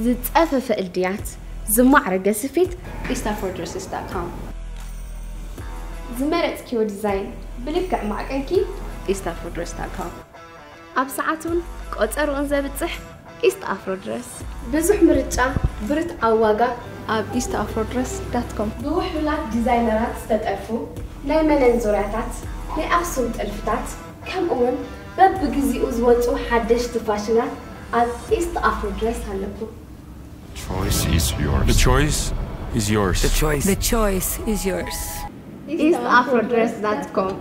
ዝጸፈፈ እልድያት፣ ዝማዕረገ ስፌት፣ east afro dresses dot com። ዝመረጽክዮ ዲዛይን ብልክዕ ማዕቀንኪ፣ east afro dress dot com። ኣብ ሰዓቱን ቆጸርኡን ዘብጽሕ ኢስት ኣፍሮ ድረስ። ብዙሕ ምርጫ፣ ብርትዓዊ ዋጋ፣ ኣብ east afro dress dot com። ብውሕሉላት ዲዛይነራት ዝተጠልፉ ናይ መነን ዙርያታት፣ ናይ ኣኽሱም ጥልፍታት፣ ከምኡውን በብግዚኡ ዝወጹ ሓደሽቲ ፋሽናት ኣብ ኢስት ኣፍሮ ድረስ ኣለኩም። Choice is yours. The choice is yours. The choice. The choice is yours. east afro dress dot com።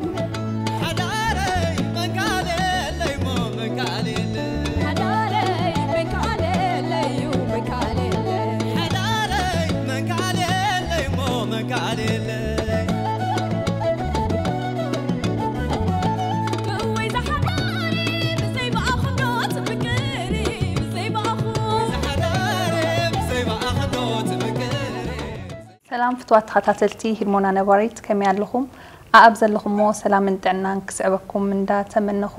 ሰላም ፍትዋት ተኸታተልቲ ህድሞና ነባሪት፣ ከመይ ኣለኹም? ኣኣብ ዘለኹሞ ሰላምን ጥዕናን ክስዕበኩም እንዳተመነኹ፣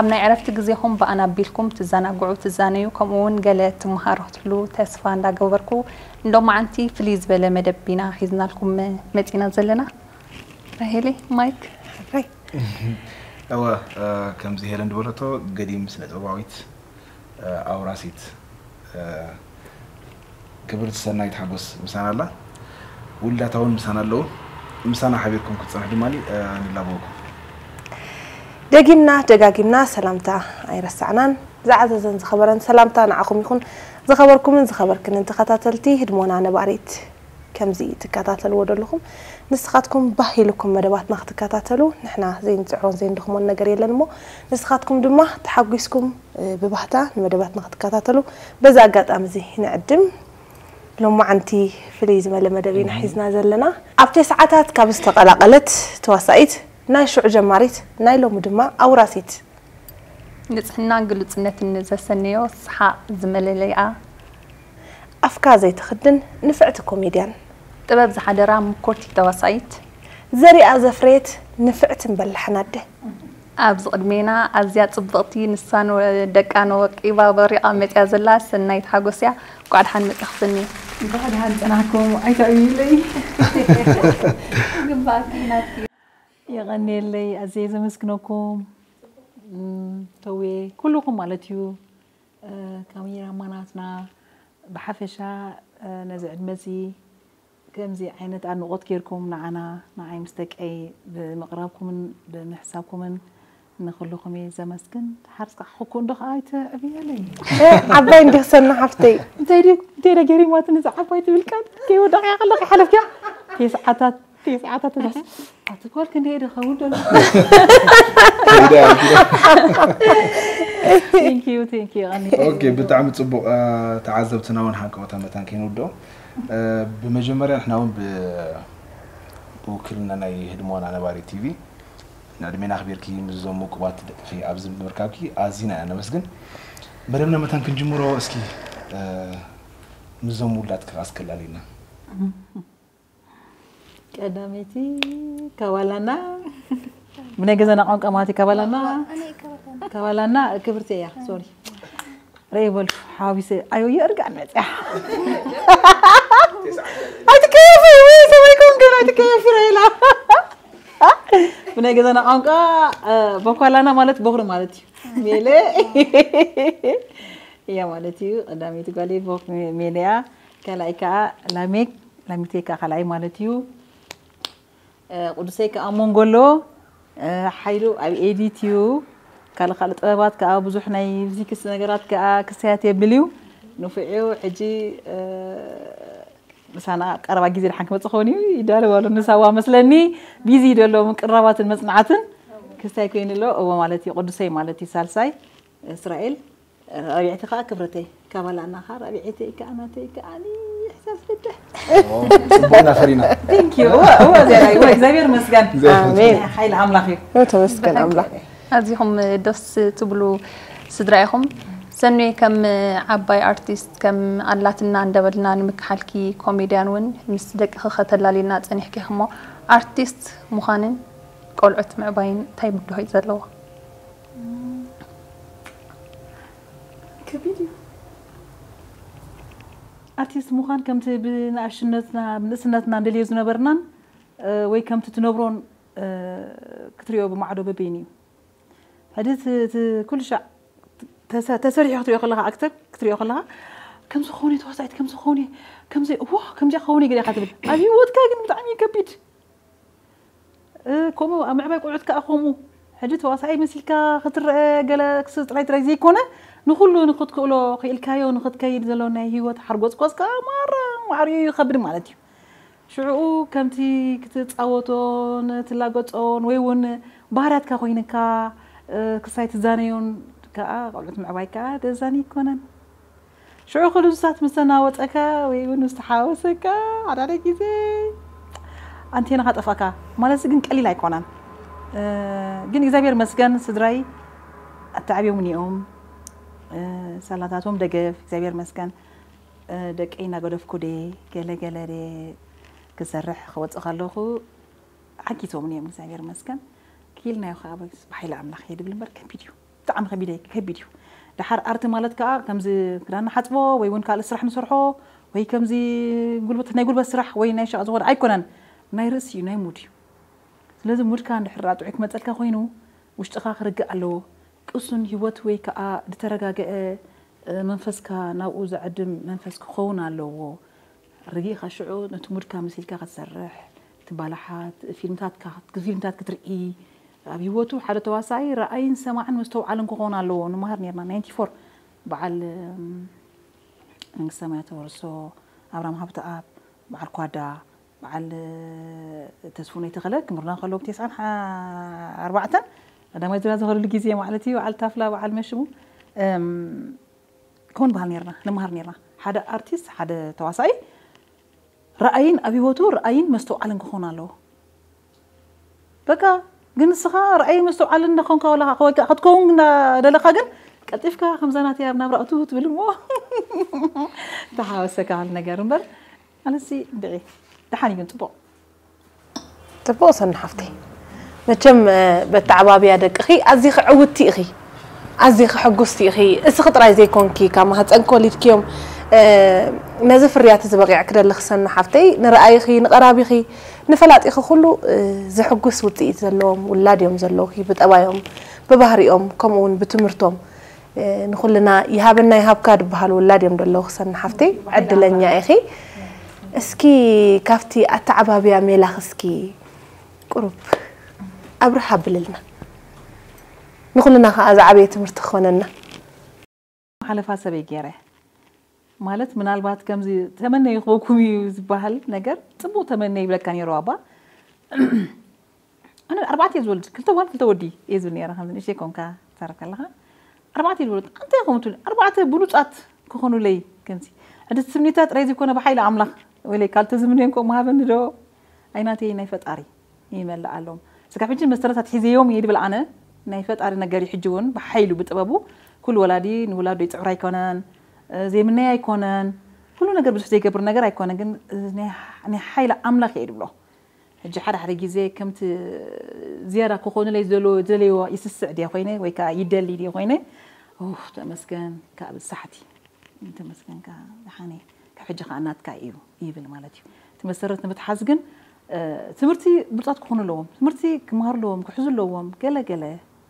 ኣብ ናይ ዕረፍቲ ግዜኹም ብኣና ኣቢልኩም ትዘናግዑ፣ ትዛነዩ፣ ከምኡ እውን ገለ ትመሃሩ ክትህሉ ተስፋ እንዳገበርኩ፣ እንዶ መዓንቲ ፍልይ ዝበለ መደብ ኢና ሒዝናልኩም መጺና ዘለና። ራሄለይ፣ ማይክ። እወ፣ ከምዚ ሄለን ዝበለቶ፣ ገዲም ስነ ጥበባዊት ኣውራሲት ክብርቲ ሰናይት ሓጎስ ምሳና ኣላ። ውላታ እውን ምሳና ኣለዉ። ምሳና ሓቢርኩም ክትጸንሑ ድማ ንላበወኩም። ደጊምና ደጋጊምና ሰላምታ ኣይረሳዕናን። ዝዓዘዘን ዝኸበረን ሰላምታ ንዓኹም ይኹን። ዝኸበርኩምን ዝኸበርክንን ተኸታተልቲ ህድሞና ነባሪት፣ ከምዚ ትከታተልዎ ዘለኹም፣ ንስኻትኩም ባህ ኢልኩም መደባትና ክትከታተሉ ንሕና ዘይንጽዕሮን ዘይንደኽሞን ነገር የለን እሞ፣ ንስኻትኩም ድማ ተሓጒስኩም ብባህታ ንመደባትና ክትከታተሉ በዚ ኣጋጣሚ እዚ ንዕድም። ሎማዓንቲ ፍልይ ዝበለ መደብ ኢና ሒዝና ዘለና። ኣብ ተስዓታት ካብ ዝተቐላቐለት ተዋሳኢት፣ ናይ ሽዑ ጀማሪት፣ ናይ ሎሚ ድማ ኣውራሲት። ንጽህናን ግሉጽነትን ዘሰነዮ ሰሓቕ ዝመለለይኣ። ኣፍካ ዘይትኽድን ንፍዕቲ ኮሜድያን። ጥበብ ዝሓደራ ምኮርቲ ተዋሳኢት። ዘሪኣ ዘፍረየት ንፍዕትን በላሕን ኣደ። ኣብዚ ቅድሜና ኣዝያ ጽብቕቲ ንሳን ደቃን ወቂባ በሪቓ መጺኣ ዘላ ሰናይት ሓጎስ እያ። እንቋዕ ደሓን መጻእኺ ሰኒ። እንቋዕ ደሓን ጸናሕኩም። ኣይተዕብዩለይ። ግንባርኪ ናትኪ። የቐንየለይ፣ ኣዝየ ዘመስግነኩም። እም፣ ተዌ፣ ኩልኹም ማለት እዩ። እ፣ ካሜራማናትና፣ ብሓፈሻ፣ እ፣ ነዚ ዕድመ እዚ ከምዚ ዓይነት ኣድንቖት ጌርኩም ንዓና፣ ንዓይ ምስ ደቀይ ብምቕራብኩምን ብምሕሳብኩምን ንኹልኹም እየ ዘመስግን። ድሓር እስካ ክኩ እንዶ ከኣ ኣይተዕብየለይ። እ፣ ዓባይ እንዲኺ ሰኒ ሓፍተይ። እንታይ ድዩ፣ እንታይ ድያ ገሪማትኒ እዛ ዓባይ ትብል ቃል? ከይወዳእክያ ከለኺ ሓለፍክያ። ተስዓታት፣ ተስዓታት ተዛስ-፣ ኣቲ ጓል ክንደይ ድኸውን ዶ? Thank you, thank you፣ ቀኒ። ኦኬ፣ ብጣዕሚ ጽቡቕ። እ፣ ተዓዘብትና እውን ሃንቀውታ መታን ከይንውድኦ፣ እ፣ ብመጀመርያ ንሕና እውን ብ-፣ ብውክልና ናይ ህድሞና ነባሪ ቲቪ ንዕድሜና ኣኽቢርኪ ምስዞም ውቁባት ደቅኺ ኣብዚ ብምርካብኪ ኣዚና ኢና ነመስግን። መደብና መታን ክንጅምሮ እስኪ፣ እ፣ ምስዞም ውላድኪ ከኣ እስኪ ኣላልይና። ቀዳመይቲ ካባላና፣ ብናይ ገዛና ቋንቋ ማለት እዩ። ካባላና፣ ካባላና ክብርቲ እያ። ሶሪ፣ ረይ በልኩ ሓቢሰ። ኣዮ፣ የእርጋን መጽያ። ኣይትከየፊ፣ ወይ ሰበይ ኮንከ ኣይትከየፊ፣ ረይላ። ብናይ ገዛና ቋንቋ፣ እ፣ ቦኳላና ማለት ቦኽሪ ማለት እዩ። ሜለ እያ ማለት እዩ። ቀዳመይቲ ጓለይ ቦኽ ሜለ እያ። ካልኣይ ከኣ ላሜክ፣ ላሚቴ ከኣ ካልኣይ ማለት እዩ። እ፣ ቅዱሰይ ከኣ መንጎሎ፣ እ፣ ሓይሉ ኣብ ኤዲት እዩ። ካልእ ካልእ ጥበባት ከኣ ብዙሕ ናይ ፊዚክስ ነገራት ከኣ ክስያት የብል እዩ። ንፉዕ እዩ። ሕጂ፣ እ፣ ምሳና ኣብ ቀረባ ግዜ ደሓን ክመጽእ ክኸውን እዩ። ይዳለወ ኣሎ። ንሳዋ መስለኒ ቢዚ እዩ ዘሎ ምቅርራባትን መጽናዕትን። ክስታይ ኮይኑ ኣሎ። እዎ ማለት እዩ። ቅዱሰይ ማለት እዩ። ሳልሳይ እስራኤል። ራብዕቲ ከኣ ክብረተይ፣ ካባላና ከኣ ራብዕተይ ከኣ ናተይ ከኣ፣ ኣኒ፣ እሕሳስ ፍትሕ። ጽቡቕና ፈሪና። Thank you። እወ፣ እወ፣ እዚኣ፣ እወ፣ እግዚኣብሔር ይመስገን። እግዚኣብሔር ይመስገን። ኣሜን። ሓይሊ ኣምላኽ እዩ። እወ፣ ተመስገን ኣምላኽ። ኣዚኹም ደስ ትብሉ ስድራ ኢኹም። ሰኑየ ከም ዓባይ ኣርቲስት፣ ከም ኣላትና እንደበልና ንምክሓልኪ ኮሜድያን እውን ምስ ደቅኺ ከተላልይና ጸኒሕኪ ኢኺ እሞ፣ ኣርቲስት ምዃንን ቆልዑት ምዕባይን እንታይ ብድሆ እዩ ዘለዎ? ከቢድ እዩ። ኣርቲስት ምዃን ከምቲ ብንኣሽነትና ብንእስነትና እንደልዮ ዝነበርናን ወይ ከምቲ ትነብሮን ክትሪኦ ብማዕዶ በበይኑ እዩ። ሕጂ እቲ ኩሉ ሻዕ ተሰሪሑ ክትሪኦ ከለካ ኣክተር ክትሪኦ ከለካ ከምዚ ክኸውን ተዋሳኢት ከምዚ ክኸውን ከምዚ ዋ ከምዚ ክኸውን ገለ ኢካ ትብል። ኣብ ህይወትካ ግን ብጣዕሚ ከቢድ ከምኡ ኣብ ምዕባይ ቆልዑት ከዓ ከምኡ ሕጂ ተዋሳኣይ መሲልካ ክትረአ ገለ ክስ ጥራይ ጥራይ ዘይኮነ ንኩሉ ንክትክእሎ ክኢልካዮ ንክትከይድ ዘሎ ናይ ህይወት ሓርጎፅቆፅ ከዓ ማራ ማዕሪኡ ይኸብድ ማለት እዩ። ሽዕኡ ከምቲ ክትፃወቶን ትላገፆን ወይ እውን ባህርያትካ ኮይንካ ክሳይ ትዛነዮን ከዓ ቆልዑት ምዕባይ ከዓ ደዛኒ ይኮነን። ሽዑ ክልዙሳት ምስ ተናወፀካ ወይ እውን ምስ ተሓወሰካ ሓዳደ ግዜ ኣንቴናኻ ጠፋካ ማለት ግን ቀሊል ኣይኮነን። ግን እግዚኣብሔር መስገን ስድራይ ኣተዓብዮም እኒኦም ሳላታቶም ደገፍ እግዚኣብሔር መስገን ደቀይ እናገደፍኩ ደ ገለ ገለ ደ ክሰርሕ ክወፅእ ከለኹ ሓጊዞም እዮም እግዚኣብሔር መስገን ክኢልናዮ ከዓ ብሓይሊ ኣምላኽ እየ ድብል እምበር ከቢድ እዩ። ብጣዕሚ ከቢድ ከቢድ እዩ። ደሓር ኣርቲ ማለት ከዓ ከምዚ ክዳን ንሓፅቦ ወይ እውን ካልእ ስራሕ ንሰርሖ ወይ ከምዚ ጉልበት ናይ ጉልበት ስራሕ ወይ ናይ ሸቕ ዝኾነ ኣይኮነን። ናይ ርእሲ እዩ ናይ ሙድ እዩ። ስለዚ ሙድካ እንድሕር ጥዑይ ክመፀልካ ኮይኑ ውሽጥኻ ክርግእ ኣለዎ። ቅሱን ህይወት ወይ ከዓ ዝተረጋገአ መንፈስካ ናብኡ ዘዕድም መንፈስ ክኸውን ኣለዎ። ርጊእካ ሽዑ ነቲ ሙድካ መሲልካ ክትሰርሕ ትባላሓት ፊልምታትካ ፊልምታት ክትርኢ ኣብ ህይወቱ ሓደ ተዋሳኢ ረኣይን ሰማዕን መስተውዓልን ክኾን ኣለዎ። ንመሃር ነርና ናይንቲ ፎር በዓል መንግስተ ሰማያት ተወርሶ ኣብራም ሃብተኣብ በዓል ኳዳ በዓል ተስፉ ነይተኸለ ክምርና ከለዎም ተስዓን ኣርባዕተን ቀዳማይ ዙርያ ዝኸደሉ ግዜ ማለት እዩ። በዓል ታፍላ በዓል መሽሙ ኮን በሃል ነርና ንመሃር ነርና ሓደ ኣርቲስት ሓደ ተዋሳኢ ረኣይን ኣብ ህይወቱ ረኣይን መስተውዓልን ክኾን ኣለዎ። በቃ ግን ንስኻ ረኣይ መስተውዓልን እንዳኾንካ ወላ ወይ ከዓ ክትከውን እንዳደለኻ ግን ቀልጢፍካ ከምዛ ናተይ ኣብ ናብራ እትው ትብል እሞ ተሓወሰካ ሃል ነገር እምበር ኣነሲ እንድዒ ደሓን እዩ ግን ፅቡቕ ፅቡቕ ሰኒ ሓፍተይ መቸም በተዓባብያ ደቅኺ ኣዚኺ ዕውትቲ ኢኺ ኣዚኺ ሕጉስቲ ኢኺ እስኺ ጥራይ ዘይኮንኪ ካብ ማህፀን ኮሊድክዮም ነዚ ፍርያት እዚ በቂዕኪ ደለኺ ሰኒ ሓፍተይ ንረኣይኺ ንቐራቢኺ ንፈላጢኺ ኩሉ ዝሕጉስ ውፅኢት ዘለዎም ውላድ እዮም ዘለውኺ ብጠባዮም ብባህሪኦም ከምኡ እውን ብትምህርቶም ንኹልና ይሃበና ይሃብካ ዝበሃሉ ውላድ እዮም ዘለውኺ ሰኒ ሓፍተይ ዕድለኛ ኢኺ እስኪ ካብቲ ኣተዓባብያ ሜላኺ እስኪ ቁሩብ ኣብርህ ኣብልልና ንኹልና ከዓ ዝዓበየ ትምህርቲ ክኾነና። ሓለፋ ሰበይ ገይረ ማለት ምናልባት ከምዚ ተመነዩ ክበኩም እዩ ዝበሃል ነገር ፅቡቅ ተመነ ይብለካ ነይሩ ኣባ ኣነ ኣርባዕተ እየ ዝወልድ ክልተ ጓል ክልተ ወዲ እየ ዝብል ነይረ ከምዚ ንእሽተይ ኮንካ ትዛረብ ከለካ ኣርባዕተ እየ ዝወልድ ኣንታይ ከምቱ ኣርባዕተ ብሉፃት ክኾኑለይ ከምዚ ዕድት ስምኒታ ጥራይ ዘይኮነ ብሓይሊ ኣምላኽ ወይለይ ካልተ ዝምነዮም ከምኡ ሃበኒ ዶ ኣይናተይ ናይ ፈጣሪ ይመልኣሎም። ስጋብ ሕጂ መስተረታት ሒዘዮም እየ ድብል ኣነ ናይ ፈጣሪ ነገር እዩ ሕጂ እውን ብሓይሉ ብጥበቡ ኩሉ ወላዲ ንውላዱ ይፅዕር ኣይኮነን ዘይምነይ ኣይኮነን ኩሉ ነገር ብዙሕ ዘይገብር ነገር ኣይኮነ ግን ናይ ሓይሊ ኣምላኽ እየ ድብሎ ሕጂ ሓደ ሓደ ግዜ ከምቲ ዝያዳ ክኾኑለይ ዝደልዮ ይስስዕ ድየ ኮይነ ወይ ከዓ ይደሊ ድየ ኮይነ ተመስገን ካብ ሳሕቲ ተመስገንካ ደሓነ ካብ ሕጂ ከዓ ናትካ እዩ ይብል ማለት እዩ እቲ መሰረት ንምትሓዝ ግን ትምህርቲ ብሉፃት ክኾኑ ኣለዎም ትምህርቲ ክመሃሩ ኣለዎም ክሕዙ ኣለዎም ገለ ገለ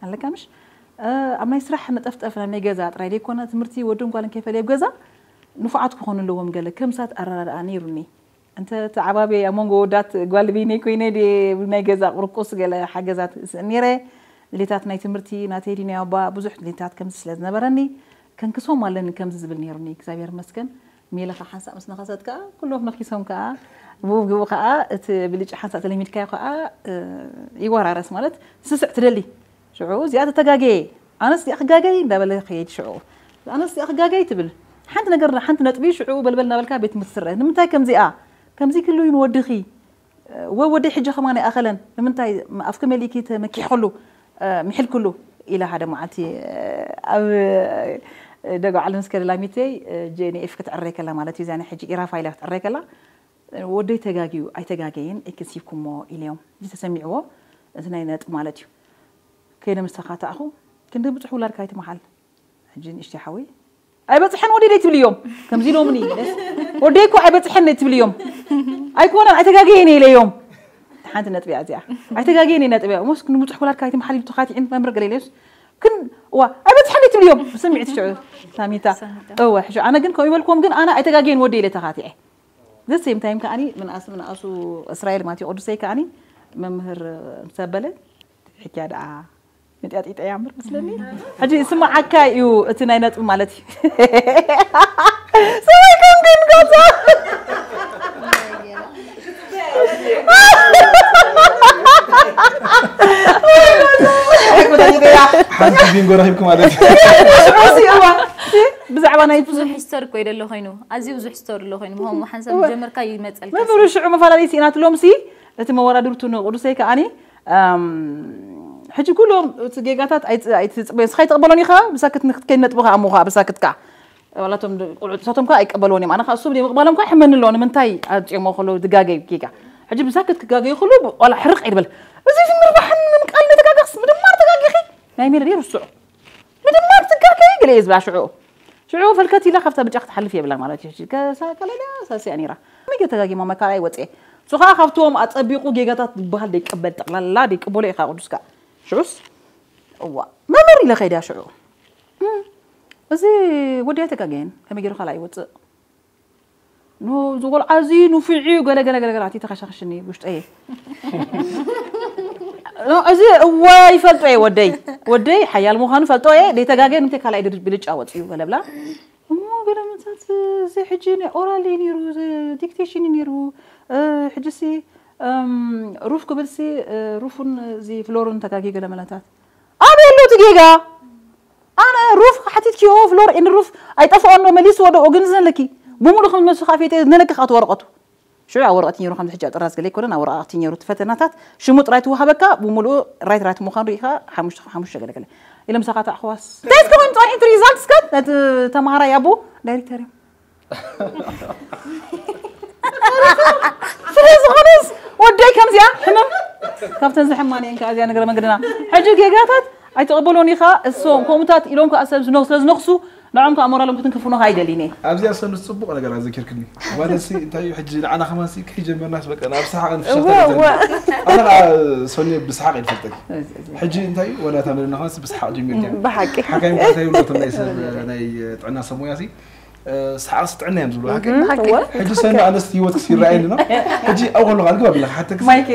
ኣለካ ምሽ ኣብ ናይ ስራሕ መጠፍጠፍ ናይ ናይ ገዛ ጥራይ ዘይኮነ ትምህርቲ ወድን ጓልን ከይፈለየ ኣብ ገዛ ንፉዓት ክኾኑ ኣለዎም ገለ ከምሳት ኣረዳድኣ ነይሩኒ እንተ ተዓባብየ ኣብ መንጎ ወዳት ጓል በይነይ ኮይነ ድየ ናይ ገዛ ቁርቁስ ገለ ሓገዛት ስእን ነይረ ድሌታት ናይ ትምህርቲ ናተይ ድዩ ናይ ኣባ ብዙሕ ድሌታት ከምዚ ስለ ዝነበረኒ ከንክሶም ኣለኒ ከምዚ ዝብል ነይሩኒ እግዚኣብሔር መስገን ሜለ ከዓ ሓንሳእ ምስ ነኸሰት ከዓ ኩሎም ነኪሶም ከዓ ብኡ ብኡ ከዓ እቲ ብልጭ ሓንሳእ ተለሚድካዮ ከዓ ይወራረስ ማለት ስስዕ ትደሊ ሽዑ እዚኣ ተተጋገየ ኣነስ እዚኣ ክጋገይ እንዳበለ ከየድ ሽዑ ኣነስ እዚኣ ክጋገይ ትብል ሓንቲ ነገር ሓንቲ ነጥቢ ሽዑ በልበል እናበልካ ቤት ትምህርቲ ትስረ ንምንታይ ከምዚኣ ከምዚ ክሉ እዩ ንወድኺ ወ ወደይ ሕጂ ከማን ኣይኣኸለን ንምንታይ ኣፍኪ መሊእኪ ተመኪሕክሉ ምሒልክሉ ኢለ ሓደ መዓልቲ ኣብ ደጎ ዓለም እስከ ደላሚተይ ጄንኤፍ ክትዕረይ ከላ ማለት እዩ እዚኣ ሕጂ ኢራፋ ኢላ ክትዕረይ ከላ ወደይ ተጋግዩ ኣይተጋገየን ኣይከሲብኩሞ ኢለዮም እዚ ተሰሚዕዎ እዚ ናይ ነጥ ማለት እዩ ከይደ ምስ ተኻታእኹ ክንዲ ብፅሑ ውላድካ ኣይትመሓል ሕጂ ንእሽተይ ሓወይ ኣይበፅሐን ወደይ ደይ ትብል እዮም ከምዚ ኢሎምኒ ወደይ እኮ ኣይበፅሐን ትብልዮም ኣይኮነን ኣይተጋገየን ኢለዮም ሓንቲ ነጥቢ እያ እዚኣ ኣይተጋገየን ነጥቢ እያ ሞስ ክንብፅሕ ኩላትካ ኣይትም ሓሊብ ተኻቲዕን መምር ገለ ኢለዮስ ግን ዋ ኣይበፅሐን ትብልዮም ስምዒት ሽዑ ሳሚታ እወ ሕሹ ኣነ ግን ከምኡ ይበልክዎም ግን ኣነ ኣይተጋገየን ወደ ኢለ ተኻቲዐ the same time ከዓኒ ምንኣስ ምንኣሱ እስራኤል ማለት እዩ ቅዱሰይ ከዓኒ መምህር ምስ ኣበለ ሕክያ ደኣ መጢያጢጠ እያ እምበር መስለኒ ሕጂ ስማዓካ እዩ እቲ ናይ ነጥቢ ማለት እዩ ስማይ ከም ግን ገዛ ሓንቲ ቢንጎ ረኺብኪ ማለት እዩ እዚዋ ብዛዕባ ናይ ብዙሕ ሂስቶሪ እኮ ይደሎ ኮይኑ ኣዝዩ ብዙሕ ሂስቶሪ ኣሎ ኮይኑ ምሆም ሓንሳብ ጀመርካ ይመፀልካ መምህሩ ሽዑ መፈላለይ ሲኢናትሎም ሲ እቲ መወዳድርቱ ንቅዱሰይ ከዓኒ ሕጂ ኩሎም እቲ ጌጋታት ኣይትፅበዮ ንስኻ ይትቕበሎን ኢኻ ብሳክት ንክትከይ ነጥብኻ ኣሞ ከዓ ብሳክትካ ዋላቶም ቆልዑ ንሳቶም ከዓ ኣይቀበልዎን እዮም ኣነ ከዓ እሱ ዘይምቕባሎም ከዓ ይሕመኒ ኣለዎ ንምንታይ ኣምፅኦሞ ከለዉ ዝጋገዩ ጌጋ ሕጂ ብሳክት ክጋገዩ ከለዉ ዋላ ሕርቕ ኣይድበል እዚ ዝምርባሕን ምንቃል ንተጋገኽስ ምድማር ተጋጊኺ ናይ ሜዳ ርስዑ ምድማር ትጋገይ ገለ እየ ዝብላ ሽዑ ሽዑ ፈልከት ኢላ ካብታ ብጫ ክትሓልፍ የብላ ማለት እዩ ከሳ ከለላ ሳሲያ ነይራ መገ ተጋጊማ መካራ ይወፅኤ እሱ ከዓ ካብቶም ኣፀቢቑ ጌጋታት ዝበሃል ደይቀበል ጠቕላላ ደይቀበሎ ኢኻ ቅዱስካ ሽዑስ እዋ መምህር ኢለ ከይዳ ሽዑ እዚ ወዲ ኣይተጋገየን ከመይ ገይሩ ካልኣ ይወፅእ ኖ እዚ ቆልዓ እዚ ንፉዕ እዩ ገለ ገለ ገለ ገለ ኣቲ ተኸሻኽሽኒ ውሽጠ እየ ኖ እዚ እወ ይፈልጦ እየ ወደይ ወደይ ሓያል ምዃኑ ፈልጦ እየ ደይተጋገየ ንምንታይ ካልኣይ ድር- ብልጫ ወፅኡ ገለ ብላ እሞ ገለ ምንታት እዚ ሕጂ ናይ ኦራል እዩ ነይሩ እዚ ዲክቴሽን እዩ ነይሩ እ፣ ሕጂ ሲ እም፣ ሩፍ ክብል ሲ እ፣ ሩፉን እዚ ፍሎሩን ተጋጊ ገለ መላታት ኣበይ ኣሎ እቲ ጌጋ ኣነ ሩፍ ሓቲትኪዮ ፍሎር ኢን ሩፍ ኣይጠፍኦን ዶ መሊስዎ ዶ ኦግንዝን ኣለኪ ብሙሉ ከም ዝመሱ ካፌተ ዝነለኪ ካቱ ወረቀቱ ሽዑ ኣብ ወረቀት ነይሩ ከምዚ ሕጂ ኣብ ጥራዝ ገለ ኣይኮነን ኣብ ወረቃቅቲ ነይሩ እቲ ፈተናታት ሽሙ ጥራይ ትወሃበካ ብሙሉኡ ራይት ራይት ምዃኑ ርኢኻ ሓሙሽተ ካብ ሓሙሽተ ገለገለ ኢለ ምሳኻ ተዕኽዋስ እንታይ እስከ ኮይኑ ፀኒሕቲ ሪዛልት እስከ ነቲ ተምሃራይ ኣቦ ዳይሬክተር እዮም ስለ ዝኾነስ ወደይ ከምዚኣ ሕምም ካብተን ዝሕማን እየን ከዓ እዚኣ ነገረ መንገድና ሕጂ ጌጋታት ኣይተቐበሎን ኢኻ እሶም ከምኡታት ኢሎም ከዓ ሰብ ዝነኽ- ስለ ዝነኽሱ ንዖም ከዓ ሞራሎም ክትንክፉኖ ከዓ ኣይደልን እየ ኣብዚኣ ሰኑስ ፅቡቕ ነገር ኣዘኪርክኒ ማለት ሲ እንታይ እዩ ሕጂ ንዓና ከማን ሲ ከይጀመርናስ በቃ ናብ ሰሓቕ ንፍሸታ እወ፣ እወ። ኣነ ከዓ ሰኒ ብሰሓቕ ይፈልጠኪ ሕጂ እንታይ እዩ ወላ እታ መለና ከማን ብሰሓቕ ጀሚርኪ ብሓቂ ሓካይም እንታይ ይብሉ እቶም ናይ ሰብ ናይ ጥዕና ሰብ ሙያ ሲ ሰሓቕሲ ጥዕና እዮም ዝብሉ ሓቂ እወ። ሕጂ ሰኒ ኣነስ ህይወትክስ ይረኣየኒ ነው ሕጂ ኣብ ከለኹ ኣልግባ ቢላ ሓተክስ ማይኬ።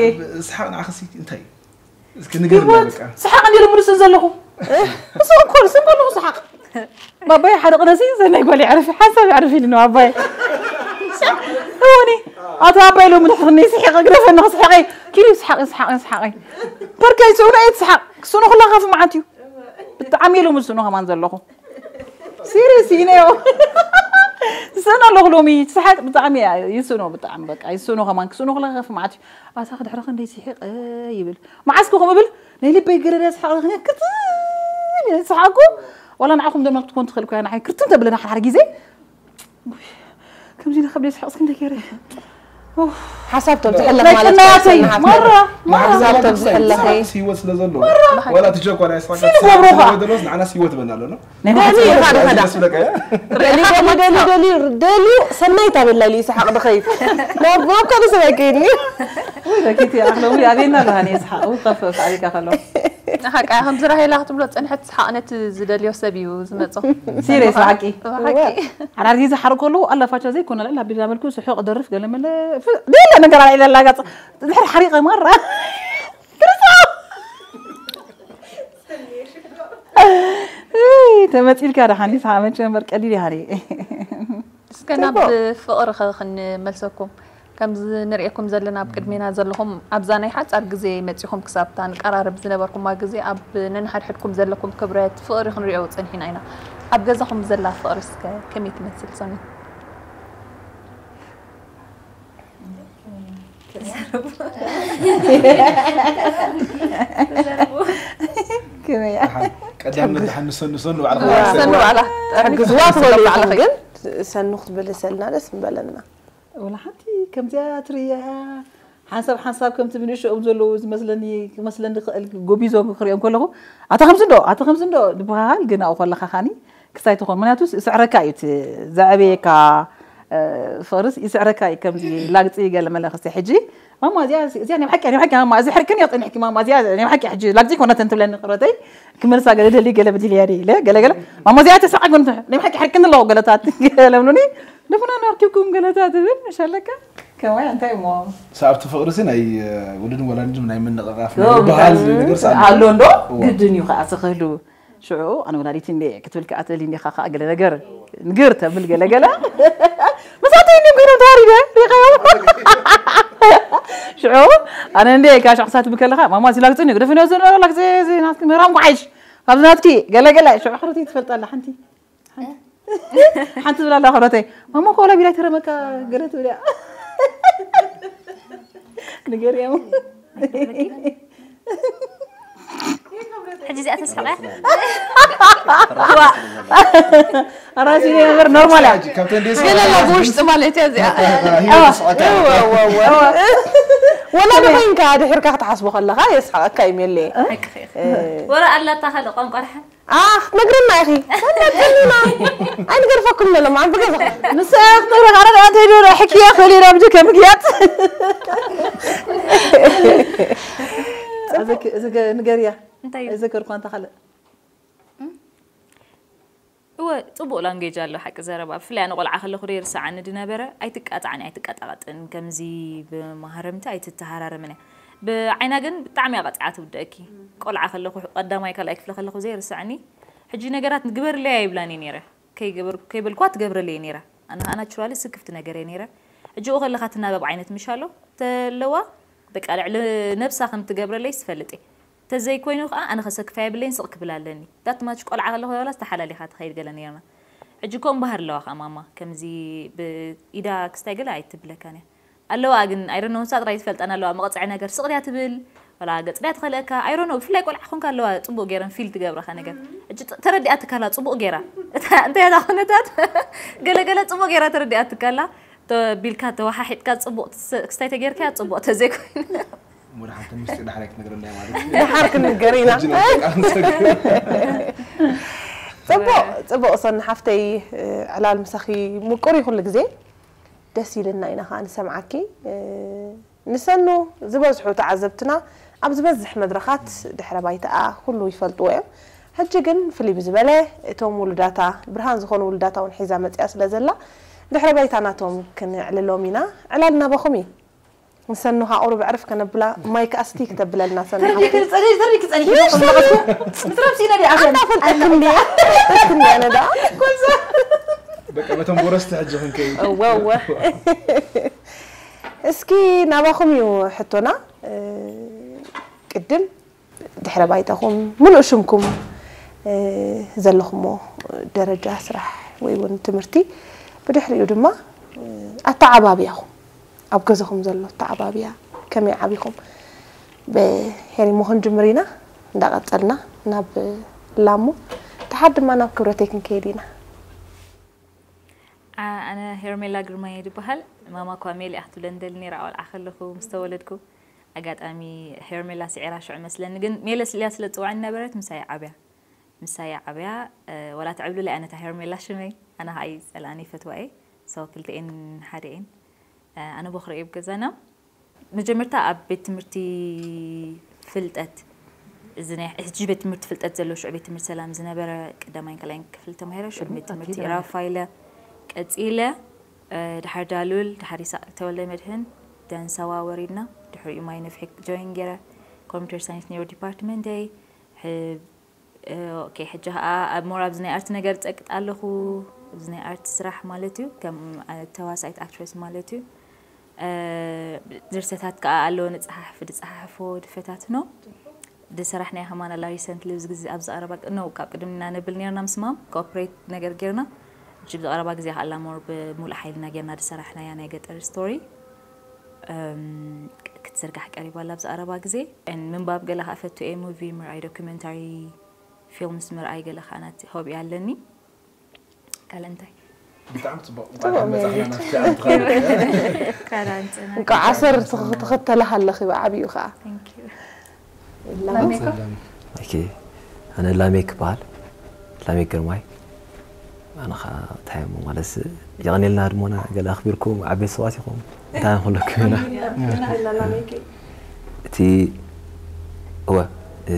ሰሓቕ ንዓኸሲ እንታይ እዩ እስኪ ንገርና በቃ ሰሓቕ እንዲ ልምዱ ስን ዘለኹ እሱ እኮ ስን ከለኹ ሰሓቕ ባባይ ሓደ ቅነሲ ዘናይ ጓል ይዕርፍ ሓንሳብ ይዕርፍ ኢሉ ነው ኣባይ እወኒ ኣቶ ኣባይ ሎሚ ድሕርኒ ስሒቐ ግደፈኒ ክስሕቐይ ኪሉ ይስሓቕ ይስሓቕ ይስሓቐይ ፐርካይ ስኡነ እየ ትስሓቕ ክስኡነ ኩላ ካፍ መዓት እዩ ብጣዕሚ ሎሚ ዝስእኖ ከማን ዘለኹ ሲሪየስ ኢነዮ ዝስእኖ ኣለኹ ሎሚ ትስሓቅ ብጣዕሚ እያ ይስእኖ ብጣዕሚ በቃ ይስእኖ ከማን ክስእኖ ኩላ ካፍ መዓት እዩ ኣታ ክድሕረ ክንደይ ስሒቐ ይብል መዓስ ክኹም እብል ናይ ልበይ ገለዳ ስሓቕ ክትብል ስሓቁ ዋላ ንዓኹም ደማ ክትኮን ትኽእል ኮያ ንዓይ ክርትም ተብለና ሓድሓደ ግዜ ከምዚ ኢለ ከብደይ ስሓቕ እስኪ እንታይ ገይረ ሓሳብ ተብዝሐለኽ ናይ ማለት ቅናያተይ መራ መራ ሓሳብ ተብዝሐለኺ ህይወት ስለ ዘለዎ ወላ እቲ ጆክ ዋላ ስሓቕ ሲሉ ገብሩኻ። ስለ ዘለዎስ ንዓናስ ህይወት በና ኣሎ ነው ናይ ደሊ ባዕልኻ ኢኻ ደኣ። ደስ ብለካ እያ ደሊ ደሊ ደሊ ደሊ ደሊ ሰናይ ታበላ ኢሉ ይስሓቕ ድኸይድ ናብ ናብ ካልእ ሰብ ኣይከይድን እዩ ወይ በኪቲ ኣኽለዊ ኣቤና ኣለሃኒ ይስሓቕ ከፍ ኣቤካ ከሎ ሓቃ ከምዚ ራሄላ ክትብሎ ፅንሐት ስሓቕ ነቲ ዝደልዮ ሰብ እዩ ዝመፆ ሲሪየስ ብሓቂ ብሓቂ ሓዳር ግዜ ሓርቅ ከለዉ ኣላፋቻ ዘይኮነ ላ ላቢላ መልኩ ስሑቕ ደርፍ ገለ መለ ፍ- ገለ ነገር ኣላ ኢለ ኣላጋፅ ድሕር ሓሪቐ ማራ ክርስቶ እይ፣ ተመፂልካ ደሓን ይስሓ መቸ እምበር ቀሊል ይሃሪ እስከ ናብ ፍቕሪ ኸ ክንመልሰኩም ከምዚ ንርእየኩም ዘለና ኣብ ቅድሜና ዘለኹም ኣብዛ ናይ ሓጻር ግዜ መጺኹም ክሳብ እታ ንቀራረብ ዝነበርኩማ ግዜ ኣብ ነንሓድሕድኩም ዘለኩም ክብረት ፍቕሪ ክንርእዮ ጸኒሕና ኢና። ኣብ ገዛኹም ዘላ ፍቕሪ እስከ ከመይ ትመስል ሰኑ? ከመይ እያ? ቀዳም ንድሓን ንሰኑ ሰኑ ባዕልኻ ሰኑ ባዕላ ሕግዝዋ ትበሉ ኢኹም ግን ሰኑ ክትብል ሰልና ደስ ምበለና። ወላ ሓንቲ ከምዚኣ ትርእያ ሓንሳብ ሓንሳብ ከምቲ ብንእሽኦም ዘለዉ ዝመስለኒ ክመስለኒ ክእል ጎቢዞም ክሪኦም ከለኹ ኣታ ከምዚ እንዶ ኣታ ከምዚ እንዶ ዝበሃል ግን ኣብኡ ከለኻ ካኒ ክሳይ ትኾን ምክንያቱ ስዕረካ እዩ እቲ ዘዕበየካ ፍቕርስ ይስዕረካ እዩ ከምዚ ላግፂ ገለ መለ ክስተ ሕጂ ማማ እዚኣ እዚኣ ናይ ብሓቂ ናይ ብሓቂ ማማ እዚ ሕርቅን እያ ፀኒሕኪ ማማ እዚኣ ናይ ብሓቂ ሕጂ ላግፂ ኮነተን ትብለኒ ቅረተይ ክመልሳ ገለ ደሊ ገለ ብድል እያ ኢለ ገለ ገለ ማማ እዚኣ ተሳዓግን ናይ ብሓቂ ሕርቅን ኣለዎ ገለታት ገለምሉኒ ንፍና ናርኪኩም ገለታት እብል መሻለካ ከማይ እንታይ እሞ ሰኣብቲ ፍቕርሲ ናይ ውሉድን ወላዲትን ናይ ምንቕቓፍ ናይ በሃል ነገር ኣሎ እንዶ ግድን እዩ ከዓ ስኽህሉ ሽዑ ኣነ ወላዲት እንዴ ክትብል ከዓ ትደሊ እንዲኻ ከዓ ገለ ነገር ንግር ተብል ገለ ገለ መሳተይ እንዲም ኮይኖም ተዋሪደ ሪኻዮ ሽዑ ኣነ እንዴ ጋሽ ክሳት ብከለኻ ማማ እዚ ላግፂ እንዲዮ ግደፍንዮ ዝነበረ ላግፂ ናትኪ ምህራም ኳሓይሽ ካብዚ ናትኪ ገለ ገለ ሽዑ ክረቲ ትፈልጣላ ሓንቲ ሓንቲ ዝብላ ኣላ ክረተይ ማማ ኮላ ቢላይ ተረመካ ገለ ትብል እያ ንገር እያ ሕጂ እዚኣ ተስሕቐ ኣራሲ ነበር ኖርማል እያ ካብተን ደስ ገለ ኣሎ ብውሽጢ ማለት እያ እዚኣ ህይወት ስዓካ ወላ ንኮይንካ ድሕርካ ክትሓስቦ ከለካ የስሓቀካ እዩ ሜሌ ወረ ኣላታ ካልእ ቋንቋ ድሓን ኣህ ክትነግርና ኢኺ ሰነትና ኣይንገርፈኩም ነሎም ዓንቢ ገዛ ንሳ ክትነግረካ ኣረ ኣንተ ዶ ሕክያ ፈሊና ብጀ ከምግያት ንገርያ እንታይ እዩ ዘከርኳ እንተ ካልእ እወ ፅቡቅ ላንጌጅ ኣሎ ሓቂ ዘረባ ብፍላይ ኣነ ቆልዓ ከለኩ ዶ ይርስዓኒ ድነበረ ኣይትቃፃዕኒ ኣይትቀጣቀጥን ከምዚ ብማህረምቲ ኣይትተሃራረምን እያ ብዓይና ግን ብጣዕሚ እያ ቀፂዓ ትውደእኪ ቆልዓ ከለኩ ቀዳማይ ካልኣይ ክፍሊ ከለኩ ዘይርስዓኒ ሕጂ ነገራት ግበርለይ ኣይብላን እየ ነይረ ከይገበርኩ ከይበልኳ ትገብረለይ ነይራ ኣነ ከዓ ናቹራሊ ስክፍቲ ነገር እየ ነይረ ሕጂ ኡ ከለካ ትናበብ ዓይነት ምሽ ኣሎ ተለዋ በቃ ልዕሊ ነብሳ ከም ትገብረለይ ስፈልጥ እየ ተዘይኮይኑ ከዓ ኣነ ከሰክፋ የብለይን ስቕ ክብል ኣለኒ that much ቆልዓ ከለኹ ዋላ ዝተሓላሊኻ ትኸይድ ገለ ነይርና ሕጂ ከምኡ ባህር ኣለዋ ከዓ ማማ ከምዚ ብኢዳ ክስታይ ገለ ኣይትብለካን እያ ኣለዋ ግን I don't know ንሳ ጥራይ ትፈልጠን ኣለዋ መቕፅዒ ነገር ስቕ ድያ ትብል ወላ ገፅ ድያ ትኸልአካ I don't know ብፍላይ ቆልዓ ኮንካ ኣለዋ ፅቡቕ ገይረን ፊል ትገብረኻ ነገር ሕጂ ተረዲኣትካ ኣላ ፅቡቕ ገይራ እንታይ እታ ኩነታት ገለ ገለ ፅቡቕ ገይራ ተረዲኣትካ ኣላ ቢልካ ተወሓሒጥካ ፅቡቕ ክስታይ ተጌርካ ፅቡቕ ተዘይኮይኑ ወደ ሓንቲ ምስጢር ዳሕራይ ክትነግረና ማለት እዩ ድሓር ክንገር ኢና ሕጂ ነው በቃ ንሰግር ፅቡቕ ፅቡቕ ሰኒ ሓፍተይ ዕላል ምሳኺ ምቁር እዩ ኩሉ ግዜ ደስ ኢልና ኢና ከዓ ንሰምዓኪ ንሰኑ ዝበዝሑ ተዓዘብትና ኣብ ዝበዝሕ መድረኻት ድሕረ ባይተኣ ኩሉ ይፈልጥዎ እዮም ሕጂ ግን ፍልይ ብዝበለ እቶም ውሉዳታ ብርሃን ዝኾኑ ውሉዳታ እውን ሒዛ መፅያ ስለ ዘላ ድሕረ ባይታ ናቶም ክንዕልሎም ኢና ዕላል ናባኹም እዩ ንሰኑ ከዓ ቁሩብ ዕርፍ ከነብላ ማይ ከዓ ስቲ ክተብለልና ሰኑ ሓፍተይ ተረዲእኪ ፀኒሕኪ ኣናፈልጠክኒ ኣነ ደኣ በቃ በቶም ጎረስቲ ሕጂ ክንከይድ እወ እወ እስኪ ናባኹም እዩ ሕቶና ቅድም ድሕረ ባይታኹም ምሉእ ሽምኩም ዘለኹሞ ደረጃ ስራሕ ወይ እውን ትምህርቲ ብድሕሪኡ ድማ ኣተዓባብያኹም ኣብ ገዛኹም ዘሎ ኣተዓባብያ ከመይ ዓቢኹም ብሄሪሞ ክንጅምር ኢና እንዳቐፀልና ናብ ላሞ ድሓር ድማ ናብ ክብረተይ ክንከይድ ኢና ኣነ ሄርሜላ ግርማየ ድበሃል ማማ እኳ ሜሊ እያ ክትብለኒ ደሊ ነይራ ቆልዓ ከለኹ ምስ ተወለድኩ ኣጋጣሚ ሄርሜላ ስዒራ ሽዑ መስለኒ ግን ሜለ ስልያ ስለ ትፅዋዕኒ ነበረት ምሳይ ዓብያ ምሳይ ዓብያ ወላ ትዕብሉለይ ኣነ እታ ሄርሜላ ሽመይ ኣነ ከዓ ይፀልኣኒ ይፈትዋ እየ so ክልተኤን ሓደ እየን ኣነ ቦኽሪ እየ ብገዛና መጀመርታ ኣብ ቤት ትምህርቲ ፍልጠት እዚ ናይ ሕጂ ቤት ትምህርቲ ፍልጠት ዘሎ ሽዑ ቤት ትምህርቲ ሰላም ዝነበረ ቀዳማይን ካልኣይን ክፍሊ ተማሂረ ሽዑ ቤት ትምህርቲ ራፋይለ ቀፂለ ድሓር ዳሉል ድሓር ይሳቅ ተወልደ መድህን ደንሰዋ ወሪድና ድሕሪኡ ማይ ነፍሒ ጆይን ገይረ ኮምፒተር ሳይንስ ኒሮ ዲፓርትመንተይ ኦኬ ሕጂ ከዓ ኣብ ሞር ኣብዚ ናይ ኣርት ነገር ፀቅጥ ኣለኹ እዚ ናይ ኣርት ስራሕ ማለት እዩ ከም ተዋሳኢት ኣክትረስ ማለት እዩ ድርሰታት ከዓ ኣለዎ ንፀሓሕፍ ድፀሓሕፎ ድፈታትኖ ድሰራሕናዮ ከማን ኣላ ሪሰንትሊ ኣብዚ ግዜ ኣብዚ ቀረባ ኖ ካብ ቅድም ኢና ነብል ነርና ምስ ማም ኮኦፕሬት ነገር ጌርና ሕጂ ብዝቀረባ ግዜ ከኣላ ሞር ብሙሉእ ሓይልና ጌርና ድሰራሕናያ ናይ ገጠር ስቶሪ ክትዝርጋሕ ቀሪባ ኣላ ኣብዚ ቀረባ ግዜ ምንባብ ገለ ከዓ ፈቱ እየ ሙቪ ምርኣይ ዶኪመንታሪ ፊልምስ ምርኣይ ገለ ከዓ ናት ሆቢ ኣለኒ ካልእ እንታይ ብጣዕሚ ፅቡቅ እንኳዕ ደሓን መፃእና ናብቲ ኣንቲ እንኳዕ ዓሰር ትኽተላ ሃለኺ ብዓብዩ ከዓ ኦኬ ኣነ ላሜክ በሃል ላሜክ ግርማይ ኣነ ኸዓ እንታይ እሞ ማለት የቐኔልና ድሞና ገለ ኣኽቢርኩም ዓበይቲ ሰባት ኢኹም። እንታይ ንኽብለኩም ኢና? እቲ እወ እ፣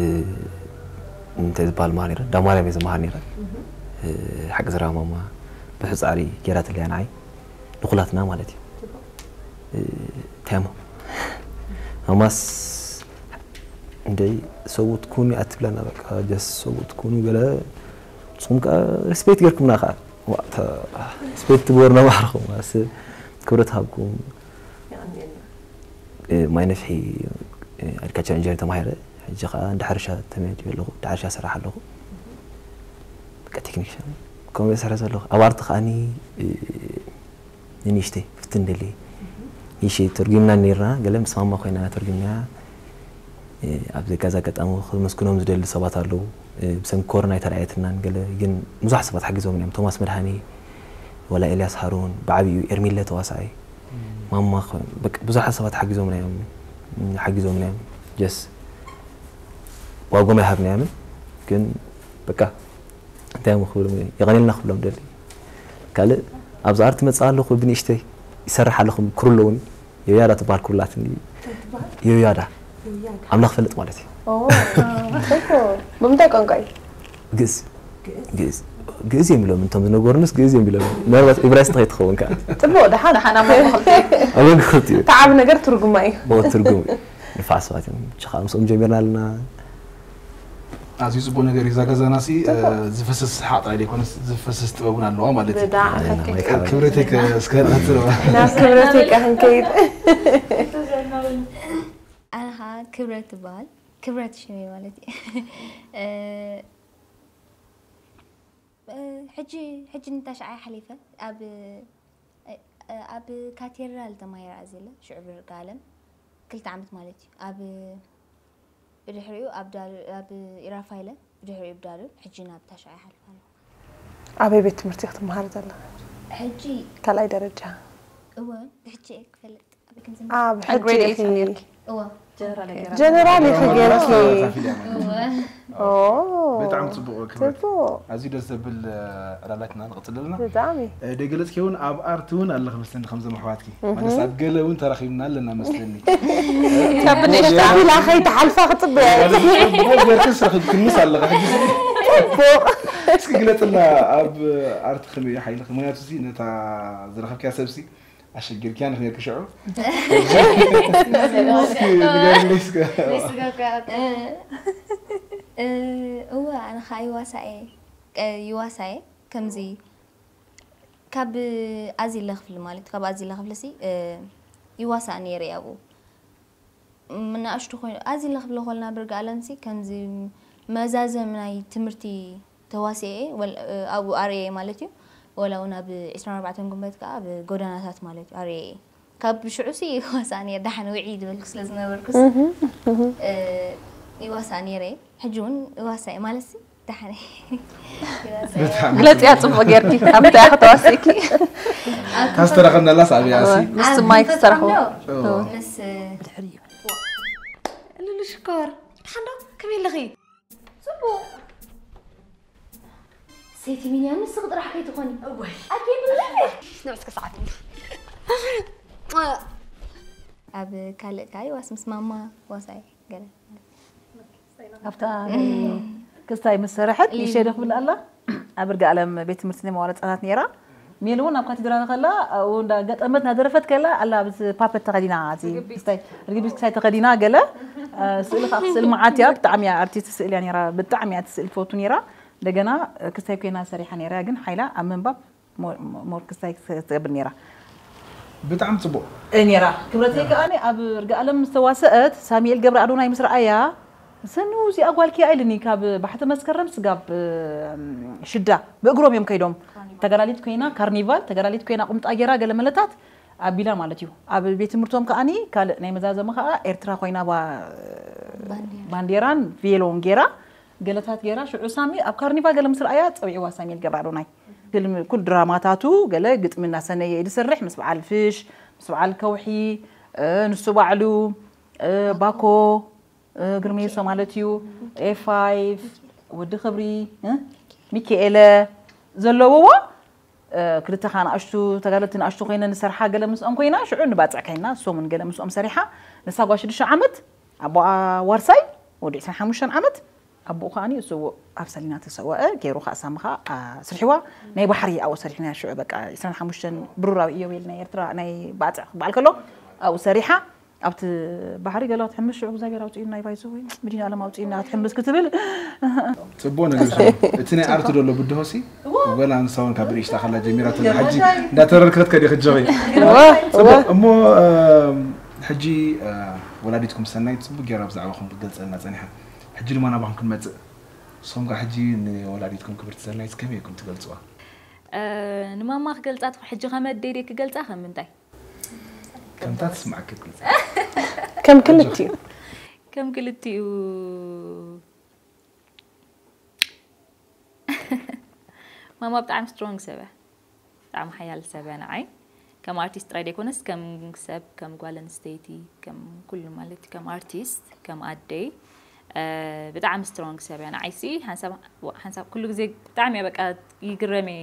እንታይ ዝበሃል መሃር ነይረ? ዳማርያም እየ ዝመሃር ነይረ። እ፣ ሓቂ ዝረባ ማማ ብዙሕ ጻዕሪ ገይራትለያ ንዓይ ንኹላትና ማለት እዩ። እ፣ እንታይ እሞ ማማስ እንደይ ሰብኡት ኩኑ እያ ትብለና። በቃ ጀስ ሰብኡት ኩኑ ገለ ንስኹም ከኣ ሪስፔክት ጌርኩምና ከኣ። ዋ፣ ተ-፣ ሪስፔክት ትግበሩና ባዕልኹም። ኣስ-፣ ክብረት ሃብኩም። እ፣ ማይ ነፍሒ፣ እ፣ ኣግሪካልቸር ኢንጂነር ተማሂረ። ሕጂ ከኣ እንዳ ሕርሻ ተመዲበ ኣለኹ። እንዳ ሕርሻ እሰርሕ ኣለኹ። በቃ ቴክኒክሻን ከምኡ እየ ዝሰርሕ ዘለኹ። ኣብ ኣርቲ ከኣኒ፣ እ፣ ንንእሽተይ ፍትን ደሊ ይሺ ተርጉምና ነይርና። ገለ ምስ ማማ ኮይና ተርጉምና። እ፣ ኣብዚ ጋዛ ኣጋጣሚ ክመስግኖም ዝደሊ ሰባት ኣለዉ። እ፣ ብሰንኪ ኮሮና ኣይተራእየትናን ገለ፣ ግን ብዙሓት ሰባት ሓጊዞምና እዮም። ቶማስ መድሃኔ፣ ወላ ኤልያስ ሃሩን፣ ብዓቢኡ ኤርሚለ ተዋሳኣይ፣ ማማ ኾ-፣ በቃ ብዙሓት ሰባት ሓጊዞምና እዮም፣ ሓጊዞምና እዮም። ጀስ ዋጎም ኣይሃብናዮምን፣ ግን በቃ እንታይ እዮም ክብሉ፣ የቐኔልና ክብሎም ደሊ። ካልእ ኣብዚ ኣርት መጽእ ኣለኹ ብንእሽተይ ይሰርሕ ኣለኹ፣ ክሩ ኣለውን። ዮያዳ ትበሃል ክሩላትኒ። ዮያዳ። ኣምላኽ ፈልጥ ማለት እዩ። ኦ፣ እኮ። ብምንታይ ቋንቋ እዩ? ግእዝ። ግእዝ። ግእዝ እዮም ኢሎም፣ እንቶም ዝነገሩንስ ግእዝ እዮም ኢሎም። ምናልባት ኢብራይስጥ ከይትኸውን ከኣ። ጽቡቕ፣ ደሓን። ደሓን ኣብ መንጎ ክልቲኡ። ኣብ መንጎ ክልቲኡ። ተዓብ ነገር ትርጉማ እዩ። ኦ፣ ትርጉም እዩ። ንፋዕ ሰባት እዮም። ብቻ ከኣ ምስኦም ጀሚርና ኣለና። ኣዝዩ ጽቡቕ ነገር እዩ። እዛ ገዛና ሲ፣ እ፣ ጽቡቕ። ዝፈስስ ሰሓቕ ጥራይ ዘይኮነስ ዝፈስስ ጥበብ እውን ኣለዋ ማለት እዩ። ብጣዕሚ ኣነ ትኽክል። ወይ ካብ ክብረተይ ከ-፣ እስከ ንቐጽል። ናብ ክብረተይ ከ ክንከይድ። ኣነ ኸዓ ክብረት ትበሃል። ክብረት ሽመይ ማለት እዩ። እ፣ እ፣ ሕጂ፣ ሕጂ ንታሽዓይ ሓሊፈ። ኣብ፣ እ፣ ኣብ ካቴድራል ተማሂረ ኣዚለ፣ ሽዑ ብርጋለም ክልተ ዓመት ማለት እዩ። ኣብ፣ ብድሕሪኡ ኣብ ዳሉ-፣ ኣብ ኢራፋይለ፣ ብድሕሪኡ ብዳሉል፣ ሕጂ ናብ ታሽዓይ ሓሊፈ ኣለኹ። ኣበይ ቤት ትምህርቲ ክትመሃር ዘለኻ? ሕጂ ካልኣይ ደረጃ። እወ፣ ብሕጂ እየ ክፈልጥ። ኣበይ ከም ዝመ-፣ ኣብ ኣብ ሕጂ ግሬድ ኤይት ኢኺ? ከመይ ጌርኪ? እወ። ጀነራል ኦኬ። ጌርኪ። ጀነራል ኢኺ ጀነራል ጌርኪ? ጌርኪ። እወ። ኦ፣ በጣም ጽቡቕ ክብረት። ጽቡቕ። ኣዝዩ ደስ ዘብል፣ እ፣ ዕላላት ኢና ንቕጽል ኣለና። ብጣዕሚ። እ፣ ደገለጽኪ እውን ኣብ ኣርት እውን ኣለኺ መስለኒ ከምዞም ኣሕዋትኪ። እህ። ማለት ኣብ ገለ እውን ተራኺብና ኣለና መስለኒ። ካብ ብንእሽተይ ኢላ ከይትሓልፋ ክጽበያ እየ። ማለት ጽቡቕ ጌርክስ ረኺብክንስ ኣለኻ ሕጂ። ጽቡቕ። እስኪ ግለጽልና ኣብ ኣርት ከመይ እዩ ሓይልኺ? ምኽንያቱ እዚ ነታ ዝረኸብክያ ሰብሲ ኣሸጊርክያ ንኽነርኪ ሽዑ። እስኪ ንገርኒ እስከ። እ፣ እ፣ እወ፣ ኣነ ኸዓ ይዋሳእ እየ። ቀ-፣ ይዋሳእ እየ። ከምዚ ካብ ኣዚለ ክፍሊ ማለት፣ ካብ ኣዚለ ክፍሊ ሲ፣ እ፣ ይዋሳእ ነይረ እየ ኣብኡ። ንኣሽቱ ኮይኑ፣ ኣዚለ ክፍሊ ኮልና ብርግኣለምሲ ከምዚ መዛዘም ናይ ትምህርቲ ተዋሲኤ፣ ወል-፣ እ፣ ኣብኡ ኣርኤ ማለት እዩ። ወላ እውን ኣብ ዕስራን ኣርባዕተን ጉንበት ከኣ ኣብ ጎደናታት ማለት እዩ ኣርኤ። ካብ ሽዑ ሲ ይዋሳእ ነይረ፣ ደሓን ውዒ ዝበልኩ ስለ ዝነበርኩስ፣ እህ፣ እህ። እ፣ ይዋሳእ ነይረ። ሕጂ እውን ይዋሳእ እየ ማለት ሲ፣ ደሓን እየ። ብጣዕሚ ግለጽያ ጽቡቕ ጌርኪ፣ ኣብ ምንታይ ኢኺ ተዋሲእኪ? ኣብ ታስተረኸብናላስ ኣብያ ሲ? ምስ ኣብ ማይክ መንፈስ ዝተረኽቦ። ኣምዶ? ኦ። ምስ ድሕሪ እዩ። እልሉ ሽኮር፣ ደሓን ዶ? ከመይ ኣለኺ? ጽቡቕ። ሰይቲ ሚንያ፣ ንስኺ ጥራሕ ከይትኾኒ። እወይ። ኣኬ ብለኒ። ንዑ እስከ ሰዓት። ኣብ ካልእ ከኣ ይዋስ ምስ ማማ ዋሳይ ገለ። ኣብታ ክስታይ ምስ ሰረሐት፣ ሊሊ። ይሸደ ክብል ኣላ። ኣብ እርጋኣለም ቤት ትምህርቲ ናይ መዋለ ህጻናት ነይራ። ሜል እውን ኣብ ካቴድራል ከላ፣ ኣብኡ እንዳ ገጠመት እናደረፈት ከላ፣ ኣላ ኣብዚ ፓፐት ተኸዲና፣ እዚ ርግቢት። ክስታይ፣ ርግቢት ክስታይ ተኸዲና ገለ፣ እ፣ ስእሊ ከኣ ክትስእል መዓት እያ፣ ብጣዕሚ እያ ኣርቲስት ስእሊ እያ ነይራ፣ ብጣዕሚ እያ ትስእል ትፈቱ ነይራ። እንደገና፣ እ፣ ክስታይ ኮይና ሰሪሓ ነይራ፣ ግን ሓይላ ኣብ ምንባብ ሞ-፣ ሞ-፣ ሞር ክስታይ ትገብር ነይራ። ብጣዕሚ ጽቡቕ። እ፣ ነይራ። ክብረተይ ከኣ ኣብ እርጋኣለም ምስ ተዋሰአት፣ ሳሙኤል ገብረ ኣዶናይ ምስ ረኣያ፣ ሰኑ እዚኣ ጓልኪ ኢልኒ ካብ ባሕቲ መስከረም ስጋብ፣ እ፣ ሽዳ ብእግሮም እዮም ከይዶም። ካርኒቫል። ተጋዳሊት ኮይና ካርኒቫል፣ ተጋዳሊት ኮይና ቁምጣ ጌራ ገለ መለታት ኣቢላ ማለት እዩ። ኣብ ቤት ትምህርቶም ከኣኒ ካልእ ናይ መዛዘሚ ከኣ ኤርትራ ኮይና ባ-፣ ባንዴራ። ባንዴራን ቬሎን ጌራ፣ ገለታት ጌራ። ሽዑ ሳሚ ኣብ ካርኒቫል ገለ ምስ ረኣያ ጸዊዕዋ ሳሙኤል ገብረ ኣዶናይ። ፊልም ኩል ድራማታቱ ገለ ግጥሚ እናሰነየ እዩ ዝሰርሕ፣ ምስ በዓል ፍሽ፣ ምስ በዓል ከውሒ፣ እ፣ ንሱ ባዕሉ፣ እ፣ ባኮ፣ እ፣ ግርሜሶ ማለት እዩ፣ ኤፍ ፋይቭ፣ ወዲ ክብሪ፣ እ፣ ሚካኤለ፣ ዘለውዎ ክልተ ካ ንኣሽቱ ተጋደልቲ ንኣሽቱ ኮይነ ንሰርሓ ገለ ምስኦም ኮይና ሽዑ ንባፅዕ ከይና እሶምን ገለ ምስኦም ሰሪሓ ንሳ ጓል ሽዱሽተ ዓመት ኣቦኣ ዋርሳይ ወዲ ዕስራን ሓሙሽተን ዓመት ኣቦኡ ከዓ እሱ ኣብ ሰሊና ተሰወአ ገይሩ ከዓ ሳሚ ከዓ ስርሕዋ ናይ ባሕሪ ኣብኡ ሰሪሕና ሽዑ በቃ ዕስራን ሓሙሽተን ብሩራዊ ኢዮቤል ናይ ኤርትራ ናይ ባፅዕ ክበሃል ከሎ ኣብኡ ሰሪሓ ኣብቲ ባሕሪ ገለ ክትሕምስ ሽዑ እግዚኣብሔር ኣውፅእና ይባይዘ ወይ መዲና ዓለም ኣውፅእና ክትሕምስ ክትብል ፅቡቅ ነገር እዩ። እቲ ናይ ኣርት ዘሎ ብድሆ ሲ ወላ ንሳ እውን ካብ ብንእሽታ ከላ ጀሚራ ተላ ሕጂ እንዳተረርከት ከዲ ክጀሪ እሞ ሕጂ ወላዲትኩም ሰናይ ፅቡቅ ገይራ ብዛዕባኹም ክትገልፀልና ፀኒሓ ሕጂ ድማ ናባኹም ክንመፅእ ንስኹም ከዓ ሕጂ ንወላዲትኩም ክብርቲ ሰናይት ከመይ ኢኩም ትገልፅዋ ንማማ ክገልፃ ሕጂ ከመደይ ክገልፃ ከም ምንታይ ከምታ ትስማዕ ክትገልፅ ከም ክልቲኡ ከም ክልቲኡ ማማ ብጣዕሚ ስትሮንግ ሰብ እያ ብጣዕሚ ሓያል ሰብ እያ ንዓይ ከም ኣርቲስት ጥራይ ዘይኮነስ ከም ሰብ ከም ጓል ኣንስተይቲ ከም ኩሉ ማለት ከም ኣርቲስት ከም ኣደይ ብጣዕሚ ስትሮንግ ሰብ እያ ንዓይሲ ሓንሳብ ኩሉ ግዜ ብጣዕሚ እያ በቃ ይግረም እየ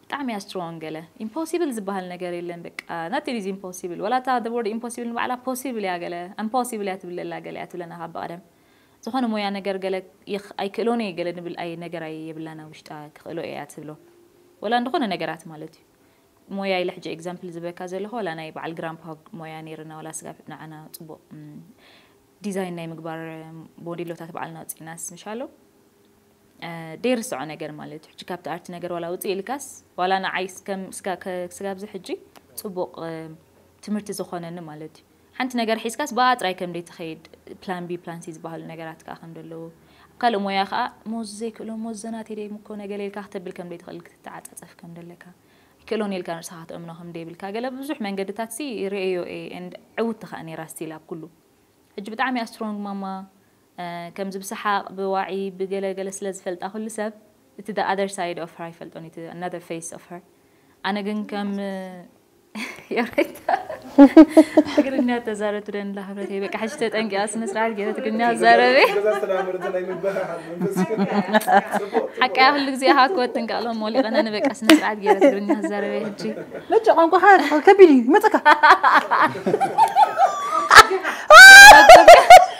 ብጣዕሚ እያ ስትሮንግ ገለ ኢምፖሲብል ዝበሃል ነገር የለን በቃ nothing is impossible ወላ እታ the word impossible ንባዕላ ፖሲብል እያ ገለ ኣምፖሲብል እያ ትብለላ ገለ እያ ትብለና ካብ ብቐደም ዝኾነ ሞያ ነገር ገለ ኣይክእሎን እየ ገለ ንብል ኣይ ነገር ኣይ የብላና ውሽጣ ክኽእሎ እያ ትብሎ ወላ እንደኾነ ነገራት ማለት እዩ ሞያ ኢለ ሕጂ ኤግዛምፕል ዝበካ ዘለኹ ወላ ናይ በዓል ግራምፓ ሞያ ነይርና ወላ ስጋብ ንዓና ፅቡቕ ዲዛይን ናይ ምግባር ሞዴሎታት በዓልና ኣውፂእናስ ምሻሎ ደይርስዖ ነገር ማለት እዩ ሕጂ ካብቲ ኣርቲ ነገር ዋላ ውፅእ ኢልካስ ዋላ ንዓይ ስጋብዚ ሕጂ ፅቡቕ ትምህርቲ ዝኾነኒ ማለት እዩ ሓንቲ ነገር ሒዝካስ ብኣ ጥራይ ከም ደይ ትኸይድ ፕላን ቢ ፕላን ሲ ዝበሃሉ ነገራት ከዓ ከም ዘለዉ ኣብ ካልእ ሞያ ከዓ ሞዝ ዘይክእሎ ሞዝ ዘናት የደይ ምኮነ ገለ ኢልካ ክተብል ከም ደይ ትኽእል ክትተዓፃፀፍ ከም ደለካ ይክእሎን ኢልካ ንስኻ ክትእምኖ ከም ደይብልካ ገለ ብዙሕ መንገድታት ሲ ርእዮ እየ ዕውቲ ከዓ ነይራ ስቲል ኣብ ኩሉ ሕጂ ብጣዕሚ እያ ስትሮንግ ማማ ከምዚ ብሰሓቕ ብዋዒ ብገለገለ ስለ ዝፈልጣ ኩሉ ሰብ እቲ the other side of her ኣይፈልጦን እቲ another face of her ኣነ ግን ከም የረይታ ትግርኛ ተዛረብ ትደንላ ክብረተይ በቃ ሕጂ ተጠንቂያ ስነ ስርዓት ገይረ ትግርኛ ዛረበ ሓቀያ ኩሉ ግዜ ሃኮት ትንቃሎ ሞሊቐና ንበቃ ስነ ስርዓት ገይረ ትግርኛ ዛረበ ሕጂ ነጭ ቋንቋ ከቢድ እዩ መፀካ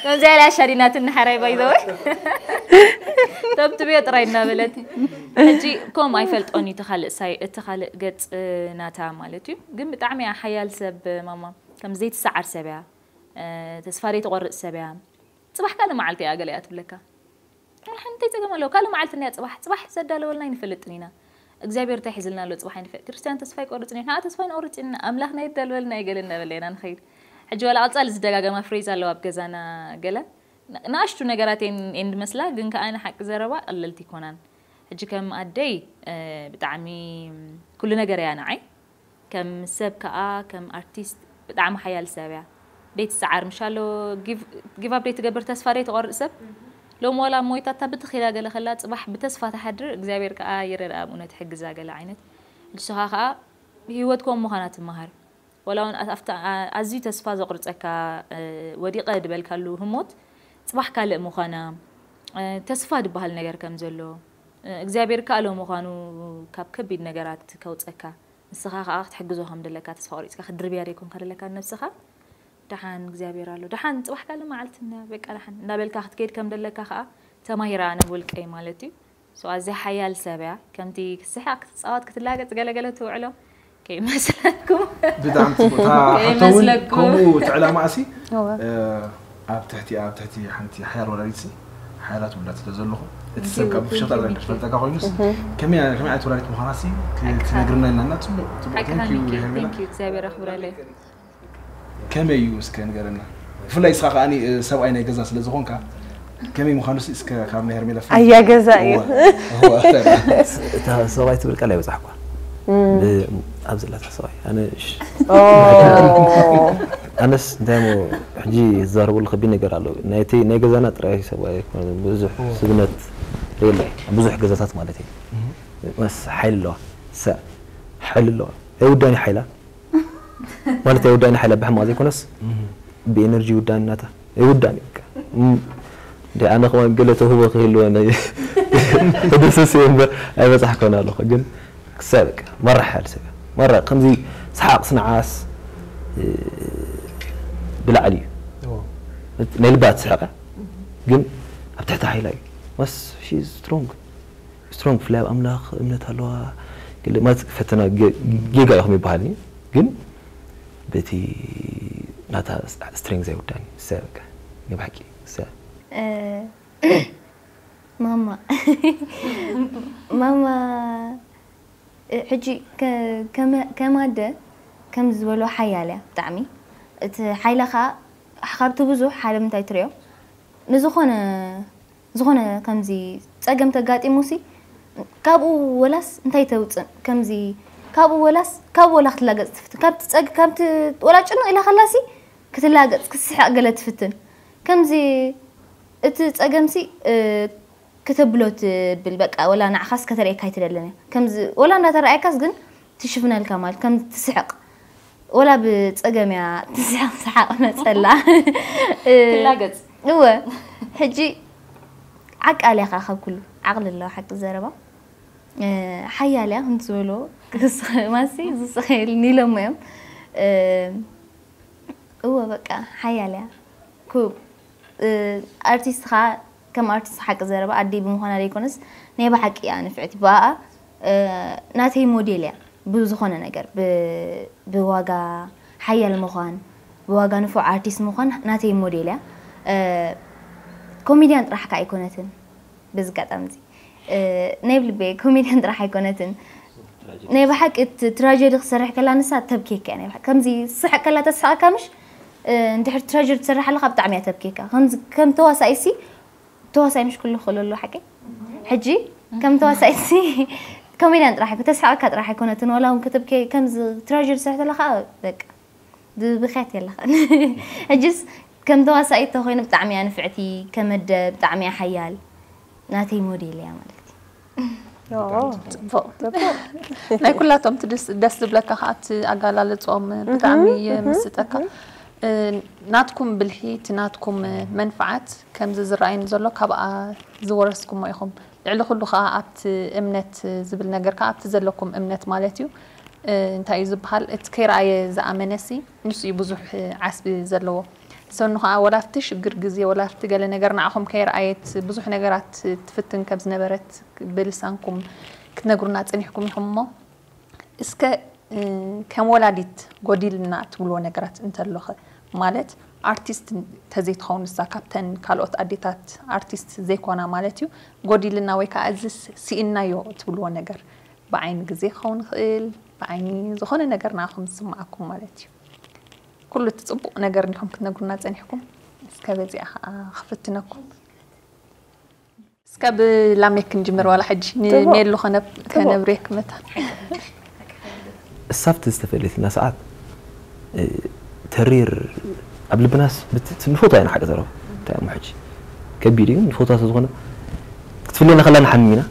ከምዚኣ ኢላ ሻዲናትኒ ሓራይ ባይዘወ ተብትብዮ ጥራይ እናበለት ሕጂ ከም ኣይፈልጦን እዩ እቲ ካልእ ሳይ እቲ ካልእ ገፅ ናታ ማለት እዩ ግን ብጣዕሚ እያ ሓያል ሰብ ማማ ከም ዘይትሰዓር ሰብ እያ ተስፋ ዘይትቆርፅ ሰብ እያ ፅባሕ ካልእ መዓልቲ እያ ገለ እያ ትብለካ ሓንቲ እንታይ ፀገም ኣለዎ ካልእ መዓልቲ እኒኣ ፅባሕ ፅባሕ ዘዳለወልና ኣይንፈልጥን ኢና እግዚኣብሔር እንታይ ሒዝልና ኣሎ ፅባሕ ኣይንፈልጥ ክርስትያን ተስፋ ይቆርፅን እዩ ንዓ ተስፋ ይንቆርፅ ኢና ኣምላኽና የዳልወልና ይገለ እናበለ ኢና ንኸይድ ሕጂ ዋላ ቀፃሊ ዝደጋገማ ፍሬዝ ኣለዋ ኣብ ገዛና ገለ ንኣሽቱ ነገራት እየን ዝመስላ ግን ከዓ ንሓቂ ዘረባ ቀለልቲ ይኮናን ሕጂ ከም ኣደይ ብጣዕሚ ኩሉ ነገር እያ ንዓይ ከም ሰብ ከዓ ከም ኣርቲስት ብጣዕሚ ሓያል ሰብ እያ ደይ ትሰዓር ምሻሎ give up ደይ ትገብር ተስፋ ደይ ትቆርጥ ሰብ ሎም ዋላ ሞይታታ ብትኽ ኢላ ገለ ከላ ፅባሕ ብተስፋ ትሓድር እግዚኣብሔር ከዓ ይረድኣ ብእውነት ሕግዛ ገለ ዓይነት ንስኻ ከዓ ህይወት ከም ምዃና ትመሃር ወላ እውን ኣብቲ ኣዝዩ ተስፋ ዘቑርፀካ ወዲቐ ዝበልካሉ ህሞት ፅባሕ ካልእ ምዃና ተስፋ ዝበሃል ነገር ከም ዘሎ እግዚኣብሔር ከኣሎ ምዃኑ ካብ ከቢድ ነገራት ከውፀካ ንስኻ ከዓ ክትሕግዞ ከም ደለካ ተስፋ ቆሪፅካ ክትድርብያ ደይኮንካ ደለካ ንነብስኻ ደሓን እግዚኣብሔር ኣሎ ደሓን ፅባሕ ካልእ መዓልቲ በቃ ደሓን እንዳበልካ ክትከይድ ከም ደለካ ከዓ ተማሂራ ኣነ ብውልቀይ ማለት እዩ ኣዝያ ሓያል ሰብ እያ ከምቲ ክትስሕቕ ክትፃወት ክትላገፅ ገለገለ ትውዕሎ ከይመስለኩም ብጣዕሚ ፅቡቅ እታ ሕቶ እውን ከምኡ እቲ ዕላማ ኣሲ ኣብ ትሕቲ ኣብ ትሕቲ ሓንቲ ሓያል ወላዲት ሓያላት ውላድ ስለ ዘለኹ እቲ ሰብ ካብ ፍሸጣ ዝፈልጠካ ኮይኑስ ከመይ ከመይ ዓይነት ወላዲት ምዃና ሲ ክትነግርና ኢልና እና ፅቡቅ ፅቡቅ thank you ሄርሜላ እግዚኣብሔር ኣኽብረለይ ከመይ እዩ እስከ ንገረና ብፍላይ እስኻ ከዓ ሰብኣይ ናይ ገዛ ስለ ዝኾንካ ከመይ ምዃኑ እስከ ካብ ናይ ሄርሜላ ኣያ ገዛ እዩ እታ ሰብኣይ ትብል ቃል ኣይበፃሕኳ ኣብ ዘለታ ሰብኣይ ኣነ ኣነስ እንታይ ሞ ሕጂ ዝዛረበሉ ከቢድ ነገር ኣሎ ናይ ገዛና ጥራይ ሰብኣይ ብዙሕ ስብነት ርእየለ ብዙሕ ገዛታት ማለት እዩ መስ ሓይል ኣለዋ ሓይል ኣለዋ ኣይውዳን ሓይላ ማለት ኣይውዳን ሓይላ ብሕማቕ ዘይኮነስ ብኤነርጂ ይውዳን እናታ ይውዳን እዩ ኣነ ከማን ገለ ተውህቦ ክህልወ ተደሰስ እየ እምበር ኣይበጻሕኮን ኣለኹ። ግን ክሳብ በቃ መራሕ ያል ሰብ መራ ከምዚ ሰሓቕ ስንዓስ ብላዕሊ እዩ። ናይ ልባ ትስሕቐ ግን ኣብ ትሕቲ ሓይላ እዩ። ማስ ስትሮንግ ስትሮንግ ብፍላይ ኣብ ኣምላኽ እምነት ኣለዋ። ማለት ፈተና ጌጋ ኢኹም ይበሃል ግን በቲ ናታ ስትሬንግ ዘይውዳኒ ሰ በቃ ናይ ብሓቂ ሰ ማማ ማማ ሕጂ ከም ኣደ ከም ዝበሎ ሓያል እያ ብጣዕሚ። እቲ ሓይላ ከዓ ካብቲ ብዙሕ ሓደ ምንታይ ትሪኦ ንዝኾነ ዝኾነ ከምዚ ፀገም ተጋጢሙ ሲ ካብኡ ወላስ እንታይ ተውፅእ ከምዚ ካብኡ ወላስ ካብኡ ወላ ክትላገፅ ትፍትን ካብቲ ፀግ ካብቲ ወላ ጭንቕ ኢላ ከላ ሲ ክትላገፅ ክትስሕቕ ገለ ትፍትን ከምዚ እቲ ፀገም ሲ ክተብሎ ትብል በቃ ወላ ንዓኻስ ከተርእየካ ኣይትደልን እያ ከምዚ ወላ እንዳተረኣየካስ ግን ትሽፍነልካ ማለት ከም ትስሕቕ ወላ ብፀገም እያ ትስሕቕ ሰሓቕ መፀላ ትላገፅ እወ ሕጂ ዓቃል እያ ከዓ ካብ ኩሉ ዓቕሊ ኣለዋ ሓቂ ዘረባ ሓያል እያ ከምቲ ዝበሎ ማሲ ዝስኸል ኒሎሞ እዮም እወ በቃ ሓያል እያ ኩብ ኣርቲስት ከዓ ከም ኣርቲስት ሓቂ ዘረባ ኣደይ ብምዃና ዘይኮነስ ናይ ብሓቂ እያ ንፍዕቲ ብኣኣ ናተይ ሞዴል እያ ብዝኾነ ነገር ብዋጋ ሓያል ምዃን ብዋጋ ንፉዕ ኣርቲስት ምዃን ናተይ ሞዴል እያ ኮሜድያን ጥራሕ ከዓ ኣይኮነትን በዚ ኣጋጣሚ እዚ ናይ ብልበይ ኮሜድያን ጥራሕ ኣይኮነትን ናይ ብሓቂ እቲ ትራጀዲ ክሰርሕ ከላ ንሳ ተብኬካ እያ ናይ ብሓቂ ከምዚ ስሕቅ ከላ ተስሕቀካ ምሽ እንድሕር ትራጀዲ ትሰርሕ ኣለካ ብጣዕሚ እያ ተብኬካ ከምዚ ከም ተዋሳኢ ሲ ተዋሳኢ ምሽ ኩሉ ክእሎ ኣሎ ሓቂ ሕጂ ከም ተዋሳኢ ሲ ኮሜድያን ጥራሕ ኣይኮ ተስሕቀካ ጥራሕ ኣይኮነትን ዋላ እውን ከተብኬ ከምዚ ትራጀዲ ትሰርሕ ተለካ በቃ ብብኽያት የለኻን ሕጅስ ከም ተዋሳኢት ተኮይኑ ብጣዕሚ እያ ንፍዕቲ ከመደ ብጣዕሚ እያ ሓያል ናተይ ሞዴል እያ ማለት እዩ ናይ ኩላቶም ደስ ዝብለካ ከዓ እቲ ኣጋላለፅኦም ብጣዕሚ የምስጠካ ናትኩም ብልሒ እቲ ናትኩም መንፍዓት ከምዚ ዝረኣየኒ ዘሎ ካብኣ ዝወረስኩሞ ኢኹም ልዕሊ ኩሉ ከዓ ኣብቲ እምነት ዝብል ነገር ከዓ ኣብቲ ዘለኩም እምነት ማለት እዩ እንታይ እዩ ዝበሃል እቲ ከይረኣየ ዝኣመነሲ ንሱ እዩ ብዙሕ ዓስቢ ዘለዎ ሰኑ ከዓ ወላፍቲ ሽግር ግዜ ወላፍቲ ገለ ነገር ንዓኹም ከይረኣየት ብዙሕ ነገራት ትፍትን ከም ዝነበረት ብልሳንኩም ክትነግሩና ፀኒሕኩም ኢኹም እሞ እስከ ከም ወላዲት ጎዲልና ትብልዎ ነገራት እንተሎኸ ማለት ኣርቲስት ተዘይትኸውን ንሳ ካብተን ካልኦት ኣዴታት ኣርቲስት ዘይኮና ማለት እዩ ጎዲልና ወይ ከዓ እዚ ስኢናዮ ትብልዎ ነገር ብዓይኒ ግዜ ክኸውን ይኽእል ብዓይኒ ዝኾነ ነገር ንዓኹም ዝስማዓኩም ማለት እዩ ኩሉ እቲ ፅቡቕ ነገር እንዲኹም ክትነግሩና ፀኒሕኩም እስከ በዚኣ ከዓ ክፍትነኩም እስከ ብላሜክ ክንጅምር ዋላ ሕጂ ንሜሉ ከነብሬክ መታ እሳብቲ ዝተፈለየትና ሰዓት ተሪር ኣብ ልብናስ ንፎቶ ኣይና ሓቂ ዘረባ እንታይ እሞ ሕጂ ከቢድ እዩ ንፎቶ ስለ ዝኾነ ክትፍለየና ከላ ንሓምም ኢና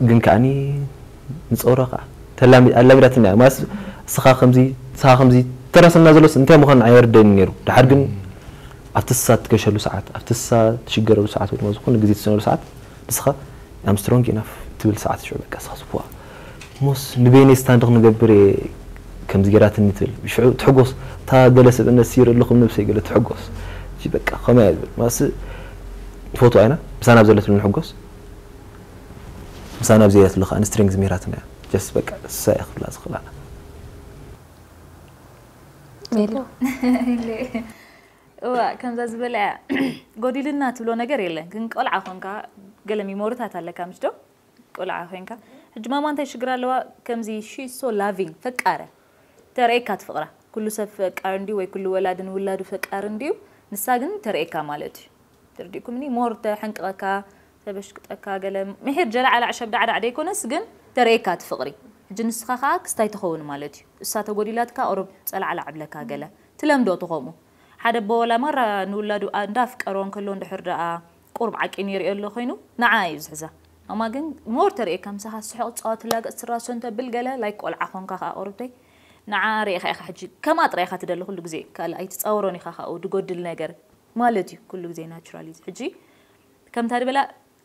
ግን ከዓኒ ንፀውራ ከዓ ኣላሚዳትና እያ ማስ እስኻ ከምዚ እስኻ ከምዚ ተረሰና ዘሎስ እንታይ ምዃኑ ኣይወርደኒ ነይሩ ድሓር ግን ኣብቲ እሳ ትገሸሉ ሰዓት ኣብቲ እሳ ትሽገረሉ ሰዓት ወይ ድማ ዝኾነ ግዜ ትሰነሉ ሰዓት ንስኻ I'm strong enough ትብል ሰዓት ሽዑ በቃ እስኻ ስዋ ሞስ ንበይነይ ስታንድ ክንገብር እየ ከምዚ ገይራትኒ ትብል ሽዑ ትሕጎስ እታ ገለ ስብእነት ሲር ኣለኹም ነብሰይ ገለ ትሕጎስ በቃ ከመያ ዝብል ማስ ትፈትዋ ኢና ምሳና ኣብ ዘለትሉ ንሕጎስ ምሳና ኣብ ዘየትሉ ከዓ ንስትሪንግ ዝሚራትና እያ ጀስት በቃ እሳ እያ ክብላ ዝኽእላና ሜሎ እዋ ከምዛ ዝበለ እያ ጎዲልና ትብሎ ነገር የለን ግን ቆልዓ ኮንካ ገለ ሚሞሪታት ኣለካ ምሽ ዶ ቆልዓ ኮንካ ሕጂ ማማ እንታይ ሽግር ኣለዋ ከምዚ ሺ ሶ ላቪንግ ፈቃረ ተርእየካ ትፍቕራ ኩሉ ሰብ ፈቃር እንዲዩ ወይ ኩሉ ወላዲ ንውላዱ ፈቃር እንዲዩ ንሳ ግን ተርእየካ ማለት እዩ ትርዲእኩምኒ ሞር ተሐንቅቐካ ተበሽቅጠካ ገለ ምሒር ጀላዓላዕ ሸብዳዕዳዕ ደይኮነስ ግን ተርእየካ እቲ ፍቕሪ ሕጂ ንስኻ ከዓ ክስታይ ትኸውን ማለት እዩ እሳ ተጎዲላትካ ኦሮብ ጸላዕላዕ ብለካ ገለ ትለምዶ እቲ ከምኡ ሓደ ኣቦ ወላ ማራ ንውላዱ እንዳፍቀሮ እንከሎ እንድሕር ደኣ ቁሩብ ዓቂኑ ይርእዮ ኣሎ ኮይኑ ንዓ እዩ ዝሕዛ ማማ ግን ሞር ተርእየካ ምሳኻ ስሕቕ ትፃወት ትላገፅ ትራሶ እንተብል ገለ ላይክ ቆልዓ ኾንካ ከዓ ቁሩብተይ ንዓ ርኢኻ ኢኻ ሕጂ ከምኣ ጥራይ ኢኻ ትደሊ ኩሉ ግዜ ካልእ ኣይትፃወሮን ኢኻ ካብኡ ድጎድል ነገር ማለት እዩ ኩሉ ግዜ ናቹራል እዩ ሕጂ ከምታ ድበላ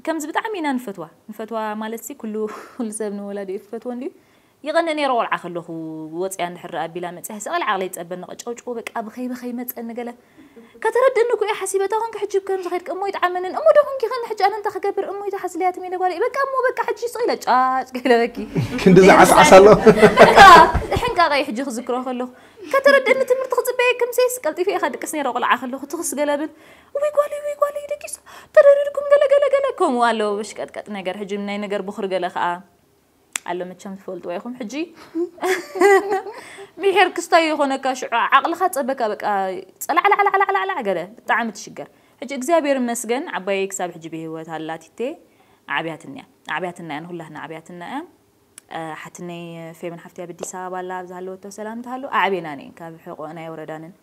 ከምዚ ብጣዕሚ ኢና ንፈትዋ። ንፈትዋ ማለት ሲ ኩሉ ኩሉ ሰብ ንወላዲኡ ክፈትዎ እንድዩ። ይቐንእ ነይረ ቆልዓ ከለኹ፣ ወፂኣ እንድሕር ኣቢላ መፅያ፣ ሰቐል ዓቕለይ ይፀበኒ፣ ቀጨውጭው በቃ ብኸይ ብኸይ መፀኒ ገለ። ከተረድእኒ እኮ እየ ሓሲበ፣ እታ ኮንኪ ሕጂ ከምዚ ኸይድኪ፣ እሞ ይጥዓመንን፣ እሞ ዶ ኮንኪ ኸን ሕጂ ኣነ እንታይ ክገብር፣ እሞ ይትሓዝለያ ትሜነ ጓለይ፣ በቃ እሞ በቃ ሕጂ ስቕ ኢለ ጫጭ ገለ በኪ። ክንዲ ዝዓስዓስ ኣሎ። በቃ ሕንቃቐ እዩ ሕጂ ክዝክሮ ከለኹ። ከተረድእኒ ትምህርቲ ክፅበየ ክምሴስ ቀልጢፈ ኢኻ ድቅስ ነይረ ቆልዓ ከለኹ ትኽስ ገለ ብል። ወይ ጓለይ ወይ ጓለይ ደቂሱ ተደሪርኩም ገለ ገለ ገለ ከምኡ ኣለዎ በሽቀጥቀጥ ነገር ሕጂ ናይ ነገር ብኹር ገለ ከዓ ኣሎ መቸም ትፈልጥዎ ኢኹም ሕጂ። ምሕር ክስታይ ይኾነካ ሽዑ ዓቕልኻ ፀበካ በቃ ፀላዕላዕላዕላዕላዕ ገለ ብጣዕሚ ትሽገር። ሕጂ እግዚኣብሔር ይመስገን ዓባየይ ክሳብ ሕጂ ብህይወት ኣላ ቲቴ። ኣዕብያትና እያ ኣዕብያትና እያ ንኹላትና ኣዕብያትና እያ። ሓትነይ ፌቨን ሓፍትያ ኣብ ኣዲስ ኣበባ ኣላ ኣብዝሃለወቶ ሰላም ትሃሉ ኣዕቤና ነን ካብ ሕቆ ናይ ወረዳንን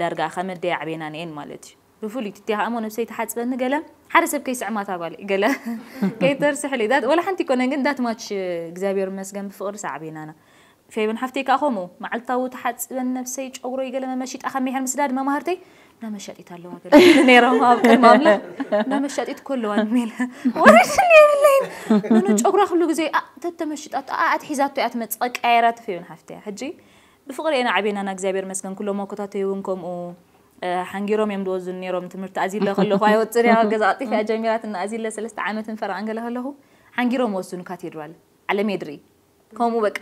ዳርጋ ከመደይ ኣዕቤና ነን ማለት እዩ። ብፍሉይ ትትያ ከኣ እሞ ነብሰይ ትሓጽበኒ ገለ ሓደ ሰብ ከይስዕማታ ጓል ገለ ከይተርስሕሊ ዳት ወላ ሓንቲ ኮነ ግን ዳት ማች እግዚኣብሔር መስገን ብፍቕሪ ሳዕቤናና ፌቨን ሓፍተይ ከኣ ከምኡ መዓልታዊ ተሓጽበን ነብሰይ ጨጉረይ ገለ መመሺጣ ካብ ሚሕር ምስዳድ መማህርተይ እና መሻጢት ኣለዋ ገለ ነይሮም ኣብ ቅድሚ ኣምላኽ እና መሻጢት ኮለዋን ሜለ ወረድኒ የብለይን። ኖኖ ጨጉራ ኩሉ ግዜ ተተመሽጣ ኣትሒዛቶ እያ ትመጽእ ቀያየራ ትፍዮን ሓፍተያ ሕጂ ብፍቕሪ ኢና ዓብየናና እግዚኣብሔር መስገን ኩሎም ኣኮታተይ እውን ከምኡ ሓንጊሮም እዮም ዝወዙ ነይሮም ትምህርቲ ኣዚለ ከለኹ ኣይወፅን እያ ገዛ ኣጢፍ እያ ጀሚራትና ኣዚለ ሰለስተ ዓመትን ፈረቓን ገለ ከለኹ ሓንጊሮም ወስኑ ካቴድራል ዓለም የድሪ ከምኡ በቃ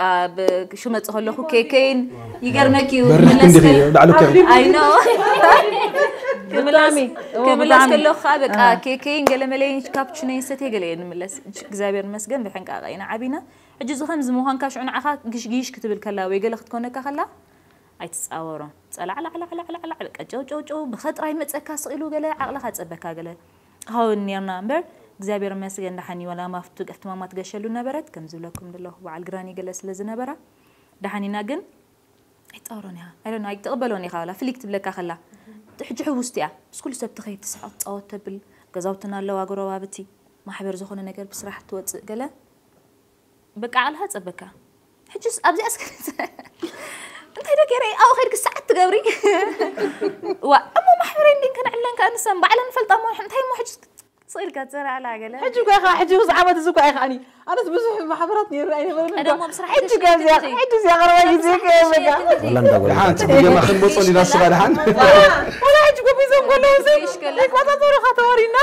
ሽመፅ ከለኹ ኬከይን ይገርመኪ እዩ በርህ ክንዲ ላዕሉ ከ ኣይኖ ክምላስ ከለኹ ከዓ በቃ ኬከይን ገለመለይን ካፕቹነይን ሰትየ ገለ እየ ንምለስ እግዚኣብሔር መስገን ብሕንቃቐ ኢና ዓቢና ሕጂ እዚ ከምዚ ምዃንካ ሽዑ ንዓኻ ግሽጊሽ ክትብል ከላ ወይ ገለ ክትኮነካ ከላ ኣይትፃወሮ ፀላዕላዕላዕላዕላዕ በቃ ጨው ጨው ጨው ብኸጥራይ መፀካ ስቕ ኢሉ ገለ ዓቕልኻ ፀበካ ገለ ክኸውን ነርና እምበር እግዚኣብሔር መስገን ደሓን እዩ ወላ ማፍቱ ቀፍቲ ማማ ትገሸሉ ነበረት ከም ዝብለኩም ዘለኹ በዓል ግራኒ ገለ ስለ ዝነበራ ደሓን ኢና ግን ኣይትፃወሮን ኢኻ ኣይደነ ኣይትቕበሎን ኢኻ ወላ ፍሊክ ትብለካ ከላ ሕጂ ሕውስቲ እያ ምስ ኩሉ ሰብ ትኸይድ ትስሕቕ ትፃወት ተብል ገዛውትና ኣለዋ ጎረባብቲ ማሕበር ዝኾነ ነገር ብስራሕ ትወፅእ ገለ በቃ ዓቕልኻ ጸበካ ሕጅስ ኣብዚኣ እስከ እንታይ ዶ ገይረ ኣብኡ ከይድክ ሰዓት ትገብሪ ዋ እሞ ማሕበረይ እንዲን ከነዕለን ከኣ ንሰን ባዕለን ፈልጣ እሞ እንታይ እሞ ሕጅ ስኢልካ ትሰራ ኣላ ገለ ሕጂ እኳ ኢኻ ሕጂ ብዙ ዓመት እዚ እኳ ኢኻኒ ኣነስ ብዙሕ ማሕበራት ነይሩ ኣይነበርን ቀደሞም ስራሕ ሕጂ እዚኣ ሕጂ እዚኣ ቀረባ ግዜ ከየበካ ወላ እንዳጎላ ሓንቲ ብጀማ ክንቦጾ ሊና ስኻ ደሓን ወላ ሕጂ ጎቢዞም ጎለዉ ይቆጣጠሩኻ ተወሪና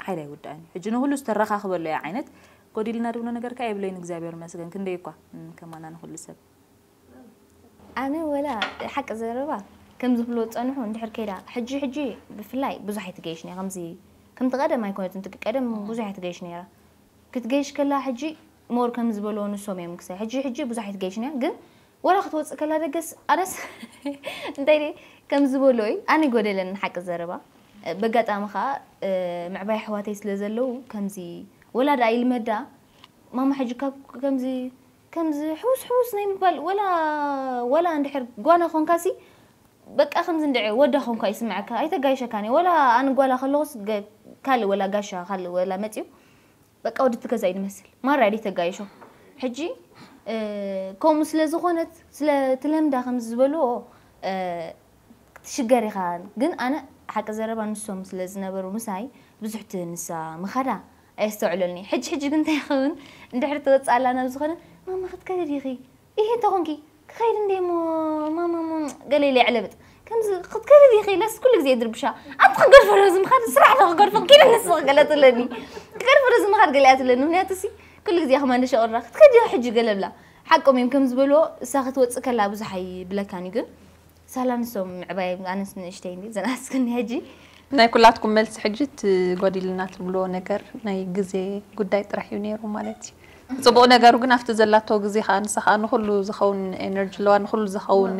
ሓይል ኣይውዳእን እዩ ሕጂ ንኩሉ ዝተረኻኽበሉ እያ ዓይነት ጎዲልና ድብሎ ነገር ከ የብለይን እግዚኣብሔር ይመስገን ክንደይ እኳ ከማና ንኩሉ ሰብ ኣነ ወላ ሓቂ ዘረባ ከም ዝብሎ ጸንሑ እንድሕር ከይዳ ሕጂ ሕጂ ብፍላይ ብዙሕ ኣይትገይሽኒ ከምዚ ከምቲ ቀደም ኣይኮነትን ትቂ ቀደም ብዙሕ ኣይትገይሽ ነይራ ክትገይሽ ከላ ሕጂ ሞር ከም ዝበልዎ ንሶም እዮም ክሳይ ሕጂ ሕጂ ብዙሕ ኣይትገይሽኒ ግን ወላ ክትወፅእ ከላ ደገስ ኣነስ እንታይ ደ ከም ዝበሎ እዩ ኣነ ይጎደለኒ ሓቂ ዘረባ በጋጣሚ ከዓ ምዕባይ ኣሕዋተይ ስለ ዘለዉ ከምዚ ወላ ደኣ ይልመዳ ማማ ሕጂ ካብ ከምዚ ከምዚ ሕውስ ሕውስ ናይ ምባል ወላ ወላ እንድሕር ጓና ኮንካሲ በቃ ከምዚ እንድዒ ወዳ ኮንኳ ይስምዐካ ኣይተጋይሸካን ወላ ኣነ ጓላ ከለኹስ ካልእ ወላ ጋሻ ካልእ ወላ መፅዩ በቃ ወዲ እቲ ገዛ እዩ ዝመስል ማራ ድዩ ተጋይሾ ሕጂ ከምኡ ስለ ዝኾነት ስለ ትለምዳ ከም ዝበልዎ ክትሽገር ኢኻ ግን ኣነ ሓቂ ዘረባ ንሶም ስለ ዝነበሩ ምሳይ ብዙሕ እቲ ንሳ ምኻዳ ኣየስተውዕለልኒ ሕጂ ሕጂ ግን እንታይ ይኸውን እንድሕር ትወፅእ ኣላ ናብ ዝኾነ ማማ ክትከዲ ዲኺ ይሄ እንተ ኾንኪ ክኸይድ እንደ ሞ ማማ ሞ ገለ ኢለ የዕለብጥ ከምዚ ክትከዲ ዲኺ ኢለስ ኩሉ ግዜ ድርብሻ ኣንቲ ክገድፈ ዶ ዝምኻድ ስራሕ ዶ ክገድፎ ኪደ ንስኺ ገለ ትብለኒ ክገድፈ ዶ ዝምኻድ ገለ እያ ትብለኒ ምክንያቱ ሲ ኩሉ ግዜ ከማን ሸቕራ ክትከዲ ሕጂ ገለ ብላ ሓቆም እዮም ከም ዝበልዎ እሳ ክትወፅእ ከላ ብዙሕ ኣይብለካን እዩ ግን ሳላ ንሶም ምዕባይ ኣነስ ንእሽተይ እንዲ ዘናስክኒ ሕጂ ናይ ኩላትኩም መልሲ ሕጂ እቲ ጎዲልና ትብልዎ ነገር ናይ ግዜ ጉዳይ ጥራሕ እዩ ነይሩ ማለት እዩ። ፅቡቕ ነገሩ ግን ኣብቲ ዘላቶ ግዜ ከዓ ንሳ ከዓ ንኩሉ ዝኸውን ኤነርጂ ኣለዋ ንኩሉ ዝኸውን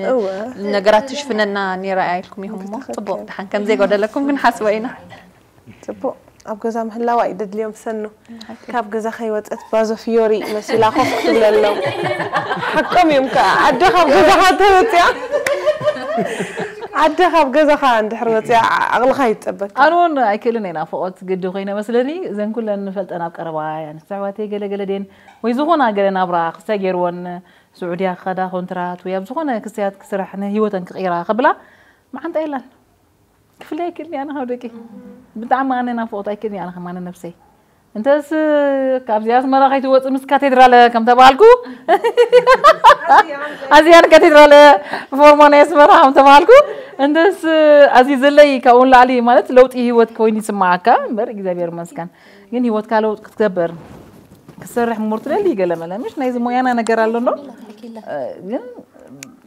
ነገራት ትሽፍነና ነይራ እያ ኢልኩም ኢኹም እሞ ፅቡቕ ድሓን ከምዘይጎደለኩም ክንሓስቦ ኢና። ጽቡቕ ኣብ ገዛ ምህላዋ እዩ ደድልዮም ሰኑ ካብ ገዛ ከይወፀት ባዞ ፍዮሪ መሲላ ኮፍ ክትብለሎም ሓቆም እዮም ከዓ ዓዲ ካብ ገዛኻ ተወፅያ ዓዲ ካብ ገዛኻ እንድሕር ወፅያ ዓቕልኻ ይፀበካ ኣነ እውን ኣይክእልን እየ ናፍቖት ግዲ ኮይነ መስለኒ እዘን ኩለን ንፈልጠን ኣብ ቀረባ ኣንስቲ ኣሕዋተይ ገለገለ ድየን ወይ ዝኾና ገለ ናብራ ክስታይ ገይርወን ስዑድያ ክኸዳ ኮንትራት ወይ ኣብ ዝኾነ ክስታያት ክስራሕ ንህይወተን ክቕይራ ከብላ መዓንጣ የላን ክፍለየኪ እኒኣና ካብ ደቂ ብጣዕሚ ኣነ ናፍቆት ኣይክእልን ኣነ ከማነ ነብሰይ እንተስ ካብዚ ኣስመራ ከይትወፅእ ምስ ካቴድራለ ከም ተባልኩ ኣዚያን ካቴድራለ ፎርሞ ናይ ኣስመራ ከም ተባልኩ እንተስ ኣዚ ዘለይ ካብኡ ንላዕሊ ማለት ለውጢ ህይወት ኮይኑ ይስማዓካ እምበር እግዚኣብሔር ይመስገን ግን ህይወትካ ለውጢ ክትገብር ክትሰርሕ ምሙር ትደሊ ገለ መለ ምሽ ናይዚ ሞያና ነገር ኣሎ እንዶ ግን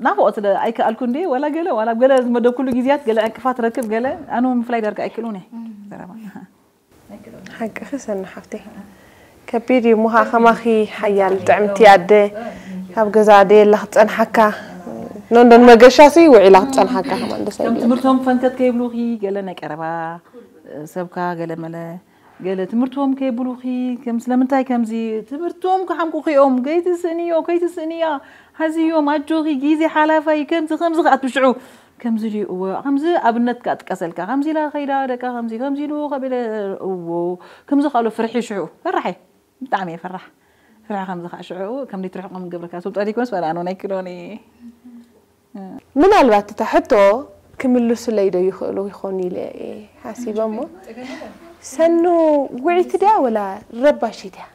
ናፍቆት ስለ ኣይከኣልኩ እንዴ ዋላ ገለ ዋላ ገለ ዝመደብኩሉ ግዜያት ገለ ዕንቅፋት ረክብ ገለ ኣነ ምፍላይ ዳርጋ ኣይክእሉን እየ ዘረባ ሓቅኺ ሰኒ ሓፍተይ ከቢድ እዩ ሙኻ ከማኺ ሓያል ጥዕምቲ ኣደ ካብ ገዛ ኣደ የላ ክትፀንሓካ ኖንዶን መገሻሲ ውዒላ ክትፀንሓካ ከማን ደስ ከም ኣይብለካ ትምህርቶም ፈንከት ከይብሉኺ ገለ ናይ ቀረባ ሰብካ ገለ መለ ገለ ትምህርቶም ከይብሉኺ ከም ስለምንታይ ከምዚ ትምህርቶም ክሓምቁኺ እዮም ከይትስእንዮ ከይትስእንያ ሓዝዮም ኣጆኺ ግዜ ሓላፋይ ከምዚ ከምዚ ከኣ ትብሽዑ ከምዚ ድዩ እወ ከምዚ ኣብነት ከኣ ጥቀሰልካ ከምዚ ኢላ ከይዳ ደቃ ከምዚ ከምዚ ኢሉ ከቢለ እዎ ከምዚ ካሎ ፍርሒ ሽዑ ፈራሐ ብጣዕሚ እየ ፈራሕ ፍርሒ ከምዚ ከኣ ሽዑ ከም ትርሕቆም ገብረካ ስልጣን ይኮንስ ወላ ኣነ ናይ ክሎኒ ምናልባት እታ ሕቶ ክምልሱለይ ዶ ይኽእሉ ይኾኑ ኢለ እየ ሓሲበ እሞ ሰኑ ውዒት ድያ ወላ ረባሺ ድያ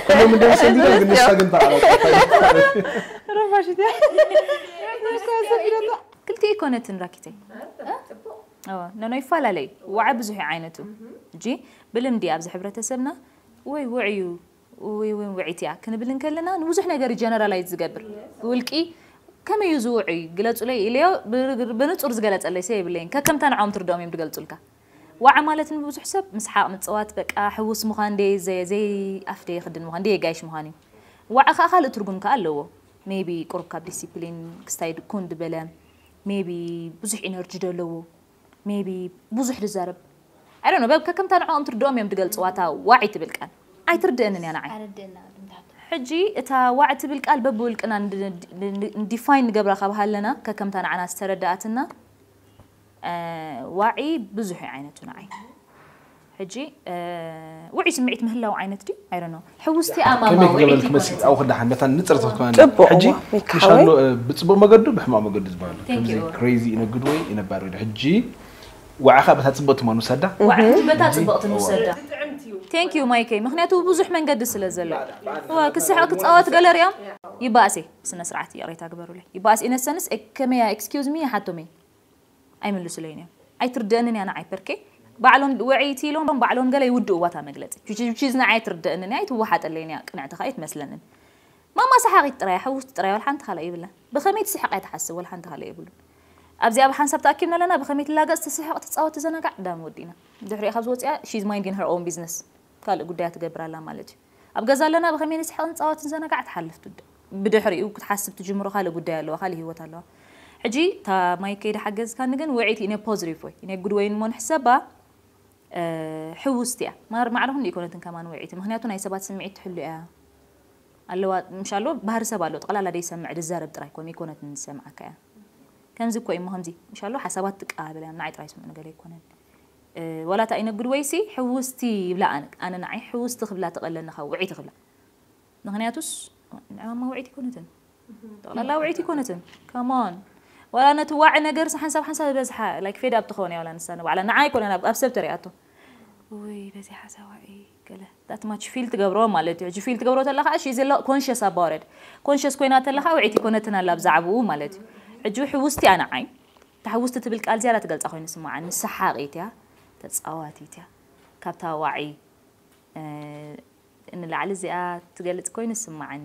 كلهم من دون سندي من السجن تعالى ረባሽት እያ ክልቲኡ ኣይኮነትን ራኪተይ ነኖ ይፈላለዩ ዋዓ ብዙሕ ዓይነቱ እጂ ብልምዲ ኣብዚ ሕብረተሰብና ወይ ውዕዩ ወይ እውን ውዒት እያ ክንብል እንከለና ንብዙሕ ነገር ጀነራላይዝ ዝገብር ብውልቂ ከመይ እዩ ዝውዑይ ግለፁለይ ኢለዮ ብንፁር ዝገለፀለይ ሰብ የብለይን ከከምታ ንዓኦም ትርድኦም እዮም ዝገልፁልካ ዋዓ ማለት ንብዙሕ ሰብ ምስሓቕ ምፅዋት በቃ ሕውስ ምዃን ደየ ዘየ ዘይ ኣፍ ደየ ክድን ምዃን ደየ ጋይሽ ምዃን እዩ ዋዓ ከዓ ካልእ ትርጉም ከዓ ኣለዎ maybe ቁሩብ ካብ ዲሲፕሊን ክስታይ ድኩን ዝበለ maybe ብዙሕ ኢነርጂ ዶ ኣለዎ maybe ብዙሕ ድዛረብ I don't know በብ ከከምታ ንዕኦም ትርድኦም እዮም ድገልፅዋ እታ ዋዒ ትብል ቃል ኣይትርድእንን እያ ንዓይ ሕጂ እታ ዋዒ ትብል ቃል በብውልቅና ዲፋይን ንገብራ ካብ ሃለና ከከምታ ንዓና ዝተረዳኣትና ዋዒ ብዙሕ እዩ ዓይነቱ ንዓይ ሕጂ ውዒ ስምዒት ምህላው ዓይነት ድዩ I don't know ሕውስቲ ኣማማ ከመይ ክገብረልክ ውዒ መሲል ኣብኡ ክዳሓን መታን ንፅር ተትኮና ፅቡቕ ሕጂ እዋ፣ ሚኪ ምሻሎ ሓወይ። ብፅቡቕ መገዱ ብሕማቕ መገዱ ዝበሃሉ Thank ከምዚ you። ክሬዚ ይነግድ ወይ ይነባር ወይ ሕጂ ዋዕኻ በታ ፅብቕቲ ማኑ ሰዳ ዋዒ ሕጂ በታ ፅብቕቲ ንውሰዳ Thank you ማይከይ ምክንያቱ ብዙሕ መንገዲ ስለ ዘሎ እዋ ክስሕቕ ክፃወት ገለ ሪኦም ይባእሴ ስነ ስርዓት ይቕሬታ ግበሩለይ ይባእስ ኢነሰንስ ከመያ excuse me ይሓቶመይ ኣይምልሱለይን እዮም ኣይትርደእንን እያ ንዓይ ፐርኬ ባዕሎም ውዕይቲ ኢሎም ባዕሎም ገለ ይውድእዋ እታ መግለፂ ቺዝ ንዓይ ኣይትርደእንን እያ ኣይትወሓጠለይን እያ ቅንዕቲ ከዓ ኣይትመስለንን ማማ ሰሓቂት ጥራይ ሕውስቲ ጥራይ ወላ ሓንቲ ካልእ የብላን ብኸመይ ትስሕቕ እያ ትሓስብ ወላ ሓንቲ ካልእ የብሉን ኣብዚ ኣብ ሓንሳብ ተኣኪብና ኣለና ብኸመይ ትላገፅ ትስሕቕ ትፃወት ትዘናጋዕ ዳም ወዲና ድሕሪኡ ካብ ዝወፅያ she's minding her own business ካልእ ጉዳያ ትገብር ኣላ ማለት እዩ ኣብ ገዛ ኣለና ብኸመይ ንስሕቕ ንፃወት ንዘናጋዕ ትሓልፍ ትውድእ ብድሕሪኡ ክትሓስብ ትጅምሮ ካልእ ጉዳይ ኣለዋ ካልእ ህይወት ኣለዋ ሕጂ እታ ማይ ከይዳ ሓገዝካኒ ግን ውዒት ኢነ ፖዚቲቭ ወይ ኢነ ጉድ ወይን እሞ ንሕሰባ ሕውስቲ እያ ማዕረ ክንዲ ይኮነትን ከማን ውዒቲ ምክንያቱ ናይ ሰባት ስምዒት ትሕሉ እያ ኣለዋ ምሻሎ ባህሪ ሰብ ኣሎ ጠቕላላ ደይሰምዕ ድዛረብ ጥራይ ኮም ይኮነትን ዝሰምዓካ እያ ከምዚ እኮ እሞ ከምዚ ምሻሎ ሓሳባት ትቀባበል እያ ንዓይ ጥራይ ስምዑ ነገር ኣይኮነን ወላ እታ ኢነግድ ወይሲ ሕውስቲ ይብላ ኣነ ኣነ ንዓይ ሕውስቲ ክብላ ትቐለኒ ካብ ውዒቲ ክብላ ምክንያቱስ ንዕማማ ውዒቲ ይኮነትን ጠቕላላ ውዒቲ ይኮነትን ከሞን ዋላ ነቲ ዋዒ ነገር ሓንሳብ ሓንሳብ ዝበዝሓ like fed up ትኸውን እያ ዋላ ንሳ ንባዕላ ንዓይ ኮነ ኣብ ሰብ ተሪኣቶ ውይ በዚሓ ሳዋዒ ገለ that much feel ትገብሮ ማለት እዩ ሕጂ feel ትገብሮ ተለካ እሺ ዘሎ conscious about it conscious ኮይና ተለካ ውዒቲ ኮነትን ኣላ ብዛዕባኡ ማለት እዩ ሕጂ ሕውስቲ ኣነ ዓይ ተሕውስቲ ትብል ቃል ዝያዳ ትገልፃ ኮይኑ ስማዓኒ ሰሓቒት እያ ተፃዋቲት እያ ካብታ ዋዒ ንላዕሊ እዚኣ ትገልፅ ኮይኑ ስማዓኒ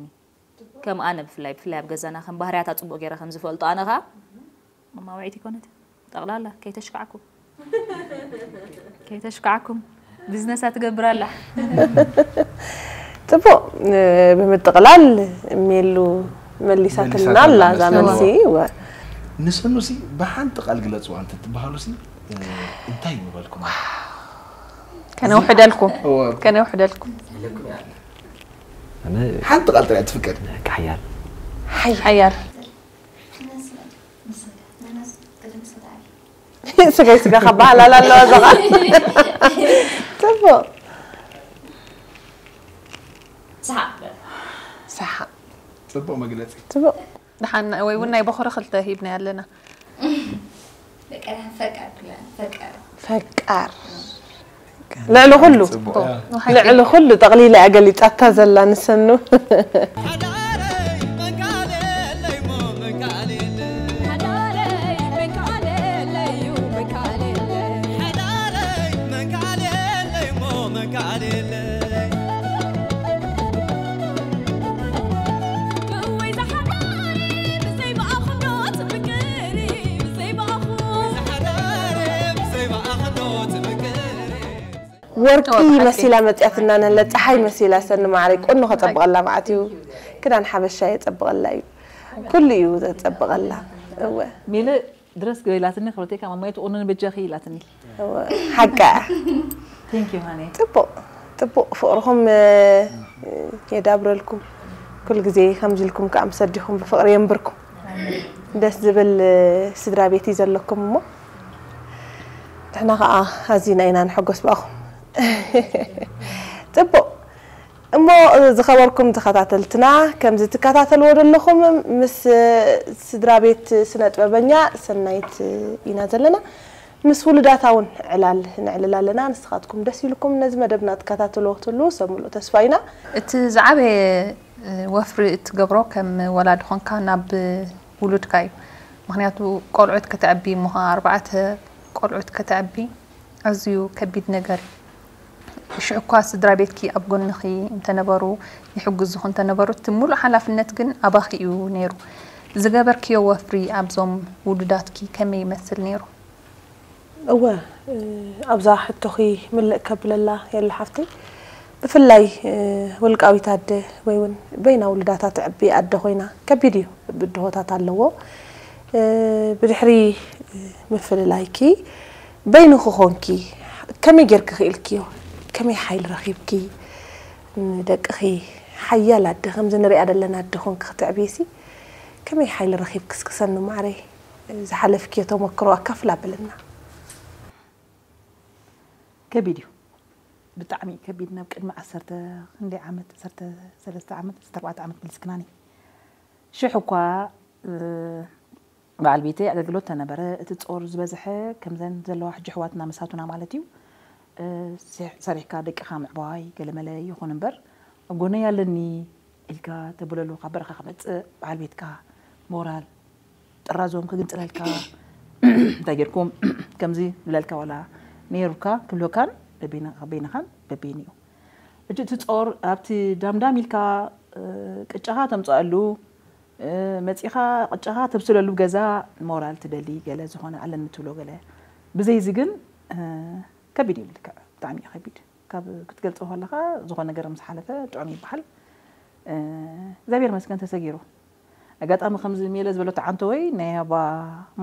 ከም ኣነ ብፍላይ ብፍላይ ኣብ ገዛና ከም ባህርያታ ፅቡቅ ገይረ ከም ዝፈልጦ ኣነ ከዓ መማውዒት ይኮነት ጠቕላላ ከይተሽካዕኩም ከይተሽካዕኩም ቢዝነሳ ትገብር ኣላ ፅቡቅ ብምጥቕላል ሜሉ መሊሳትልና ኣላ እዛ መልሲ ንሰኑሲ ብሓንቲ ቃል ግለፅዋ እንተ ትበሃሉሲ እንታይ ምበልኩም ከነውሕደልኩም ከነውሕደልኩም ሓንቲ ቃል ጥራይ ትፍቀድ ሓያል ሓያል ስጋይ ስጋ ካብ ባህላል ኣለዋ እዛ ቃል ፅቡቅ ሰሓቅ ሰሓቅ ጽቡቕ መግለጺ። ጽቡቕ። ደሓን ወይ እውን ናይ በኹሪ ክልተ ሂብና ኣለና። በቃ ፈቃር ክላ ፈቃር ፈቃር ልዕሊ ኩሉ ጽቡቕ። ጽቡቕ። ልዕሊ ኩሉ ጠቕሊላ እያ ገሊጻታ ዘላ ንሰኑ። ወርቂ ወርቂ። መሲላ መፅያትና ነለ ፀሓይ መሲላ ሰኒ ማዕረይ ቁኖ ከፀብቐላ ማለት እዩ። ክዳን ሓበሻ የፀብቐላ እዩ። ኩሉ እዩ ዘፀብቐላ። እወ ሚሊ ድረስ ገበ ኢላትኒ ክብረተይ ካብ ማማይ ትቑንኒ በጃኺ ኢላትኒ። እወ ሓቃ እያ። Thank you honey። ጥቡቕ ጥቡቕ ፍቕርኹም የዳብረልኩም። ኩሉ ግዜ ከምዚ ኢልኩም ከዓ ምስ ኣዲኹም ብፍቕሪ የንብርኩም። ደስ ዝብል ስድራ ቤት እዩ ዘለኩም እሞ ንሕና ከዓ ኣዚና ኢና ንሕጎስ ብኣኹም። ጥቡቕ እሞ ዝኸበርኩም ተኸታተልትና ከምዚ ትከታተልዎ ዘለኹም ምስ ስድራ ቤት ስነ ጥበበኛ ሰናይት ኢና ዘለና። ምስ ውሉዳታ እውን ዕላል ነዕልል ኣለና። ንስኻትኩም ደስ ኢልኩም ነዚ መደብና ትከታተልዎ ክትህልዉ ሰብ ምሉእ ተስፋ ኢና። እቲ ዝዓበየ ወፍሪ እትገብሮ ከም ወላዲ ኾንካ ናብ ውሉድካ እዩ። ምክንያቱ ቆልዑት ከተዕቢ እሞ ኸዓ ኣርባዕተ ቆልዑት ከተዕቢ ኣዝዩ ከቢድ ነገር እዩ። ሽዑ እኳ ስድራ ቤትኪ ኣብ ጎንኺ እንተነበሩ ይሕግዙኺ እንተነበሩ እቲ ሙሉእ ሓላፍነት ግን ኣባኺ እዩ ነይሩ። ዝገበርክዮ ወፍሪ ኣብዞም ውሉዳትኪ ከመይ ይመስል ነይሩ? እወ ኣብዛ ሕቶኺ ምልእ ከብለላ የለ ሓፍተይ ብፍላይ ውልቃዊት ኣደ ወይ እውን በይና ውሉዳታ ትዕቢ ኣደ ኮይና ከቢድ እዩ። ብድሆታት ኣለዎ። ብድሕሪ ምፍልላይኪ በይንኺ ኮንኪ ከመይ ጌርኪ ክኢልክዮ? ከመይ ሓይሊ ረኺብኪ ንደቅኺ ሓያል ኣደ ከምዚ ንሪኣ ዘለና ኣደ ኮንኪ ክትዕብይሲ ከመይ ሓይሊ ረኺብኪ እስኪ ሰኒ ማዕረይ? ዝሓለፍክዮ ተመክሮ ኣካፍላ በለና። ከቢድ እዩ ብጣዕሚ ከቢድ ናብ ቅድሚ ዓሰርተ ክንደይ ዓመት ዓሰርተ ሰለስተ ዓመት ዓሰርተ ኣርባዕተ ዓመት መሊስክናኒ ሽሕ እኳ በዓል ቤተይ ኣገልግሎት ተነበረ እቲ ጾር ዝበዝሐ ከምዘን ዘለዋ ሕጂ ኣሕዋትና መሳቱና ማለት እዩ ሰሪሕካ ደቅኻ ምዕባይ ገለመለ ይኹን እምበር ኣብ ጎነይ ኣለኒ ኢልካ ተብለሉ ካብ በረኻ ክመፅእ በዓል ቤትካ ሞራል ጥራዞም ክግንፅለልካ እንታይ ጌርኩም ከምዚ ብለልካ ዋላ ነይሩካ ክብለካን በበይንኻን በበይን እዩ ሕጂ እቲ ጾር ኣብቲ ዳምዳም ኢልካ ቅጫኻ ተምፅኣሉ መፂኻ ቅጫኻ ተብስለሉ ገዛ ሞራል ትደሊ ገለ ዝኾነ ኣለኒ ትብሎ ገለ ብዘይዚ ግን ከቢድ እዩ ልክዕ ብጣዕሚ እዩ ከቢድ ካብ ክትገልፆ ከለካ ዝኾነ ነገር ምስ ሓለፈ ጥዑም ይበሃል እግዚኣብሔር መስገን ተሰጊሩ ኣጋጣሚ ከምዚ ሜለ ዝበለቶ ዓንተወይ ናይ ኣባ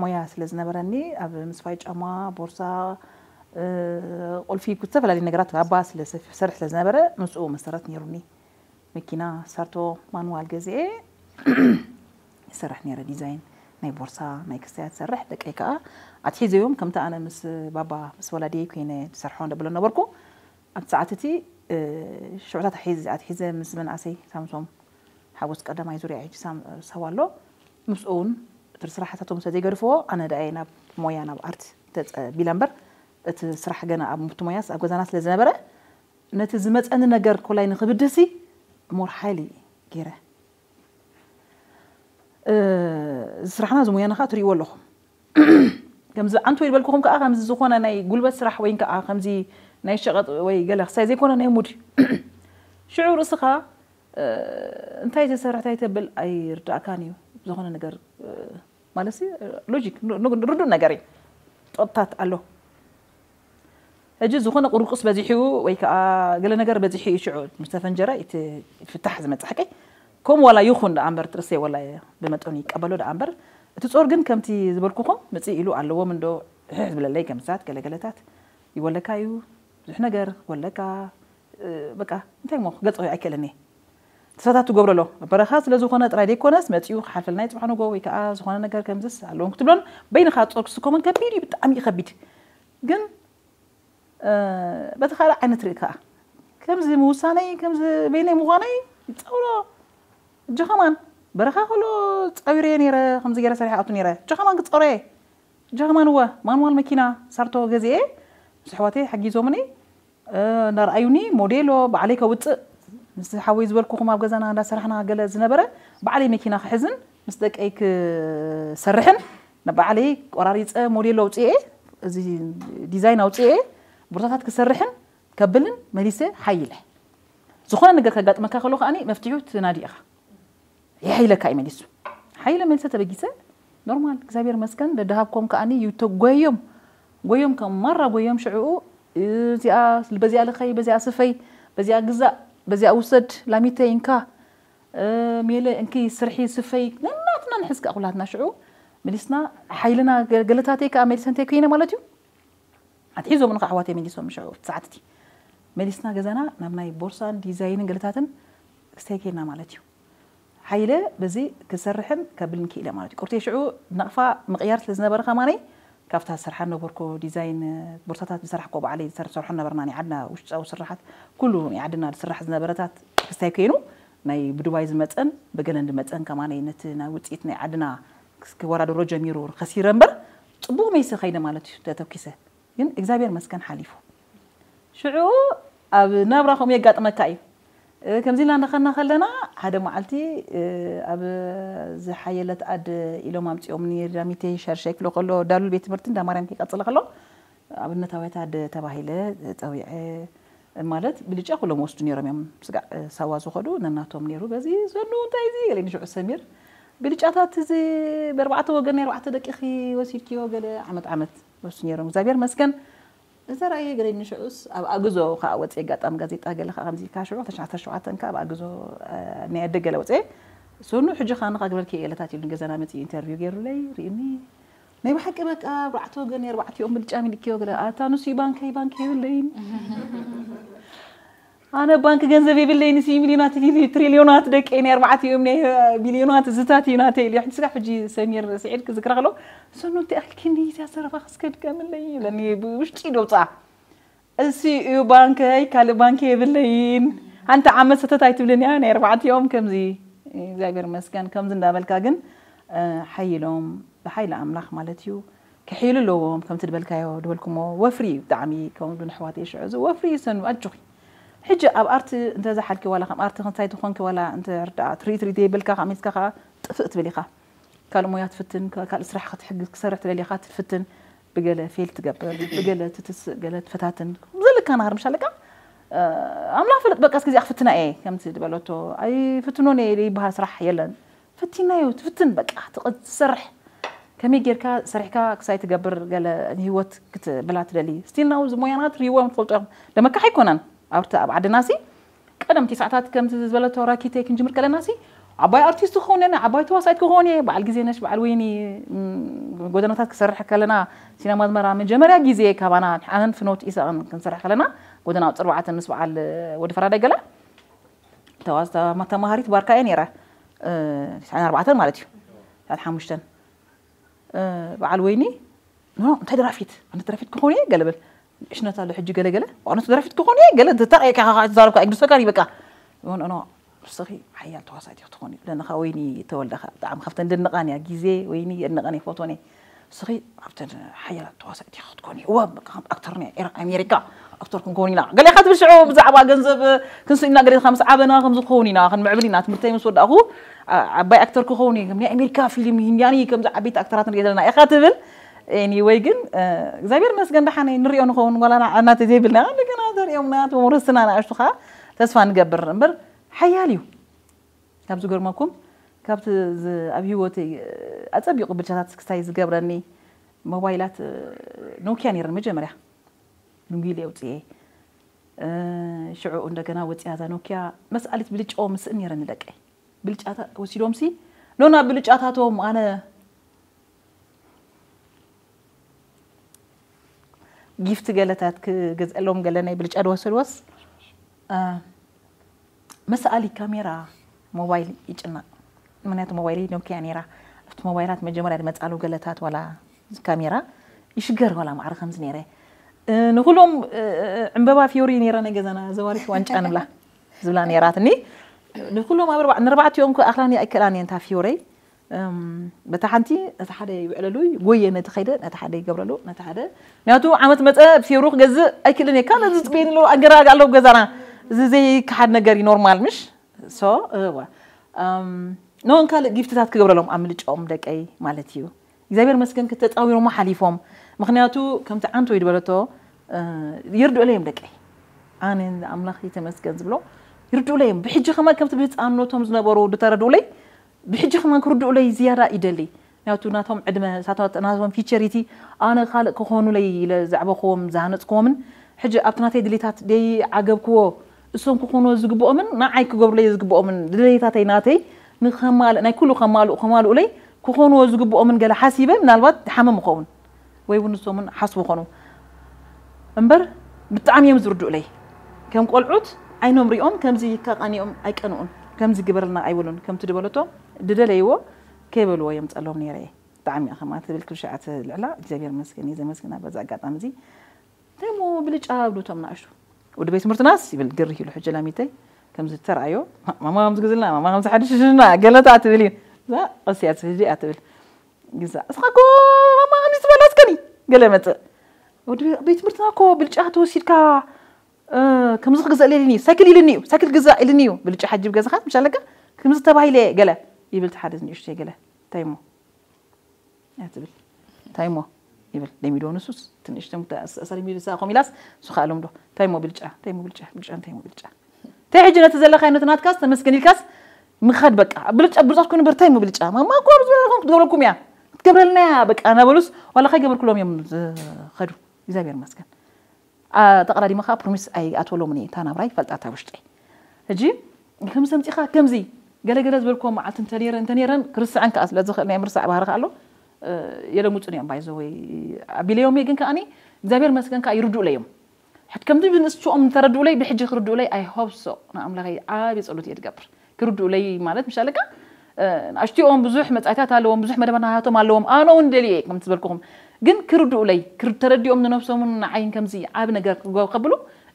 ሞያ ስለ ዝነበረኒ ኣብ ምስፋይ ጫማ ቦርሳ ቁልፊ ዝተፈላለዩ ነገራት ኣባ ስለ ሰርሕ ስለ ዝነበረ ምስኡ መሰረት ነይሩኒ መኪና ሳርቶ ማንዋል ገዚኤ ይሰርሕ ነይረ ዲዛይን ናይ ቦርሳ ናይ ክስታይ ትሰርሕ ደቀይ ከዓ ኣትሒዘዮም ከምቲ ኣነ ምስ ባባ ምስ ወላዲየይ ኮይነ ዝሰርሖ ደብሎ ነበርኩ ኣብቲ ሰዓት እቲ ሽዑታት ኣትሒዘ ምስ መንኣሰይ ሳምሶም ሓጎስ ቀዳማይ ዙርያ ሕጂ ሰብ ኣሎ ምስኡ እውን እቲ ስራሕታቶም ስለ ዘይገድፍዎ ኣነ ደኣየ ናብ ሞያ ናብ ኣርት ተፀቢለ እምበር እቲ ስራሕ ገና ኣብ ሙርቲ ሞያስ ኣብ ገዛና ስለ ዝነበረ ነቲ ዝመፀኒ ነገር ኮላይ ንክብድሲ ሞር ሓይሊ ገይረ እዚ ስራሕና እዚ ሙያና ከዓ ትሪእዎ ኣለኹም ከምዚ ዓንቱ ይበልኩኹም ከዓ ከምዚ ዝኾነ ናይ ጉልበት ስራሕ ወይ ከዓ ከምዚ ናይ ሸቐጥ ወይ ገለ ክሳይ ዘይኮነ ናይ ሙድ ሽዑ ርእስኻ እንታይ ተሰርሕ እንታይ ተብል ኣይርዳእካን እዩ ዝኾነ ነገር ማለት ሎጂክ ርዱእ ነገር እዩ ጦብታት ኣሎ ሕጂ ዝኾነ ቁርቁስ በዚሑ ወይ ከዓ ገለ ነገር በዚሑ እዩ ሽዑ ምስ ተፈንጀረ እቲ ፍታሕ ዝመፅእ ሓቀይ ከምኡ ዋላ ይኹን ደኣ እምበር ትርእሰይ ዋላ ብመጠኑ ይቀበሎ ደኣ እምበር እቲ ጾር ግን ከምቲ ዝበልኩኹም ምፅእ ኢሉ ኣለዎም እንዶ ሕሕ ዝብለለይ ከምስታት ገለገለታት ይወለካ እዩ ብዙሕ ነገር ወለካ በቃ እንታይ ሞ ክገልፆ ኣይክእልን እየ ተሳታት ትገብረሎ በረኻ ስለ ዝኾነ ጥራይ ዘይኮነስ መፂኡ ክሓልፈልና ይፅባሕ ንጎ ወይ ከዓ ዝኾነ ነገር ከምዝስ ኣለዎም ክትብሎን በይንኻ ጾር ክስከሞን ከቢድ እዩ ብጣዕሚ እዩ ከቢድ ግን በቲ ካልእ ዓይነት ርኢ ከዓ ከምዚ ምውሳነይ ከምዚ በይነይ ምዃነይ ይፀውሮ እጂ ከማን በረኻ ከሎ ፃዊረየ ነይረ። ከምዚ ገይረ ሰሪሐ ኣቱ ነይረ። ጀኸማን ክፀውረየ ጀኸማን እወ ማንዋል መኪና ሳርቶ ገዚኤ ምስ ኣሕዋተይ ሓጊዞምኒ እንዳርኣዩኒ ሞዴሎ ባዕለይ ከውፅእ ምስ ሓወይ ዝበልኩኹም ኣብ ገዛና እንዳሰራሕና ገለ ዝነበረ ባዕለይ መኪና ክሕዝን ምስ ደቀይ ክሰርሕን ንባዕለይ ቆራሪፀ ሞዴሎ ኣውፅኤ እዚ ዲዛይን ኣውፅኤ ቦርሳታት ክሰርሕን ከብልን መሊሰ ሓይለ ዝኾነ ነገር ከጋጥመካ ከሎ ከዓኒ መፍትሑ ትናዲ ኢኻ ይሓይለካ እዩ መሊሱ ሓይለ መልሰ ተበጊሰ ኖርማል እግዚኣብሔር መስገን ደድሃብኮም ከዓኒ ይተጎዮም ጎዮም ከም ማራ ጎዮም ሽዕኡ እዚኣ በዚኣ ልኸይ በዚኣ ስፈይ በዚኣ ግዛእ በዚኣ ውሰድ ላሚተይ እንካ ሜለ እንኪ ስርሒ ስፈይ ነናትና ንሕዝ ከዓ ኩላትና ሽዑ መሊስና ሓይልና ገለታተይ ከዓ መልሰንተይ ኮይነ ማለት እዩ ኣትሒዞም ንኻ ኣሕዋተይ መሊሶም ሽዑ ሰዓትቲ መሊስና ገዛና ናብ ናይ ቦርሳን ዲዛይንን ገለታትን ክስተይ ከይና ማለት እዩ ሓይለ በዚ ክሰርሕን ከብልን ክኢለ ማለት እዩ ቁርተይ ሽዑ ናቕፋ ምቕያር ስለ ዝነበረ ከማነይ ካብታ ዝሰርሓ ነበርኮ ዲዛይን ቦርሳታት ዝሰራሕኮ ባዕለይ ዝሰርሖ ነበርና ናይ ዓድና ውሽጣዊ ስራሓት ኩሉ ናይ ዓድና ዝስራሕ ዝነበረታት ክስታይ ኮይኑ ናይ ብዱባይ ዝመፀን ብገለን ዝመፀን ከማነይ ነቲ ናይ ውፅኢት ናይ ዓድና ክወዳደሮ ጀሚሩ ከሲረ እምበር ፅቡቕ መይሰ ከይደ ማለት እዩ ተተኪሰ ግን እግዚኣብሔር መስገን ሓሊፉ ሽዑ ኣብ ናብራ ከምኡ የጋጥመካ እዩ ከምዚ ኢልና እንዳኸና ከለና ሓደ መዓልቲ ኣብ ዝሓየለት ኣድ ኢሎም ኣምፂኦም ዳሚተይ ሻርሻይ ክሎ ከሎ ዳሉል ቤት ትምህርቲ እንዳ ማርያም ከይቀፅለ ከሎ ኣብነታውያት ኣድ ተባሂለ ፀዊዐ ማለት ብልጫ ኩሎም ወስዱ ነይሮም እዮም ስጋዕ ሳዋ ዝኸዱ ነናቶም ነይሩ በዚ ዘኑ እንታይ እዚ ገለ ንሽዑ ሰሚር ብልጫታት እዚ በርባዕተ ወገን ናይ ኣርባዕተ ደቂኺ ወሲድኪዮ ገለ ዓመት ዓመት ወስዱ ነይሮም እግዚኣብሔር መስገን ዝተራእየ ገለ ንሽዑስ ኣብ ኣግዞ ከዓ ወፅየ ኣጋጣሚ ጋዜጣ ገለ ከዓ ከምዚ ኢልካ ሽዑ ተሽዓተ ሸውዓተ ከዓ ኣብ ኣግዞ ናይ ኣደ ገለ ወፅየ ሰኑ ሕጂ ከዓ ንካ ግበርኪ ገለታት ኢሉ ገዛና መፅኡ ኢንተርቪው ገይሩለይ ርእኒ ናይ ብሓቂ በቃ ኣርባዕተ ወገን ኣርባዕቲኦም ብልጫ ሚልክዮ ገለ ኣታ ንሱ ባንከይ ባንክ የብለይን ኣነ ባንክ ገንዘብ የብለይን ሲ ሚሊዮናት ትሪሊዮናት ደቂ ናይ ኣርባዕቲኦም ናይ ቢሊዮናት ዝታት እዩ ናተይ ኢሉ ሕጂ ስጋ ሕጂ ሰሚር ስዒድ ክዝክራ ከሎ ሰኑ እንታይ ኣኽልኪኒ እዚኣ ዘረባ ክስከድከምለይ ይብለኒ ብውሽጢ ደውፃ እሲ እዩ ባንከይ ካልእ ባንክ የብለይን ሓንቲ ዓመት ሰተት ኣይትብልን እያ ናይ ኣርባዕቲኦም ከምዚ እግዚኣብሔር መስገን ከምዚ እንዳበልካ ግን ሓይሎም ብሓይሊ ኣምላኽ ማለት እዩ ክሒሉ ኣለዎም ከምቲ ዝበልካዮ ዝበልኩሞ ወፍሪ እዩ ብጣዕሚ ከምኡ ንሕዋተይ ሽዑ እዚ ወፍሪ እዩ ሰኑ ኣጆኺ ሕጂ ኣብ ኣርቲ እንተዝሓልኪ ዋላ ከም ኣርቲ ክንታይ ትኾንኪ ዋላ እንተ ርዳኣ ትርኢ ትርኢ ዘይብልካ ካብ ሚልካ ከዓ ጥፍእ ትብል ኢኻ ካልእ ሞያ ትፍትን ካልእ ስራሕ ክትሕግዝ ክሰርሕ ትደሊ ኢኻ ትፍትን ብገለ ፌል ትገብር ብገለ ትትስእ ገለ ትፈታትን ዘለካ ናሃር ምሻለካ ኣምላኽ ፈለጥ በቃ እስከዚኣ ክፍትና እየ ከምቲ ዝበለቶ ኣይፍትኖን እየ ይበሃል ስራሕ የለን ፈቲናዮ ትፍትን በቃ ትሰርሕ ከመይ ጌርካ ሰሪሕካ ክሳይ ትገብር ገለ ንህይወት ክትብላ ትደሊ ስቲል ናው እዚ ሞያና ትሪእዎም ትፈልጦ ኢኹም ደመካሕ ኣይኮነን ኣብቲ ኣብ ዓድና ሲ ቀደም ቲስዓታት ከምቲ ዝበለቶ ራኪተይ ክንጅምር ከለና ሲ ዓባይ ኣርቲስት ክኸውን እየ ዓባይ ተዋሳኢት ክኸውን እየ በዓል ግዜ ነሽ በዓል ወይኒ ጎደናታት ክሰርሕ ከለና ሲናማ ኣዝመራ መጀመርያ ግዜ ካባና ኣነን ፍኖት ኢሳቕን ክንሰርሕ ከለና ጎደና ኣብ ፅርባዓትን ምስ በዓል ወዲ ፈራዳይ ገላ ተማሃሪት ባርካ እየ ነይረ ትስዓን ኣርባዕተን ማለት እዩ ትስዓን ሓሙሽተን በዓል ወይኒ እንታይ ደራፊት ኣነ ደራፊት ክኾን እየ ገለ በል እሽነት ኣሎ ሕጂ ገለ ገለ ኣነሱ ደራፊት ክኾን እየ ገለ ተጣቂዕካ ኢኻ ትዛረብካ ግዱሰካ ይበቃ ኖ ንስኺ ሓያል ተዋሳኢት ክትኾኒ ለንኻ ወይኒ ተወልደኻ ብጣዕሚ ካብተን ደንቓን እያ ግዜ ወይኒ የድንቐን እየ ፎቶን እየ ንስኺ ኣብተን ሓያላት ተዋሳእቲ ክትኮኒ እወ ከም ኣክተር ናይ ኤራ ኣሜሪካ ኣክተር ክንከውን ኢና ገለ ኢኻ ትብል ሽዑ ብዛዕባ ገንዘብ ክንስእና ገለ ኢኻ ምስ ዓበና ከም ዝኸውን ኢና ክንምዕብል ኢና ትምህርተይ ምስ ወዳእኹ ዓባይ ኣክተር ክኸውን እየ ናይ ኣሜሪካ ፊልም ሂንዳኒ ከምዚ ዓበይቲ ኣክተራት ንሪኦ ዘለና ኢኻ ትብል ኤኒወይ ግን እግዚኣብሔር መስገን ደሓነ ንሪኦ ንኸውን ጓላና ዓናተ ዘይብልና እንደገና ተሪኦምና ተመረስትና ንኣሽቱ ከዓ ተስፋ ንገብር እምበር ሓያል እዩ ካብ ዝገርመኩም ካብቲ ኣብ ህይወተይ ኣፀቢቑ ብልጫታት ክስታይ ዝገብረኒ ሞባይላት ኖኪያ ነይረን መጀመርያ ሉንጊል የውፅኤ ሽዑ እንደገና ወፂያ እዛ ኖኪያ መስኣሊት ብልጫኦ ምስእን ነይረኒ ደቀይ ብልጫታ ወሲዶምሲ ኖና ብልጫታቶም ኣነ ጊፍት ገለታት ክገዝአሎም ገለ ናይ ብልጫ ድወሰድዎስ መሰኣሊ ካሜራ ሞባይል ይጭነቕ ምክንያቱ ሞባይል ኖኪያ ነይራ ኣብቲ ሞባይላት መጀመርያ ዝመፃሉ ገለታት ዋላ ካሜራ ይሽገር ዋላ ማዕረ ከምዚ ነይረ ንኩሎም ዕምበባ ፊዮሪ ነይራ ናይ ገዛና ዘዋሪት ዋንጫ ንብላ ዝብላ ነይራትኒ ንኩሎም ኣብ ኣርባ- ንኣርባዕቲኦም ክኣኽላኒ ኣይከኣላን እየን እታ ፊዮረይ። እም፣ በታ ሓንቲ ነቲ ሓደ ይውዕለሉ፣ ይጎየ ነቲ ከይደ፣ ነቲ ሓደ ይገብረሉ፣ ነቲ ሓደ። ምክንያቱ ዓመት መጸ ፊዮሩ ክገዝእ ኣይክእልን እየ። ካልእ ዝጽበየኒ ኣለዉ፣ ኣገራግ ኣለዉ ገዛና። እዚ ዘይከሓድ ነገር እዩ፣ ኖርማል ምሽ? ሶ፣ እዋ። እም፣ ንኦን ካልእ ጊፍትታት ክገብረሎም ኣብ ምልጫኦም ደቀይ ማለት እዩ። እግዚኣብሔር መስገን ክተጻዊሮሞ ሓሊፎም። ምክንያቱ ከምቲ ዓንቶ ይድበለቶ፣ እ፣ ይርድኡለይ እዮም ደቀይ። ኣነ ኣምላኽ ይተመስገን ዝብሎ ይርድኡለይ እዮም። ብሕጂ ከማን ከምቲ ብህፃንነቶም ዝነበሩ ዝተረድኡለይ፣ ብሕጂ ከማን ክርድኡለይ ዝያዳ ይደሊ። ምክንያቱ ናቶም ዕድመ፣ ሳቶ-፣ ናቶም ፊቸሪቲ ኣነ ካልእ ክኾኑለይ ኢለ ዘዕበኽዎም፣ ዝሃነፅክዎምን፣ ሕጂ ኣብቲ ናተይ ድሌታት ደይዓገብክዎ እሶም ክኾንዎ ዝግብኦምን ንዓይ ክገብሩለይ ዝግብኦምን ድሌታተይ ናተይ ንኸማልእ፣ ናይ ኩሉ ከማልኡ፣ ከማልኡለይ ክኾንዎ ዝግብኦምን ገለ ሓሲበ ምናልባት ድሓመም እኸውን። ወይ እውን ንሶምን ሓስቡ ኾኑ። እምበር ብጣዕሚ እዮም ዝርድኡለይ። ከም ቆልዑት ዓይኖም ሪኦም ከምዚ ይካቃኒኦም ኣይቀንኡን። ከምዚ ግበረልና ኣይበሉን። ከምቲ ድበለቶ ድደለይዎ ከይበልዎ እዮም ጸሎም ነይረ እየ። ብጣዕሚ እያ ከማ ትብል ክልሽዓት ልዕላ እግዚኣብሔር መስገን እየ ዘመስግና በዚ ኣጋጣሚ እዚ። እንታይ እሞ ብልጫ ብሉ እቶም ንኣሽቱ። ወዲ ቤት ትምህርትናስ ይብል ግርህ ኢሉ ሕጂ ላሚተይ ከምዚ ተረኣዮ ማማ ከምዚ ግዝልና ማማ ከምዚ ሓድሽ ሽና ገለታ ትብል እዩ። እዛ ቀስ እያ ትህዚ እያ ትብል። ግዛ እስኻ እኮ ማማ ከምዚ ትበላ እስከኒ ገለ መጽእ። ወዲ ቤት ትምህርትና እኮ ብልጫ ተወሲድካ እ፣ ከምዚ ክግዛእ ኢልኒ እዩ፣ ሳይክል ኢልኒ እዩ፣ ሳይክል ግዛእ ኢልኒ እዩ። ብልጫ ሓጂ ገዛኻ ምሽ ኣለካ ከምዚ ተባሂለ ገለ ይብል። ሓደ ንእሽተይ ገለ እንታይ እሞ እያ ትብል። እንታይ እሞ ይብል። ለሚዶ ንሱስ ትንሽ ተምታ ሰሪሚ ልሳ ኮሚላስ ሱኻ ኣሎም ዶ እንታይ እሞ ብልጫ እንታይ እሞ ብልጫ ብልጫ እንታይ እሞ ብልጫ እንታይ ሕጂ ነቲ ዘለኻዮ ነቲ ናትካስ ተመስገን ኢልካስ ምኻድ በቃ። ብልጫ ብልጫት ኩን በር እንታይ እሞ ብልጫ ማማ እኮ ኣብ ዝበለኹም ክትገብረኩም እያ። ክትገብረልና እያ በቃ እናበሉስ ዋላ ከይገበርኩሎም እዮም ዝኸዱ። እግዚኣብሔር ይመስገን። ኣ፣ ተቐዳዲመ ከዓ ፕሮሚስ ኣይኣትወሎምን እየ። እታ ናብራ ይፈልጣ እታ ውሽጠይ። ሕጂ ከምዚ ኣምጺኻ ከምዚ ገለገለ ዝበልክዎ መዓልቲ እንተነይረ እንተነይረን ክርስዐን ከዓ ስለ ዝኽእል ናይ ምርሳዕ ባህሪ ከዓ ኣሎ። እ፣ የለሙጹን እዮም ባይዘወይ ኣቢለዮም እየ። ግን ከዓኒ እግዚኣብሔር መስገን ከዓ ይርድኡለይ እዮም። ሕት ከምዚ ብንስችኦም እንተረድኡለይ ብሕጂ ክርድኡለይ ኣይሆብሶ ንኣምላኸይ ዓብዪ ጸሎት እየ ዝገብር። ክርድኡለይ ማለት ምሽ ኣለካ እ፣ ንኣሽቲኦም ብዙሕ መጻኢታት ኣለዎም፣ ብዙሕ መደባት ናቶም ኣለዎም። ኣነ እውን ደልየ እየ ከምቲ ዝበልኩኹም። ግን ክርድኡለይ፣ ክር-፣ ተረዲኦም ንነብሶምን ንዓይን ከምዚ ዓቢ ነገር ክገ-፣ ከብሉ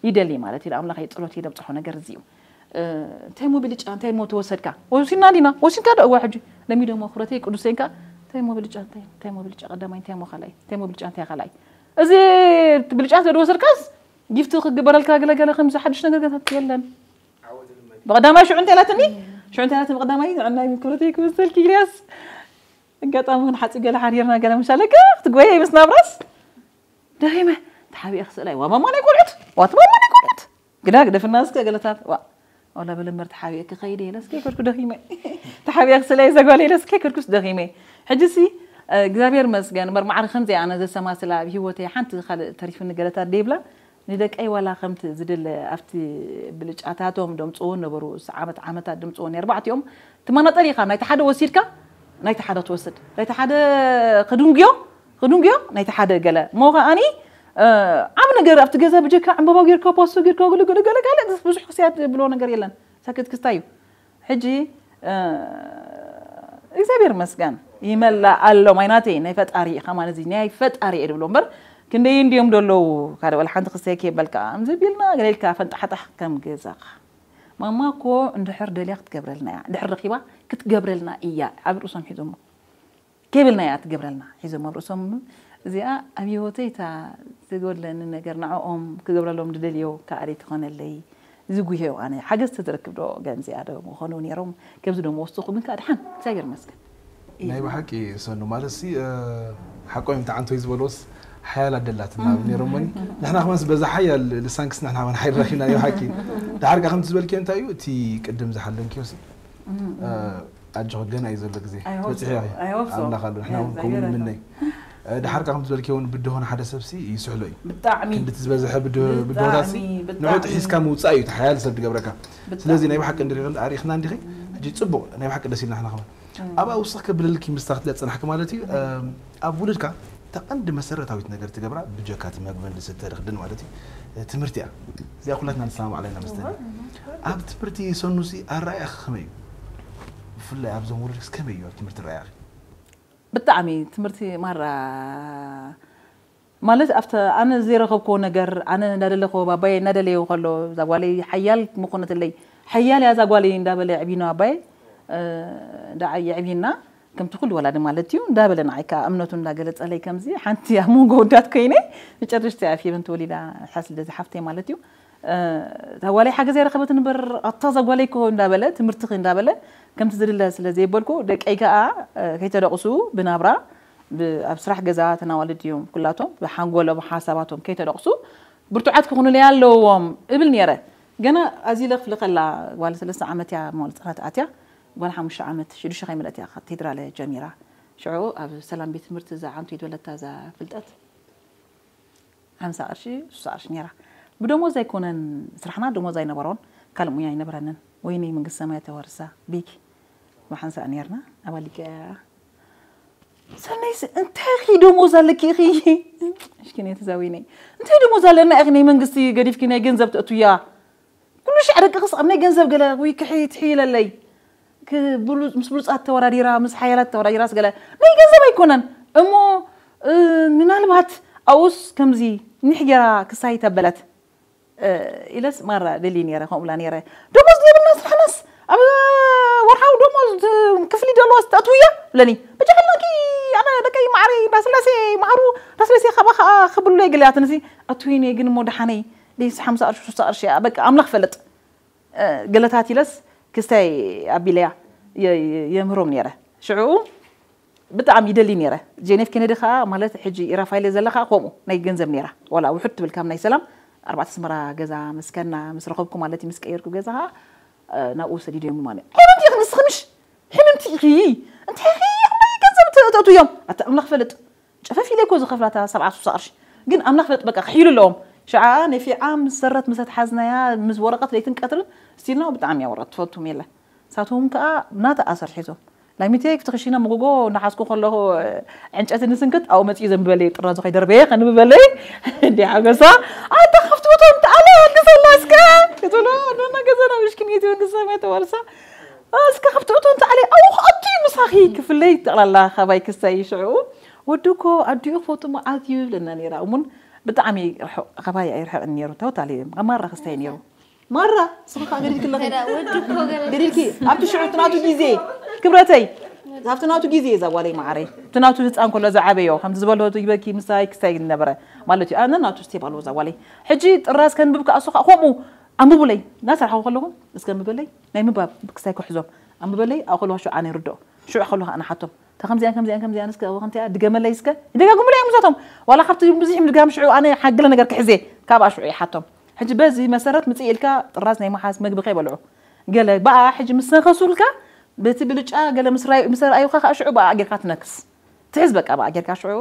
ይደሊ ማለት እዩ። ንኣምላኸይ ጸሎት እየ ደብጽሖ ነገር እዚ እዩ። እ፣ እንታይ እሞ ብልጫ፣ እንታይ እሞ ተወሰድካ? ወሲድና ዲና? ወሲድካ ዶ? እዋ ሕጂ ለሚዶሞ ክብረተይ ቅዱሰይን ከኣ እንታይ እሞ ብልጫ፣ እንታይ፣ እንታይ እሞ ብልጫ ቀዳማይ፣ እንታይ እሞ ካልኣይ፣ እንታይ እሞ ብልጫ፣ እንታይ ካልኣይ? እዚ ብልጫ ስለ ዝወሰድካስ ጊፍቲ ክግበረልካ ገለ ገለ ከምዚ ሓድሽ ነገር ገታት የለን። ብቐዳማይ ሽዑ እንታይ ኢላትኒ? ሽዑ እንታይ ኢላትኒ ብቐዳማይ? ንዕናይ ክብረተይ ክምሰልኪ ኢልያስ። ኣጋጣሚ ክንሓጽብ ገለ ሓዲርና ገለ ምሻለካ ክትጎየ ምስ ናብራስ ደኺመ። ተሓቢኤ ክስእላይ። ዋ ማማ ናይ ቆልዑት፣ ዋ እቲ ማማ ናይ ቆልዑት። ግዳ ግደፍና እስከ ገለታት። ዋ፣ ዋላ በለ እምበር ተሓቢኤ ክኸይድ እየ ኢለስ ከይከድኩ ደኺመ። ተሓቢኤ ክስእላይ እዛ ጓል ኢለስ ከይከድኩስ ደኺመ። ሕጂሲ፣ እ፣ እግዚኣብሔር መስገን እምበር ማዕረ ከምዚ ኣነ ዘሰማስላ ኣብ ህይወተይ ሓንቲ ካልእ ተሪፍኒ ገለታት ደይብላ። ንደቀይ ዋላ ከምቲ ዝድለ ኣብቲ ብልጫታቶም ደምጽዎ ነበሩ። እስ ዓመት ዓመታት ድምጽዎ ነይ ኣርባዕቲኦም ትመናጠር ኢኻ። ናይቲ ሓደ ወሲድካ ናይቲ ሓደ ትወስድ፣ ናይቲ ሓደ ክድንግዮ ክድንግዮ ናይቲ ሓደ ገለ እሞ ከዓኒ፣ እ፣ ዓብ ነገር ኣብቲ ገዛ ብጀካ ዕምበባ ጌርካ ፓስቶ ጌርካ ገለ ገለ ገለ ገለ ብዙሕ ክስያት ብሎ ነገር የለን። ሳክት ክስታ እዩ። ሕጂ፣ እ፣ እግዚኣብሔር መስገን ይመላእ ኣሎ። ማይ ናተይ ናይ ፈጣሪ እዩ። ከማን እዚ ናይ ፈጣሪ እየ ድብሎ እምበር ክንደይ እንድዮም ደለዉ ካደ ወላ ሓንቲ ክሰይ ከይበልካ እምዚ ቢልና ገለ ኢልካ ፈንጣሕጣሕ ከም ገዛኻ። ማማ እኮ እንድሕር ደልያ ክትገብረልና እያ፣ እንድሕር ረኺባ ክትገብረልና እያ። ኣብ ርእሶም ሒዞሞ ከይብልና እያ ትገብረልና። ሒዞም ኣብ ርእሶም እዚኣ ኣብ ህይወተይ እታ ዝጎድለኒ ነገር ንዕኦም ክገብረሎም ዝደልዮ ከኣሪ ትኾነለይ። ዝጉሄው ኣነ ሓገዝ ተዝረክብ ዶ ገንዚኣ ዶ ምኾኑ ነይሮም። ከምዚ ዶ መወስኹ ግን ከዓ ድሓን እግዚኣብሔር ይመስገን። ናይ ብሓቂ ሰኑ ማለት ሲ፣ እ፣ ሓቆም እዮም ተዓንቶይ ዝበልዎስ ሓያል ኣደላት ናብ ነይሮሞኒ። ንሕና ከማንስ በዛ ሓያል ልሳንክስ ንሕና ከማን ሓይል ረኺብና ናይ ብሓቂ። ድሓር ከዓ ከምቲ ዝበልክዮ እንታይ እዩ እቲ ቅድም ዝሓለንክዮ ሲ፣ እ፣ ኣጆኺ ገና እዩ ዘሎ ግዜ። I hope so. በፂሒ ኢኺ። I hope so. ኣምላኽ ኣሎ። ንሕና እውን ከምኡ እግዚኣብሔር ኣሎ። ንምነይ። እ፣ ድሓር ከዓ ከምቲ ዝበልክዮ እውን ብድሆ ንሓደ ሰብ ሲ ይስሕሎ እዩ። ብጣዕሚ። ክንድቲ ዝበዝሐ ብድሆ-፣ ብድሆታት ሲ ብጣዕሚ፣ ንዑ ብጣዕሚ። ጥሒስካ ምውፃእ እዩ እቲ ሓያል ሰብ ዝገብረካ። ብጣዕሚ። ስለዚ ናይ ብሓቂ እንድሪኦ ኣሪኽና እንዲኺ ሕጂ ፅቡቕ ናይ ብሓቂ ደስ ኢልና ንሕና ከማን። ኣብኣ ውስኽ ከብለልኪ ምስታ ክትለጽ ጽናሕኪ ማለት እዩ። እም፣ ኣብ ውሉድካ እታ ቀንዲ መሰረታዊት ነገር ትገብራ ብጀካ እቲ መግብን ዝስተ ድኽድን ማለት እዩ፣ እ፣ ትምህርቲ እያ። እዚኣ ኩላትና ንሰማማዕ ኣለና መስተኒ። እወ፣ እወ። ኣብ ትምህርቲ ሰኑሲ ኣረኣእያኺ ከመይ እዩ? ብፍላይ ኣብዞም ውሉድክስ ከመይ እዩ ኣብ ትምህርቲ ኣረኣእያኺ? ብጣዕሚ ትምህርቲ ማራ ማለት ኣብተ ኣነ ዘይረኸብክዎ ነገር ኣነ እናደለኽዎ ባባየ እናደለዮ ከሎ እዛ ጓለይ ሓያል ምኾነትለይ ሓያል እያ እዛ ጓለይ እንዳበለ የዕቢኖ ኣባይ። እ፣ ደዓ የዕቢና ከምቲ ኩሉ ወላዲ ማለት እዩ እንዳበለ ንዓይ ከዓ እምነቱ እንዳገለጸለይ ከምዚ ሓንቲ ኣብ መንጎ ወዳት ኮይነ መጨረሽቲ ኣፍየበን ተወሊዳ ሓስል ደዚ ሓፍተይ ማለት እዩ። እ፣ እታ ጓለይ ሓገዝ ኣይረኸበትን እምበር ኣታ እዛ ጓለይ እኮ እንዳበለ ትምህርትኺ እንዳበለ ከምቲ ዝድለ ስለ ዘይበልኩ ደቀይ ከዓ እ፣ ከይተደቕሱ ብናብራ ብ-፣ ኣብ ስራሕ ገዛ ተናዋልድ እዮም ኩላቶም ብሓንጎሎም ሓሳባቶም ከይተደቕሱ ብርቱዓት ክኹኑለይ ኣለዎም እብል ነይረ። ገና ኣዚለ ክፍሊ ከላ ጓል ሰለስተ ዓመት እያ መዋል ህጻናት ኣትያ ጓል ሓሙሽተ ዓመት ሽዱሽተ ከይመለእት እያ ካቴድራለ ጀሚራ። ሽዑ ኣብ ሰላም ቤት ትምህርቲ እዛ ዓንቱ ይድበለታ እዛ ፍልጠት ሓምሳ ቅርሺ ሱሳ ቅርሺ ነይራ። ብደሞዝ ኣይኮነን ስራሕና ደሞዝ ኣይነበሮን ካልእ ሙያ ኣይነበረንን። ወይኒ መንግስቲ ሰማይ ተወርሳ ቤኪ ብሓንሳእ ነይርና ኣባል ሊቀ ሰናይስ እንታይ ኺ ደሞዝ ኣለኪ ኢኺ? እሽኪ ነይ ተዛዊነይ እንታይ ደሞዝ ኣለና ኢኺ ናይ መንግስቲ ገዲፍኪ ናይ ገንዘብ ተእቱያ ኩሉ ሻዕ ደቅኽስ ኣብ ናይ ገንዘብ ገለ ወይ ክሒ ትሕይለለይ ክብሉ ምስ ብሉጻት ተወዳዲራ ምስ ሓያላት ተወዳዲራስ ገለ ናይ ገንዘብ ኣይኮነን እሞ እ፣ ምናልባት ኣውስ ከምዚ ኒሕ ጌራ ክሳይ ተበለት ኢለስ ማራ ደሊ ነረ ከምኡላ ነረ ደሞዝ ዘይብልና ስራሕናስ ኣብ ወርሓዊ ደሞዝ ክፍሊ ደለዋ ዝተእትውያ ብለኒ በጃኸልናኪ ኣነ ደቀይ ማዕሪ እንዳስላሴ ማዕሩ እንዳስላሴ ካባ ከዓ ክብሉ ይግልያትንሲ ኣትዊኒ ግን እሞ ደሓነይ ዲስ ሓምሳ ቅርሺ ሽስተ ቅርሺ እያ በቃ ኣምላኽ ፈልጥ ገለታት ኢለስ ክስታይ ኣቢለያ የምህሮም ነረ ሽዑ ብጣዕሚ ይደሊ ነረ ጄኔፍ ኬነዲ ከዓ ማለት ሕጂ ኢራፋይለ ዘላ ከዓ ከምኡ ናይ ገንዘብ ነራ ዋላ ውሑድ ትብል ካብ ናይ ሰላም ኣርባዕተ ስመራ ገዛ ምስ ከና ምስ ረኸብኩ ማለት ምስ ቀየርኩ ገዛ ከዓ ናብኡ ሰዲዶም ማለት ሕምንቲ ኢኺ ንስኺ ምሽ ሕምንቲ ኢኺ እንታይ ኢኺ ኣባይ ገንዘብ ተእትኡ እዮም ኣታ ኣምላኽ ፈልጥ ጨፈፍ ኢለ እኮ ዝኸፍላታ ሰብዓ ስሳ ቅርሺ ግን ኣምላኽ ፈልጥ በቃ ክሒሉ ኣለዎም ሽዓ ነፊዓ ምስ ሰረት ምስ ኣትሓዝናያ ምስ ወረቐት ለይትን ቀትርን ስቲልና ብጣዕሚ እያ ወረቐት ትፈቱ ሜለ ሳቶም ከዓ ናታ ኣሰር ሒዞም ላሚተይ ክትኽሽነ መጎጎ እናሓዝኩ ከለኹ ዕንጨቲ ንስንክት ኣብኡ መፅኡ ዘንብበለይ ጥራዙ ከይደርበየ ከንብበለይ እንዲ ሓገሳ ኣታ ካብቲ ቦቶም ተኣለ ወልግሰላ እስከ ክትብሎ ኣዶና ገዛና ምሽኪን የቲ መንግስቲ ሰማይ ተዋርሳ እስከ ካብቲ እቶም ተኣለ ኣብኡ ክኣቱ እዩ ምሳኺ ክፍለይ ጠቕላላ ካባይ ክሳይ ሽዑ ወዲ እኮ ኣዲኡ ክፈቱ መዓት እዩ ይብለና ነይራ እሙን ብጣዕሚ ርሑቕ ካባይ ኣይርሕቕን ነይሩ ተወታሊ ማራ ክስታይ ነይሩ ማራ ስኻ ገዲልክለኺ ገዲልኪ ኣብቲ ሽዑ ትናቱ ግዜ ክብረተይ ኣብቲ ናቱ ግዜ እዛ ጓለይ መዓረይ እቲ ናቱ ህፃን ከሎ ዝዓበዮ ከምቲ ዝበልሆ ይበኪ ምሳይ ክስታይ ነበረ ማለት እዩ ኣነ ናቱ ስቴፕ ኣለዎ እዛ ጓለይ ሕጂ ጥራዝ ከንብብ ከኣ እሱ ከዓ ከምኡ ኣንብቡለይ እናሰራሕኩ ከለኹ እስከ ኣንብበለይ ናይ ምንባብ ክስታይ ክሕዞም ኣንብበለይ ኣብ ከለዋ ሽዑ ኣነ ይርድኦ ሽዑ ከለኹ ኣነ ሓቶም እታ ከምዚኣን ከምዚኣን ከምዚኣን እስከ ከምቲኣ ድገመለይ እስከ ይደጋግሙለይ እዮም ምሳቶም ዋላ ካብቲ ብዙሕ ምድጋም ሽዑ ኣነ ሓግለ ነገር ክሕዜ ካብኣ ሽዑ ይሓቶም ሕጂ በዚ መሰረት ምፅእ ኢልካ ጥራዝ ናይ መሓዝ መግቢ ከይበልዑ ገለ ብኣ ሕጂ ምስ ነከሱልካ በቲ ብልጫ ገለ ምስ ራዩ- ምስ ረኣዩካ ከዓ ሽዑ ብኣ ጌርካ ትነክስ ትሕዝ በቃ ብኣ ጌርካ ሽዑ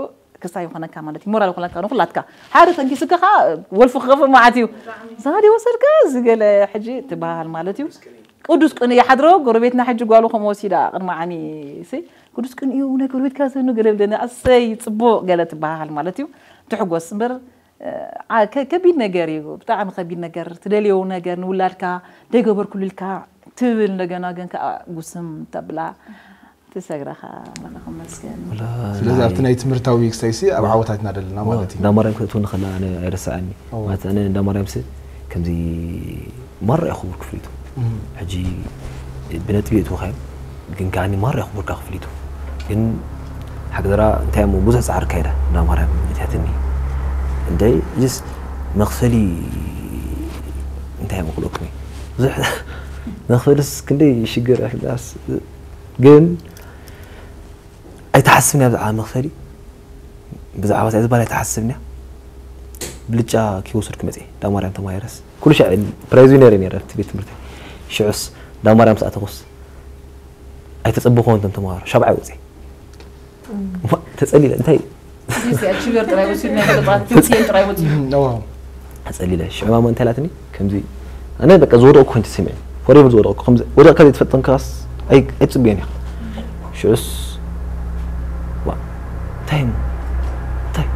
ክስታይ ይኾነካ ማለት እዩ ሞራል ይኾነካ ንኩላትካ ሓደ ተንኪስካ ከዓ ወልፊ ክኸፍእ መዓት እዩ ዛዲ ወሰድካ ዝገለ ሕጂ ትበሃል ማለት እዩ ቅዱስ ቅንኢ ይሓድሮ ጎረቤትና ሕጂ ጓሉ ከም ወሲዳ ቅድሚ ዓሚ ሲ ቅዱስ ቅንኢ ናይ ጎረቤትካ ዘኑ ገለ ብለኒ ኣሰይ ፅቡቅ ገለ ትበሃል ማለት እዩ ትሕጎስ እምበር ዓ- ከ- ከቢድ ነገር እዩ ብጣዕሚ ከቢድ ነገር ትደልዮ ነገር ንውላድካ ደይገበርኩልልካ ትብል እንደገና ግን ከዓ ጉስም ተብላ ትሰግረኻ መለኹ መስገን ስለዚ ኣብቲ ናይ ትምህርታዊ ክሳይሲ ኣብ ዓወታት ኢና ደለና ማለት እዩ እንዳ ማርያም ክትእትውኒ ከላ ኣነ ኣይረስዓኒ ማለት ኣነ እንዳ ማርያም ስ ከምዚ ማራ እዩ ክቡር ክፍሊቱ ሕጂ ብነጥቢ የእትውኻዮም ግን ከዓኒ ማራ እዩ ክቡርካ ክፍሊቱ ግን ሓግዘራ እንታይ እሞ ብዙሕ ፃዕሪ ካይዳ እንዳ ማርያም እትያትኒ እንደ ጅስ መኽፈሊ እንታይ እሞ ክልኦኩም ብዙሕ መኽፈልስ ክንደይ ሽግር ግን ኣይትሓስብን እያ ብዛዕባ መኽፈሊ ብዛዕባ ሳይ ዝበሃል ኣይትሓስብን እያ ብልጫ ክይወሰድኩ መፅእ ዳማርያም ተማሂረስ ኩሉ ሻዕ ፕራይዝ ዊነር ነረ ኣብቲ ቤት ትምህርቲ ሽዑስ ዳማርያም ሰኣተኹስ ኣይተፀበኹ እንቶም ተማሃሮ ሻብዓይ ወፅእ ተፀሊለ እንታይ በር ጥራይ ወሲድ ናይ ገለባት ትምክኤል ጥራይ ወፂ ተፀሊለ ሽዑ ማማ እንታይ ላትኒ ከምዚ ኣነ በቃ ዝወደቁ ኮንት ስምዒ ፎሬቨር ዝወደቁ ከምዚ ወደቅካ ዘይትፈልጥ እንካስ ኣይትፅብዮን ኢኻ ሽዑስ እንታይ እንታይ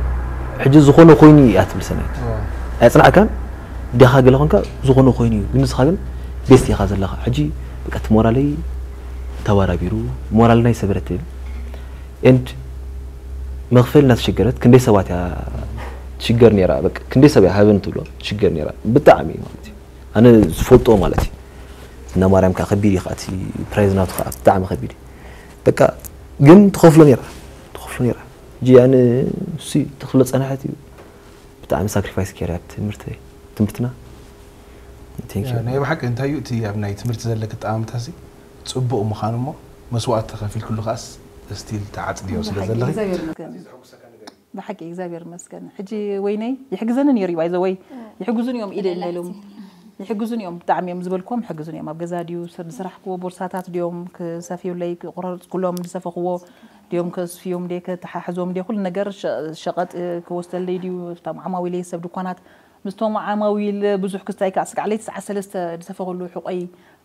ሕጂ ዝኾነ ኮይኑ እያ ትብል ሰናይት ኣይፅናዕካን ዲኻ ገለ ኮንካ ዝኾነ ኮይኑ እዩ ግን ንስኻ ግን ቤስት ኢኻ ዘለኻ ሕጂ በቃ እቲ ሞራለይ ተባራቢሩ ሞራልና ይሰበረትል ኤንድ መኽፈል እናተሸገረት ክንደይ ሰባት እያ ትሽገር ነራ በቃ ክንደይ ሰብ እያ ሃበን ትብሎ ትሽገር ነራ ብጣዕሚ ማለት እዩ ኣነ ዝፈልጦ ማለት እዩ እና ማርያም ከዓ ከቢድ እዩ ከዓ እቲ ፕራይዝ ናቱ ከዓ ብጣዕሚ ከቢድ እዩ። በቃ ግን ትኸፍሎ ነይራ፣ ትኸፍሎ ነይራ። ሕጂ ኣነ እሱ ትኽፍሎ ጸናሐት እዩ። ብጣዕሚ ሳክሪፋይስ ገይረ ኣብ ትምህርቲ፣ ትምህርትና። Thank you። ናይ ብሓቂ እንታይ እዩ እቲ ኣብ ናይ ትምህርቲ ዘለክ ኣጠማምታ ሲ ጽቡቕ ምዃኑ እሞ መስዋእቲ ተኸፊልክሉ ከኣስ ስቲል ተዓጽድዮ ስለ ዘለኺ። ብሓቂ እግዚኣብሔር ይመስገን። ሕጂ ወይነይ ይሕግዘኒ ነይሩ እዩ፣ ባይዘ ወይ ይሕግዙን እዮም ኢለ እነሎም ይሕግዙን እዮም፣ ብጣዕሚ እዮም ዝበልኩም ይሕግዙን እዮም። ኣብ ገዛ ድዩ ዝሰራሕክዎ ቦርሳታት ድዮም ክሰፍዩለይ፣ ክቆራርፅኩሎም ዝሰፈኽዎ ድዮም ከስፍዮም ድየ፣ ከተሓሕዞም ድየ፣ ኩሉ ነገር ሸ- ሸቐጥ ክወስደለይ ድዩ፣ እቶም ዓማዊለይ ሰብ ድኳናት ምስቶም ዓማዊል ብዙሕ ክስታይ ከዓ ስጋዕ ለይቲ ሰዓት ሰለስተ ዝሰፈኽሉ ሕቆይ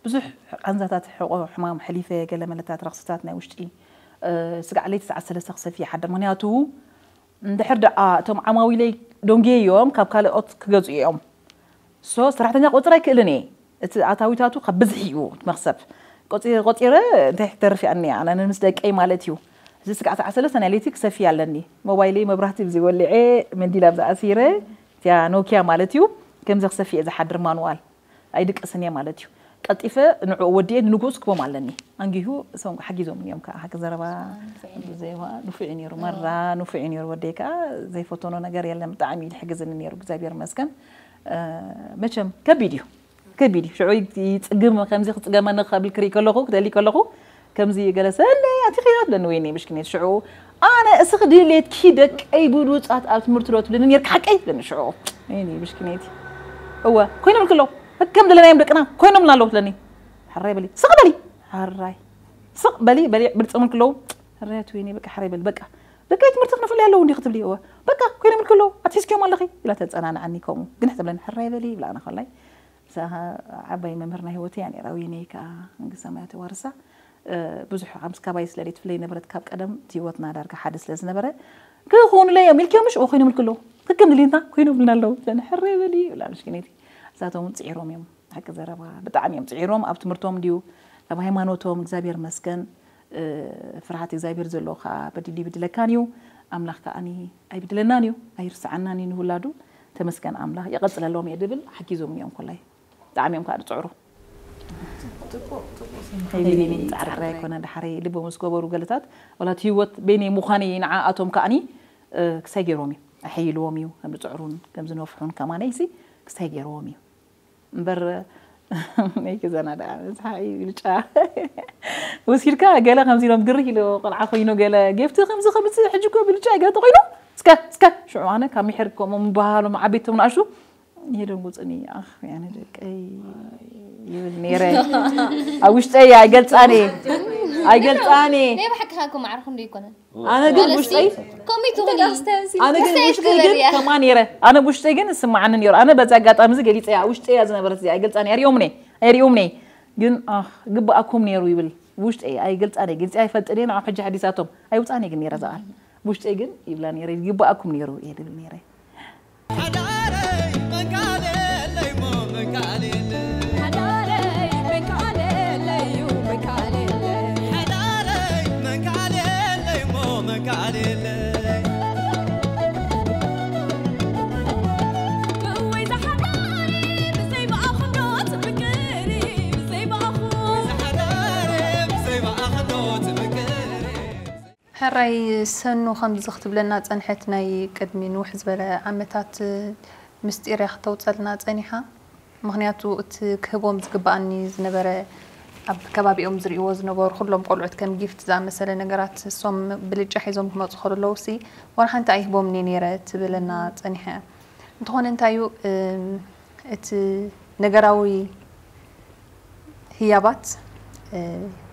ብዙሕ ቃንዛታት ሕቆ ሕማም ሕሊፈ ገለ መለታት ረኽስታት ናይ ውሽጢ እ፣ ስጋዕ ለይቲ ሰዓት ሰለስተ ክሰፊ ይሓድር። ምክንያቱ እንድሕር ደኣ እቶም ዓማዊለይ ዶንጌ እዮም ካብ ካልኦት ክገዝኡ እዮም። ሶ ሰራሕተኛ ቆፅር ኣይክእልን እየ። እቲ ኣታዊታቱ ካብ ብዝሒ እዩ እቲ መኽሰብ። ቆፂ- ቆፂረ እንታይ ክተርፍ እያ እኒኣ ኣነ ምስ ደቀይ ማለት እዩ። እዚ ስጋዕ ሰዓት ሰለስተ ናይ ለይቲ ክሰፊ ኣለኒ። ሞባይለይ መብራህቲ ብዘይ ወሊዐ መንዲል ኣብዚ ኣሲረ እቲያ ኖኪያ ማለት እዩ። ከምዚ ክሰፊ እየ ዝሓድር ማኑዋል። ኣይድቅስን እየ ማለት እዩ። ቀልጢፈ ንዕኡ ወዲኤ ንንግኡ ስክቦም ኣለኒ። ኣንጊሁ እሶም ሓጊዞም እዮም ከዓ ሓቂ ዘረባ ዘይዋ ንፉዕ እዩ ነይሩ መራ ንፉዕ እዩ ነይሩ ወደይ ከዓ ዘይፈተኖ ነገር የለን ብጣዕሚ እዩ ዝሕግዝኒ ነይሩ እግዚኣብሔር መስገን መቸም ከቢድ እዩ ከቢድ እዩ ሽዑ ይፅግም ከምዚ ክፅገመኒ ከብል ክርኢ ከለኹ ክደሊ ከለኹ ከምዚ ገለ ሰለይ ኣቲኺዮ ትብለኒ ወይኒ ምሽኪነት ሽዑ ኣነ እስኺ ድሌትኪ ደቀይ ብሉፃት ኣብ ትምህርቲ ዶ ትብለኒ ነርኪ ሓቀይ ትብለኒ ሽዑ ወይኒ ምሽኪነቲ እወ ኮይኖም ልክሎ ከም ደለናዮም ደቅና ኮይኖም ልና ኣለዉ ትብለኒ ሕራይ በሊ ስቕ በሊ ሕራይ ስቕ በሊ በሊ ብልፅም ልክለዉ ሕራያት ወይኒ በቃ ሕራይ በሊ በቃ ደቀይ ትምህርቲ ክነፍለ ኣለዉ እንዲ ክትብሊ እወ በቃ ኮይኖም ልክለዉ ኣትሒዝኪዮም ኣለኺ ኢላ ተፀናንዓኒ ከምኡ ግን ትብለኒ ሕራይ በሊ ይብላ ኣነ ከላይ እዛ ዓባይ መምህር ናይ ህይወተይ እያ ነይራ ወይነይ ከዓ መንግስተ ሰማያት የዋርሳ ብዙሕ ኣምስ ካባይ ስለ ዘይትፍለይ ነበረት ካብ ቀደም እቲ ህይወትና ዳርጋ ሓደ ስለ ዝነበረ ክኾኑለይ እዮም ኢልክዮም ምሽ ኮይኖም ልክሎ ክክም ድልንታ ኮይኖም ልና ኣለዉ ዘንሕረ በሊ ይብላ ምሽኪነይቲ እዛቶም እውን ፅዒሮም እዮም ሓቂ ዘረባ ብጣዕሚ እዮም ፅዒሮም ኣብ ትምህርቶም ድዩ ኣብ ሃይማኖቶም እግዚኣብሔር መስገን ፍርሃት እግዚኣብሔር ዘለዎ ከዓ በድል ይብድለካን እዩ ኣምላኽ ከዓ ኣይብድለናን እዩ ኣይርስዓናን እዩ ንውላዱ ተመስገን ኣምላኽ ይቐፅለሎም እየ ድብል ሓጊዞም እዮም ኮላይ ብጣዕሚ እዮም ከዓ ዝፅዕሩ ፃዕራይ ኣይኮነ ዳሓረይ ልቦም ዝገበሩ ገለታት ዋላት ህይወት በይነይ ምዃነይ ንዓኣቶም ከዓኒ ክሳይ ገይሮም እዩ ኣሐይልዎም እዩ ከም ዝፅዕሩን ከም ዝነፍሑን ከማነይሲ ክሳይ ገይርዎም እዩ እምበር ናይ ገዛና ደኣ መዝሓቂ ብልጫ ወሲድካ ገለ ከምዚ ኢሎም ግርህ ኢሉ ቆልዓ ኮይኑ ገለ ጌፍቲ ከምዚ ከምዚ ሕጂ እኮ ብልጫ ገለ ተኮይኑ እስከ እስከ ሽዑ ኣነ ካብ ምሕር ከምኡ ምበሃሎም ዓበይቶም ንኣሽቱ የደንጉፅኒ ኣኽ ያነ ደቀይ ይብል ነይረ ኣብ ውሽጠይ ኣይገልፃን እየ ኣይገልፃን እየ ናይ ብሓቂ ካብ ማዕርኹ እንዶ ይኮነን ኣነ ግን ውሽጠይ ኮሚቱ ኣነ ግን ውሽጠይ ግን ከማ ነይረ ኣነ ውሽጠይ ግን ስማዓኒ ነይሩ ኣነ በዚ ኣጋጣሚ እዚ ገሊፀ እያ ውሽጠይ እያ ዝነበረት እዚኣ ኣይገልፃን እያ ሪኦምኒ ኣይሪኦምኒ ግን ኣኽ ግባኣኩም ነይሩ ይብል ውሽጠይ ኣይገልፃን እየ ገልፂ ኣይፈልጥን እየ ንዓ ሕጂ ሓዲሳቶም ኣይውፃን እየ ግን ነይረ ዝኣል ውሽጠይ ግን ይብላ ነይረ ይግባኣኩም ነይሩ እየ ድብል ነይረ ሕራይ ሰኑ ከምዚ ክትብለና ጸንሐት ናይ ቅድሚ ንውሕ ዝበለ ዓመታት ምስጢር እያ ክተውጸልና ጸኒሓ ምኽንያቱ እቲ ክህቦም ዝግባኣኒ ዝነበረ ኣብ ከባቢኦም ዝርእይዎ ዝነበሩ ኩሎም ቆልዑት ከም ጊፍት ዝኣመሰለ ነገራት እሶም ብልጫ ሒዞም ክመፁ ከለለዉ ሲ ዋላ ሓንቲ ኣይህቦምኒ ነይረ ትብለና ጸኒሐ እንተኾነ እንታይ እዩ እቲ ነገራዊ ህያባት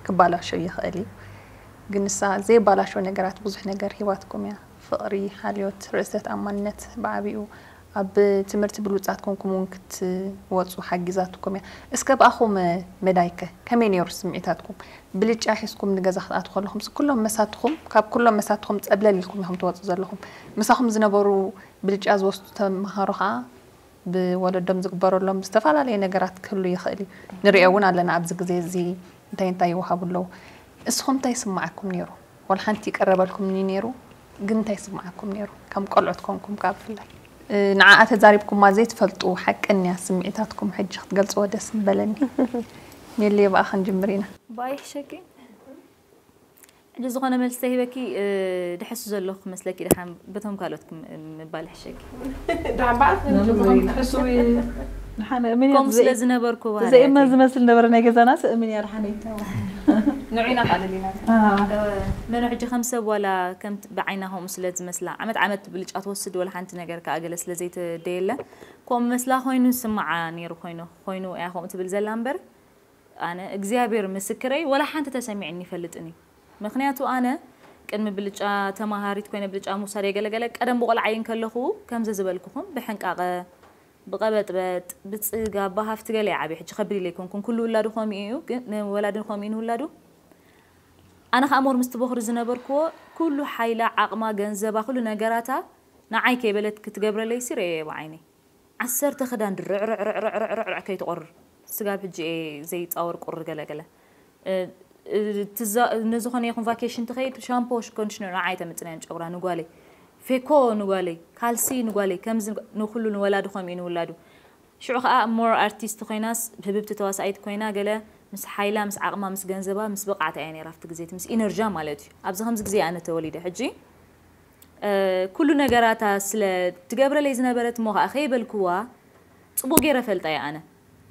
ክባላሾ ይኽእል እዩ ግን ንሳ ዘይባላሾ ነገራት ብዙሕ ነገር ሂባትኩም እያ ፍቕሪ ሓልዮት ርእሰ ተኣማንነት ብዓቢኡ ኣብ ትምህርቲ ብሉፃት ኮንኩም እውን ክትወፁ ሓጊዛትኩም እያ እስከ ብኣኹም መዳይከ ከመይ ነይሩ ስምዒታትኩም ብልጫ ሒዝኩም ንገዛ ክትኣትው ከለኹም ኩሎም መሳትኹም ካብ ኩሎም መሳትኹም ፀብለል ኢልኩም ኢኹም ትወፁ ዘለኹም ምሳኹም ዝነበሩ ብልጫ ዝወስዱ ተምሃሮ ከዓ ብወለዶም ዝግበረሎም ዝተፈላለየ ነገራት ክህሉ ይኽእል እዩ ንሪኦ እውን ኣለና ኣብዚ ግዜ እዚ እንታይ እንታይ ይወሃቡ ኣለዉ እስኹም እንታይ ይስማዓኩም ነይሩ ወላ ሓንቲ ይቀረበልኩምኒ ነይሩ ግን እንታይ ይስማዓኩም ነይሩ ከም ቆልዑት ኮንኩም ካብ ብፍላይ ንዓኣ ተዛሪብኩማ ዘይትፈልጡ ሓቀኛ ስምዒታትኩም ሕጂ ክትገልፅዎ ደስ ምበለኒ የለ ብኣ ክንጅምር ኢና። ባይ ሕሸኪ ሕጂ ዝኾነ መልሲ ተሂበኪ ድሕሱ ዘለኹ ክመስለኪ ድሓን በቶም ካልኦት ምባል ሕሸኪ። ድሓን በዓል ንሕሱ ከምኡ ስለ ዝነበርኩ ዘይእመን ዝመስል ነበረ ናይ ገዛና ስእምን እያ ድሓን ይታ ንዒና ቃልል ኢና። መኖ ሕጂ ከም ሰብ ዋላ ከም ብዓይና ከምኡ ስለ ዝመስላ ዓመት ዓመት ብልጫ ትወስድ ወላ ሓንቲ ነገር ከኣ ገለ ስለ ዘይትደየለ ከምኡ መስላ ኮይኑ ስምዓ ነይሩ ኮይኑ ኮይኑ እያ ከምኡ ትብል ዘላ እምበር ኣነ እግዚኣብሔር ምስክረይ ወላ ሓንቲ ተሰሚዕኒ ይፈልጥን እዩ። ምክንያቱ ኣነ ቅድሚ ብልጫ ተማሃሪት ኮይነ ብልጫ ምውሳድ የገለገለ ቀደም ብቆልዓይ እንከለኹ ከምዚ ዝበልኩኹም ብሕንቃቐ ብቐበጥበጥ ብፅጋ ብሃፍቲ ገለ ይዓብየ ሕጂ ከቢድ ኢለ ኣይኮንኩን ኩሉ ውላዱ ከምኡ እዩ ግን ንወላዲ ከምኡ እዩ ንውላዱ ኣነ ከዓ ሞር ምስቲ ቦኽሪ ዝነበርክዎ ኩሉ ሓይላ ዓቕማ ገንዘባ ኩሉ ነገራታ ንዓይ ከይበለት ክትገብረለይ ሲ ረእየ ብዓይነይ ዓሰርተ ክዳን ድርዕርዕርዕርዕርዕ ከይትቆርር ስጋብ ሕጂ እየ ዘይፃወር ቁሪ ገለገለ ንዝኾነ ይኹን ቫኬሽን ትኸይድ ሻምፖ ኮንዲሽነር ንዓይ ተምፅናዮም ጨጉራ ንጓለይ ፌኮ ንጓለይ ካልሲ ንጓለይ ከምዚ ንኩሉ ንወላዱ ከምኡ ንውላዱ ሽዑ ከዓ ሞር ኣርቲስት ኮይናስ ህብብቲ ተዋሳኢት ኮይና ገለ ምስ ሓይላ ምስ ዓቕማ ምስ ገንዘባ ምስ ብቕዓታ እያ ነይራ ኣብቲ ግዜ ምስ ኢነርጃ ማለት እዩ ኣብዚ ከምዚ ግዜ ኣነ ተወሊደ ሕጂ ኩሉ ነገራታ ስለ ትገብረለይ ዝነበረት እሞ ከዓ ከይበልክዋ ፅቡቅ ገይረ ፈልጣ እየ ኣነ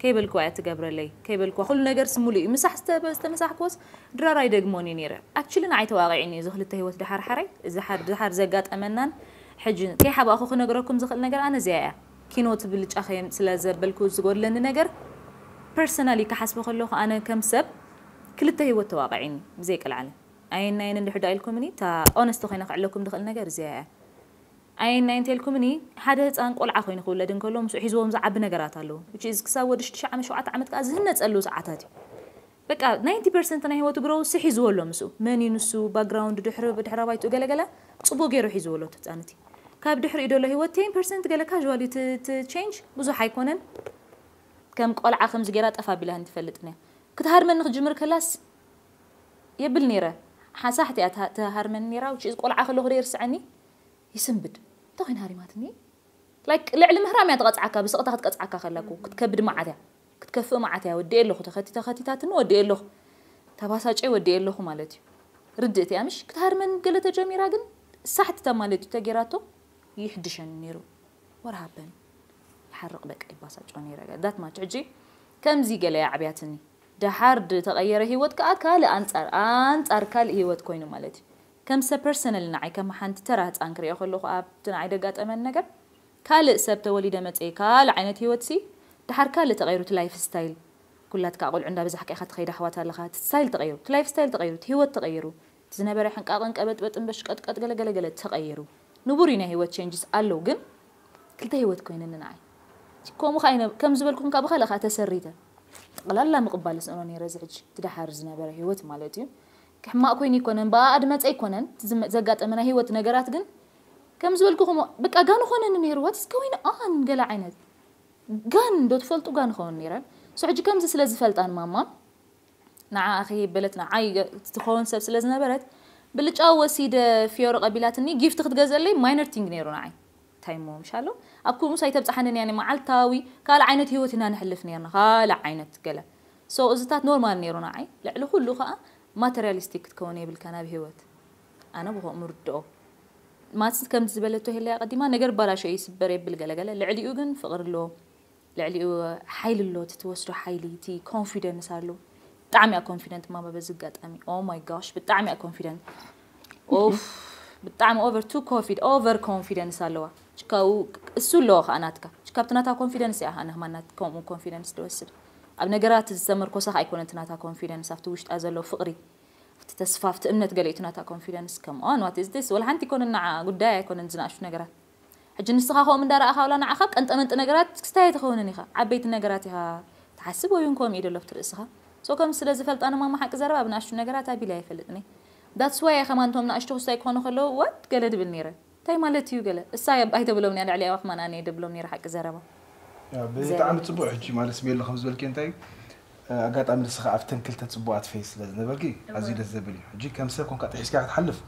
ከይበልክዋ እያ ትገብረለይ ከይበልክዋ ኩሉ ነገር ስሙሉ እዩ ምሳሕ ዝተመሳሕክዎስ ድራር ኣይደግሞን እዩ ነይረ ኣክቹሊ ንዓይ ተዋቂዕኒ እዚ ክልተ ህይወት ድሓር ሓራይ እዚ ድሓር ዘጋጠመናን ሕጂ ከይሓባእኹ ክነግረኩም ዝኽእል ነገር ኣነ እዚኣ እያ ኪኖ ትብልጫ ከየም ስለ ዘበልኩ ዝጎድለኒ ነገር ፐርሰናሊ ክሓስቦ ከለኹ ኣነ ከም ሰብ ክልተ ህይወት ተዋቂዕኒ ብዘይቀልዓለ ኣየናየን እንድሕር ዳ ኢልኩምኒ እታ ኦነስቲ ኮይነ ክዕለኩም ዝኽእል ነገር እዚኣ እያ ኣየናየን እንተልኩምኒ ሓደ ህፃን ቆልዓ ኮይኑ ክውለድ እንከሎ ምስኡ ሒዝዎም ዝዓቢ ነገራት ኣለዉ which is ክሳብ ወዲ ሽዱሽተ ዓመት ሸውዓተ ዓመት ከዓ ዝህነፀሉ ሰዓታት እዩ በቃ ናይንቲ ፐርሰንት ናይ ህይወቱ ግሮውስ ሒዝዎ ኣሎ ምስኡ መን እዩ ንሱ ባክግራውንድ ድሕሪ ድሕረ ባይትኡ ገለገለ ፅቡቅ ገይሩ ሒዝዎ ኣሎ እቲ ህፃን እቲ ካብ ድሕሪኡ ደሎ ህይወት ቴን ፐርሰንት ገለ ካዋል እዩ እቲ ቼንጅ ብዙሕ ኣይኮነን ከም ቆልዓ ከምዚ ገይራ ጠፍ ኣቢላኒ ትፈልጥን እያ ክትሃርመኒ ክጅምር ከላስ የብል ነይረ ሓሳሕቲ እያ ትሃርመኒ ነይራ which is ቆልዓ ከለኹ ዶ ይርስዐኒ ይስንብድ እንታይ ኮይና ሃሪማትኒ like ልዕሊ ምህራም እያ ትቐፅዓካ ብስቕታ ክትቀፅዓካ ከላ ክትከብድ መዓት እያ ክትከፍእ መዓት እያ ወዲኤ ኣለኹ ተኸቲተ ከቲታትኒ ወዲኤ ኣለኹ ተባሳጨ ወዲኤ ኣለኹ ማለት እዩ ርድእቲ እያ ምሽ ክትሃርመኒ ገለ ተጀሚራ ግን ሳሕቲ ተማለጢ ተጌራቶ ይሕድሸኒ ነይሩ what happened ይሓርቕ በቃ ይባሳጮ ነይረ that much ሕጂ ከምዚ ገለ እያ ዓብያትኒ ደሓር ዝተቐየረ ህይወት ከዓ ካልእ ኣንጻር ኣንጻር ካልእ ህይወት ኮይኑ ማለት እዩ ከም ሰብ ፐርሰናል ንዓይ ከም ሓንቲ ተራ ህፃን ክሪኦ ከለኹ ኣብቲ ንዓይ ደጋጠመን ነገር ካልእ ሰብ ተወሊደ መፀ ካልእ ዓይነት ህይወት ሲ ደሓር ካልእ ተቐይሩ እቲ ላይፍ ስታይል ኩላትካ ቆልዑ እንዳ በዛሕካ ኢኻ ትኸይድ ኣሕዋት ኣለኻ እቲ ስታይል ተቐይሩ እቲ ላይፍ ስታይል ተቐይሩ እቲ ህይወት ተቐይሩ እቲ ዝነበረ ሕንቃቕን ቀበጥበጥን በሽቀጥቀጥ ገለገለገለ ተቐይሩ ንቡር እዩ ናይ ህይወት ቼንጅስ ኣለዉ ግን ክልተ ህይወት ኮይነኒ ንዓይ ከምኡ ከዓ ከም ዝበልኩም ካብ ብካልእ ከዓ ተሰሪተ ጠቕላላ ምቕባል ዝስእኖ ነይረ እዚ ሕጂ እቲ ደሓር ዝነበረ ህይወት ማለት እዩ ክሕማቕ ኮይኑ ይኮነን ብኣኣ ድመፀ ይኮነን ዘጋጠመ ናይ ህይወት ነገራት ግን ከም ዝበልኩኹም በቃ ጋን ኾነኒ ነይሩ what is going on ገለ ዓይነት ጋን ዶ ትፈልጡ ጋን ኸውን ነይረን so ሕጂ ከምዚ ስለ ዝፈልጣን ማማ ንዓኣ ከይበለት ንዓይ ትኸውን ሰብ ስለ ዝነበረት ብልጫ ወሲደ ፊዮሪ ቀቢላትኒ ጊፍት ክትገዘለይ ማይነር ቲንግ ነይሩ ንዓይ እንታይ ሞ ምሻሎ ኣብ ኩምኡስ ኣይተብፅሓንን እያ መዓልታዊ ካልእ ዓይነት ህይወት ኢና ንሕልፍ ነርና ካልእ ዓይነት ገለ so እዚታት ኖርማል ነይሩ ንዓይ ልዕሊ ኩሉ ከዓ ማተሪያሊስቲክ ክትከውን የብልካ ናብ ህይወት ኣነ ብኸምኡ ርድኦ ማትስ ከምቲ ዝበለቶ ሄለያ ቀዲማ ነገር ባላሾ ይስበር የብል ገለገለ ልዕሊኡ ግን ፍቕሪ ኣሎ ልዕሊኡ ሓይሊ ኣሎ እቲ ትወስዶ ሓይሊ እቲ ኮንፊደንስ ኣሎ ብጣዕሚ እያ ኮንፊደንት ማማ በዚ ኣጋጣሚ oh my gosh ብጣዕሚ እያ ኮንፊደንት ኦፍ ብጣዕሚ ኦቨር ቱ ኮንፊድ ኦቨር ኮንፊደንስ ኣለዋ ችካው እሱ ኣለዎ ከዓ ናትካ ችካ ኣብቲ ናታ ኮንፊደንስ እያ ኣነ ማናት ከምኡ ኮንፊደንስ ዝወስድ ኣብ ነገራት ዝተመርኮሰ ከዓ ኣይኮነን እቲ ናታ ኮንፊደንስ ኣብቲ ውሽጣ ዘሎ ፍቕሪ ኣብቲ ተስፋ ኣብቲ እምነት ገለ እዩ እቲ ናታ ኮንፊደንስ come on what is this ወላ ሓንቲ ኣይኮነን ንዓ ጉዳይ ኣይኮነን ዝናእሹ ነገራት ሕጂ ንስኻ ከምኡ እንዳረኣኻ ወላ ንዓኻ ቀንጠመንጢ ነገራት ክስታይ ኣይትኸውንን ኢኻ ዓበይቲ ነገራት ኢኻ ትሓስብ ወይ እውን ከምኡ እዩ ደሎ ኣብቲ ርእስኻ so ከም ስለ ዝፈልጣ ንማማ ሓቂ ዘረባ ኣብ ንኣሽቱ ነገራት ኣቢለ ኣይፈልጥን እየ that's why እየ ከማን እቶም ንኣሽቱ ክስታይ ክኾኑ ከለዉ what ገለ ድብል ነይረ እንታይ ማለት እዩ ገለ እሳ ኣይተብሎም እያ ልዕሊ ኣዋ ከማን ኣነ እየ ደብሎም ነይረ ሓቂ ዘረባ ብጣዕሚ ፅቡቅ ሕጂ ማለት ስሜሎ ከም ዝበልኪ እንታይ ኣጋጣሚ ንስኻ ኣብተን ክልተ ፅቡቃት ፌስ ስለ ዝነበርኪ ኣዝዩ ደስ ዘብል እዩ ሕጂ ከም ሰብ ኮንካ ጥሒስካ ክትሓልፍ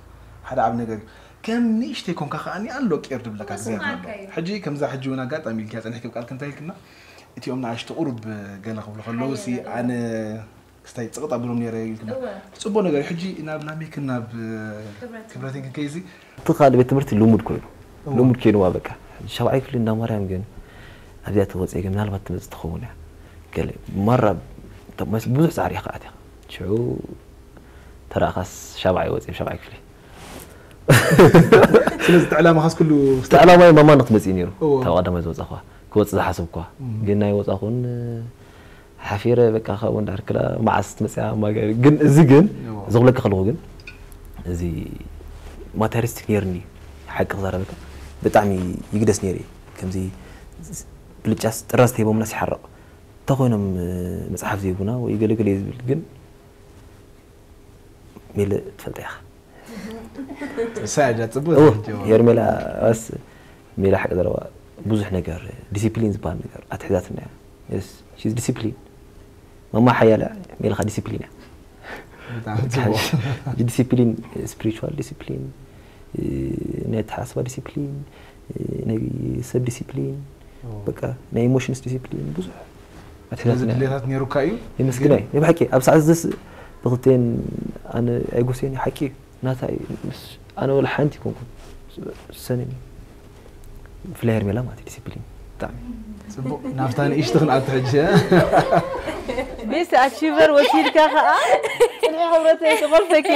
ሓደ ዓብ ነገር እዩ ከም ንእሽተይ ኮንካ ከዓ ኣሎ ቄር ድብለካ ግዜ ኣሎ ሕጂ ከምዛ ሕጂ እውን ኣጋጣሚ ኢልካ ፀኒሕኪ ቃልክ እንታይ ኢልክና እቲኦም ንኣሽቱ ቁሩብ ገለ ክብሉ ከለዉ ሲ ኣነ ክስታይ ጽቕጥ ኣብሎም ነይረ ኢልክና። ጽቡቕ ነገር እዩ። ሕጂ ናብ ላሜክን ናብ ክብረትን ክንከይዚ እቲ ካልእ ቤት ትምህርቲ ልሙድ ኮይኑ ልሙድ ኮይኑዋ በቃ። ሻብዓይ ክፍሊ እንዳ ማርያም ግን ኣብዚኣ ተወፅአ ግን ምናልባት ትመፅእ ትኸውን እያ። ገለ ማራ ብዙሕ ፃዕሪ ኢኻ ኣቲኻ ሽዑ ተረኣኻስ ሻብዓይ ወፂኦም ሻብዓይ ክፍሊ ስለዚ እቲ ዕላማ ካስ ኩሉ እቲ ዕላማይ ማማ ንክትመፅእ ነይሩ እታ ቀዳማይ ዝወፃኹዋ ክወፅእ ዝሓሰብኳ ግን ናይ ወፃኹን ሓፊረ በቃ ካብኡ እንዳር ክላ መዓስ ትመፅያ ማገሪ ግን እዚ ግን ዝኽለካ ከለኹ ግን እዚ ማተሪያሊስቲክ ነይርኒ ሓቂ ክዛረበካ ብጣዕሚ ይግደስ ነይሩ ከምዚ ብልጫስ ጥራዝ ተሂቦምናስ ይሓረቕ እንተኾይኖም መፅሓፍ ዘይቡና ወይ ገለገለ ዝብል ግን ሜለ ትፈልጠ ኢኻ ሳዳ ጽቡቅ ሄርሜላ ስ ሜላ ሓቂ ዘረባ ብዙሕ ነገር ዲሲፕሊን ዝበሃል ነገር ኣትሒዛትና እያ ዲሲፕሊን ማማ ሓያለ ሜልኻ ዲሲፕሊን እያ ዲሲፕሊን ስፒሪቹዋል ዲሲፕሊን ናይ ኣተሓሳስባ ዲሲፕሊን ናይ ሰብ ዲሲፕሊን በቃ ናይ ኢሞሽንስ ዲሲፕሊን ብዙሕ ስለዚ ድሌታት ነይሩካ እዩ የመስግናይ ናይ ብሓቂ ኣብ ሰዓት ዝስ ብክልቴን ኣነ ኣይጎስየን ሓቂ እዩ ናታ እዩ ምስ ኣነ ወላ ሓንቲ ይኮንኩን ሰነኒ ብፍላይ ሄርሜላ ማለት ዲሲፕሊን ብጣዕሚ ጽቡቅ ናብታ ንእሽቲ ክንኣቱ ሕጂ ቤስት ኣቺቨር ወሲድካ ከዓ ፅንሒ ክብረት ተመልሰኬ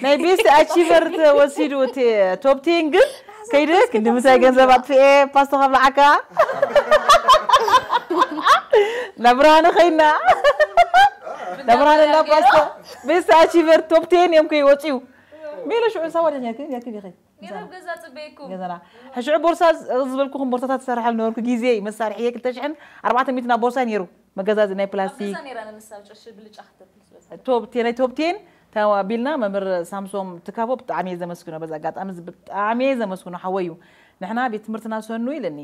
ናይ ቤስት ኣቺቨር ተወሲዱ እቲ ቶፕ ቴን ግን ከይደ ክንዲ ምንታይ ገንዘብ ኣጥፍኤ ፓስቶ ካብ ለዓካ ናብ ብርሃነ ከይና ናብ ብርሃነ እንዳ ፓስቶ ቤስት ኣቺቨር ቶፕ ቴን እዮም ከይወፅዩ ሜለ ሽዑ ሳዋ ደኛክን ያክን ይኸይ ገዛ ጽበይኩም ገዛና ሕሽዑ ቦርሳ ዝበልኩኹም ቦርሳታት ዝሰርሓሉ ነበርኩ ግዜ መሳርሒ ክልተ ሽሕን ኣርባዕተ ሚእትን ኣብ ቦርሳ ነይሩ መገዛዚ ናይ ፕላስቲክ ገዛ ነይራ ንሳ ጨሽ ብልጫ ክትብል ስለዚ ቶፕ ቴን ናይ ቶፕ ቴን ተባቢልና መምህር ሳምሶም ትካቦ ብጣዕሚ እየ ዘመስግኖ በዚ ኣጋጣሚ እዚ ብጣዕሚ እየ ዘመስግኖ ሓወይ እዩ ንሕና ቤት ትምህርትና ሰኑ ኢለኒ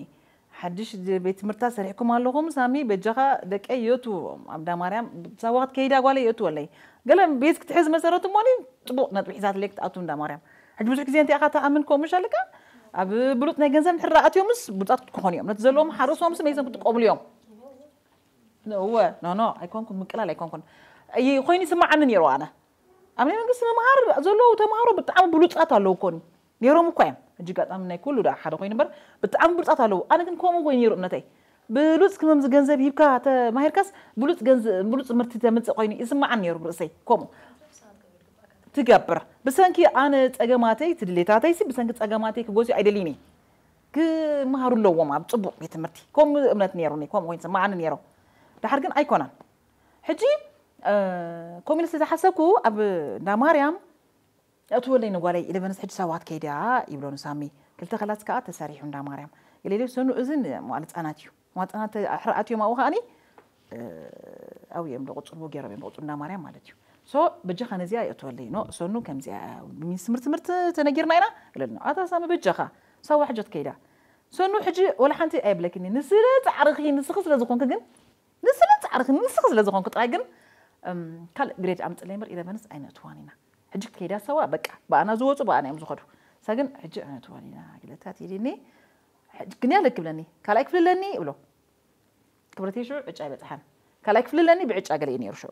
ሓድሽ ቤት ትምህርትታት ሰሪሕኩም ኣለኹም ሳሚ በጃኻ ደቀይ የእትዎም ኣብ ዳማርያም ሳዋ ክትከይዳ ጓለይ የእትወለይ ገለ ቤት ክትሕዝ መሰረት እሞኒ ፅቡቕ ነጥቢ ሒዛትለይ ክትኣቱ እንዳ ማርያም ሕጂ ብዙሕ ግዜ እንታይ ኢኻ ትኣምን ከምኡ ምሽ ኣለካ ኣብ ብሉፅ ናይ ገንዘብ እንድሕር ኣትዮምስ ብሉፃት ክኾኑ እዮም ነቲ ዘለዎም ሓረሶምስ መይሶም ክጥቀሙሉ እዮም እወ ኖ ኖ ኣይኮንኩን ምቅላል ኣይኮንኩን ኮይኑ ይስማዓኒ ነይሩ ኣነ ኣብ ናይ መንግስቲ መምሃር ዘለዉ ተምሃሮ ብጣዕሚ ብሉፃት ኣለዉ ኮኒ ነይሮም እኳ እዮም ሕጂ ጋጣሚ ናይ ኩሉ ዳ ሓደ ኮይኑ እምበር ብጣዕሚ ብሉፃት ኣለዉ ኣነ ግን ከምኡ ኮይኑ ነይሩ እምነተይ ብሉፅ ክመምዚ ገንዘብ ሂብካ ተማሂርካስ ብሉፅ ገንዘብ ብሉፅ ትምህርቲ ተምፅእ ኮይኑ ይስማዓኒ ነይሩ ብርእሰይ ከምኡ ትገብር ብሰንኪ ኣነ ፀገማተይ ትድሌታተይሲ ብሰንኪ ፀገማተይ ክጎስዩ ኣይደልይኒ ክመሃሩ ኣለዎም ኣብ ፅቡቅ ቤት ትምህርቲ ከምኡ እምነት ነይሩኒ ከምኡ ኮይኑ ይስማዓኒ ነይሩ ድሓር ግን ኣይኮነን ሕጂ ከምኡ ኢለ ስለዝሓሰብኩ ኣብ እንዳ ማርያም እትወለይ ንጓለይ ኢለበንስ ሕጂ ሳዋት ከይድያ ይብሎ ንሳሚ ክልተ ከላስ ከዓ ተሰሪሑ እንዳ ማርያም ገሌሌ ሰኑ እዝን መዋል ህፃናት እዩ መዋል ህፃናት ሕራኣት እዮም ኣብኡ ከዓኒ ኣብኡ እዮም ዝቕፅሉ ገይሮም እዮም ዝቕፅሉ እንዳ ማርያም ማለት እዩ ሶ በጃኻ ነዚኣ እትወለይ ኖ ሰኑ ከምዚኣ ሚኒስ ትምህርቲ ትምህርቲ ተነጊርና ኢና ኢለኒ ኣታ ሳሚ በጃኻ ሳዋ ሕጆት ከይዳ ሰኑ ሕጂ ወላ ሓንቲ ኣየብለክኒ ንስለ ፃዕርኺ ንስኺ ስለ ዝኾንክ ግን ንስለ ፃዕርኺ ንስኺ ስለ ዝኾንክ ጥራይ ግን ካልእ ግሬድ ኣምፅለይ ምር ኢለበንስ ኣይነእትዋን ኢና ሕጂ ከይዳ ሰዋ በቃ ብኣና ዝወፁ ብኣና እዮም ዝኸዱ ሳ ግን ሕጂ ኣይነእትዋን ኢና ግለታት ኢልኒ ግን ያለ ክብለኒ ካልኣይ ክፍሊ ኣለኒ ይብሎ ክብረት ሽዑ ዕጫ ይበፅሓን ካልኣይ ክፍሊ ኣለኒ ብዕጫ ገለ እዩ ነይሩ ሽዑ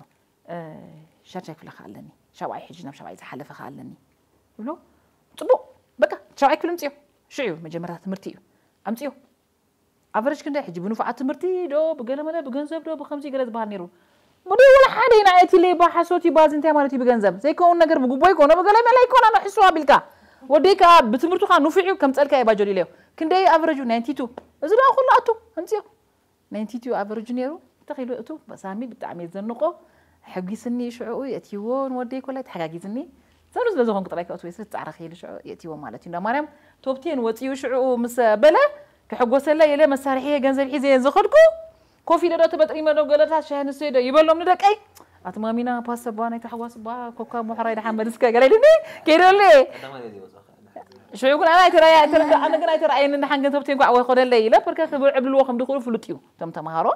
ሻድሻይ ክፍሊ ከዓ ኣለኒ ሻብዓይ ሕጂ ናብ ሻብዓይ ዝሓለፈ ከዓ ኣለኒ ይብሎ ፅቡቅ በቃ ሻብዓይ ክፍሊ ምፅዮ ሽዑ እዩ መጀመርታ ትምህርቲ እዩ ኣምፅዮ ኣቨረጅ ክንደይ ሕጂ ብንፉዓት ትምህርቲ ዶ ብገለመለ ብገንዘብ ዶ ብከምዚ ገለ ዝበሃል ነይሩ ብደይ ወላ ሓደ ኢና እቲ ሌባ ሓሶት ይባዝ እንታይ ማለት እዩ ብገንዘብ ዘይከውን ነገር ብጉቦ ይኮኖ ብገለመለ ይኮና ንሕሱ ኣቢልካ ወደይ ከዓ ብትምህርቱ ከዓ ንፉዕ እዩ ከምፀልካ እየ ባጀሉ ኢለዮ ክንደይ ኣቨረጁ ናይንቲ ቱ እዚ ደኣ ኩሉ ኣቱ ኣምፅዮ ናይንቲ ቱ ኣቨረጁ ነይሩ እንተኺሉ እቱ ሳሚ ብጣዕሚ ዘንቆ ሕጒስኒ ሽዕኡ የእትይዎ ንወደይ ኮላይ ተሓጋጊዝኒ ዘብሉ ስለ ዝኾንኩ ጥራይ ከእትወ ስለ ፃዕረ ክኢሉ ሽዑ የእትይዎ ማለት እዩ እንዳ ማርያም ቶፕቴን ወፅኡ ሽዕኡ ምስ በለ ክሕጎሰለይ ኢለ መሳርሒ ገንዘብ ሒዘ ዝኸድኩ ኮፍ ኢለ ዶ ተበጥሪመ ዶ ገለታት ሻሂ ንሰይ ዶ ይበሎም ንደቀይ ኣቲ ማሚና ፓስተባ ናይ ተሓዋስባ ኮካ ሞሕራይ ደሓን መልስከ ገለ ኢሉኒ ከይደሉ ሽዑ ግን ኣነ ኣይተራየ ኣነ ግን ኣይተራየኒ ንሓን ገንዘብ ተንኳዕ ወይ ኾደለይ ኢለ ፐርከ ክብር ዕብልዎ ከም ድኽእሉ ፍሉጥ እዩ እቶም ተምሃሮ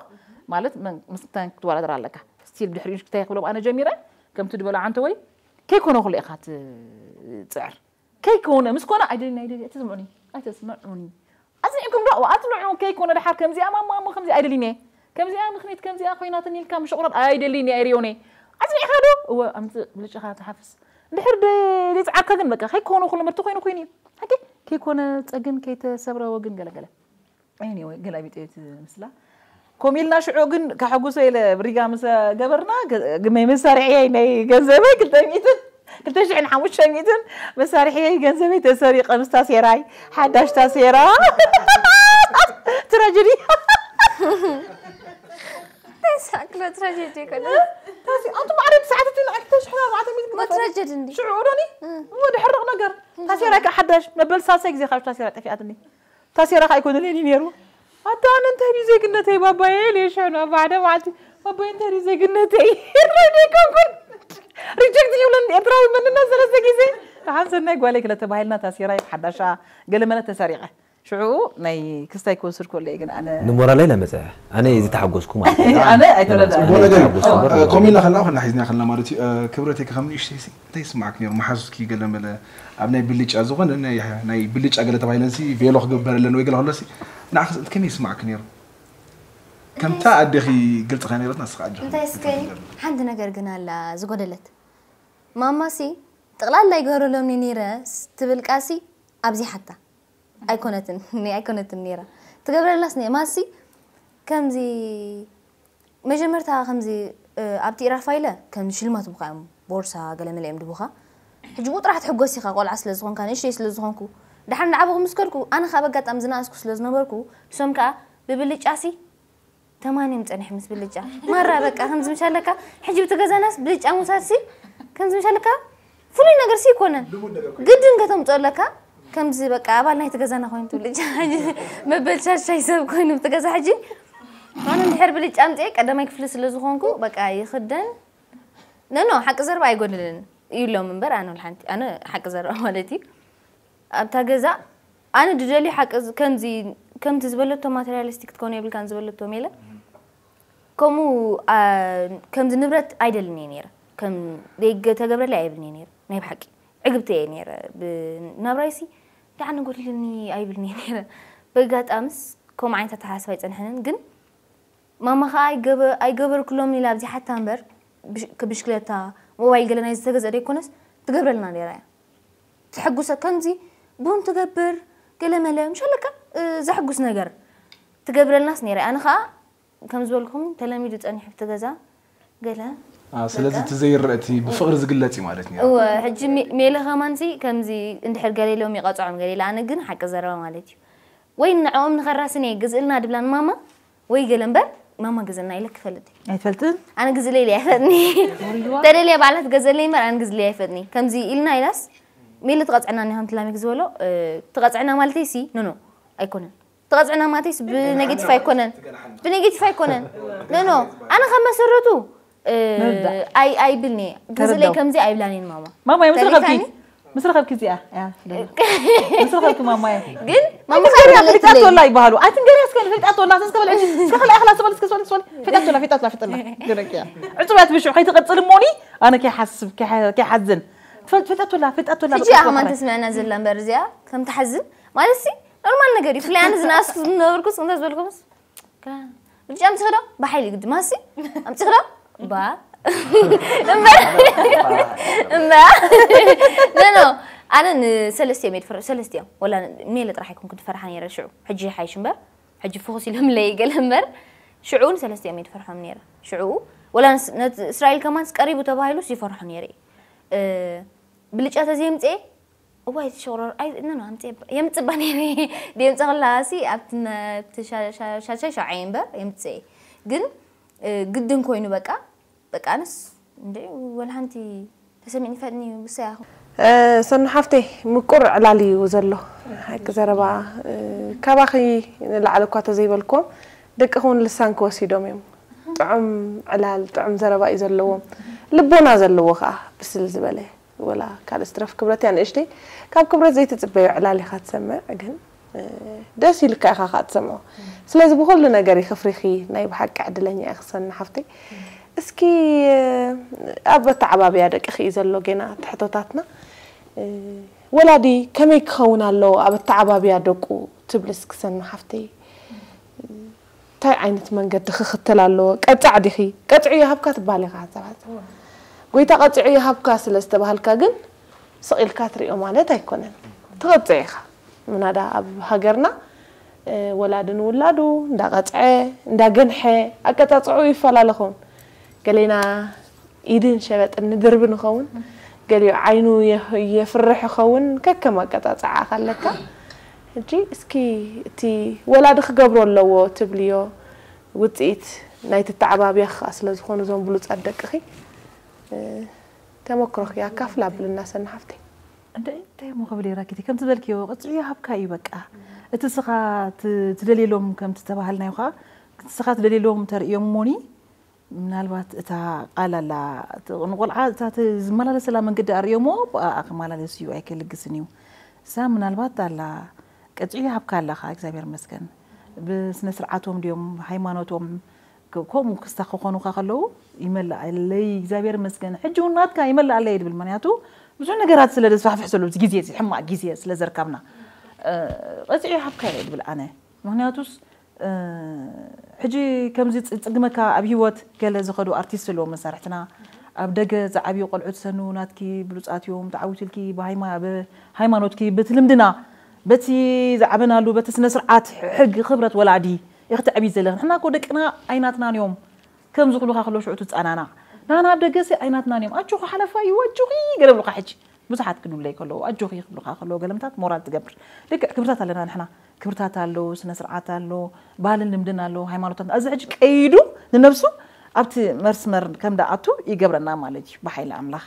ማለት ምስታን ክትወዳደር ኣለካ ስቲል ብድሕሪኡ እንታይ ክብሎም ኣነ ጀሚረ ከምቲ ድበሎ ዓንተ ወይ ከይኮነ ኩሉ ኢኻ ትፅዕር ከይኮነ ምስ ኮነ ኣይደልን ኣይደል ኣይተስምዑኒ ኣይተስምዑኒ ኣፅኒዕኩም ዶ ኣፅንዑ ከይኮነ ድሓር ከምዚኣ ማማ እሞ ከምዚ ኣይደልን እየ ከምዚኣ ምኽኒት ከምዚኣ ኮይናትኒ ኢልካ ምሽቑራር ኣይደልይን እየ ሪዮኔ። ኣጽኒዕካ ዶ? እወ ኣምጽእ ብልጭኻ ትሓፍስ። እንድሕር ደ ዘይጽዓርካ ግን በቃ ከይኮነ ኩሉ ምርት ኮይኑ ኮይኑ እዩ። ሓቂ ከይኮነ ጸግን ከይተሰብረ ወግን ገለገለ። Anyway ገላቢጦ እቲ ምስላ። ኮም ኢልና ሽዑ ግን ከሐጉሶ ኢለ ብሪጋ ምስ ገበርና ግመይ መሳርሕየይ ናይ ገንዘበይ ክልተ ሚእትን ክልተ ሽሕን ሓሙሽተ ሚእትን መሳርሕየይ ገንዘበይ ተሰሪቐ ምስ ታሴራይ ሓዳሽ ታሴራ ትራጀዲ ሳክሎ ትራጀዲ ይኮነ ታሲ ኣንቱ ማዕረ ብሰዓት እቲ ንኣክተ ሽሕና ኣርባዕተ ሚእትን ሞ ትራጀዲ እንዲ ሽዑ ዶኒ ወደ ሕርቕ ነገር ታሴራይ ከ ሓዳሽ መበል ሳልሳይ ግዜ ካብ ታሴራ ጠፊኣትኒ ታሴራ ከ ኣይኮነን እዩ ነይሩ ኣታ ኣነ እንታይ ድዩ ዜግነተይ ባባየ ኢለ ሽሕና ኣብ ሓደ መዓልቲ ባባየ እንታይ ድዩ ዜግነተይ ሬዲ ኮንኩን ሪጀክት ይብለኒ ኤርትራዊ መንነት ሰለስተ ግዜ ደሓን ሰናይ ጓለይ ክለ ተባሂልና ታሴራይ ሓዳሻ ገለመለ ተሰሪቐ ሽዑ ናይ ክስታይ ክወስድ ከሎ እየ ግን ኣነ ንሞራለይ ለመፀ ኣነ ዝተሓጎስኩ ማለት እዩ። ኣነ ኣይተረዳእን። ጽቡቅ ነገር እዩ። ተሓጎስኩ እምበር እ፣ ኮሚላ ከላ ከላ ሒዝና ከላ ማለት እዩ እ፣ ክብረተይ ከም ንእሽተይ ሲ እንታይ ይስማዕክ ነይሩ መሓዙትኪ ገለ መለ ኣብ ናይ ብልጫ ዝኾነ ናይ ናይ ብልጫ ገለ ተባሂለን ሲ ቬሎ ክግበር ኣለን ወይ ገለ ከሎ ሲ ንዓኽ ከመይ ይስማዕክ ነይሩ ከምታ ኣዴኺ ግልጽ ከ ነይረት ንስኻ ኣጆኺ እንታይ እስከ ሓንቲ ነገር ግን ኣላ ዝጎደለት ማማሲ ጥቕላላ ይገበረሎምኒ ነይረ ትብል ቃሲ ኣብዚሓታ ኣይኮነትን ኒ ኣይኮነትን ነይራ ትገብረላስ ኒ ማሲ ከምዚ መጀመርታ ከምዚ ኣብቲ ኢራፋ ኢለ ከም ሽልማት ቡኻ እዮም ቦርሳ ገለ መለ እዮም ድቡኻ ሕጂ ብኡ ጥራሕ ትሕጎስ ኢኻ ቆልዓ ስለ ዝኾንካ ንእሽተይ ስለ ዝኾንኩ ድሓር ንዓበኹ ምስ ከድኩ ኣነ ካብ ኣጋጣሚ ዝነኣስኩ ስለ ዝነበርኩ ንሶም ከዓ ብብልጫሲ ተማን እዮም ጸኒሕ ምስ ብልጫ ማራ በቃ ከምዚ ምሻለካ ሕጂ ብቲ ገዛናስ ብልጫ ምውሳድሲ ከምዚ ምሻለካ ፍሉይ ነገር ሲ ይኮነን ግድን ከተምፅኦ ኣለካ ከምዚ በቃ ኣባል ናይቲ ገዛና ኮይኑ ትብልጫ መበል ሻሻይ ሰብ ኮይኑ ብቲ ገዛ ሕጂ ኣነ እንድሕር ብልጫ ኣምፅኤ ቀዳማይ ክፍሊ ስለ ዝኾንኩ በቃ ይኽደን ነኖ ሓቂ ዘረባ ኣይጎድልን ይብሎም እምበር ኣነ ሓንቲ ኣነ ሓቂ ዘረባ ማለት እዩ ኣብታ ገዛ ኣነ ድደልዩ ሓቂ ከምዚ ከምቲ ዝበለቶ ማቴሪያሊስቲክ ክትኮኑ የብልካን ዝበለቶ ሜለ ከምኡ ከምዚ ንብረት ኣይደልን እየ ነይረ ከም ዘይተገብረለይ ኣይብልን እየ ነይረ ናይ ብሓቂ ዕግብቲ እየ ነይረ ናብራይሲ ደሓን ጎዲልኒ ኣይብልን እየ ነይረ በጋጣምስ ከምኡ ዓይነት ኣተሓሳስባ ኣይፀንሐንን ግን ማማ ከዓ ኣይገበርክሎም ኢላ ኣብዚ ሓታ እምበር ብሽክለታ ሞባይል ገለ ናይ ዝተገዘ ደይኮነስ ትገብረልና ነራ እያ ትሕጉሰ ከምዚ ቡን ትገብር ገለ መለ ምሽ ኣለካ ዘሕጉስ ነገር ትገብረልናስ ነራ ኣነ ከዓ ከም ዝበልኩም ተለሚዱ ፀኒሑ ብቲ ገዛ ገለ ስለዚ እቲ ዘይረአ እቲ ብፍቕሪ ዝግለጽ እዩ ማለት እዩ እወ ሕጂ ሜለ ከማንሲ ከምዚ እንድሕር ገሌሎም ይቐፅዖም ገሌለ ኣነ ግን ሓቂ ዘረባ ማለት እዩ ወይ ንዕኦም ንኸራስን እየ ግዝእልና ድብላን ማማ ወይ ገለ እምበር ማማ ግዝእልና ኢለ ክፈልጥ እየ። ኣይትፈልጥን? ኣነ ግዝለ ኢለ ኣይፈጥኒ። ተደልያ ባዕላ ትገዘለይ እምበር ኣነ ግዝለ ኣይፈጥኒ። ከምዚ ኢልና ኢላስ ሜለ ትቐፅዕና እኒሃ እንትላሚክ ዝበሎ ትቐፅዕና ማለተይ ሲ ኖ ኖ ኣይኮነን። ትቐፅዕና ማለተይ ሲ ብኔጌቲቭ ኣይኮነን። ብኔጌቲቭ ኣይኮነን። ኖ ኖ ኣነ ካብ መሰረቱ ኣይ ኣይብልኒ ግዝለይ ተረዳው። ከምዚ ኣይብላኒን ማማ። ማማይ ምስ ረኸብኪ ተሪፋኒ? ምስ ረኸብኪ እዚኣ እያ ስለዚ። ምስ ረኸብኪ ማማይ ግን ማማይ ፈልጣቶ ኣላ ይበሃሉ ኣይትንገርያ እስከ ፈልጣቶ ኣላ እስከ በል እስከ በል እኽላ ሰበል እስከ ሰበል ሰበል ፈልጣቶ ኣላ ፈልጣቶ ኣላ ፈልጣቶ ኣላ ገረኪያ ዕጹብ እያ ትብሽዑ ከይትቕጽል እሞኒ ኣነ ከይሓስብ ከይሓዝን ትፈልጥ ፈልጣቶ ኣላ ፈልጣቶ ኣላ ሕጂ ኣኸማን ተስምዕና ዘላ እምበር እዚኣ ከም ትሓዝን ማለት ሲ ኖርማል ነገር እዩ ፍላይ ኣነ ዝነኣስኩ ዝነበርኩስ እንታይ ዝበልኩምስ ብልጫ ኣምፂኽዶ ብሓይሊ ግዲ ማሲ ኣምፂኽዶ ባ እምበር እምበር ኖ ኖ ኣነ ንሰለስቲኦም እየ ድፈር ሰለስቲኦም ወላ ሜለ ጥራሕ ኣይኮንኩ ድፈርሓ ነይረ ሽዑ ሕጂ ሓይሽ እምበር ሕጂ ፍኹስ ኢሎምለይ ገለ እምበር ሽዑ ንሰለስቲኦም እየ ድፈርሖም ነይረ ሽዑ ወላ እስራኤል ከማንስ ቀሪቡ ተባሂሉስ ይፈርሖ ነይረ ብልጫ ተዘየምፅኤ እዋይ ትሽቕረር ኣይ ኖ ኖ ኣምፅኤ የምፅባ ነይረ ድየምፀ ከላ ሲ ኣብቲ ሻሻይ ሸውዓይ እምበር የምፅኤ ግን ግድን ኮይኑ በቃ በቃ ኣነስ እንደ ወላ ሓንቲ ተሰሚዕኒ ፈጥኒ ብሰያ ሰኑ ሓፍተይ ምቁር ዕላል እዩ ዘሎ ሓቂ ዘረባ ካባኺ ንላዕሊ እኳ ተዘይበልክዎም ደቂ ኹን ልሳን ክወሲዶም እዮም ጥዑም ዕላል ጥዑም ዘረባ እዩ ዘለዎም ልቦና ዘለዎ ከዓ ብስል ዝበለ ወላ ካልእ ስትረፍ ክብረት እያ ንእሽተይ ካብ ክብረት ዘይትፅበዮ ዕላል ኢኻ ትሰምዕ ግን ደስ ኢልካ ኢኻ ከዓ ትሰምዖ ስለዚ ብኩሉ ነገር ይኽፍሪኺ ናይ ብሓቂ ዕድለኛ ኢኺ ሰኒ ሓፍተይ እስኪ ኣብ ኣተዓባብያ ደቅኺ እዩ ዘሎ ጌና ትሕቶታትና ወላዲ ከመይ ክኸውን ኣለዎ ኣብ ኣተዓባብያ ደቁ ትብሊ እስኪ ሰኒ ሓፍተይ እንታይ ዓይነት መንገዲ ክኽተል ኣለዎ? ቀጻዕ ዲኺ? ቀጺዑ ይሃብካ ትበሃል ኢኻ ሰባት። ጎይታ ቀጺዑ ይሃብካ ስለ ዝተባሃልካ ግን ስቕ ኢልካ ትሪኦ ማለት ኣይኮነን። ትቐጽዕ ኢኻ። ምናዳ ኣብ ሃገርና፣ እ፣ ወላዲ ንውላዱ እንዳቐጽዐ፣ እንዳገንሐ፣ ኣቀጻጽዕኡ ይፈላለ ኸውን። ገሌና ኢድን ሸበጥን ንድርቢ ንኸውን፣ ገሊኡ ዓይኑ የ-፣ የፍርሕ ይኸውን፣ ከከም ኣቀጻጽዓኻ ኣለካ። ሕጂ እስኪ እቲ ወላዲ ክገብሮ ኣለዎ ትብልዮ ውጽኢት ናይቲ ኣተዓባብያ ክኣ ስለ ዝኾኑ እዞም ብሉጻት ደቅኺ፣ እ፣ ተመክሮኺ ኣካፍላ ኣብልና ሰኒ ሓፍተይ። እንደ እንታይ እሞ ክብል እየ ራኪቲ፣ ከምቲ ዝበልክዮ ቅጽዑ ይሃብካ እዩ በቃ። እቲ ስኻ ት-፣ ትደልየሎም ከምቲ ተባሃልናዮ ኸኣ፣ እቲ ስኻ ትደልየሎም ተርእዮም እሞኒ፣ ምናልባት እታ ቃል ኣላ፣ እቲ ንቆልዓ እታ ት-፣ ዝመላለሰላ መንገዲ ኣርእዮሞ፣ ብኣኣ ክመላለስ እዩ፣ ኣይከልግስን እዩ። እሳ ምናልባት ኣላ፣ ቅጽዑ ይሃብካ ኣለኻ፣ እግዚኣብሔር ይመስገን። ብስነ ስርዓቶም ድዮም፣ ሃይማኖቶም፣ ከ-፣ ከምኡ ክስታ ክኾኑኻ ከለዉ፣ ይመልኣለይ፣ እግዚኣብሔር ይመስገን። ሕጂ እውን ናትካ ይመልኣለይ ድብል፣ ምኽንያቱ ብዙሕ ነገራት ስለ ዘስፋሕፍሕ ዘሎ፣ ኣብዚ ግዜ እዚ፣ ሕማቕ ግዜ ስለ ዘርካብና፣ እ፣ ቅጽዑ ይሃብካ እየ ድብል ኣነ። ምኽንያቱስ፣ እ፣ ሕጂ ከምዚ ጽ-፣ ጽግመካ ኣብ ህይወት ገለ ዝኸዱ ኣርቲስት ኣለዉ መሳርሕትና፣ ኣብ ደገ ዝዓብዩ ቆልዑ ትሰኑ ናትኪ ብሉጻት እዮም፣ ተዓዊትልኪ ብሃይማ-፣ ብሃይማኖትኪ፣ በቲ ልምድና፣ በቲ ዝዓበናሉ፣ በቲ ስነ ስርዓት፣ ሕጊ፣ ክብረት ወላዲ ኢኺ ትዕብይ ዘለኺ። ንሕና እኮ ደቅና ኣይናትናን እዮም። ከም ዝኽሉኻ ከለዉ ሽዑ ትጻናናዕ። ናና ኣብ ደገሲ ኣይናትናን እዮም። ኣጆኺ ሓለፋ እዩ፣ ኣጆኺ ገለ ብሉኻ ሕጂ። ብዙሓት ክድውለይ ከለዉ፣ ኣጆኺ ክብሉኻ ከለዉ፣ ገለምታት ሞራል ትገብር። ልክዕ ክብርታት ኣለና ንሕና። ክብርታት ኣሎ፣ ስነ ስርዓት ኣሎ፣ ባህልን ልምድን ኣሎ፣ ሃይማኖታት። እዚ ሕጂ ቀይዱ ንነብሱ ኣብቲ መስመር ከም ደኣቱ ይገብረና ማለት እዩ፣ ብሓይሊ ኣምላኽ።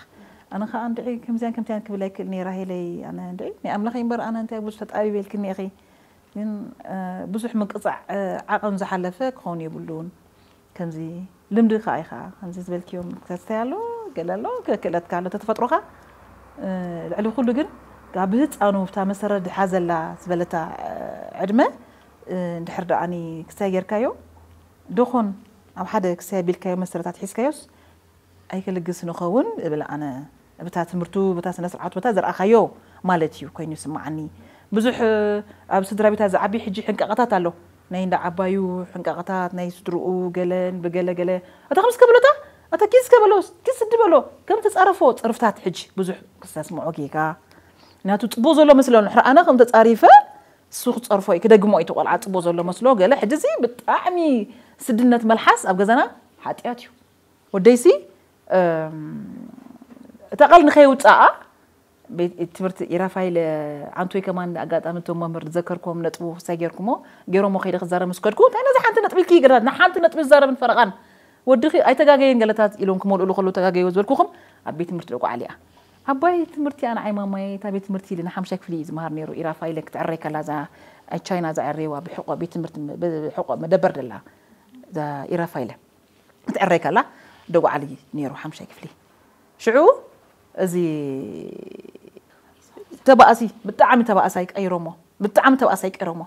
ኣነ ኸኣ እንድዒ ከምዚያን ከምቲያን ክብል ኣይክእልን እየ፣ ራሄለይ። ኣነ እንድዒ ናይ ኣምላኽ እምበር፣ ኣነ እንታይ ብዙሕ ተጣቢበ ኢልክኒ ኢኺ። ግን፣ እ፣ ብዙሕ ምቅጻዕ፣ እ፣ ዓቐን ዝሓለፈ ክኸውን የብሉን። ከምዚ ልምዲ ከኣ ኢኻ፣ ከምዚ ዝበልክዮም ክተስተይ ኣሎ፣ ገለ ኣሎ፣ ክእለትካ ኣሎ፣ ተተፈጥሮኻ። እ፣ ልዕሊ ኩሉ ግን፣ ካብ ብህጻኑ ብታ መሰረት ድሓዘላ ዝበለታ፣ እ፣ ዕድመ፣ እ፣ እንድሕር ደኣኒ ክስታይ ጌርካዮ፣ ደኾን ኣብ ሓደ ክስታይ ኣቢልካዮ መሰረታት ሒዝካዮስ፣ ኣይክልግስ ንኸውን እብል ኣነ። ብታ ትምህርቱ፣ ብታ ስነ ስርዓቱ፣ በታ ዝረኣኻዮ ማለት እዩ ኮይኑ ይስምዓኒ። ብዙሕ፣ እ፣ ኣብ ስድራ ቤታት ዝዓቢ ሕጂ ሕንቃቐታት ኣሎ። ናይ እንዳ ዓባዩ ሕንቃቐታት፣ ናይ ስድርኡ ገለን ብገለ ገለ። ኣታ ከምዚ ከበሎ፣ ኣታ ኪስ ከበሎ፣ ኪስ ስዲ በሎ። ከም ተጻረፎ ጸርፍታት ሕጂ ብዙሕ ክሰስምዖ ጌጋ። ምክንያቱ ጽቡቕ ዘሎ መስሎ ንሕር ኣነ ከም ተጻሪፈ እሱ ክጸርፎ እዩ፣ ክደግሞ እዩ እቲ ቆልዓ ጽቡቕ ዘሎ መስሎ ገለ። ሕጂ እዚ ብጣዕሚ ስድነት መልሓስ ኣብ ገዛና ሓጢኣት እዩ። ወደይሲ፣ እም፣ እታ ቃል ንኸይውጻኣ ቤት ትምህርቲ ኢራፋይለ ዓንቶይ ከማን ኣጋጣሚ እቶም መምህር ዝዘከርክዎም ነጥቡ ክሳይ ጌርኩሞ፣ ጌሮሞ ከይደ ክዛረብ ምስ ከድኩ፣ "እንታይ ነዚ ሓንቲ ነጥቢ ኢልኪ?" ገለታት፣ "ንሓንቲ ነጥቢ ዝዛረብን ፈረቓን ወድኺ ኣይተጋገየን ገለታት" ኢሎም ክመልኡሉ ከለዉ ተጋገዩ ዝበልኩኹም ኣብ ቤት ትምህርቲ ደቁ ዓሊ እያ። ዓባይ ትምህርቲ እያ ንዓይ ማማየ፣ እታ ቤት ትምህርቲ ኢለ ንሓምሻይ ክፍሊ እዩ ዝመሃር ነይሩ። ኢራፋይለ ክትዕረይ ከላ እዛ ቻይና ዝዕረይዋ ብሕቆ ቤት ትምህርቲ፣ ብሕቆ መደበር ደላ እዛ ኢራፋይለ። ክትዕረይ ከላ ደጉዓሊ ነይሩ ሓምሻይ ክፍሊ። ሽዑ እዚ ተባእሲ፣ ብጣዕሚ ተባእሳይ ቀይሮሞ፣ ብጣዕሚ ተባእሳይ ቀይሮሞ።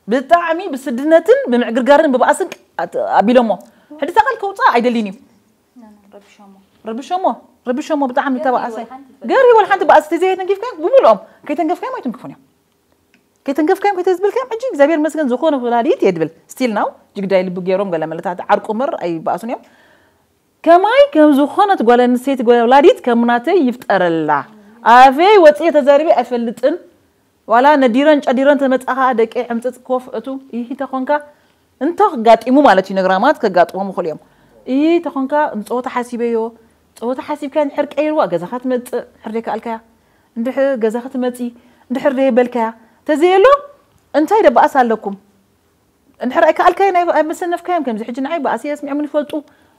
ብጣዕሚ ብስድነትን ብምዕግርጋርን ብባእስን ኣቢሎሞ። ሕጂ እታ ቃል ከውፅኣ ኣይደልይን እዩ። ረብሾሞ። ረብሾሞ፣ ረብሾሞ ብጣዕሚ ተባእሳይ። ገርሂ ወላ ሓንቲ ባእሲ ተዘይተንኪፍካዮም ብምልኦም። ከይተንከፍካዮም ኣይትንክፉን እዮም። ከይተንከፍካዮም ከይተዝብልካዮም ሕጂ እግዚኣብሔር ይመስገን ዝኾነ ወላዲት እየ ድብል። ስቲል ናው ጅግዳይ ልቢ ገይሮም ገለ መለታት ዓርቁ እምበር ኣይበኣሱን እዮም። ከማይ ከም ዝኾነት ጓል ኣንስተይቲ ጓል ወላዲት ከም ናተይ ይፍጠረላ። ኣፈይ ወፅየ ተዛሪበ ኣይፈልጥን። ዋላ ነዲረን ጨዲረን ተመፃ ከዓ ደቀይ ሕምፅፅ ኮፍ እቱ ይሂ ተኾንካ እንተ ክጋጢሙ ማለት እዩ ነግራማት ከጋጥሞም ይኽእሉ እዮም። ይሂ ተኾንካ ንፀወታ ሓሲበዮ። ፀወታ ሓሲብካ እንድሕር ቀይርዋ ገዛኻ ትመፅእ እንድሕር ዘይከኣልካያ። እንድሕር ገዛኻ ትመፂ እንድሕር ዘይበልካያ። ተዘየሎ እንታይ ደባእስ ኣለኩም? እንድሕር ኣይከኣልካዮ ናይ ኣይመሰነፍካዮም። ከምዚ ሕጂ ንዓይ ባእሲ ኣስሚዖምን ይፈልጡ።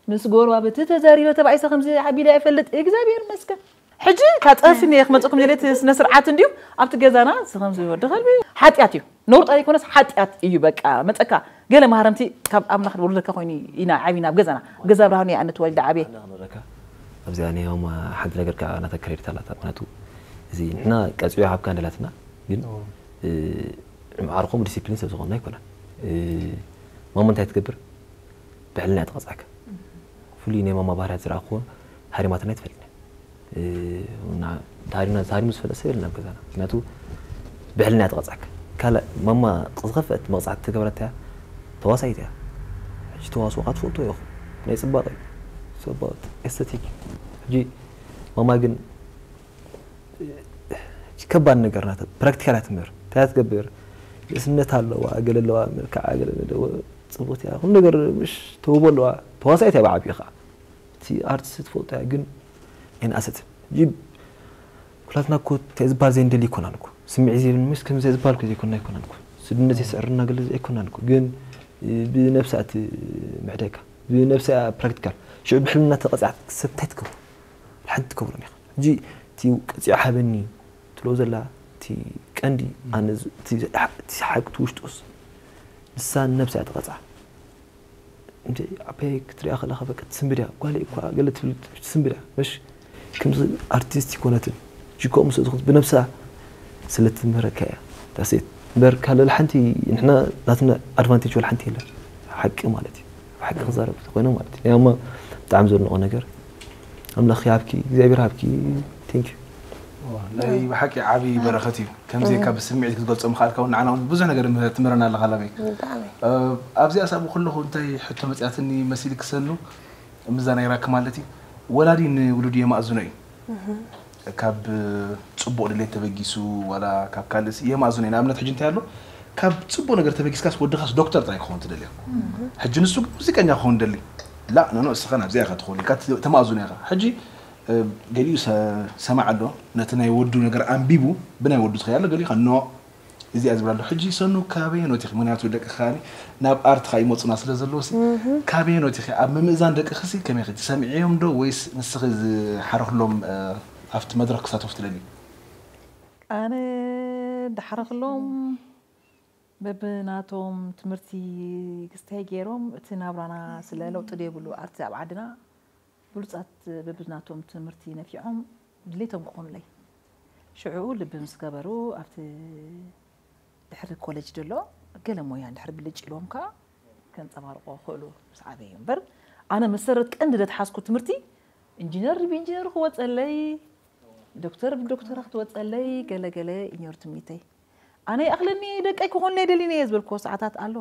ምስ ጎረባብቲ ተዛሪበ ተባኢሰ ከምዚ ኣቢለ ኣይፈልጥ እግዚኣብሔር ይመስገን። ሕጂ ካፀፊኒ እየ ክመፅኩም የለ እቲ ስነ ስርዓት እንድዩ ኣብቲ ገዛና እዚ ከምዚ ወዲ ከልቢ ሓጢኣት እዩ። ነውር ጥራይ ዘይኮነስ ሓጢኣት እዩ። በቃ መፀካ ገለ ማህረምቲ ካብ ኣምላኽ ዝወርደካ ኮይኑ ኢና ዓቢና ኣብ ገዛና። ኣብ ገዛ ብርሃኑ እየ ኣነ ተወሊደ ዓብየ። ኣነ ክነግረካ ኣብዚኣ ናይ ማማ ሓንቲ ነገር ከዓ ናታ ክሬዲት ኣላታ። ምክንያቱ እዚ ንሕና ቀፂዑ ይሃብካ እንደላትና ግን እ፣ ንመዓርኾም ዲሲፕሊን ሰብ ዝኾንና ኣይኮነን። እ፣ ማማ እንታይ ትገብር? ብሕልና እያ ትቐፅዓካ። ፍሉይ ናይ ማማ ባህርያት ዝረኣኽዎ ሃሪማትና ኣይትፈልጥን። እ፣ እና ተሃሪምና፣ ተሃሪሙ ዝፈልጥ ሰብ የለን ኣብ ገዛና። ምክንያቱ ብሕልና እያ ትቐፅዓካ። ካልእ ማማ ዝኸፍአት መቕፃዕቲ ትገብረታ እያ፣ ተዋሳኢት እያ። ሕጂ ተዋስኦ ክትፈልጦ ኢኹም። ናይ ጽባቐ እዩ። ጽባቐ፣ ኤስቴቲክ። ሕጂ ማማ ግን፣ እ፣ ከባድ ነገር ናት። ፕራክቲካል እያ ትምህር። እንታይ እያ ትገብር? ንእስነት ኣለዋ፣ ገለ ኣለዋ፣ መልክዓ ገለ ኣለዋ፣ ጽብቕቲ እያ። ኩሉ ነገር ምሽ ተውቦ ኣለዋ። ተዋሳኢት እያ ብዓቢኡ ኸዓ። እቲ ኣርቲስት ትፈልጦ እያ፣ ግን ኣይንኣሰትን። ሕጂ ኩላትና እኮ እንታይ ዝበሃል ዘይንደሊ ኣይኮናን እኮ። ስምዒት ዘይብሉ ምስ ከምዚ ዝበሃል እኮ ዘይኮና ኣይኮናን እኮ። ስድነት የስዕርና ገለ ኣይኮናን እኮ። ግን፣ እ፣ ብነብሳ እቲ ምሕደካ። ብነብሳ ፕራክቲካል። ሽዑ ብሕልና ተቐጺዓ ሰብ እንታይ ትገብሮ? ሓንቲ ትገብሮን ኢኻ። ሕጂ እቲ ቀጺዑ ሃበኒ ትብሎ ዘላ እቲ ቀንዲ ኣነ ዝ-፣ እቲ ሓ-፣ እቲ ሓቂ እቲ ውሽጡስ ንሳ ነብሳ እያ ትቐጽዓ። እንደ ኣበይ ክትሪኣ ከለኻ በቃ ትስንብድ እያ። ጓለይ እኳ ገለ ትብል ትስንብድ እያ። ምሽ ከምዚ ኣርቲስት ይኮነትን። ጅኮ ምስ እዝኹት ብነብሳ ስለ ትምህረካ እያ። ዳሴት። እምበር ካልእ ሓንቲ ንሕና ናትና ኣድቫንቴጅ ወላ ሓንቲ የለን። ሓቂ ማለት እዩ። ሓቂ ክዛረብ ተኮይነ ማለት እዩ። ያማ ብጣዕሚ ዘድንቖ ነገር። ኣምላኽ ይሃብኪ፣ እግዚኣብሔር ሃብኪ። ቴንክ ዩ። ናይ ብሓቂ ዓቢ በረኸት እዩ። ከምዚ ኢልካ ብስምዒት ክትገልጾ ምኽኣልካ እውን ንዓና እውን ብዙሕ ነገር ትምህረና ኣለኻ ላመይ። ብጣዕሚ። እ፣ ኣብዚኣ ሳብ ከለኹ እንታይ ሕቶ መጽያትኒ መሲል ክሰኑ፣ ምዛ ናይ ራክ ማለት እዩ። ወላዲ ንውሉድ የማእዝኖ እዩ። ካብ ጽቡቕ ድሌት ተበጊሱ ዋላ ካብ ካልእስ የማእዝኖ እዩ። ንኣብነት ሕጂ እንታይ ኣሎ፣ ካብ ጽቡቕ ነገር ተበጊስካስ ወድኻስ ዶክተር ጥራይ ክኸውን ትደልዮ። ሕጂ ንሱ ግን ሙዚቀኛ ክኸውን ደሊ። ላ፣ ኖ፣ ኖ፣ እስኻ ናብዚኣ ኢኻ ትኸውን ኢልካ ት-፣ ተማእዝኖ ኢኻ። ሕጂ፣ እ፣ ገሊኡ ሰ-፣ ሰማዕ ኣሎ፣ ነቲ ናይ ወዱ ነገር ኣንቢቡ፣ ብናይ ወዱ ዝኸይ ኣሎ፣ ገሊኡ ኸ፣ ኖ፣ እዚኣ ዝብላ ኣሎ። ሕጂ ሰኑ ካበየኖት ኢኺ? ምኽንያቱ ደቅኺ ከኣ ናብ ኣርት ኸኣ ይመጹና ስለ ዘለዉ ሲ፣ ካበየኖት ኢኺ? ኣብ ምምእዛን ደቅኺ ሲ ከመይ ኢኺ? ትሰምዕዮም ዶ ወይስ ንስኺ ዝሓረኽሎም፣ እ፣ ኣብቲ መድረኽ ክሳተፉ ትደልዩ? ኣነ ድሓረኽሎም በብናቶም ትምህርቲ ክስታይ ገይሮም እቲ ናብራና ስለ ለውጢ ደይብሉ ኣርቲ ኣብ ዓድና ብሉጻት በብናቶም ትምህርቲ ነፊዖም ድሌቶም ክኾኑለይ ሽዑ ልቢ ምስ ገበሩ ኣብቲ ድሕሪ ኮለጅ ደሎ ገለ ሞያ እንድሕር ብልጭ ኢልዎም ከዓ ከንፀባርቆ ክእሉ ምስ ዓበዩ እምበር ኣነ መሰረት ቀንዲ ደትሓዝኩ ትምህርቲ ኢንጂነር ብኢንጂነር ክወፀለይ ዶክተር ብዶክተራ ክትወፀለይ ገለ ገለ ኢንዮር ትምኒተይ ኣነ ይኣኽለኒ ደቀይ ክኾንለይ ደሊነ እየ ዝበልክዎ ሰዓታት ኣሎ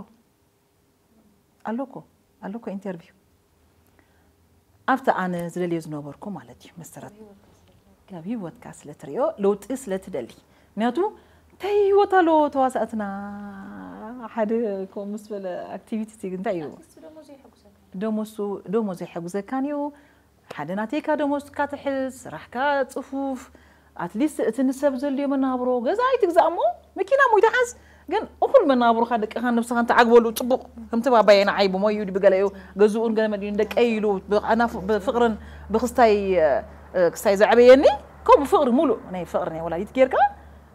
ኣሎ እኮ ኣሎ እኮ ኢንተርቪው ኣብቲ ኣነ ዝደልዮ ዝነበርኩ ማለት እዩ መሰረት ካብ ህይወትካ ስለ ትሪኦ ለውጢ ስለ ትደሊ ምክንያቱ እንታይ ህይወት ኣለዎ ተዋሳእትና ሓደ ከምኡ ምስ በለ ኣክቲቪቲ እንታይ እዩ ደሞሱ ደሞዝ ኣይሐጉዘካን እዩ ሓደ ናተይካ ደሞዝካ ትሕዝ ስራሕካ ፅፉፍ ኣትሊስት እቲ ንሰብ ዘልዮ መናብሮ ገዛ ኣይትግዛእ እሞ መኪና ሞ ይትሓዝ ግን እኹል መናብሮኻ ደቅኻ ነብስኻ እንተዓግበሉ ፅቡቕ ከምቲ ባባየ ንዓይ ብሞዩ ብገለዩ ገዝኡን ገለ መድዩን ደቀይ ኢሉ ብፍቕርን ብክስታይ ክስታይ ዘዕበየኒ ከምኡ ፍቕሪ ሙሉእ ናይ ፍቕሪ ናይ ወላዲት ጌርካ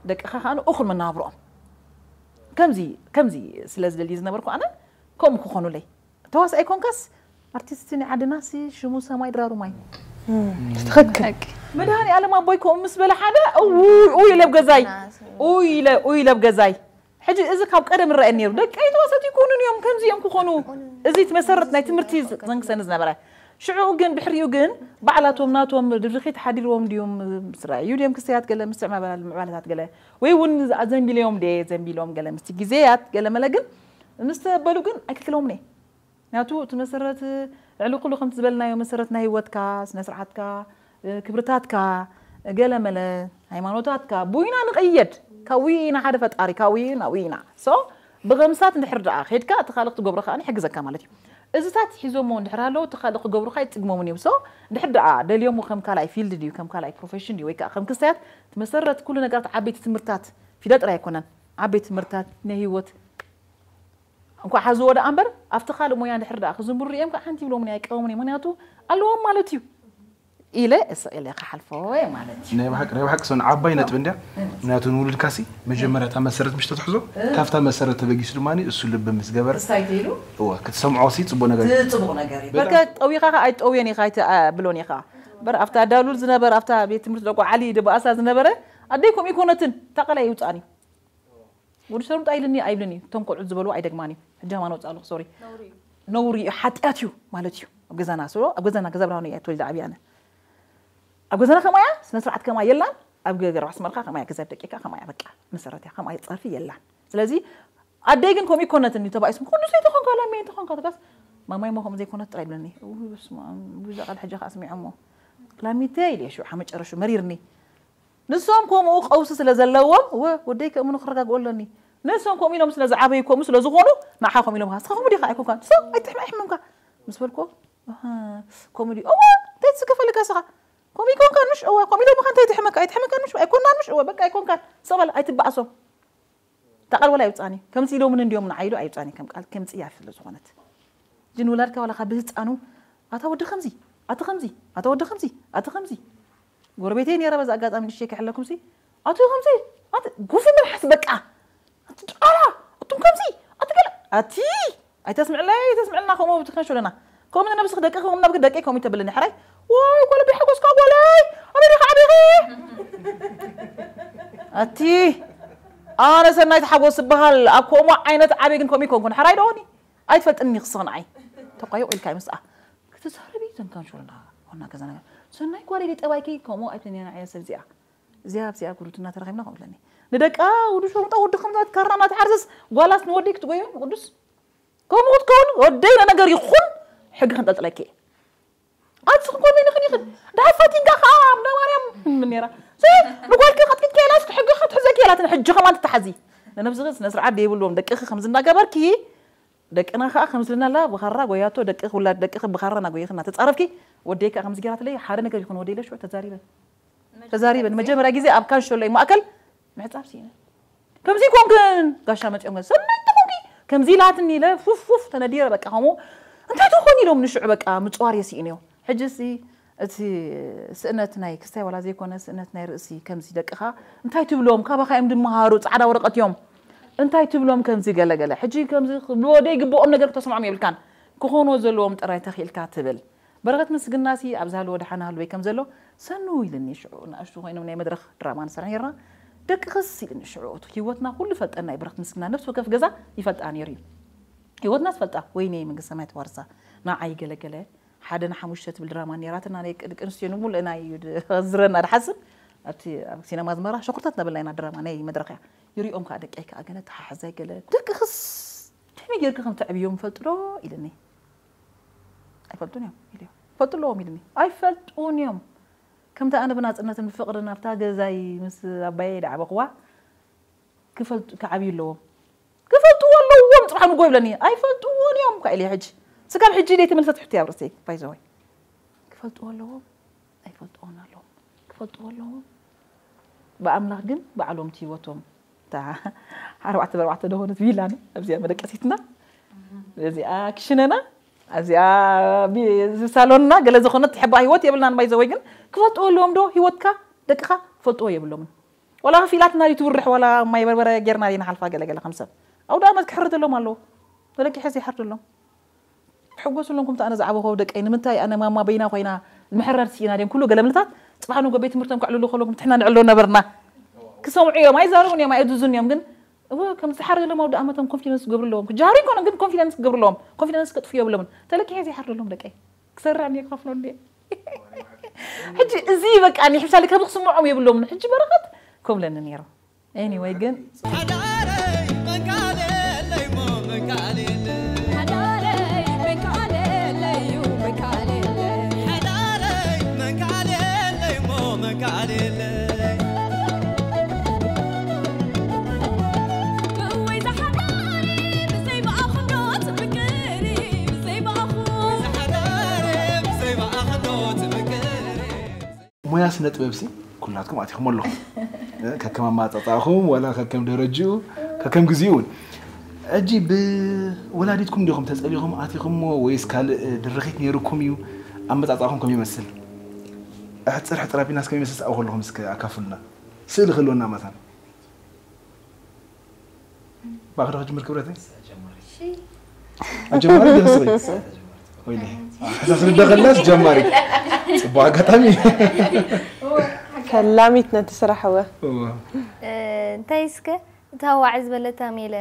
ደቅኻ ከዓ እኹል መናብሮኦም ከምዚ ከምዚ ስለ ዝደሊ ዝነበርኩ ኣነ ከምኡ ክኾኑለይ ተዋሳኣይ ኮንካስ ኣርቲስት ናይ ዓድናሲ ሽሙ ሰማይ ድራሩ ማይ ትኽክል መድሃኒ ኣለም ኣቦይ ከምኡ ምስ በለ ሓደ ኡይ ኡይ ኢለ ኣብ ገዛይ ኡይ ኢለ ኡይ ኢለ ኣብ ገዛይ ሕጂ እዚ ካብ ቀደም ይረኣየኒ ነይሩ ደቀይ ተዋሰት ይኮኑን እዮም ከምዚ እዮም ክኾኑ እዚ እቲ መሰረት ናይ ትምህርቲ ዘንክሰኒ ዝነበረ ሽዑ ግን ድሕሪኡ ግን ባዕላቶም ናቶም ድርኺት ሓዲርዎም ድዮም ምስ ረኣዩ ድዮም ክስተያት ገለ ምስ ምዕባለታት ገለ ወይ እውን ዘንቢለዮም ደ ዘንቢሎም ገለ ምስቲ ግዜያት ገለ መለ ግን ምስ ተበሉ ግን ኣይክክለዎም ነ ምክንያቱ እቲ መሰረት ልዕሊ ኩሉ ከምቲ ዝበልናዮ መሰረት ናይ ህይወትካ ስነ ስርዓትካ ክብርታትካ ገለ መለ ሃይማኖታትካ ቡይና ንቐየድ ካብ ውይና ሓደ ፈጣሪ ካብ ውይና ውይና so ብኸምሳት እንድሕር ደኣ ከድካ እቲ ካልእ ክትገብሮ ከዓ ይሕግዘካ ማለት እዩ እዚታት ሒዞሞ እንድሕር ኣለዉ እቲ ካልእ ክገብሩካ ይፅግሞምን እዮም so እንድሕር ደኣ ደልዮሞ ከም ካልኣይ ፊልድ ድዩ ከም ካልኣይ ፕሮፌሽን ድዩ ወይ ከዓ ከም ክስተያት እቲ መሰረት ኩሉ ነገራት ዓበይቲ ትምህርታት ፊደል ጥራይ ኣይኮነን ዓበይቲ ትምህርታት ናይ ህይወት እንኳዕ ሓዝዎ ደኣ እምበር ኣብቲ ካልእ ሞያ እንድሕር ደኣ ክዝምሩ ሪኦም ከዓ ሓንቲ ይብሎምን ኣይቀወምን እዮም ምክንያቱ ኣለዎም ማለት እዩ ኢለ እስቕ ኢለ ክሓልፎ እየ ማለት እዩ ናይ ብሓቂ ናይ ብሓቂ ሰን ዓባይ ነጥቢ እንድያ ምክንያቱ ንውሉድካሲ መጀመርያ እታ መሰረት ምሽ ተትሕዞ ካብታ መሰረት ተበጊሱ ድማ እሱ ልቢ ምስ ገበረ ክስታይ ተይሉ እወ ክትሰምዖ ሲ ጽቡቅ ነገር እዩ ጽቡቅ ነገር እዩ በርከ ጠዊኻ ከዓ ኣይትጠውዮን ኢኻ ኣይትብሎን ኢኻ በር ኣብታ ዳሉል ዝነበረ ኣብታ ቤት ትምህርቲ ደቆ ዓሊ ድበኣሳ ዝነበረ ኣደይ ከምኡ ይኮነትን ታቀላይ ይውፃን እዩ ወዲ ሸርሙጣ ኢልኒ ኣይብልን እዩ እቶም ቆልዑት ዝበልዎ ኣይደግማን እዩ ሕጂ ሃይማኖት ኣለኹ ሶሪ ነውሪ እዩ ሓጢኣት እዩ ማለት እዩ ኣብ ገዛና ስሮ ኣብ ገዛና ገዛ ብርሃኑ እያ ተወሊደ ዓብያ ኣነ ኣብ ገዛና ከማያ ስነ ስርዓት ከማ የላን ኣብ ገገር ኣስመርካ ከማያ ገዛ ደቂካ ከማያ በቃ መሰረት እያ ከማያ ፀርፊ የላን ስለዚ ኣደይ ግን ከምኡ ይኮነትኒ ተባኢስም ኩሉ ሰይ ተኾንካ ላመይ ተኾንካ ተጋስ ማማይ ሞ ከምኡ ዘይኮነት ጥራይ ይብለኒ። እው በስመ ኣብ፣ ብዙ ቃል ሕጂ ከኣ ስሚዖሞ። ላሚተይ ኢለ ሽዑ ሓመጨረሹ መሪርኒ። ንሶም ከምኡ ቀውሲ ስለ ዘለዎም፣ ወ-፣ ወደይ ከምኡ ንክረጋግኦ ኣለኒ። ንሶም ከምኡ ኢሎም ስለ ዝዓበዩ፣ ከምኡ ስለ ዝኾኑ፣ ንዓኻ ከምኡ ኢሎም፣ "ንስኻ ከምኡ ዲኻ ኣይኮንካን? ንሶም ኣይትሕመ-፣ ኣይሕመምካ?" ምስ በልኩ፣ "ኣሃ፣ ከምኡ ድዩ? እወ፣ እንታይ ትስከፈለካ ንስኻ? ከምኡ ኣይኮንካን ምሽ? እወ፣ ከምኡ ኢሎምኻ እንታይ ትሕመካ? ኣይትሕመካን ምሽ? ኣይኮንናን ምሽ? እወ፣ በቃ ኣይኮንካን። ስቕ በል፣ ኣይትበኣሶም." እታ ቃል ወላ ኣይውጻእን እዩ። ከምዚ ኢሎምን እንድዮም ንዓይ ኢሉ ኣይውጻእን እዩ። ከም ቃል ከምጽእ እያ ስለ ዝኾነት። ግን ውላድካ ዋላ ካብ ብህጻኑ፣ "ኣታ ወዲ ከምዚ፣ ኣቲ ከምዚ፣ ኣታ ወዲ ከምዚ፣ ኣቲ ከምዚ." ጎረቤተይ ነይራ በዛ ኣጋጣሚ ንእሽተይ ክሕለኩምሲ፣ "ኣቲ ከምዚ፣ ኣቲ ጉፊ መልሓስ በቃ። ኣቲ ጫራ፣ ኣቱም ከምዚ፣ ኣቲ ገለ፣ ኣቲ ኣይተስምዕለይ፣ ኣይተስምዕልና ከምኡ ብትከን ሾለና። ከምኡ ንነብስኺ ደቂ ከምኡ ናብኪ ደቂ ከምኡ ተብለኒ ሕራይ። ወይ ጓል ኣቦይ ሓጎስካ ጓለይ፣ ኣበይ ዲኻ ዓቢኺ?" ኣቲ ኣነ ሰናይት ሓጎስ ዝበሃል ኣብ ከምኡ ዓይነት ዓቢ ግን ከምኡ ይኮንኩን። ሕራይ ዶኒ? ኣይትፈልጥኒ ክስኽ ንዓይ። ተቋዩ ኢልካ ይምስኣ። ክትዛረቢ ዘንካን ሾለና። ሆና ከዛ ነገር። ሰናይ ጓለይ ጠባይኪ ከምኡ ኣይትንየና እያ ሰብ እዚኣ። እዚኣ ኣብዚኣ ጉርብትና ተረኺብና ከምኡ ትብለኒ። ንደቃ ውዱ ሸምጣ ወዲ ከምዛ ትካራ እናተሓርሰስ ጓላስ ንወደይ ክትጎዮ ቅዱስ? ከምኡ ክትከውን ወደይ ነገር ይኹን ሕጊ ከንጠልጥለኪ እየ። ኣቲ ዝኾን መን ይኽን ይኽን። ድሓር ፋቲንካ ከዓ እንዳ ማርያም ምን ነይራ። ንጓልኪ ከጥቂጥካ ኢላስ ሕጊ ክትሕዘኪ ኢላትን ሕጂ ከማን ትተሓዚ። ንነብስኺ ስነ ስርዓት ዘይብልዎም ደቅኺ ከምዚ እናገበርኪ ደቅና ከዓ ከምዚ ኢልና ኣላ ብኻራ ጎያቶ ደቅኺ ውላድ ደቅኺ ብኻራ እናጎየኺ እናተፃረፍኪ ወደይ ከዓ ከምዚ ገይራትለይ ሓደ ነገር ይኹን ወደይ ኢለ ሽዑ ተዛሪበ። ተዛሪበ። ንመጀመርያ ግዜ ኣብ ካንሸሎይ ማእከል ምሕጻብ ስኢነ። "ከምዚ ኮንክን ጋሻ መጺኦም ገለ ሰናይ ተኾንኪ ከምዚ ኢላትኒ" ኢለ ፉፍ ፉፍ ተነዲረ በቃ ከምኡ እንታይ ትኾን ኢሎም ንሽዑ በቃ ምጽዋር የስኢንዮ። ሕጂ ሲ እቲ ስእነት ናይ ክስታይ ዋላ ዘይኮነ ስእነት ናይ ርእሲ ከምዚ ደቅኻ እንታይ ትብሎም ካባኻ እዮም ድመሃሩ ጻዕዳ ወረቐት እዮም እንታይ ትብሎም ከምዚ ገለገለ ሕጂ ከምዚ ክብልዎ ደይግብኦም ነገር ክተስምዖም የብልካን ክኾንዎ ዘለዎም ጥራይ ተኽኢልካ ትብል በረኸት ምስግናሲ ኣብ ዝሃለዎ ደሓን ሃልወይ ከም ዘሎ ሰኑ ኢልኒ ሽዑ ንኣሽቱ ኮይኖም ናይ መድረኽ ድራማ ንሰርሕ ነርና ደቅኽስ ኢልኒ ሽዑ እቲ ህይወትና ኩሉ ፈልጠና እዩ በረኸት ምስግና ነፍሲ ወከፍ ገዛ ይፈልጣ ነይሩ እዩ ህይወትና ዝፈልጣ ወይኒ መንግስተ ሰማይ ተዋርሳ ንዓይ ገለገለ ሓደ ንሓሙሽተ ትብል ድራማ ነራትና ናይ ደቂ ኣንስትዮ ንሙሉእ ናይ ዝረና ድሓስብ ኣብቲ ኣብ ሲነማ ዝመራ ሸኩርታት እናበልና ኢና ድራማ ናይ መድረኽ እያ ይሪኦም ከዓ ደቀይ ከዓ ገለ ተሓሕዛይ ገለ ደቅኽስ ከመይ ጌርኪ ከም ተዕብዮም ይፈልጡ ዶ ኢልኒ ኣይፈልጡን እዮም ኢሉ ይፈልጡ ኣለዎም ኢልኒ ኣይፈልጡን እዮም ከምቲ ኣነ ብናፅነትን ብፍቕርን ኣብታ ገዛይ ምስ ኣባየይ ዳዕበኽዋ ክፈልጡ ክዓብዩ ኣለዎም ክፈልጥዎ ኣለዎም ፅባሕ ንጎ ይብለኒ ኣይፈልጥዎን እዮም ካ ኢለ ሕጂ ስጋብ ሕጂ ደይ ተመልሰት ሕቶ ኣብ ርእሰይ ባይዘወይ ክፈልጥዎ ኣለዎም ኣይፈልጥዎን ኣለዎም ክፈልጥዎ ኣለዎም ብኣምላኽ ግን ባዕሎም እቲ ህይወቶም እታ ኣርባዕተ ብኣርባዕተ ደኾነት ቪላ ኣብዚኣ መደቀሲትና እዚኣ ክሽነና ኣብዚኣ ሳሎንና ገለ ዝኾነት ትሕባ ህይወት የብልናን ባይዘወይ ግን ክፈልጥዎ ኣለዎም ዶ ህይወትካ ደቅኻ ክፈልጥዎ የብሎምን ዋላ ፊላትና ዩ ትውርሕ ዋላ ማይ በርበረ ጌርና ዲና ሓልፋ ገለ ገለ ከም ሰብ ኣውደ ኣመት ክሕር ደሎም ኣለዎ ተለቂሐ ዘይሓር ደሎም ሕጎስሎም ከምቲ ኣነ ዝዓበኹ ደቀይ ንምንታይ ኣነ ማማ በይና ኮይና ምሕራር ስኢና ድዮም ኩሉ ገለምልታት ፅባሕ ንጎ ቤት ትምህርቶም ከዕልሉ ከለኩም ትሕና ንዕሎ ነበርና ክሰምዑ እዮም ኣይዛረቡን እዮም ኣይእዝዙን እዮም ግን እወ ከም ዝሓር ዘለዎም ኣውደ ኣመቶም ኮንፊደንስ ክገብሩ ኣለዎም ክጃሃሩ ይኮኖም ግን ኮንፊደንስ ክገብሩ ኣለዎም ኮንፊደንስ ከጥፉ የብሎምን ተለኪሐ ዘይሓር ዘለዎም ደቀይ ክሰርዕ እየ ክኸፍሎ እንደ ሕጂ እዚ በቃ ንሕምሳሌ ከም ክስምዖም የብሎምን ሕጂ በረኸት ከምለኒ ነይሩ Anyway ግን ሞያ ስነ ጥበብሲ ኩላትኩም ኣቲኹም ኣለኹም ከከም ኣመፃፃእኹም ዋላ ከከም ደረጅኡ ከከም ግዜኡ እውን ሕጂ ብወላዲትኩም ዲኹም ተፀሊኹም ኣቲኹምሞ ወይስ ካልእ ድርኺት ነይሩኩም እዩ ኣመፃፃእኹም ከም ይመስል ሕፅር ሕፅር ኣቢልናስ ከም ይመስል ኣብኡ ከለኹም እስከ ኣካፍሉና ስእሊ ክህልወና መታን ባክዶ ክጅምር ክብረተይ ኣጀማሪ ደስ ወይ ወይኔ ሕሳስ ልደኸላስ ጀማሪ ጽቡቅ ኣጋጣሚ ከላሚት ነቲ ስራሕ ወ እንታይ እስከ እታ ዋዒ ዝበለታ ሜለ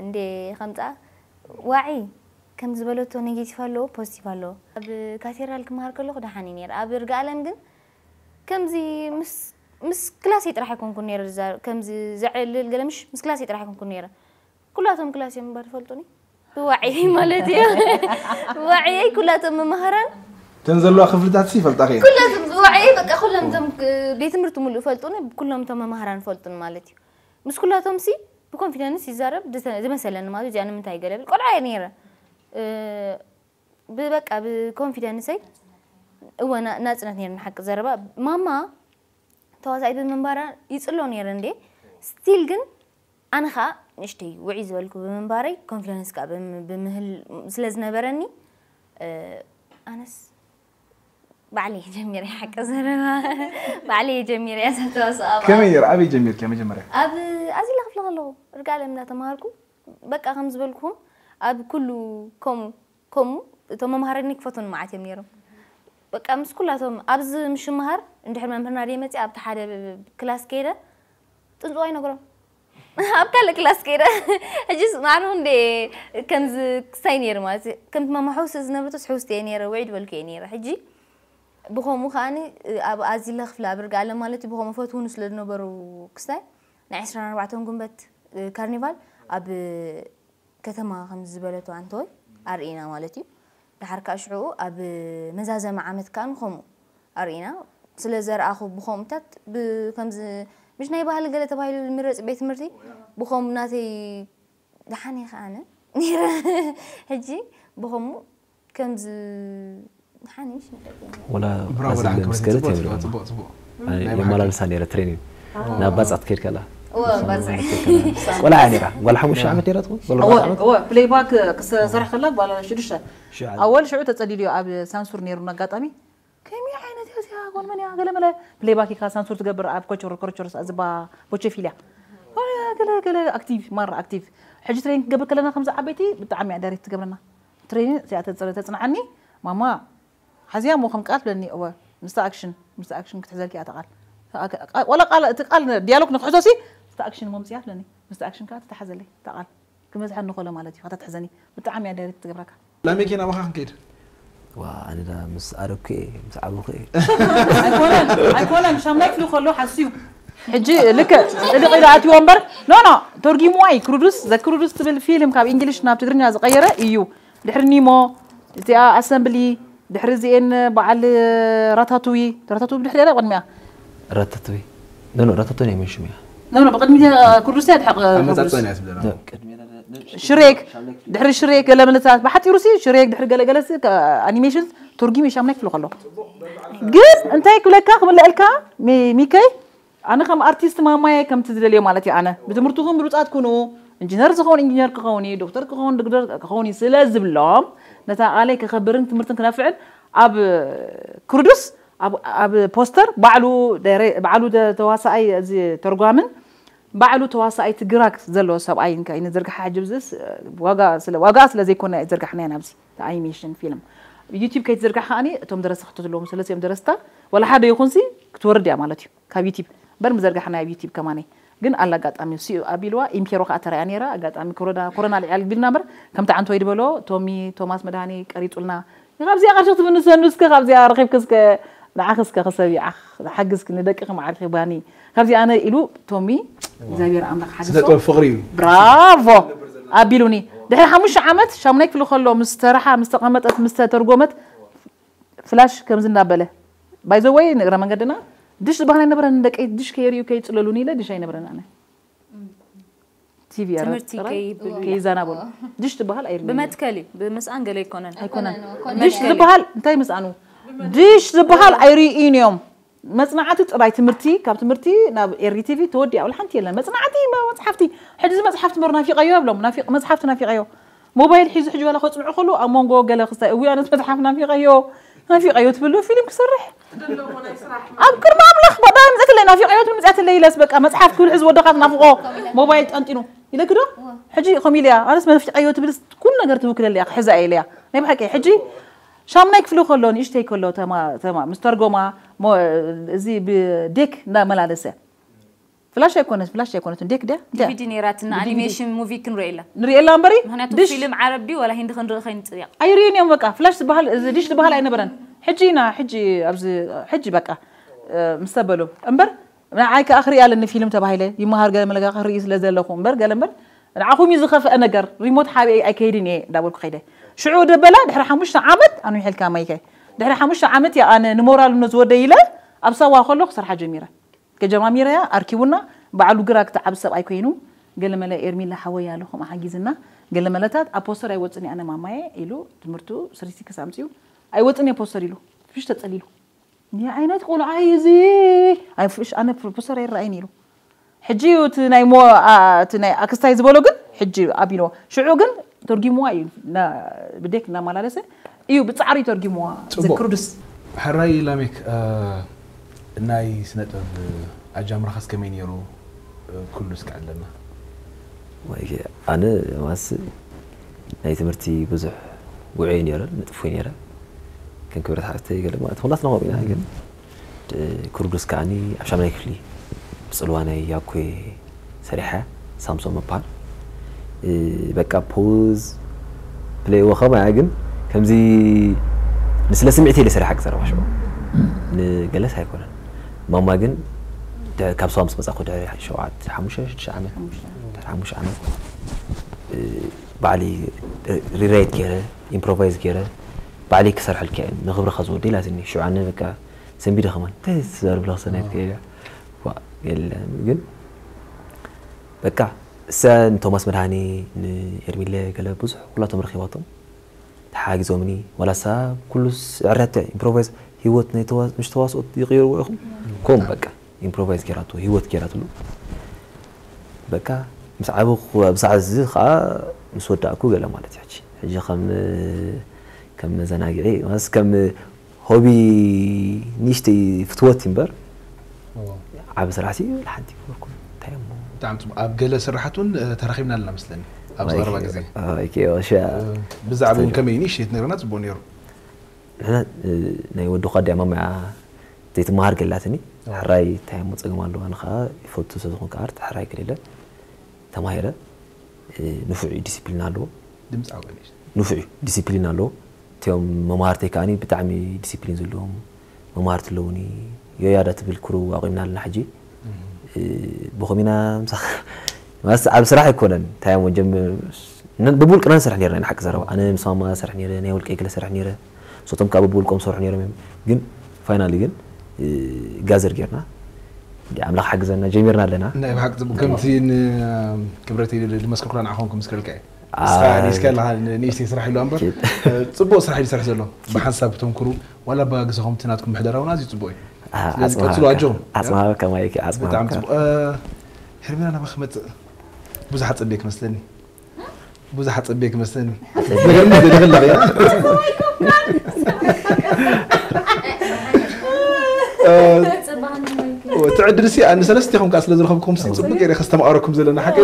እንዴ ከምፃ ዋዒ ከም ዝበለቶ ኔጌቲቭ ኣለዎ ፖዚቲቭ ኣለዎ ኣብ ካቴድራል ክመሃር ከለኹ ደሓን እዩ ነይረ ኣብ እርጋ ኣለም ግን ከምዚ ምስ ምስ ክላሰይ ጥራሕ ኣይኮንኩን ነይረ ዝዛረብ ከምዚ ዘዕልል ገለ ምሽ ምስ ክላሰይ ጥራሕ ኣይኮንኩን ነይረ ኩላቶም ክላስ እዮም እምበር ይፈልጡኒ ዋዒ ማለት እዩ። ዋዒ ኩላቶም መማህራን ተን ዘለዋ ክፍልታት ሲ ይፈልጣ ከ ኩላቶም ዋዒ በቃ ኩሎም ቶም ቤት ትምህርቲ ሙሉእ ፈልጡኒ። ኩሎም ቶም መማህራን ፈልጡኒ ማለት እዩ። ምስ ኩላቶም ሲ ብኮንፊደንስ ይዛረብ ዝመሰለኒ ማለት እዚኣ ንምንታይ ገለብል ቆልዓ እየ ነይረ። ብበቃ ብኮንፊደንሰይ እወ ናፅነት ነይርኒ ሓቂ ዘረባ። ማማ ተዋሳኢት ብምንባራ ይፅሎ ነይረ እንዴ። ስቲል ግን ኣነ ከዓ ንእሽተይ ውዒ ዝበልኩ ብምንባረይ ኮንፊደንስ ከዓ ብምህል ስለ ዝነበረኒ ኣነስ ባዕለይ ጀሚረ ሓቂ ዘረባ ባዕለይ ጀሚረ እያ ተዋስኣ ከመይ ነይሩ ኣበይ ጀሚርኪ መጀመርያ ኣብ ኣዚላ ክፍለ ከለኹ እርጋ ኣለም እናተማሃርኩ በቃ ከም ዝበልኩም ኣብ ኩሉ ከምኡ ከምኡ እቶም መምሃረኒ ክፈቱን መዓት እዮም ነይሮም። በቃ ምስ ኩላቶም ኣብዚ ምሽ መሃር እንድሕር መምህርና ደይ መፅእ ኣብቲ ሓደ ክላስ ከይደ ጥንፅዋ ይነግሮም ኣብ ካልእ ክላስ ከይደ ሕጂስ ማዕሩ እንደ ከምዚ ክስታይ ነይሩ ማለት ከምቲ ማማ ሕውስ ዝነብርቶስ ሕውስቲ እየ ነይረ ውዒድ በልኩ እየ ነይረ። ሕጂ ብኸምኡ ከዓኒ ኣብ ኣዚለ ክፍለ ኣብ ርግኣለ ማለት እዩ ብኸምኡ ፈትውኑ ስለ ዝነበሩ ክስታይ ናይ ዕስራን ኣርባዕተን ጉንበት ካርኒቫል ኣብ ከተማ ከም ዝበለቶ ኣንተወይ ኣርእና ማለት እዩ። ድሓር ከዓ ሽዑ ኣብ መዛዘሚ ዓመት ከዓ ከምኡ ኣርእና ስለ ዘርኣኹ ብኸምኡታት ከምዚ ምሽ ናይ ባህሊ ገለ ተባሂሉ ምረፅ ቤት ትምህርቲ ብኸም ናተይ ደሓን እየ ከዓነ ነይረ። ሕጂ ብኸምኡ ከምዚ ደሓን እየ ሽንቀጥ እየ ነይረ። ወላ ብራቮ ኣዚ ደሓን ክብረት ምስከለት ጽቡቅ የብለ ጽቡቅ ጽቡቅ የመላልሳ ነይረ ትሬኒንግ ናብ ባጻት ከይድ ከላ እወ ባጽዕ ቆልዓ እያ ነይራ ጓል ሓሙሽተ ዓመት ነይራ ትኸውን ጓል ኣርባዕተ ዓመት እወ ፕሌይባክ ክሰርሕ ከላ ጓል ሽዱሽተ ኣወል ሽዑ ተጸሊሉ እዩ ኣብ ሳንሱር ነይሩ ኣጋጣሚ ከመይ ዓይነት እያ እዚኣ ጓል መን እያ ገለ መለ ፕሌይባክ ኢካ ሳንሱር ትገብር ኣብ ኮቸሮ ኮረቸሮ ዝባ ቦቸፊልያ ገለ ገለ ኣክቲቭ ማራ ኣክቲቭ ሕጂ ትሬኒንግ ክገብር ከለና ከምዚ ዓበይቲ ብጣዕሚ እያ ዳይሬክት ትገብረና ትሬኒንግ እዚኣ ተጽረ- ተጽንዓኒ ማማ ሓዚያ እሞ ከም ቃል ትብለኒ እወ ምስቲ ኣክሽን ምስቲ ኣክሽን ክትሕዘልኪ እያ እታ ቃል ወላ ቃል እቲ ቃል ዲያሎግ ንክሕዞ ሲ ምስቲ ኣክሽን እሞ ምፅያ ትብለኒ ምስቲ ኣክሽን ከዓ ትተሓዘለይ እታ ቃል ክመዝሐኒ ከሎ ማለት እዩ ከተትሕዘኒ ብጣዕሚ እያ ዳይሬክት ትገብረካ ላሜኪ ናባኻ ክንከይድ ዋ ኣነ ዳ ምስ ኣረኩ እየ ምስ ዓበኹ እየ ኣይኮነን ኣይኮነን ሻምናይ ክፍሊ ከሎ ሓስዩ ሕጂ ልክዕ ጥልቕ ኢሉ ኣትዎ እምበር ኖ ኖ ተርጊምዋ እዩ ክሩዱስ ዘክሩዱስ ትብል ፊልም ካብ እንግሊሽ ናብ ትግርኛ ዝቀየረ እዩ ድሕሪ ኒሞ እቲኣ ኣሰምብሊ ድሕሪ እዚኤን በዓል ራታቱዊ ራታቱዊ ድሕሪ ያ ቅድሚያ ራታቱዊ ኖ ኖ ራታቱዊ ናይ መን ሽም እያ ኖ ኖ ብቅድሚ ኩርዱስ እያ ድሕቅ ኣመጻጽኦን እያ ትብለና ሽሬክ ድሕሪ ሽሬክ ገለ ምልታት ብሓፂሩ ሲ ሽሬክ ድሕሪ ገለገለ ኣኒሜሽን ተርጊም ሻምናይ ክፍሊ ከሎ ግን እንታይ ክብለካ ክምለአልካ ሚከይ ኣነ ከም ኣርቲስት ማማየ ከምቲ ዝደልዮ ማለት እዩ ኣነ ብትምህርትኹም ብሉፃት ኩኑ ኢንጂነር ዝኸውን ኢንጂነር ክኸውን እዩ ዶክተር ክኸውን ዶክተር ክኸውን እዩ ስለ ዝብሎም ነታ ቃለይ ከኸብርን ትምህርትን ክነፍዕን ኣብ ክርዱስ ኣብ ፖስተር ባዕሉ ተዋሳኣይ እዚ ተርጓምን ባዕሉ ተዋሳኣይ ትግራክ ዘለዎ ሰብኣይ እንታይ ንዝርግሓ ሕጂ ብዝስ ዋጋ ስለ ዋጋ ስለ ዘይኮነ ዝርግሕና ኢና ኣብዚ ኣኒሜሽን ፊልም ዩቲብ ከይትዝርግሕ ከዓኒ እቶም ደረስቲ ክትትልዎም ስለዚ እዮም ደረስታ ወላ ሓደ ይኹንሲ ክትወርድ እያ ማለት እዩ ካብ ዩቲብ እምበር ምዘርጋሕና ኣብ ዩቲብ ከማኒ ግን ኣላ ኣጋጣሚ ሲ ኣቢልዋ ኢምፔሮ ከዓ ተራያ ነይራ ኣጋጣሚ ኮሮና ኮሮና ልዕል ቢልና እምበር ከምቲ ዓንቶ ይድበሎ ቶሚ ቶማስ መድሃኒ ቀሪጹልና ካብዚኣ ቀርሺ ክትብንሰኑ እስከ ካብዚኣ ረኺብኪ እስከ ንዓኺ እስከ ክሰብ ይዓኽ ሓግዝኪ ንደቅኺ መዓርኪ ባኒ ካብዚ ኣነ ኢሉ ቶሚ እግዚኣብሔር ኣምላኽ ሓግዞ ስነጥበብ ፍቕሪ እዩ ብራቮ ኣቢሉኒ ድሕሪ ሓሙሽተ ዓመት ሻሙናይ ክፍሊ ከሎ ምስ ተረሓ ምስ ተቐመጠት ምስ ተተርጎመት ፍላሽ ከምዚ እናበለ ባይዘወይ ንእግረ መንገድና ድሽ ዝበሃል ኣይነበረን ደቀይ ድሽ ከየርእዩ ከይፅለሉኒ ኢለ ድሽ ኣይነበረን ኣነ ቲቪ ትምህርቲ ከይብሉ ከይዘናበሉ ድሽ ዝበሃል ኣይርዩኒ ብመትከል እዩ ብምስኣን ገለ ኣይኮነን ኣይኮነን ድሽ ዝበሃል እንታይ ምስኣኑ ድሽ ዝበሃል ኣይርእዩን እዮም መፅናዕቲ ጥራይ ትምህርቲ ካብ ትምህርቲ ናብ ኤሪ ቲቪ ተወዲኣ ወላ ሓንቲ የለን መፅናዕቲ መፅሓፍቲ ሕጂ እዚ መፅሓፍቲ መር ናፊቀዮ ይብሎም መፅሓፍቲ ናፊቀዮ ሞባይል ሒዙ ሕጂ ዋላ ከፅንዑ ከሉ ኣብ መንጎ ገለ ክስታይ እዊ ኣነስ መፅሓፍ ናፊቀዮ ናፊቀዮ ትብሉ ፊልም ክሰርሕ ኣብ ቅድሚ ኣምላኽ በቃ ምፅኣትለይ ናፊቀዮ ትብል ምፅኣትለይ ኢለስ በቃ መፅሓፍ ክብል ሕዚ ወደኻ ትናፍቆ ሞባይል ጠንጢኑ ኢለክ ዶ ሕጂ ከም ኢልያ ኣነስ ናፊቀዮ ትብል ኩሉ ነገር ትውክለለያ ክሕዛ እየ ኢለያ ናይ ብሓቂ ሕጂ ሻምናይ ክፍሊ ከሎ ንእሽተይ ከሎ ተማ ተማ ምስ ተርጎማ እዚ ብዴክ እንዳመላለሰ ፍላሽ ኣይኮነት ፍላሽ ኣይኮነትን ዴክ ድያ እንታይ ዲቪዲ ነይራትና ኣኒሜሽን ሙቪ ክንርኢ ኢላ ንሪኤላ እምበሪ ምክንያቱ ድሽ ፊልም ዓረቢ ድዩ ዋላ ሂንዲ ክንርኢ ከይንፅእ እያ ኣይርእን እዮም በቃ ፍላሽ ዝበሃል እዚ ድሽ ዝበሃል ኣይነበረን ሕጂ ኢና ሕጂ ኣብዚ ሕጂ በቃ እ፣ ምስ ተበሉ እምበር ንዓይ ከዓ ክርኢ ኣለኒ ፊልም ተባሂለ ይመሃር ገለ መለጋ ክርኢ ስለ ዘለኹ እምበር ገለ እምበር ንዓኹም እዩ ዝኸፍአ ነገር፣ ሪሞት ሓቢኤ ኣይከይድን እየ እንዳበልኩ ከይደ። ሽዑ ደበላ ድሕሪ ሓሙሽተ ዓመት ኣንዊሐልካ ማይከ። ድሕሪ ሓሙሽተ ዓመት እያ ኣነ ንሞራል ኖ ዝወደይ ኢለ ኣብ ሳዋ ከለኹ ክሰርሓ ጀሚረ። ከጀማሚረያ ኣርኪቡና፣ ባዕሉ ግራ ክተዓብ ሰብኣይ ኮይኑ፣ ገለመለ ኤርሚላ ሓወይ ኣሎ ከምኣ ሓጊዝና፣ ገለመለታት ኣብ ፖስተር ኣይወፅን እየ ኣነ ማማየ ኢሉ ትምህርቱ ስሪሲክስ ኣምፅኡ። ኣይወፅን እየ ፖስተር ኢሉ ፍሽ ተፀሊሉ። እንታይ ዓይነት ቆልዓ እዩ እዚ? ኣይ ፍሽ ኣነ ፖስተር ኣይረኣይን ኢሉ። ሕጂ እዩ እቲ ናይ ሞ እቲ ናይ ኣክስታይ ዝበሎ ግን ሕጂ ኣቢሎ ሽዑ ግን ተርጊምዋ እዩ። ብዴክ እናመላለሰ እዩ ብፃዕሪ ተርጊምዋ። ዘክሩድስ ሕራይ ላሜክ፣ ናይ ስነ ጥበብ ኣጃምራኻስ ከመይ ነይሩ? ኩሉ እስኪ ኣለና። ኣነ ማስ ናይ ትምህርቲ ብዙሕ ውዑይ ነረ ንጥፉ ነረ ከም ክብረት ሓፍተይ ገለ ማለት ኩላትና ከምኡ ኢና። ግን ክሩዱስ ከዓኒ ኣብ ሻምናይ ክፍሊ ብፅልዋ ናይ ያኮ ሰሪሐ ሳምሶን ምባል በቃ ፖዝ ፕሌይ ወኸማ እያ። ግን ከምዚ ንስለ ስምዒት ኢለ ሰሪሓ ክዘረባ ሽዑ ንገለስ ኣይኮነን። ማማ ግን ካብ ሰባ ምስ መፃኹ ድሕሪ ሸውዓተ ሓሙሽተ ሽዱሽተ ዓመት ድሕሪ ሓሙሽተ ዓመት ባዕሊ ሪራይት ገይረ ኢምፕሮቫይዝ ገይረ ባዕሊ ክሰርሐልካ እየ ንኽብርኻ ዝወደ ኢላትኒ። ሽዑ ኣነ በቃ ሰንቢደ ከማን እንታይ ትዛረብ ኣለኻ ሰናይት ከይዳ የለን ግን በቃ እሰ ንቶማስ መድሃኒ ንኤርሚለ ገለ ብዙሕ ኩላቶም ረኺባቶም ተሓጊዞምኒ ዋላ ሳ ኩሉ ዕርያት ኢምፕሮቫይዝ ህይወት ናይ ተዋ- ምሽ ተዋስኦት ይቕይርዎ ኢኹም ኮም በቃ ኢምፕሮቫይዝ ጌራቶ ህይወት ጌራትሉ በቃ ምስ ዓበኹ ብሳዕ እዚ ከዓ ምስ ወዳእኩ ገለ ማለት እዩ ሕጂ ሕጂ ከም ከም መዘናግዒ ማለት ከም ሆቢ ንእሽተይ ፍትወት እምበር ዓቢ ስራሕ ሲ ሓንቲ ይበርኩም እንታይ እሞ ብጣዕሚ ፅቡቅ ኣብ ገለ ስራሓት እውን ተራኺብና ኣለና መስለኒ ኣብዚ ቀረባ ግዜ ኦኬ ኦሻ ብዛዕባ እውን ከመይ ንእሽተይ ነርና ፅቡቅ ነይሩ ንሕና ናይ ወዲ ኳዲያ ማማያ ዘይትመሃር ገላትኒ ሕራይ እንታይ እሞ ፀገም ኣለዋ ንኸዓ ይፈቱ ስለዝኾንካ ኣርት ሕራይ ገሌለ ተማሂረ ንፉዕ እዩ ዲሲፕሊን ኣለዎ ድምፃዊ ንእሽተይ ንፉዕ እዩ ዲሲፕሊን ኣለዎ እቲኦም መማህርተይ ከዓኒ ብጣዕሚ ዲሲፕሊን ዘለዎም መማህርቲ ኣለውኒ ዮያዳ ትብል ክሩ ኣቑምና ኣለና ሕጂ ብኸሚና ምሳኻ ማለት ዓብ ስራሕ ኣይኮነን እንታይ እሞ ጀምር ብብውልቅና ንሰርሕ ነርና ኢና ሓቂ ዘረባ ኣነ ምስ ማማ ሰርሕ ነረ ናይ ውልቀይ ገለ ሰርሕ ነረ ንሶቶም ከዓ ብብውልቆም ሰርሑ ነሮም እዮም ግን ፋይናሊ ግን ጋዘር ጌርና እንዲ ኣምላኽ ሓግዘና ጀሚርና ኣለና ናይ ብሓቂ ፅቡቅ ከምቲ ንክብረተይ ዝመስከርኩላ ንዓኹም ክምስክረልካ እየ ንስኻ ኒስካ ኣለኻ ንእሽተይ ስራሕ ኢሉ እምበር ፅቡቅ ስራሕ እዩ ዝሰርሕ ዘሎ ብሓንሳብ ክተምክሩ ዋላ ብግሰኹም እቲ ናትኩም ምሕደራ እውን ኣዝዩ ፅቡቅ እዩ ስለዚ ቀፅሉ ኣጆ ኣፅማበካ ማይክ ኣፅማበካ ሄርሜላ ናባ ክመፅእ ብዙሕ ኣፀበየ ክመስለኒ ብዙሕ ኣፀበየ ክመስለኒ ነገር ምዘደኸላ እቲ ዕድል ሲ ኣነ ሰለስቲኹም ከዓ ስለ ዝረኸብኩም ሲ ፅቡቅ ገይረ ከስተማቐረኩም ዘለና ሓቂ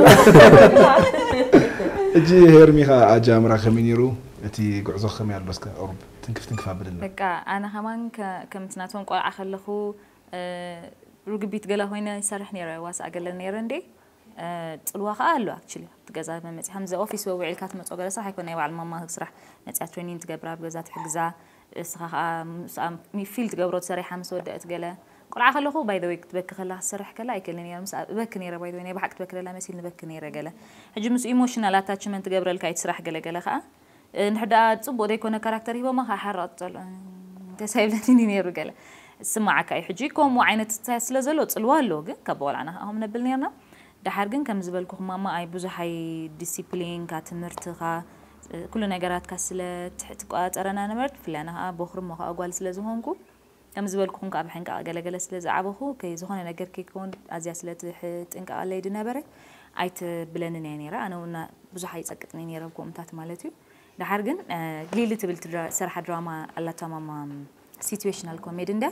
ሕጂ ሄርሚኻ ኣጃምራ ከመይ ነይሩ እቲ ጉዕዞ ከመይ ኣሎ እስከ ቁሩብ ትንክፍ ትንክፍ ኣብልና በቃ ኣነ ከማን ከምቲ ናቶም ቆልዓ ከለኹ ርግቢት ገላ ኮይነ ይሰርሕ ነይረ ዋስኣ ገለ ነይረ እንዴ ፅልዋ ከዓ ኣሎ ኣክቹሊ ኣብቲ ገዛ መመፂ ከምዚ ኦፊስ ውዒልካ ትመፅኦ ገለ ስራሕ ኣይኮነ ናይ ባዕል ማማ ስራሕ መፅያ ትሬኒንግ ትገብራ ኣብ ገዛ ትሕግዛ እስኻ ከዓ ምስኣ ፊል ትገብሮ ትሰሪሓ ምስ ወደእት ገለ ቆልዓ ከለኹ ባይ ዘ ወይ ክትበኪ ከላ ክትሰርሕ ከላ ኣይክእልን እየ ምስኣ እበኪ ነይረ ባይ ዘ ወይ ናይ ብሓቂ ትበኪ ደላ መሲል ንበኪ ነይረ ገለ ሕጂ ምስ ኢሞሽናል ኣታችመንት ትገብረልካ እዩ ትስራሕ ገለ ገለ ከዓ እንድሕር ደኣ ፅቡቅ ዘይኮነ ካራክተር ሂቦማ ከዓ ሓራቕ ፀልኦ እንተሳይብለኒ ነይሩ ገለ ስማዓካ እዩ ሕጂ ከምኡ ዓይነት ስታይል ስለ ዘሎ ፅልዋ ኣለዎ ግን ካብ ቆልዓና ከዓ ከም ነብል ነርና ደሓር ግን ከም ዝበልኩ ክማማ ኣይ ብዙሕ ኣይ ዲሲፕሊንካ ትምህርትኻ ኩሉ ነገራትካ ስለ ትቆፃፀረና ነበርት ብፍላይ ኣነ ከዓ ቦኽሪ እሞ ከዓ ጓል ስለ ዝኾንኩ ከም ዝበልኩኹም ከዓ ብሕንቃቕ ገለገለ ስለ ዝዓበኹ ከይ ዝኾነ ነገር ከይከውን ኣዝያ ስለ ትጥንቀቐለይ ዝነበረ ኣይትብለንን እያ ነይራ ኣነ እውን ብዙሕ ኣይፀቅጥን እየ ነይረ ብኮምታት ማለት እዩ ደሓር ግን ሊሊ ትብል ትሰርሓ ድራማ ኣላታ ማማ ሲትዌሽናል ኮሜዲ እንድያ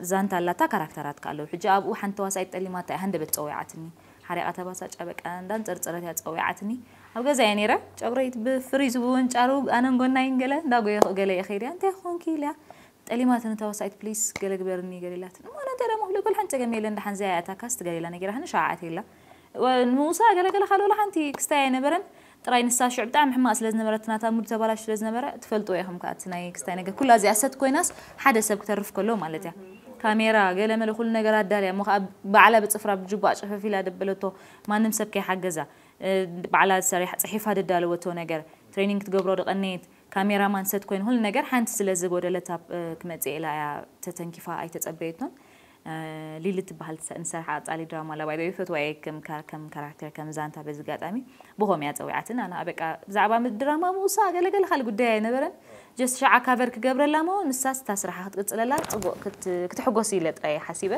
ዛንታ ኣላታ ካራክተራት ከ ኣለዉ ሕጂ ኣብኡ ሓንቲ ተዋሳኢት ጠሊማታ እያ ሃንደበት ፀዊዓትኒ ሓሪቓ ተባሳጫ በቃ እንዳንፀርፀረት እያ ፀዊዓትኒ ኣብ ገዛ እየ ነይረ ጨጉረይ ብፍሪዝ ብውንጫሩ ኣነን ጎናይን ገለ እንዳጎየኹ ገለ እየ ከይደ እንታይ ኾንኪ ኢለያ ጠሊማትኒ ተዋሳኢት ፕሊስ ገለ ግበርኒ ገለ ኢላትኒ እሞ ኣነ እንታይ ደሞ ክብለኩ ሓንቲ ፀገም የለን ደሓን ዘያ እያ እታ ካስት ገለ ኢላ ነጊራትኒ ሸውዓተ ኢላ ንምውሳእ ገለ ገለ ካልኦላ ሓንቲ ክስታይ ኣይነበረን ጥራይ ንሳ ሽዑ ብጣዕሚ ሕማቕ ስለ ዝነበረት ናታ ሙድ ተባላሹ ስለ ዝነበረ ትፈልጥዎ ኢኹም ከኣ እቲ ናይ ክስታይ ነገር ኩላ እዚኣ ሰት ኮይናስ ሓደ ሰብ ክተርፍ ከሎ ማለት እያ ካሜራ ገለ መለ ኩሉ ነገር ኣዳልያ እሞ ከኣ ባዕላ ብጽፍራ ብጅቡኣ ጨፈፊላ ደበለቶ ማንም ሰብ ከይሓገዛ ባዕላ ሰሪሓ ፅሒፋ ደዳለወቶ ነገር ትሬኒንግ ክትገብሮ ድቐነየት ካሜራማን ሰት ኮይኑ ኩሉ ነገር ሓንቲ ስለ ዝጎደለት ኣብ ክመፅእ ኢላ እያ ተተንኪፋ ኣይተፀበየቶን። ሊሊ ትበሃል ንሰርሓ ኣፃሊ ድራማ ላባይ ዶ ይፈትዋ እየ ከም ካራክተር ከም ዛንታ በዚ ኣጋጣሚ ብኾም እያ ፀዊዓትን ኣና በቃ ብዛዕባ ድራማ ምውሳ ገለገለ ካልእ ጉዳይ ኣይነበረን። ጀስት ሸዓ ካቨር ክገብረላ ሞ ንሳስ እታ ስራሓ ክትቅፅለላ ፅቡቅ ክትሕጎስ ኢለ ጥራይ ሓሲበ።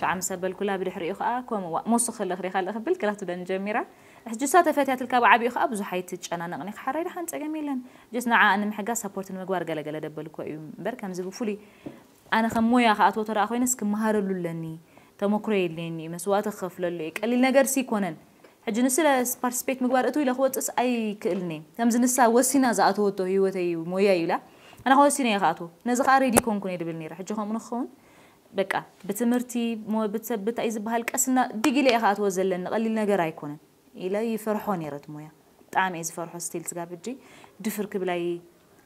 ሸዓ ምስ ኣበልኩላ ብድሕሪኡ ከዓ ከምኡ ሞሱ ክልኽ ዲኻ ልእኽብል ክላትብለኒ ጀሚራ። ሕጂ እሳ ተፈትያትልካ ብዓቢኡ ከዓ ብዙሕ ኣይትጨናነቕን ኢኻ ሓራይ ደሓን ፀገም የለን። ጀስት ንዓ ንምሕጋዝ ሳፖርት ንምግባር ገለገለ ደበልኮ እዩ እምበር ከምዚ ብፍሉይ ኣነ ከም ሞያ ክኣትዎ ተደኣ ኮይነስ ክመሃረሉ ኣለኒ። ተመክሮ የድልየኒ እዩ መስዋእቲ ክኸፍለሉ እየ ቀሊል ነገር ሲ ይኮነን። ሕጂ ንስለ ፓርቲስፔት ምግባር እትው ኢለ ክወፅእስ ኣይክእልን እየ ከምዚ ንሳ ወሲና ዝኣተወቶ ህይወተይ እዩ ሞያ እዩ ኢላ ኣነ ከወሲነ እየ ክኣትዎ ነዚ ከዓ ሬዲ ኮንኩን እየ ድብል ነይረ ሕጂ ከምኡ ንክኸውን በቃ ብትምህርቲ ሞ- ብትሰብት እዩ ዝበሃል ቀስና ዲግ ኢለ እየ ክኣትዎ ዘለኒ ቀሊል ነገር ኣይኮነን ኢለ ይፈርሖ ነይረ እቲ ሞያ ብጣዕሚ እየ ዝፈርሖ ስቲል ስጋብ ሕጂ ድፍር ክብል ኣይ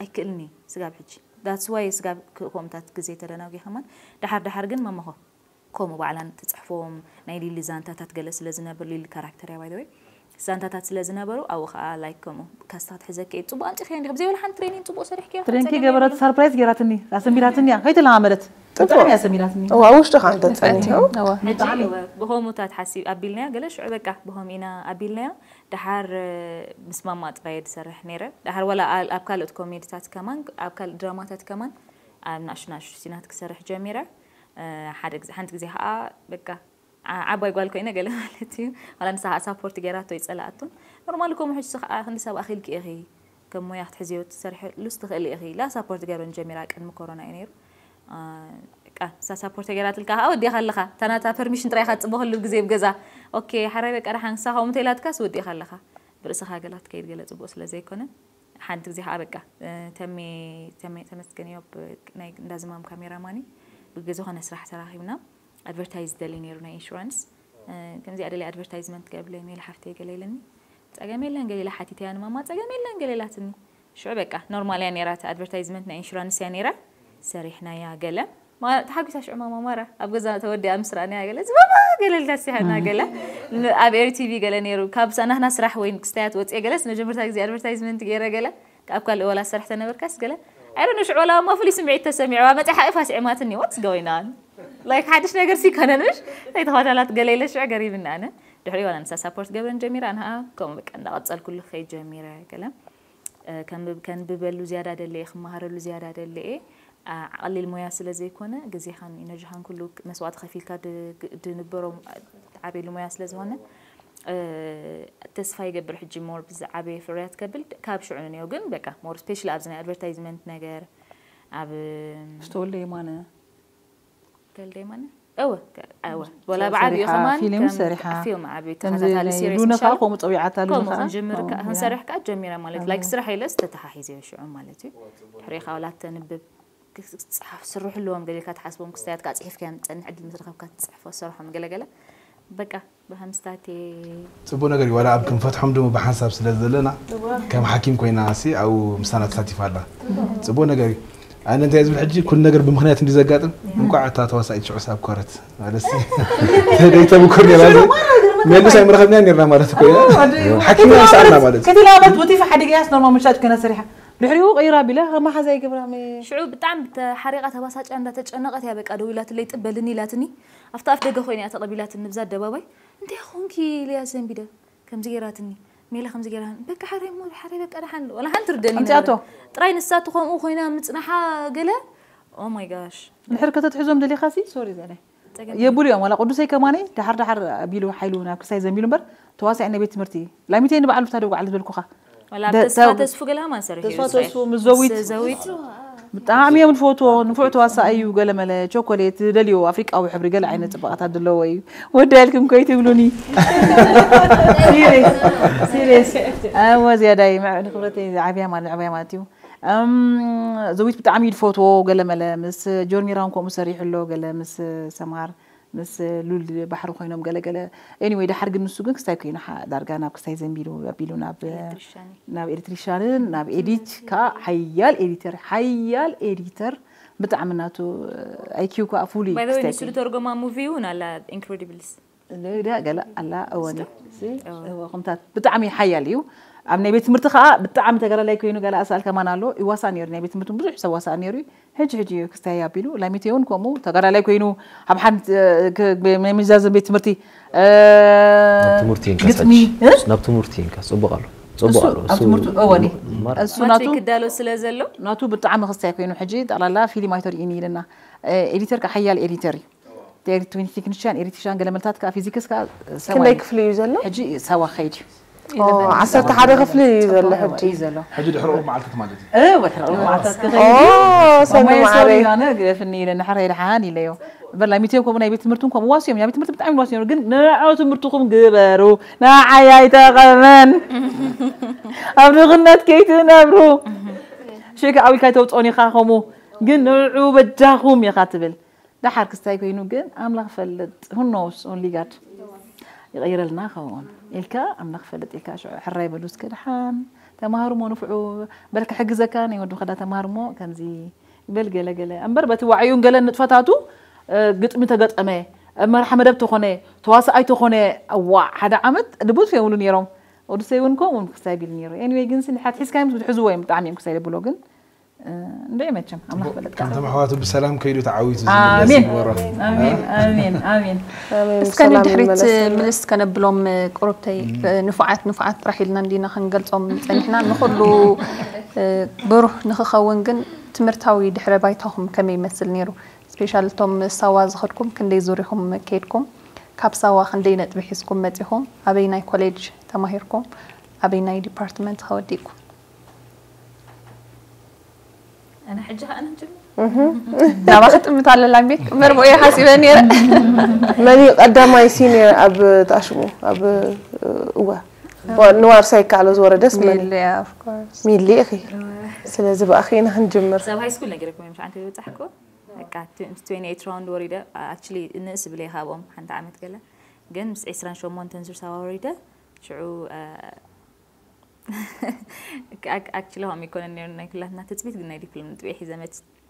ኣይክእልን እየ ስጋብ ሕጂ that's why ስጋብ ክእኮምታት ግዜ ተደናጉ ከማን ደሓር ደሓር ግን መመኾ ከምኡ ባዕላን ትፅሕፎም ናይ ሊሊ ዛንታታት ገለ ስለ ዝነብር ሊሊ ካራክተር እያ ባይዘወይ ዛንታታት ስለ ዝነበሩ ኣብኡ ከዓ ላይክ ከምኡ ካስታ ክትሕዘኪ እየ ፅቡቅ ኣምፂኽያ እንዲኹም ዘይበለ ሓንቲ ትሬኒንግ ፅቡቅ ሰሪሕኪ እያ ትሬንኪ ገበረት ሳርፕራይዝ ገይራትኒ ኣሰሚራትኒ እያ ከይተለማመደት ብጣዕሚ እያ ሰሚራትኒ እዋ ውሽጥኻ እንተ ጸኒሑ ሕጂ ብኸምኡታት ሓሲብ ኣቢልናዮ ገለ ሽዑ በቃ ብኸምኡ ኢና ኣቢልናዮ ደሓር ምስ ማማ ጥራየ ዝሰርሕ ነይረ ደሓር ዋላ ኣብ ካልኦት ኮሜድታት ከማን ኣብ ካልእ ድራማታት ከማን ኣብ ናእሽቱ ናእሽቱ ሲናት ክሰርሕ ጀሚረ ሓደ ግዜ ሓንቲ ግዜ ከዓ በቃ ዓባይ ጓል ኮይነ ገለ ማለት እዩ ዋላ ንሳ ከዓ ሳፖርት ገይራቶ ይፀላኣቱን ኖርማል ከምኡ ሕጂ ከዓ ክንዲ ሰብ ኣኺልኪ ኢኺ ከም ሞያ ክትሕዝዮ ትሰርሕሉስ ትኽእሊ ኢኺ ኢላ ሳፖርት ገይረን ጀሚራ ቅድሚ ኮሮና እዩ ነይሩ በቃ ንሳ ሳፖርት ገይራትልካ ከዓ ወዲእኻ ኣለኻ እታ ናታ ፐርሚሽን ጥራይ ኢኻ ትፅበ ኩሉ ግዜ ብገዛ ኦኬ ሓራይ በቃ ደሓን ንሳ ከምኡ እንተኢላትካስ ወዲእኻ ኣለኻ ብርእስኻ ገላ ትከይድ ገለ ፅቡቅ ስለ ዘይኮነ ሓንቲ ግዜ ከዓ በቃ ተሜ ተሜ ተመስገን እዮብ ናይ እንዳዝማም ካሜራማኒ ብግዜ ዝኾነ ስራሕ ተራኺብና ኣድቨርታይዝ ደሊ ነይሩ ናይ ኢንሹራንስ ከምዚኣ ደሊ ኣድቨርታይዝመንት ገብለይ ሜል ሓፍተይ ገለ ኢለኒ ጸገም የለን ገለ ኢላ ሓቲተያ ንማማ ጸገም የለን ገለ ኢላትኒ ሽዑ በቃ ኖርማል እያ ነይራ እቲ ኣድቨርታይዝመንት ናይ ኢንሹራንስ እያ ነይራ ሰሪሕናያ ገለ ተሓጒሳ ሽዑ ማማ ማራ ኣብ ገዛ ተወዲኣ ምስ ረኣናያ ገለ እዚ ማማ ገለ ኢልና ስሒቕና ገለ ኣብ ኤሪ ቲቪ ገለ ነይሩ ካብ ናህና ስራሕ ወይ ክስታያት ወፅየ ገለስ መጀመርታ ግዜ ኣድቨርታይዝመንት ገይረ ገለ ካብ ካልእ ወላ ዝሰርሕ ተነበርካስ ገለ ኣይረኑ ሽዑ ወላ እሞ ፍሉይ ስምዒት ተሰሚዕዋ መፅያ ሓቂፋ ስዒማትኒ what's going on like ሓድሽ ነገር ሲ ኮነን ምሽ ኣይተኸታላት ገለ ኢለ ሽዑ ገሪብኒ ኣነ ድሕሪ ዋላ ንሳ ሳፖርት ገብረን ጀሚራ ኣነ ከዓ ከምኡ በቃ እንዳቐፀልኩሉ ክኸይድ ጀሚረ ገለ ከንብበሉ ዝያዳ ደለየ ክመሃረሉ ዝያዳ ደለየ ዓቐሊል ሞያ ስለ ዘይኮነ ግዜኻን ኢነርጂኻን ኩሉ መስዋእቲ ከፊልካ ድንበሮ ዓብየሉ ሞያ ስለ ዝኾነ ተስፋ ይገብር ሕጂ ሞር ብዝዓበየ ፍርያት ከብል ካብ ሽዑ ነዮ ግን በቃ ሞር ስፔሻሊ ኣብዚ ናይ ኣድቨርታይዝመንት ነገር ኣብ ዝተወልደ የማነ ተወልደ የማነ እወ እወ ወላ ብዓብዩ ከማን ፊልም ሰሪሓ ፊልም ዓብዩ ተኸታታሊ ሲሪስ ሉነ ከዓ ከምኡ ፀዊዓታ ሉነ ከዓ ክንጅምር ክንሰርሕ ከዓ ጀሚራ ማለት ላይክ ስራሕ ኢለስ ተተሓሒዘ ሽዑ ማለት እዩ ድሕሪኻ ወላ ተንብብ ክፅሓፍ ስርሑ ኣለዎም ገሌልካ ትሓስቦም ክስታያትካ ኣፅሒፍካዮም ትፀንሕ ዕድል ምስ ረኸብካ ትፅሕፎ ዝሰርሖም ገለገለ በቃ ብሃምስታቴ ፅቡቅ ነገር እዩ ዋላ ኣብ ክንፈትሖም ድማ ብሓንሳብ ስለ ዘለና ከም ሓኪም ኮይና ሲ ኣብኡ ምሳና ተሳቲፋ ኣላ ፅቡቅ ነገር እዩ ኣነ እንታይ ዝብል ሕጂ ኩሉ ነገር ብምክንያት እንዲ ዘጋጥም እንቋዕ እታ ተዋሳኢት ሽዑ ሳብ ኮረት ማለት ደይ ተምኩር ነራ መልስ ኣይምረኸብና ነርና ማለት እኮ ሓኪም ሰኣና ማለት ከተላበት ወቲፍ ሓዲገያስ ኖርማ ምሻጥ ኮይና ሰሪሓ ድሕሪኡ ቀይራ ቢላ መሓዛ ይገብራ ሽዑ ብጣዕሚ ተሓሪቓ ተባሳጫ እንዳተጨነቐት እያ በቃ ደው ኢላትለይ ጥበልኒ ኢላትኒ ኣብቲ ኣፍ ደገ ኮይነ እያ ተቐቢላትኒ ብዛ ኣደባባይ እንታይ ኾንኪ ኢለያ ዘንቢደ ከምዚ ገይራትኒ ሜላ ከምዚ ገይራ በቃ ሓረይ ሞ ሓረይ በቃ ደሓን ወላ ሓንቲ ርደኒ ኣምፅኣቶ ጥራይ ንሳቱ ከምኡ ኮይና ምፅናሓ ገለ oh my gosh ድሕር ከተትሕዞም ደሊኻሲ ሶሪ ዘለ የብሉ እዮም ዋላ ቅዱሰይ ከማነይ ድሓር ድሓር ኣቢሉ ሓይሉ ናብ ክሳይ ዘንቢሉ እምበር ተዋሳኢ ናይ ቤት ትምህርቲ ላሚተይ ንባዕሉ ብታ ደጉ ዓለ ዝበልኩኻ ወላ ተስፋ ተስፉ ገለ ከማን ሰሪሑ ተስፋ ተስፉ ምስ ዘዊት ዘዊት ብጣዕሚ እዮም ዝፈትዎ ንፉዕ ተዋሳኢ እዩ ገለ መለ ቾኮሌት ዝደልዮ ኣፍሪቃዊ ሕብሪ ገለ ዓይነት ፅባቐታት ዘለዎ እዩ ወዳ ኢልኩም ኮይ ትብሉኒ ሲሪየስ እወ ዝያዳ እዩ ንክብረተይ ዓብያ ማለት ዓብያ ማለት እዩ ዘዊት ብጣዕሚ እዩ ዝፈትዎ ገለ መለ ምስ ጆርሚራውን ከምኡ ሰሪሑ ኣሎ ገለ ምስ ሰማር ምስ ሉል ባሕሪ ኮይኖም ገለገለ anyway ድሓር ግን ንሱ ግን ክስታይ ኮይኑ ዳርጋ ናብ ክስታይ ዘንቢሉ ኣቢሉ ናብ ናብ ኤሌክትሪሻንን ናብ ኤዲት ከዓ ሓያል ኤዲተር ሓያል ኤዲተር ብጣዕሚ ናቱ ኣይኪው ከዓ ፍሉይ ንሱ ዝተርጎማ ሙቪ እውን ኣላ ኢንክሬዲብልስ ንዳ ገለ ኣላ እወን እዩ። እዚ እወ፣ ከምታት ብጣዕሚ ሓያል እዩ። ኣብ ናይ ቤት ትምህርቲ ከዓ ብጣዕሚ ተጋዳላይ ኮይኑ ገለ ኣሳል ከማን ኣሎ። ይዋሳእ ነይሩ፣ ናይ ቤት ትምህርቲ ብዙሕ ሰብ ዋሳእ ነይሩ እዩ። ሕጂ ሕጂ እዩ ክስታይ ኣቢሉ ላሚቴ እውን ከምኡ ተጋዳላይ ኮይኑ ኣብ ሓንቲ እ፣ ክ- ብ- ናይ ሚዛዝን ቤት ትምህርቲ እ፣ ናብ ትምህርቲ ይንቀሳቀስ ግጥሚ እ? ናብ ትምህርቲ ይንቀሳቀስ ጽቡቅ ኣሎ። ጽቡቅ እሱ ኣሎ። ኣብ ትምህርቱ እወን እዩ። ማር- እሱ ማትሪክ ናቱ ክዳሎ ስለ ዘሎ ናቱ ብጣዕሚ ክስታይ ኮይኑ ሕጂ ጠቕላላ ፊልም ኣይተርእይን እዩ ኢልና። ኤዲተር ከዓ ሓያል ኤዲተር እዩ። ቴክኒሽያን ገለ መልታት ከዓ ፊዚክስ ከዓ ሰማይ ክንደይ እዩ። ክፍሊ እዩ ዘሎ? ሕጂ ሰባ ከይድ እዩ። ኦ፣ ዓሰርተ ሓደ ክፍሊ እዩ ዘሎ ሕጂ። እዩ ዘሎ። ሕጂ ድሕሪ ቁሩብ መዓልታት ማለት እዩ። እወ፣ ድሕሪ ቁሩብ መዓልታት ኦ፣ ክኸይድ እዩ። ሰኒ ማሞየ ማዓረይ። ሶሪ ኣነ ግደፍኒ ኢለ ንሕረይ ድሓን ኢለዮ። እምበር ላሚቴ ከምኡ ናይ ቤት ትምህርቲ ከምኡ ዋስዮም፣ ናይ ቤት ትምህርቲ ብጣዕሚ ዋስዮም፣ ግን ንዕኡ ትምህርትኹም ግበሩ፣ ንዓይ ኣይጠቐመን። ኣብ ድኽነት ከይትነብሩ። ሽክ ኣዊልካ ኣይተውፅኦን ኢኻ ከምኡ፣ ግን ንዕኡ በጃኹም ኢኻ ትብል። ደሓር ክስታይ ኮይኑ ግን ኣምላኽ ፈልጥ፣ who knows, only God ይቐይረልና ኸውን ኢልካ ኣምላኽ ፈልጥ ኢልካ ሽዑ ሕራይ በሉ እስከ ደሓን ተማሃሩ እሞ ንፍዑ በል ክሕግዘካ ናይ ወዲ ከዳ ተማሃሩ እሞ ከምዚ ይበል ገለ ገለ እምበር በቲ ዋዕዩን ገለ ንጥፈታቱ እ፣ ግጥሚ ተገጠመ መርሓ መደብ ተኾነ ተዋሳኣይ ተኾነ ዋ ሓደ ዓመት ድቡት የብሉ ነይሮም ወዲ ሰይ እውን ከምኡ ክስታይ ቢሉ ነይሩ anyway ግን ስንድሓት ሒዝካ እዮም ዝሕዝዎ እዮም ብጣዕሚ እዮም ክስታይ ብሎ ግን እንደ መቸም ኣምላኽ ፈለጥ ከምቶም ኣሕዋቱ ብሰላም ከይዱ ተዓዊቱ ኣሜን ዝግበሮ ኣሜን ኣሜን ኣሜን ኣሜን። እስካብ ብሰላም ድሕሪት ይመለሰልና። ምልስ ከነብሎም ቁሩብተይ ንፉዓት ንፉዓት ጥራሕ ኢልና እንዲና ክንገልጾም ጸኒሕና ንኹሉ እ፣ ብሩህ ንክኸውን ግን ትምህርታዊ ድሕረ ባይታኹም ከመይ ይመስል ነይሩ? ስፔሻል እቶም ሳዋ ዝኸድኩም ክንደይ ዙሪኹም ከይድኩም? ካብ ሳዋ ክንደይ ነጥቢ ሒዝኩም መጺኹም? ኣበይ ናይ ኮሌጅ ተማሂርኩም? ኣበይ ናይ ዲፓርትመንት ከወዲእኩም? ኣነ ሕጂ ከዓ ኣነ ጅምር ናባኺ ጥምት ኣለላ ቤት መርቦ እየ ሓሲበ ነይረ። መን እዩ ቀዳማይ ሲኒየር ኣብ ተኣሽሙ ኣብ እወ ንዋርሳይ ይከኣሎ ዝወረደስ መን እዩ? ሚሊ of course። ሚሊ ኢኺ። ስለዚ ብኣኺ ኢና ክንጅምር። ሳብ ሃይ ስኩል ነጊረኩም እዮም ሻዓንተ ዝበጻሕኩ በቃ ትዌንቲ ኤይት ራውንድ ወሪደ ኣክቹሊ ንእስ ብለ ካብኦም ሓንቲ ዓመት ገለ ግን ምስ ዕስራን ሸሞንተን ዙር ሳባ ወሪደ ሽዑ ኣክቹሊ ከም ይኮነ ነሩ ናይ ኩላትና ትፅቢት ግን ናይ ዲፕሎም ንጥቤ ሒዘ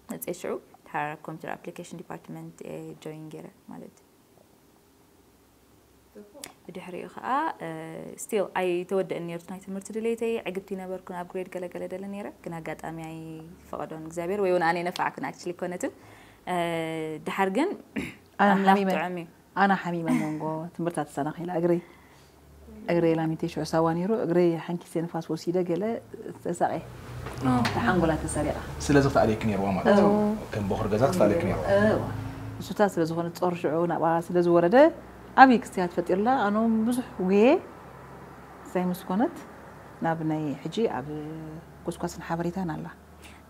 መፅእ ሽዑ ድሓር ኮምፒተር ኣፕሊኬሽን ዲፓርትመንት ጆይን ገይረ ማለት እዩ ብድሕሪኡ ከዓ ስቲል ኣይተወደእን ነርቱ ናይ ትምህርቲ ድሌተይ ዕግብቲ ነበርኩን ኣብ ግሬድ ገለገለ ደለ ነረ ግን ኣጋጣሚ ኣይፈቐዶን እግዚኣብሔር ወይ እውን ኣነ ነፋዕክን ኣክቹሊ ኮነትን ድሓር ግን ኣነ ኣምላኽ ሓሚመ ጥዑም እዩ ኣነ ሓሚመ መንጎ ትምህርታት ተሰናኺለ እግረይ እግረይ ላሚቴ ሽዑ ሳዋ ነይሩ እግረይ ሓንኪሰ ንፋስ ወሲደ ገለ ተሳቐ ተሓንጎላ ተሰሪቓ ስለዚ ክትኣልየኪ ነርዋ ማለት እዩ ከም በኹር ገዛ ክትኣልየኪ ነርዋ እሱታት ስለ ዝኾነ ጾር ሽዑ ናብኣ ስለ ዝወረደ ዓብዪ ክስትያት ፈጢርላ ኣኖም ብዙሕ ጉሄ ሳይ ምስ ኮነት ናብ ናይ ሕጂ ኣብ ጎስጓስን ሓበሬታን ኣላ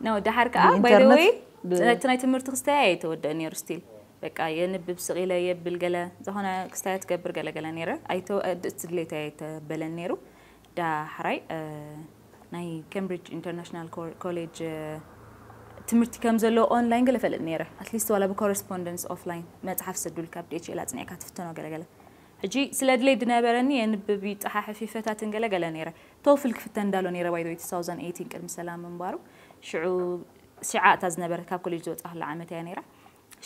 ነው ደሓር ከዓ ብኢንተርነት ባይደወይ ብ- እቲ ናይ ትምህርቲ ክስተያ ኣይተወደእ ነይሩ ስቲል በቃ የንብብ ስቕ ኢለ የብል ገለ ዝኾነ ክስተያ ትገብር ገለ ገለ ነይረ ኣይተወ- እቲ ድሌት ኣይተበለን ነይሩ ዳሕራይ እ፣ ናይ ካምብሪጅ ኢንተርናሽናል ኮ- ኮሌጅ እ፣ ትምህርቲ ከም ዘሎ ኦንላይን ገለ ፈልጥ ነይረ ኣትሊስት ዋላ ብኮረስፖንደንስ ኦፍላይን መፅሓፍ ሰዱልካ ብዲኤችኤል ኣፅኒዕካ ትፍተኖ ገለገለ ሕጂ ስለ ድሌት ዝነበረኒ የንብብ ይፀሓሕፍ ይፈታትን ገለገለ ነይረ ቶፍል ክፍተን እንዳሎ ነይረ ባይ ትሳውዘን ኤይቲን ቅድሚ ሰላም ምንባሩ ሽዑ ሽዓ እታ ዝነበረ ካብ ኮሌጅ ዝወፃ ኩላ ዓመት እያ ነይራ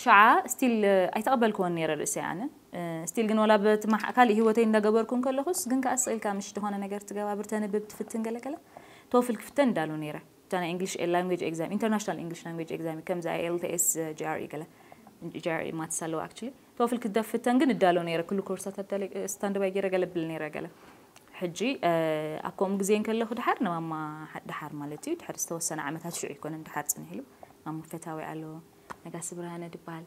ሽዓ ስቲል ኣይተቐበልክዎን ነይረ ርእሰይ ኣነ ስቲል ግን ዋላ በቲ ማሕ- ካልእ ህይወተይ እንዳገበርኩ እንከለኹስ ግን ከዓ ስቕ ኢልካ ምሽ ዝኾነ ነገር ትገባብር ተንብብ ትፍትን ገለገለ ቶፍል ክፍተን እንዳሎ ነይረ እታ ናይ እንግሊሽ ላንጉጅ ኤግዛም ኢንተርናሽናል እንግሊሽ ላንጉጅ ኤግዛም ከምዚ ኤልቲኤስ ጂአርኢ ገለ ጂአርኢ ማትስ ኣለዎ ኣክቹሊ ቶፍል ክደፍተን ግን እዳሎ ነይረ ኩሉ ኮርሳት ኣብ ስታንድ ባይ ገይረ ገለ ብል ነይረ ገለ ሕጂ ኣብ ከምኡ ግዜ እንከለኹ ድሓር ንማማ ድሓር ማለት እዩ ድሕር ዝተወሰነ ዓመታት ሽዑ ይኮነን ድሓር ፅንሕ ኢሉ ማማ ፈታዊ ኣለዎ ነጋሲ ብርሃነ ድበሃል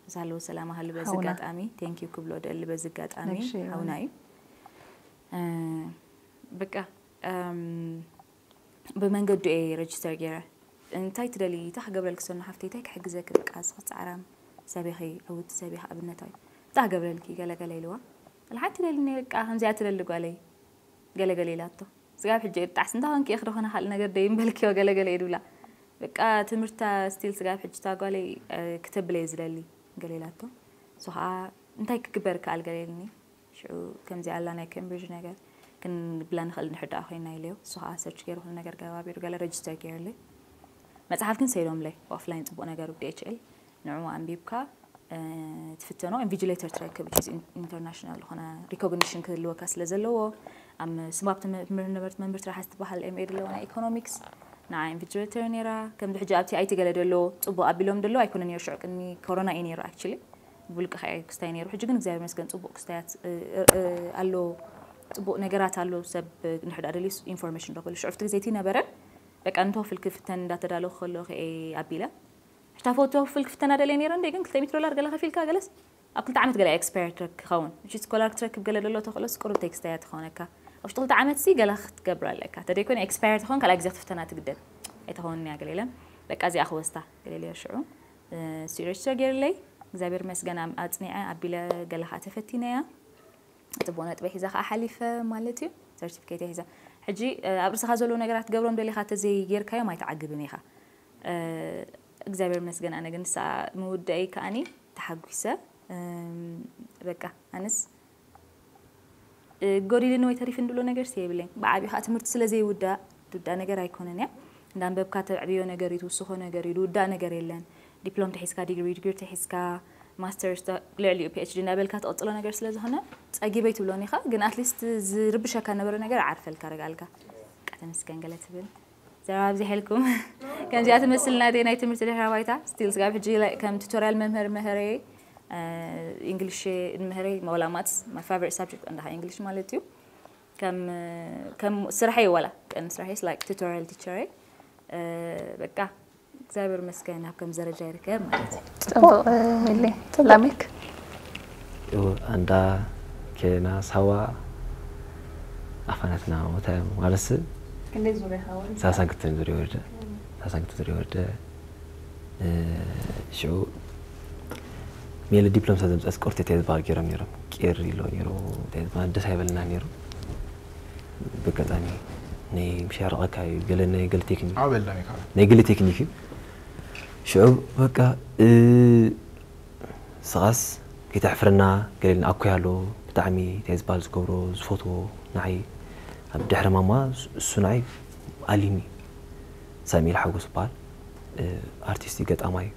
ምስ ኣለዎ ሰላም ሃሉ በዚ ሓውና። ኣጋጣሚ ቴንክ ዩ ክብሎ ደሊ በዚ ኣጋጣሚ ነግሽ እዩ። ሓውና እዩ እ፣ በቃ እም፣ ብመንገዱ እየ ረጅስተር ገይረ እንታይ ትደሊ እንታይ ክገብረልኪ ሰኑ ሓፍተይ እንታይ ክሕግዘኪ በቃ እስኺ ፃዕራም ሰቢኺ ዕውቲ ሰቢኺ ኣብነታዊ እንታይ ክገብረልኪ ገለገለ ኢልዋ ሓንቲ ደልኒ በቃ ከምዚኣ ትደሊ ጓለይ ገለገለ ኢላቶ ስጋብ ሕጂ ጣዕሲ እንታይ ኮንኪ ኢኺ ዶ ኮነ ካልእ ነገር ደይ እምበልክዮ ገለገለ እዩ ድብላ በቃ ትምህርታ ስቲል ስጋብ ሕጂ እታ ጓለይ እ፣ ክተብለየ ዝደሊ ገለ ኢላቶ እሱ ከዓ እንታይ ክግበር ይከኣል ገለ ኢልኒ ሽዑ ከምዚ ኣላ ናይ ካምብሪጅ ነገር ክንብላ ንኽእል እንድሕር ደኣ ኮይና ኢለዮ እሱ ከዓ ሰርች ገይሩ ኩሉ ነገር ገባቢሩ ገለ ረጅስተር ገይሩለይ መፅሓፍ ግን ሰይዶምለይ ኦፍላይን ፅቡቕ ነገሩ ብዲኤችኤል ንዕኡ ኣንቢብካ ትፍተኖ ኢንቪጅሌተር ትረክብ፣ ኢንተርናሽናል ዝኾነ ሪኮግኒሽን ክህልወካ ስለ ዘለዎ። ኣብ ስማብ ትምህርት ነበርት መምህር ትራሓ ዝትበሃል ኤምኤ ኣለዎ ናይ ኢኮኖሚክስ፣ ንዓ ኢንቪጅሌተር ነይራ። ከምዚ ሕጂ ኣብቲ ኣይቲ ገለ ደሎ ጽቡቕ ኣቢሎም ደሎ ኣይኮነ ነይሩ ሽዑ፣ ቅድሚ ኮሮና እዩ ነይሩ ኣክቹሊ። ብውልቂ ከ ክስታይ ነይሩ። ሕጂ ግን እግዚኣብሔር ይመስገን ጽቡቕ ክስታያት ኣሎ። ጽቡቕ ነገራት ኣሎ። ሰብ ንሕዳ ደልዩ ኢንፎርሜሽን ረኽበሉ ሽዑ ፍቲ ግዜ እቲ ነበረ። በቃ ንቶፍል ክፍተን እንዳተዳለኹ ከሎ ከኤ ኣቢለ ሕታ ፎቶ ፍል ክፍተና ደለ ነይረ እንደ ግን ክልተ ሚትሮ ዶላር ገለ ከፊልካ ገለስ ኣብ ክልተ ዓመት ገለ ኤክስፓየር ክኸውን። እሺ ስኮላር ክትረክብ ገለ ደሎ ተኽእሎስ ቁሩብ ቴክስት እያ ትኾነካ። ኣብ ክልተ ዓመት ሲ ገለ ክትገብር ኣለካ። ተደይኮነ ኤክስፓየር ትኾን ካልኣ ግዜ ክትፍተና ትግደድ። ኣይተኸውን እያ ገለ ኢለን። በቃ እዚኣ ክወስታ ገለ ኢለ ሽዑ ሲሪየስ ተገይርለይ። እግዚኣብሔር መስገን ኣጽኒዐ ኣቢለ ገለ ከዓ ተፈቲነያ። ጽቡቕ ነጥበ ሒዛ ከዓ ሓሊፈ ማለት እዩ። ሰርቲፊኬት ሒዛ ሕጂ ኣብ ርእስኻ ዘለዉ ነገራት ትገብሮም ደሊኻ ተዘይጌርካዮም ኣይትዓግብን ኢኻ። እግዚኣብሔር መስገን ኣነ ግን ንሳ ምውደአይ ከዓኒ ተሓጒሰ። በቃ ኣነስ ጎዲልኒ ወይ ተሪፍን ድብሎ ነገር የብለኝ። ብዓብዩ ከዓ ትምህርቲ ስለ ዘይውዳእ ድውዳእ ነገር ኣይኮነን እያ። እንዳንበብካ ተዕብዮ ነገር እዩ፣ ትውስኾ ነገር እዩ፣ ድውዳእ ነገር የለን። ዲፕሎም ተሒዝካ፣ ዲግሪ ዲግሪ ተሒዝካ፣ ማስተርስ ልዕሊኡ ፒኤችዲ እንዳበልካ ትቕጽሎ ነገር ስለ ዝኾነ ጸጊበይ ትብሎን ኢኻ። ግን ኣትሊስት ዝርብሸካ ነበረ ነገር ዓርፈልካ ረጋልካ። በቃ ተመስገን ገለ ትብል ዘረባ ኣብዚሐልኩም። ከምዚኣ ትመስል ናተይ ናይ ትምህርቲ ድሕረ ባይታ። ስቲል ስጋብ ሕጂ ከም ቱቶሪያል መምህር ምህረይ፣ እንግሊሽ ምህረይ፣ ወላ ማትስ ማይ ፋቨሪት ሳብጀክት እንዳ እንግሊሽ ማለት እዩ። ከም ከም ስራሐይ ወላ ቀን ስራሐይ ላይክ ቱቶሪያል ቲቸር በቃ እግዚኣብሔር መስገን ኣብ ከም ደረጃ ይርከብ ማለት እዩ። ጽቡቅ ሚሊ ላሜክ ኣንዳ ኬና ሳዋ ኣፋናትና ወታ ማለት ክንደይ ዙሪያ ሓወል ሳሳን ክትን ዙሪያ ወርደ ሳሳን ክትን ዙሪያ ወርደ ሽዑ ሜለ ዲፕሎም ሰብ ዘምፀስ ቁርቴት ዝበሃል ገይሮም ነይሮም ቂር ኢሎ ነይሩ ደስ ኣይበልና ነይሩ ብቀጣሚ ናይ ምሻርቐካ እዩ ገለ ናይ ገለ ቴክኒክ ዓው በልና ሚካኤል ናይ ገለ ቴክኒክ እዩ ሽዑ በቃ ስቓስ ከይተሕፍረና ገለ ኢልና ኣኮይ ኣሎ ብጣዕሚ እንታይ ዝበሃል ዝገብሮ ዝፈትዎ ንዓይ ኣብ ድሕሪ ማማ እሱ ንዓይ ኣሊኒ ሳሚኤል ሓጎስ ይበሃል ኣርቲስት ገጣማይ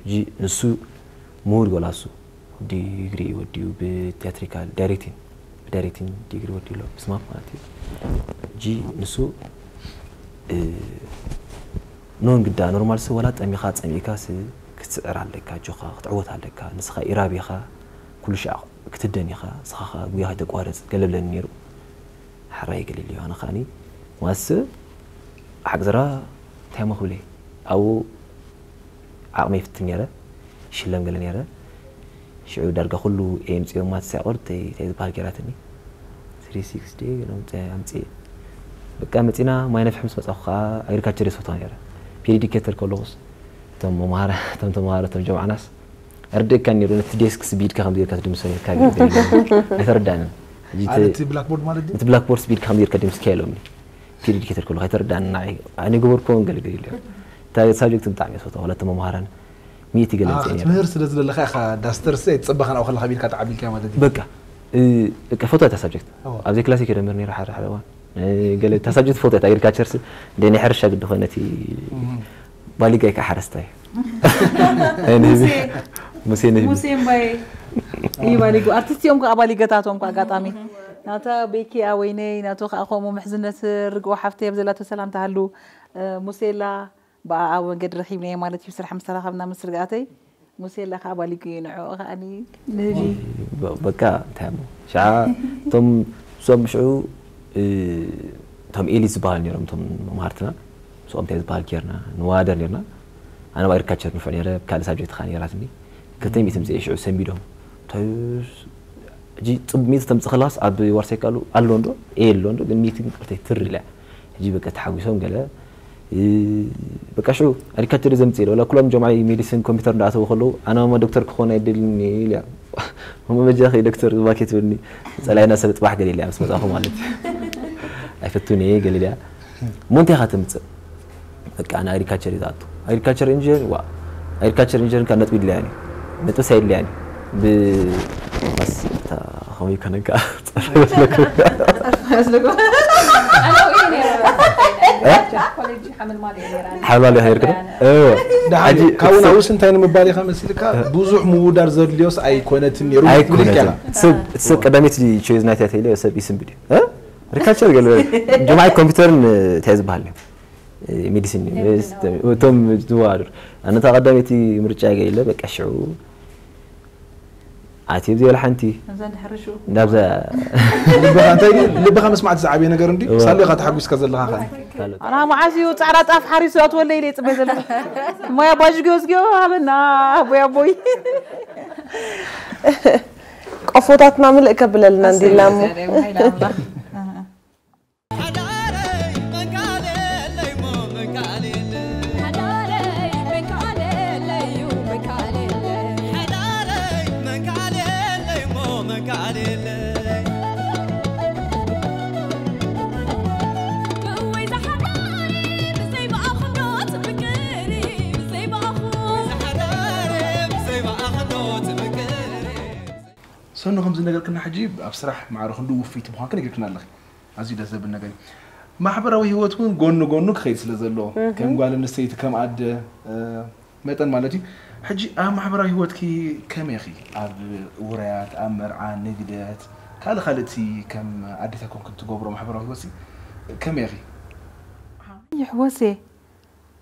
እዩ ሕጂ ንሱ ምሁር ይበላ እሱ ዲግሪ ወዲኡ ብቲያትሪካል ዳይሬክቲንግ ብዳይሬክቲንግ ዲግሪ ወዲኡ ኣሎ ብስማፕ ማለት እዩ ሕጂ ንሱ ኖን ግዳ ኖርማል ስ ወላ ጠሚኻ ጸሚእካ ስ ክትስዕር ኣለካ ጆኻ ክትዕወት ኣለካ ንስኻ ኢራብ ኢኻ ኩሉ ሻዕ ክትደን ኢኻ ንስኻ ኸኣ ጉያ ከይተቋርጽ ገለብለኒ ነይሩ ሓራይ ገሊልዮ ኣነ ኸኣኒ ዋስ ዓቅዝራ እንታይ ሞ ክብለ ኣብኡ ዓቕመይ ፍትን ነይረ ሽለም ገለ ነይረ ሽዑ ዳርጋ ኩሉ ኤምፅኦ ማትስ ያቆርት እንታይ ዝበሃል ገይራትኒ ስሪ ሲክስ ዲ ኣምፅእ በቃ መፂና ማይ ነፍሒ ምስ መፃኹ ከዓ ኣግሪካልቸር የስፈትዋ ነይረ ፒሪዲኬተር ከለኹስ እቶም መምሃራ እቶም ተምሃሮ እቶም ጀማዕናስ ኣርደካ ነይሩ ነቲ ዴስክ ስቢድካ ከም ጌርካ ትድምሶ ነርካ ኣይተረዳንን እቲ ብላክቦርድ ማለት ድዩ እቲ ብላክቦርድ ስቢድካ ከም ጌርካ ድምስካ ኢሎምኒ ፒሪዲኬተር ከለኹ ኣይተረዳንን ንዓይ ኣነ ገበርኩ ገለገለ ኢለ እታ ሳብጀክት ብጣዕሚ የስፈትዋ ወላ እቶም መምሃራን ሚእቲ ገለ ኣምፅእ ነይረ ክትምህር ስለ ዝደለኻ ኢኻ ዳስተርስ ኣይትፀበኻን ኣብኡ ከለኻ ቢልካ ተዓቢልካ ማለት እዩ በቃ እ- በቃ ፈትዋ እታ ሳብጀክት እዋ። ኣብ ዘይ ክላሰይ ከይደ ምህር ነይረ ሓደ ሓደ እዋን እ፣ ገለ እታ ሳብጀክት ፈትዋ እታ ኣግሪካልቸር ስ እንደ ናይ ሕርሻ ግዲ ኮይነ እቲ ባሊጋይ ከዓ ሓረስታይ እዩ። ናይ ንህቢ- ሙሴ ንህቢ ሙሴ እምባዬ እዩ ባሊጎ ኣርቲስት እዮም ከዓ ባሊገታቶም ከዓ ኣጋጣሚ ናታ ቤኪ ኣወይነይ ናቶ ከዓ ከምኡ ምሕዝነት ርግኦ ሓፍተይ ኣብ ዘላቶ ሰላም ተሃሉ ሙሴላ ብኣ ኣብ መንገዲ ረኺብናዮ ማለት እዩ ስራሕ ምስ ተራኸብና ምስ ርግኣተይ ሙሴላ ከዓ ባሊጉ እዩ ንዕኡ ከዓ ንህቢ በቃ እንታይ እሞ ሽዓ እቶም እሶም ሽዑ እቶም ኤሊት ዝበሃሉ ነይሮም እቶም መምሃርትና ምስኦም እንታይ ዝበሃል ጌርና ንወዳደር ነርና ኣነ ብ ኣግሪካልቸር ንፍዕ ነይረ ካልእ ሳብጀክት ከዓ ነይራትኒ ክልተ ሚእቲ ምፅእ ሽዑ ሰንቢዶም እንታይ ሕጂ ፅቡቅ ሚእቲ ተምፅእ ከላስ ኣብ ዋርሳይ ካሉ ኣሎ እንዶ ኤ ኣሎ እንዶ ግን ሚእቲ ግን ቅርተይ ትር ኢላ ሕጂ በቃ ተሓጒሶም ገለ በቃ ሽዑ ኣግሪካልቸር ዘምፅእ ኢለ ወላ ኩሎም ጀምዓይ ሜዲሲን ኮምፒውተር እንዳኣተዉ ከለዉ ኣነ ማማ ዶክተር ክኾን ኣይደልን ኢለ ማማ በጃኺ ዶክተር እባኪ ትብልኒ ፀላይና ሰብ ፅባሕ ገለ ኢለ ምስ መፃኹ ማለት እዩ ኣይፈቱን እየ ገለ ኢለ እሞ እንታይ ኢኻ ተምፅእ በቃ ኣነ ኣግሪካልቸር እዩ ዝኣቱ ኣግሪካልቸር ኢንጂነር ዋ ኣግሪካልቸር ኢንጂነር ካብ ነጥቢ ይድለያኒ ነጥቢ ሳይድለያኒ ብስ ከመይ ከነጋ ፀርበለኩም ኮሌጅ ሓመልማል እየ ነይራ። ሓላል ይኸይር ከ? እዎ። ደሓን ሕጂ ካብኡ ሰብ- ናብኡስ እንታይ ንምባል ኢኻ መሲልካ? ብዙሕ ምውዳር ዘድልዮስ ኣይኮነትን ነይሩ። ምልክ ኣይኮነትን። ያላ። ሰብ እቲ ሰብ ቀዳመይቲ ቾይዝ ናይታ ተይለ ሰብ ይስንብድ እዩ። እ? ሪካቸር ገለ ጀማዓይ ኮምፒውተርን እንታይ ዝበሃል እዩ? ሜዲሲን እቶም ዝወዳደሩ ኣነታ ቀዳመይቲ ምርጫ ገይለ በቃ ሽዑ ኣትየ ብዘይ ሓንቲ እዛ ድሕሪ ሽኡ ናብዛ ልብኻ እንታይ ድዩ? ልብኻ ምስማዕ እቲ ዝዓበየ ነገር እንዲ እዋ። ሳሌኻ ተሓጒስካ ዘለኻ ኸ ካልኦት ኣና መዓስ እዩ ፃዕዳ ጣፍ ሓሪሱ ኣትወለ ኢለ ይፅበ ዘለኹ። ሞያ ባጅ ገዝግዮ ሃበና ኣቦይ ኣቦይ። ቆፎታትና ምልእ ከብለልና እንዲላ እሞ ሰኑ ከም ዝነገርክና ሕጂ ኣብ ስራሕ ማዕረ ክንዲ ውፍይቲ ምዃንክ ነጊርክና ኣለኺ። ኣዝዩ ደስ ዘብል ነገር እዩ። ማሕበራዊ ህይወት እውን ጎኒ ጎኑ ክኸይድ ስለ ዘለዎ ከም ጓል ኣንስተይቲ ከም ኣደ እ፣ መጠን ማለት እዩ። ሕጂ ኣብ ማሕበራዊ ህይወትኪ ከመይ ኢኺ? ኣብ ውራያት፣ ኣብ መርዓ፣ ንግደት፣ ካልእ ካልእ እቲ ከም ኣዴታት ኮንክን ትገብሮ ማሕበራዊ ህይወት ከመይ ኢኺ? ይሕወሴ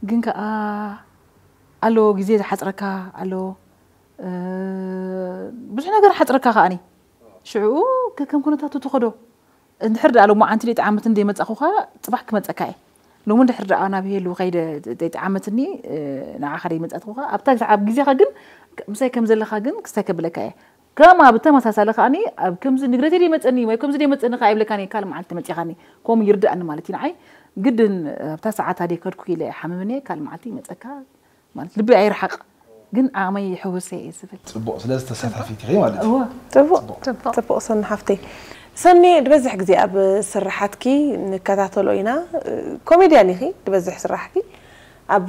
ግን ከኣ ኣሎ ግዜ ዝሓፅረካ ኣሎ ብዙሕ ነገር ሓፅረካ ከኣኒ ሽዑ ከም ኩነታቱ ትኸዶ እንድሕር ደኣ ሎማዓንቲ ደይጠዓመትኒ ደይመጻኹኻ ጽባሕ ክመጸካ እየ ሎሚ እንድሕር ደኣ ናብ ሄሉ ከይደ ደይጠዓመትኒ ንዓኻ ደይመጻትኹኻ ኣብታ ኣብ ግዜኻ ግን ምሳይ ከም ዘለኻ ግን ክስታይ ከብለካ እየ ከማ ብተመሳሳሊ ከኣኒ ኣብ ከምዚ ንግረተይ ደይመጸኒ ወይ ከምዚ ደይመጸኒ ከኣ ይብለካኒ ካልእ መዓልቲ መጺኻኒ ከምኡ ይርድኣኒ ማለት እዩ ንዓይ ግድን ኣብታ ሰዓት ኣደይ ከድኩ ኢለ ሓምምኒ ካልእ መዓልቲ ይመጸካ ማለት ልቢ ኣይርሓቕ ግን ዓቕመይ ይሕውሰ እየ ዝብል። ጽቡቕ ስለዚ ተሳታፊት ኢኺ ማለት እዩ። ጽቡቕ ጽቡቕ ሰኒ ሓፍተይ። ሰኒ ድበዝሕ ግዜ ኣብ ስራሓትኪ ንከታተሎ ኢና ኮሜድያን ኢኺ ድበዝሕ ስራሕኪ ኣብ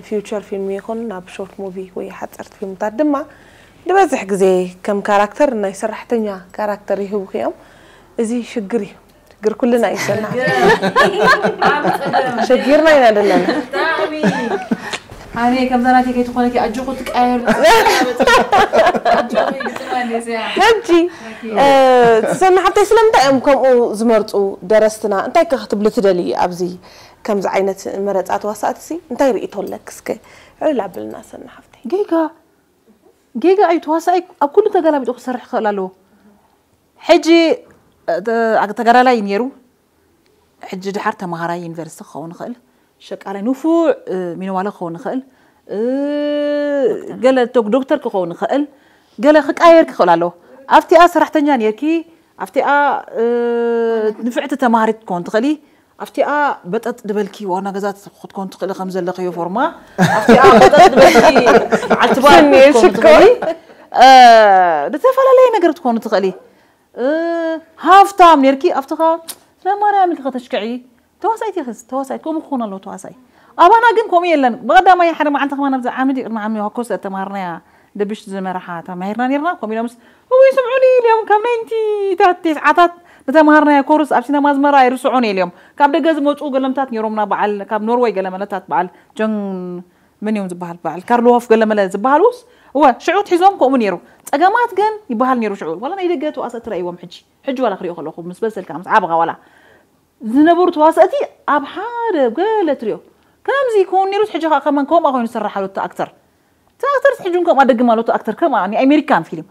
ፊውቸር ፊልም ይኹን ኣብ ሾርት ሙቪ ወይ ሓፀርቲ ፊልምታት ድማ ድበዝሕ ግዜ ከም ካራክተር ናይ ሰራሕተኛ ካራክተር ይህቡኺ እዮም። እዚ ሽግር እዩ። ሽግር ኩልና እዩ ሰናዕ። ሸጊርና ኢና ዘለና። ኣነ ከምዛ ናተይ ከይትኾነኪ ኣጆኹ ትቀያየሩ ሕጂ ሰና ሓብተይ ስለምንታይ እዮም ከምኡ ዝመርፁ ደረስትና እንታይ ከ ክትብሊ ትደሊ ኣብዚ ከምዚ ዓይነት መረፃ ተዋሳእቲ ሲ እንታይ ርእቶ ኣለክ እስከ ዕልል ኣብልና ሰና ሓብተይ ጌጋ ጌጋ እዩ ተዋሳኣይ ኣብ ኩሉ ተገላቢጡ ክሰርሕ ክኽእል ኣለዎ ሕጂ ተጋዳላይ ነይሩ ሕጂ ድሓር ተማሃራይ ዩኒቨርሲቲ ክኸውን ይኽእል ሸቃላይ ንፉዕ ሚነዋለ ክኸውን ይኽእል ገለ ዶክተር ክኸውን ይኽእል ገለ ክቃየር ክኽእል ኣለዎ ኣብቲኣ ሰራሕተኛ ነርኪ ኣብቲኣ ንፍዕቲ ተማሃሪት ክትኮን ትኽእሊ ኣብቲኣ በጠጥ ድበልኪ ዋና ገዛ ክትኮን ትኽእሊ ከም ዘለኽዮ ፎርማ ኣብቲኣ በጠጥ ድበልኪ በዓልቲ ባር ክትኮን ትኽእሊ ዝተፈላለየ ነገር ክትኮኑ ትኽእሊ ሃፍታም ኔርኪ ኣብትኻ ናይ ማርያም ኢልኪ ከተሽክዒ ተዋሳኢት ኢኺ ተዋሳኢት ከምኡ ክኾን ኣለዎ ተዋሳኢ ኣባና ግን ከምኡ የለን ብቐዳማይ ሓደ መዓልቲ ከማን ኣብዚ ዓምዲ ቅድሚ ዓሚ ዋኮስ ተማሃርናያ ደብሽ ዝመርሓ ተማሂርና ኔርና ከምኡ ኢሎምስ እውይ ስምዑኒ ኢልዮም ካብ ናይንቲ ተስዓታት ዝተማሃርናዮ ኮርስ ኣብ ሲነማ ኣዝመራ ኣይርስዖን ኢልዮም ካብ ደገ ዝመፁ ገለምታት ኔሮምና በዓል ካብ ኖርወይ ገለመለታት በዓል ጆን መን እዮም ዝበሃል በዓል ካርል ሆፍ ገለመለ ዝበሃሉስ እወ ሽዑ ትሒዞም ከምኡ ነይሩ ጸገማት ግን ይበሃል ነይሩ ሽዑ ዋላ ናይ ደገ ተዋሰእቲ ረእይዎም ሕጂ ሕጂ ዋላ ክሪኦ ከለኹ ምስ በሰልካ ምስ ዓበኻ ዋላ ዝነበሩ ተዋሰእቲ ኣብ ሓደ ገለ ትሪኦ ከምዚ ይከውን ነይሩስ ሕጂ ከዓ ከማን ከምኣ ኮይኑ ዝስራሕ ኣሎ እቲ ኣክተር እቲ ኣክተርስ ሕጂ እውን ከምኣ ደግም ኣሎ እቲ ኣክተር ከምኣ ናይ ኣሜሪካን ፊልም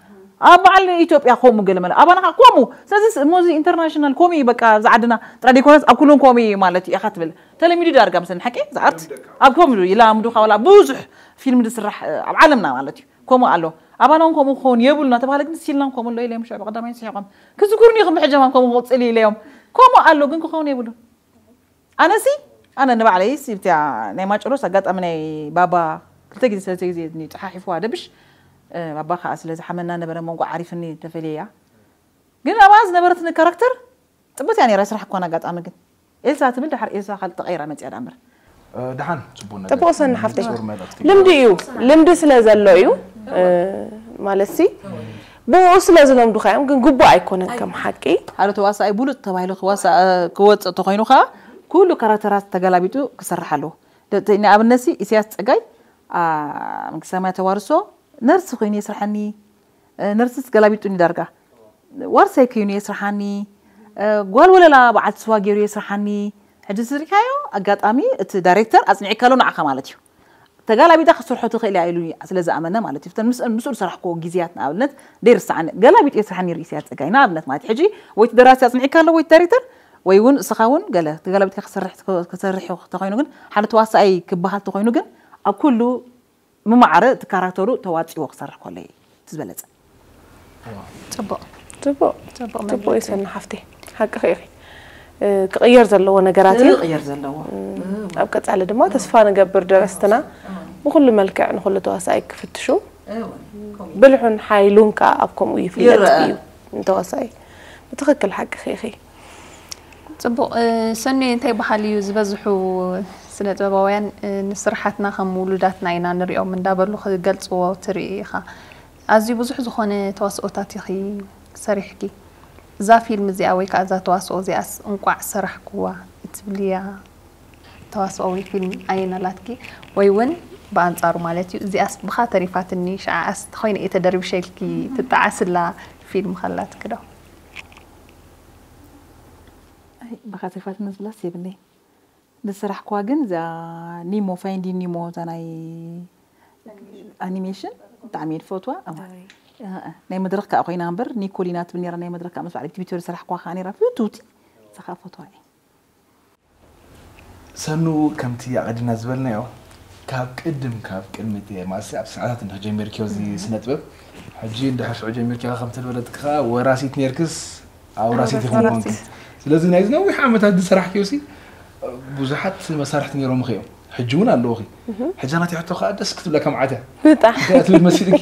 ኣብ በዓል ኢትዮጵያ ከምኡ ገለመለ ኣባና ከዓ ከምኡ ስለዚ እሞ እዚ ኢንተርናሽናል ከምኡ እዩ በቃ እዚ ዓድና ጥራይ ዘይኮነስ ኣብ ኩሎም ከምኡ እዩ ማለት እዩ ኢኻ ትብል ተለሚዱ ዳርጋ ምሰን ሓቂ ዝኣርት ኣብ ከምኡ ይላምዱኻ ዋላ ብዙሕ ፊልም ዝስራሕ ኣብ ዓለምና ማለት እዩ ከምኡ ኣሎ ኣባና እውን ከምኡ ክኸውን የብሉ እናተባሃለ ግን ሲልና ከምኡ ኣሎ ኢለዮም ሽዑ ብቐዳማይ ስሒቖም ክዝጉርኒ ኢኹም ብሕጀማም ከምኡ ክቕፅል ኢለዮም ከምኡ ኣሎ ግን ክኸውን የብሉ ኣነሲ ኣነ ንባዕለይስ ብቲያ ናይ ማጨሎስ ኣጋጣሚ ናይ ባባ ክልተ ግዜ ሰለስተ ግዜ ጸሓሒፍዋ ደብሽ ባባ ከዓ ስለ ዝሓመና ነበረ መንጎ ዓሪፍኒ ተፈልየያ ግን ኣብኣ ዝነበረትኒ ካራክተር ፅቡት እያ ነይራ ስራሕ እኳን ኣጋጣሚ ግን ኤልሳ ትብል ድሓር ኤልሳ ካልእ ተቐይራ መፅያ ዳኣ እምበር ደሓን ፅቡቅ ነገር ጥቡቅ ሰኒ ሓፍተይ ልምዲ እዩ ልምዲ ስለ ዘሎ እዩ ማለት ሲ ብኡ ስለ ዝለምዱካ እዮም ግን ግቡእ ኣይኮነን ከም ሓቂ ሓደ ተዋሳኣይ ቡሉፅ ተባሂሉ ክወፅእ ተኮይኑ ከዓ ኩሉ ካራክተራት ተገላቢጡ ክሰርሕ ኣለዎ። ንኣብነትሲ ኢሳያስ ፀጋይ፣ መንግስተ ሰማይ ተዋርሶ፣ ነርሲ ኮይኑ የስርሐኒ። ነርሲስ ገላቢጡኒ ዳርጋ። ዋርሳይ ኮይኑ የስርሓኒ። ጓል ወለላ በዓልቲ ስዋ ገይሩ የስርሓኒ። ሕጂ ዝሪካዮ ኣጋጣሚ እቲ ዳይሬክተር ኣፅኒዕካሎ ንዓኻ ማለት እዩ። ተጋላቢጣ ክትሰርሖ ትኽእል እያ ኢሉ ስለ ዝኣመነ ማለት እዩ። ምስኡ ዝሰራሕክዎ ግዜያት ንኣብነት ደይርስዓኒ፣ ገላቢጡ የስርሓኒ ርእሲ እያ ፀጋይ ንኣብነት ማለት እዩ። ሕጂ ወይ እቲ ደራሲ ኣፅኒዕካ ኣሎ ወይ ዳይሬክተር ወይ እውን እስኻ እውን ገለ ተጋላቢጥካ ክሰርሕ ተኮይኑ ግን ሓደ ተዋሳኣይ ክበሃል ተኮይኑ ግን ኣብ ኩሉ ምማዕረ እቲ ካራክተሩ ተዋፂዎ ክሰርሕ ከሎ እዩ እቲ ዝበለፀ። ፅቡቅ ፅቡቅ ፅቡቅ ይሰኒ ሓፍቲ ሓቂ ኢኺ። ክቕየር ዘለዎ ነገራት እዩ። ክቕየር ዘለዎ ኣብ ቀፃሊ ድማ ተስፋ ንገብር ደረስትና ብኩሉ መልክዕ ንኩሉ ተዋሳኣይ ክፍትሹ ብልሑን ሓይሉን ከዓ ኣብ ከምኡ ይፍለጥ እዩ። ንተዋሳኣይ ብትኽክል ሓቂ ኢኺ። ፅቡቕ። ሰኒ እንታይ በሃል እዩ ዝበዝሑ ስነ ጥበባውያን ንስርሓትና ከም ውሉዳትና ኢና ንሪኦም እንዳበሉ ክገልፅዎ ትርኢ ኢኻ። ኣዝዩ ብዙሕ ዝኾነ ተዋስኦታት ኢኺ ሰሪሕኪ። እዛ ፊልም እዚኣ ወይ ከዓ እዛ ተዋስኦ እዚኣስ እንቋዕ ሰራሕክዋ እትብልያ ተዋስኦ ወይ ፊልም ኣየናላትኪ? ወይ እውን ብኣንፃሩ ማለት እዩ እዚኣስ ብኻ ተሪፋትኒ ሽዓኣስ ተኾይነ እየ ተደርቢሸ ኢልኪ ትጠዓስላ ፊልም ኸላትኪ ዶ? ብኻ ተሪፋትኒ ዝብላስ የብለይ። ዝሰራሕክዋ ግን እዛ ኒሞ ፋይንዲን ኒሞ እዛ ናይ ኣኒሜሽን ብጣዕሚ እየ ዝፈትዋ። ናይ መድረኽ ከዓ ኮይና እምበር ኒኮሊና ትብል ነራ ናይ መድረኽ ከዓ ምስ በዓል ቲቪ ዝሰራሕክዋ ከዓ ነራ ፍትውቲ እዛ ከዓ ፈትዋ እየ። ሰኑ ከምቲ ኣቐዲምና ዝበልናዮ ካብ ቅድም ካብ ቅድሚ እቲ ማለትሲ ኣብ ሰዓታት እንድሕር ጀሚርክዮ እዚ ስነ ጥበብ ሕጂ እንድሕር ሽዑ ጀሚርክዮ ከምቲ ዝበለትኪ ከዓ ወራሲት ነርክስ ኣውራሲት ኢኹም ኮንኪ። ስለዚ ናይዚ ነዊሕ ዓመታት ዝሰራሕክዮ ሲ ብዙሓት መሳርሕቲ ነይሮምኺ እዮም። ሕጂ እውን ኣለውኺ። ሕጂ ናተይ ሕቶ ከዓ ደስ ክትብለካ መዓት እያ። እንታይ እያ ትብል መሲልኪ?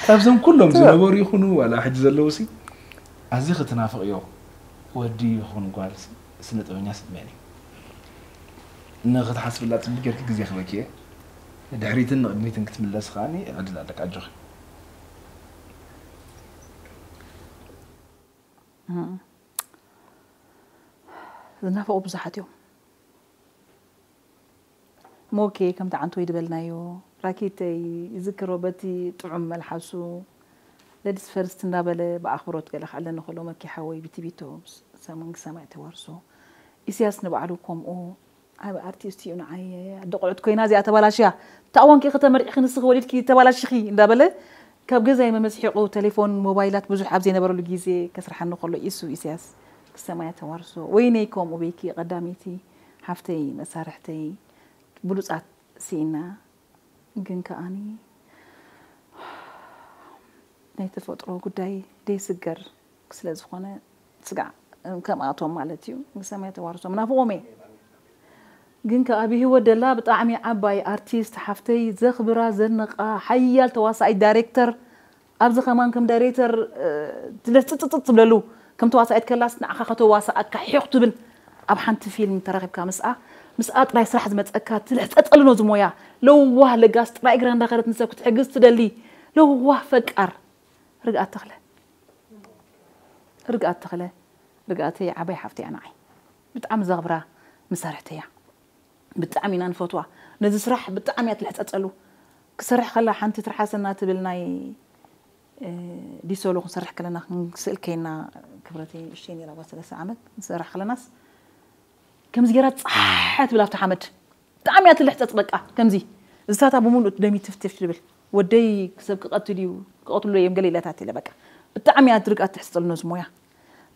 ካብዞም ኩሎም ዝነበሩ ይኹኑ ዋላ ሕጂ ዘለዉ ሲ ኣዝኺ ትናፍቕዮ ወዲ ይኹን ጓል ስነ ጥበበኛ ስመኒ ንኽትሓስብላ ጽቡቅ ጌርኪ ግዜ ክበኪ እየ። ንድሕሪትን ንቕድሚትን ክትምለስ ከዓኒ ዕድል ኣለካ ኣጆኺ። ዝናፈቑ ብዙሓት እዮም። ሞኬ ከምቲ ዓንቶይ ዝበልናዮ ራኬተይ ይዝክሮ በቲ ጥዑም መልሓሱ። ለዲስ ፈርስት እንዳበለ ብኣኽብሮት ገለ ክዕለኒ ከሎ መኪ ሓወይ ብቲቢቶ ሰሙን ሰማይ ተዋርሶ። ኢስያስ ንባዕሉ ከምኡ ዓቢ ኣርቲስት እዩ ንዓይ። ኣደ ቆልዑት ኮይና እዚኣ ተባላሽያ። እታ እዋን ከ ከተመርዒኺ ንስኺ ወሊድኪ ተባላሽኺ እንዳበለ ካብ ገዛይ መመስሒቑ ቴሌፎን ሞባይላት ብዙሕ ኣብ ዘይነበረሉ ግዜ ከስርሓኒ ከሎ ኢሱ ኢስያስ ክሰማያ ተዋርሶ። ወይነይ ከምኡ ቤኪ ቀዳመይቲ ሓፍተይ መሳርሕተይ ብሉጻት ስኢና ግን ከኣኒ ናይ ተፈጥሮ ጉዳይ ደይስገር ስለ ዝኾነ ስጋዕ ከምኣቶም ማለት እዩ ንሰማይ ተዋርሶም ናፍቖም እየ ግን ከኣ ብህይወት ደላ ብጣዕሚ ዓባይ ኣርቲስት ሓፍተይ ዘኽብራ ዘንቓ ሓያል ተዋሳኣይ ዳይሬክተር ኣብዚ ከማን ከም ዳይሬክተር ትለስጥጥጥ ትብለሉ ከም ተዋሳኢት ከላስ ንዓኻ ከተዋሳኣካ ሒቕ ትብል ኣብ ሓንቲ ፊልም ተራኺብካ ምስኣ ምስኣ ጥራይ ስራሕ ዝመፀካ ትልሕፀፀሉ ነዚ ሞያ ለዋህ ለጋስ ጥራይ እግራ እንዳኸደት ንሰብ ክትሕግዝ ትደሊ ለዋህ ፈቃር ርግኣት ተኽለ ርግኣት ተኽለ ርግኣተይ ዓባይ ሓፍቲ እያ ንዓይ ብጣዕሚ ዘኽብራ መሳርሕተይ እያ ብጣዕሚ ኢና ንፈትዋ ነዚ ስራሕ ብጣዕሚ እያ ትልሕፀፀሉ ክሰርሕ ከላ ሓንቲ ትርሓሰና ትብል ናይ ዲሶሎ ክንሰርሕ ከለና ክንስእል ከይና ክብረተይ ንእሽተይ ነይራ ባ ሰለስተ ዓመት ክንሰርሕ ከለናስ ከምዚ ገይራ ፃሕ ትብል ኣብቲ ሓመድ ብጣዕሚ እያ ትልሕፀፅ በቃ ከምዚ እዝታታ ብምሉእ ደሚ ትፍትፍ ትብል ወደይ ሰብ ክቐትል እዩ ክቐትሉ እዮም ገለ ኢላታት ኢለ በቃ ብጣዕሚ እያ ድርቃ ትሕስጠሉ ነዚ ሞያ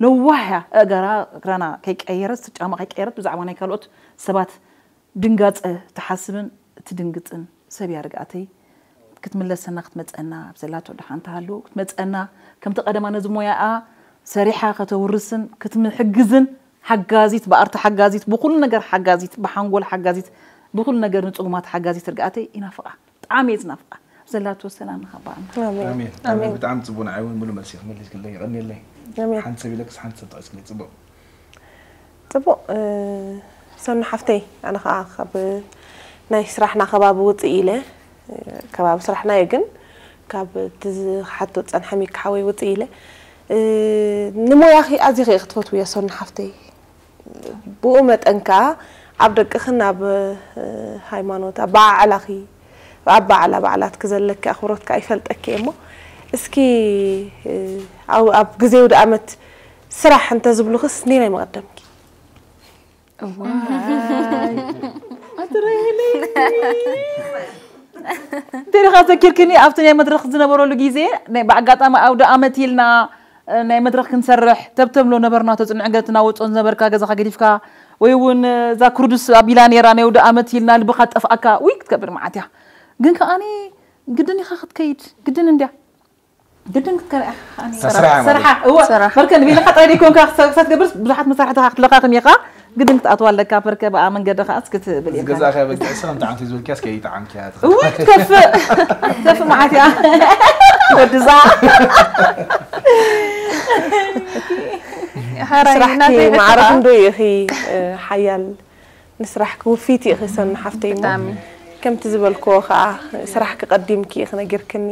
ለዋህ እያ እገራ እግራና ከይቀየረት ጫማ ከይቀየረት ብዛዕባ ናይ ካልኦት ሰባት ድንጋፀ ትሓስብን ትድንግፅን ሰብ እያ ርግኣተይ ክትምለሰና ክትመፀና ኣብ ዘላቶ ደሓን ተሃሉ ክትመፀና ከምቲ ቀደማ ነዚ ሞያኣ ሰሪሓ ከተውርስን ክትምሕግዝን ሓጋዚት ብኣርቲ ሓጋዚት ብኩሉ ነገር ሓጋዚት ብሓንጎል ሓጋዚት ብኩሉ ነገር ንፅጉማት ሓጋዚት ርግኣተይ ይናፍቓ ብጣዕሚ እየ ዝናፍቓ ዘላቶ ሰላም ንኻባኣና ኣሜን ኣሜን ብጣዕሚ ፅቡቅ ንዓይ እውን ሙሉ መልሲ ክመልስ ክለ ይቀኒለይ ሓንቲ ሰብ ኢለክስ ሓንቲ ሰብ ጠቂስክለይ ፅቡቅ ፅቡቅ ሰኑ ሓፍተይ ኣነ ከዓ ካብ ናይ ስራሕና ከባቢ ውፅእ ኢለ ከባቢ ስራሕና እዩ ግን ካብ ትዝሓቶ ፀንሐ ሚካ ሓወይ ውፅእ ኢለ ንሞያኺ ኣዚኺ ክትፈትውዮ ሰኑ ሓፍተይ ብኡ መጠን ከኣ ኣብ ደቅኽን ኣብ ሃይማኖት ኣበዓዕላኺ ኣበዓዕላ ባዕላትኪ ዘለኪ ኣኽብሮት ከኣ ይፈልጠኪ እየ እሞ እስኪ ኣብ ግዜ ውድኣመት ስራሕ እንተዝብሉኽስ ነየናይ ምቐደምኪ? እንተደኻ ዘኪርክኒ ኣብቲ ናይ መድረክ ዝነበረሉ ግዜ ብኣጋጣሚ ኣውደ ኣመት ኢልና ናይ መድረክ ክንሰርሕ ተብተምሎ ነበርና ተፅንዕ ገለ ትናወፆ ዝነበርካ ገዛኻ ገዲፍካ ወይ እውን እዛ ክርዱስ ኣቢላ ነይራ ናይ ኣውደ ኣመት ኢልና ልብኻ ጠፍኣካ ውይ ክትከብድ መዓት እያ ግን ከዓኒ ግድን ኢኻ ክትከይድ ግድን እንድያ ግድን ክትከርያ ስራሕ ማለት ስራሓ እወ መርከ ንቤልኻ ጥራይ ደይኮንካ ክሳብ ክትገብርስ ብዙሓት መሳርሕትኻ ክትለኻኽም ኢኻ ግድን ክትኣትዋ ኣለካ ፐርከ ብኣ መንገዲ ከዓ እስክትብል ኢኻ ዝገዛእካ በጊዕ ሰ ከምቲ ዓንቱ ዝበልክያስ ከይጠዓምክያ እወ ክትከፍእ ክትከፍእ መዓት እያ ወድዛ ስራሕኪ ማዕረ ክንዶ ኢኺ ሓያል ንስራሕኪ ውፍይቲ ኢኺ ሰኑ ሓፍተይ እሞ ከምቲ ዝበልክዎ ከዓ ስራሕኪ ቀዲምኪ ኢኺ ነጊርክኒ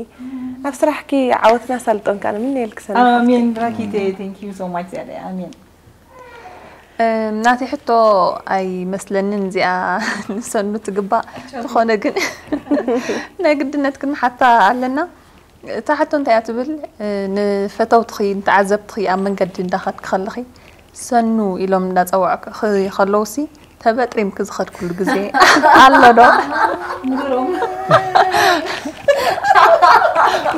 ኣብ ስራሕኪ ዓወትን ኣሳልጦን ከዓ ንምነየልኪ ሰኑ ኣሜን ራኪቴ thank you so much ያለ ኣሜን ናተይ ሕቶ ኣይመስለንን እዚኣ ንሰኑ ትግባእ ዝኾነ ግን ናይ ግድነት ክንሓታ ኣለና እታ ሕቶ እንታይ እያ ትብል ንፈተውትኺ ንተዓዘብትኺ ኣብ መንገዲ እንዳኸድኪ ከለኺ ሰኑ ኢሎም እንዳፀውዑኪ ከለውሲ ተበጥሪምኪ ዝኸድክሉ ግዜ ኣሎ ዶ?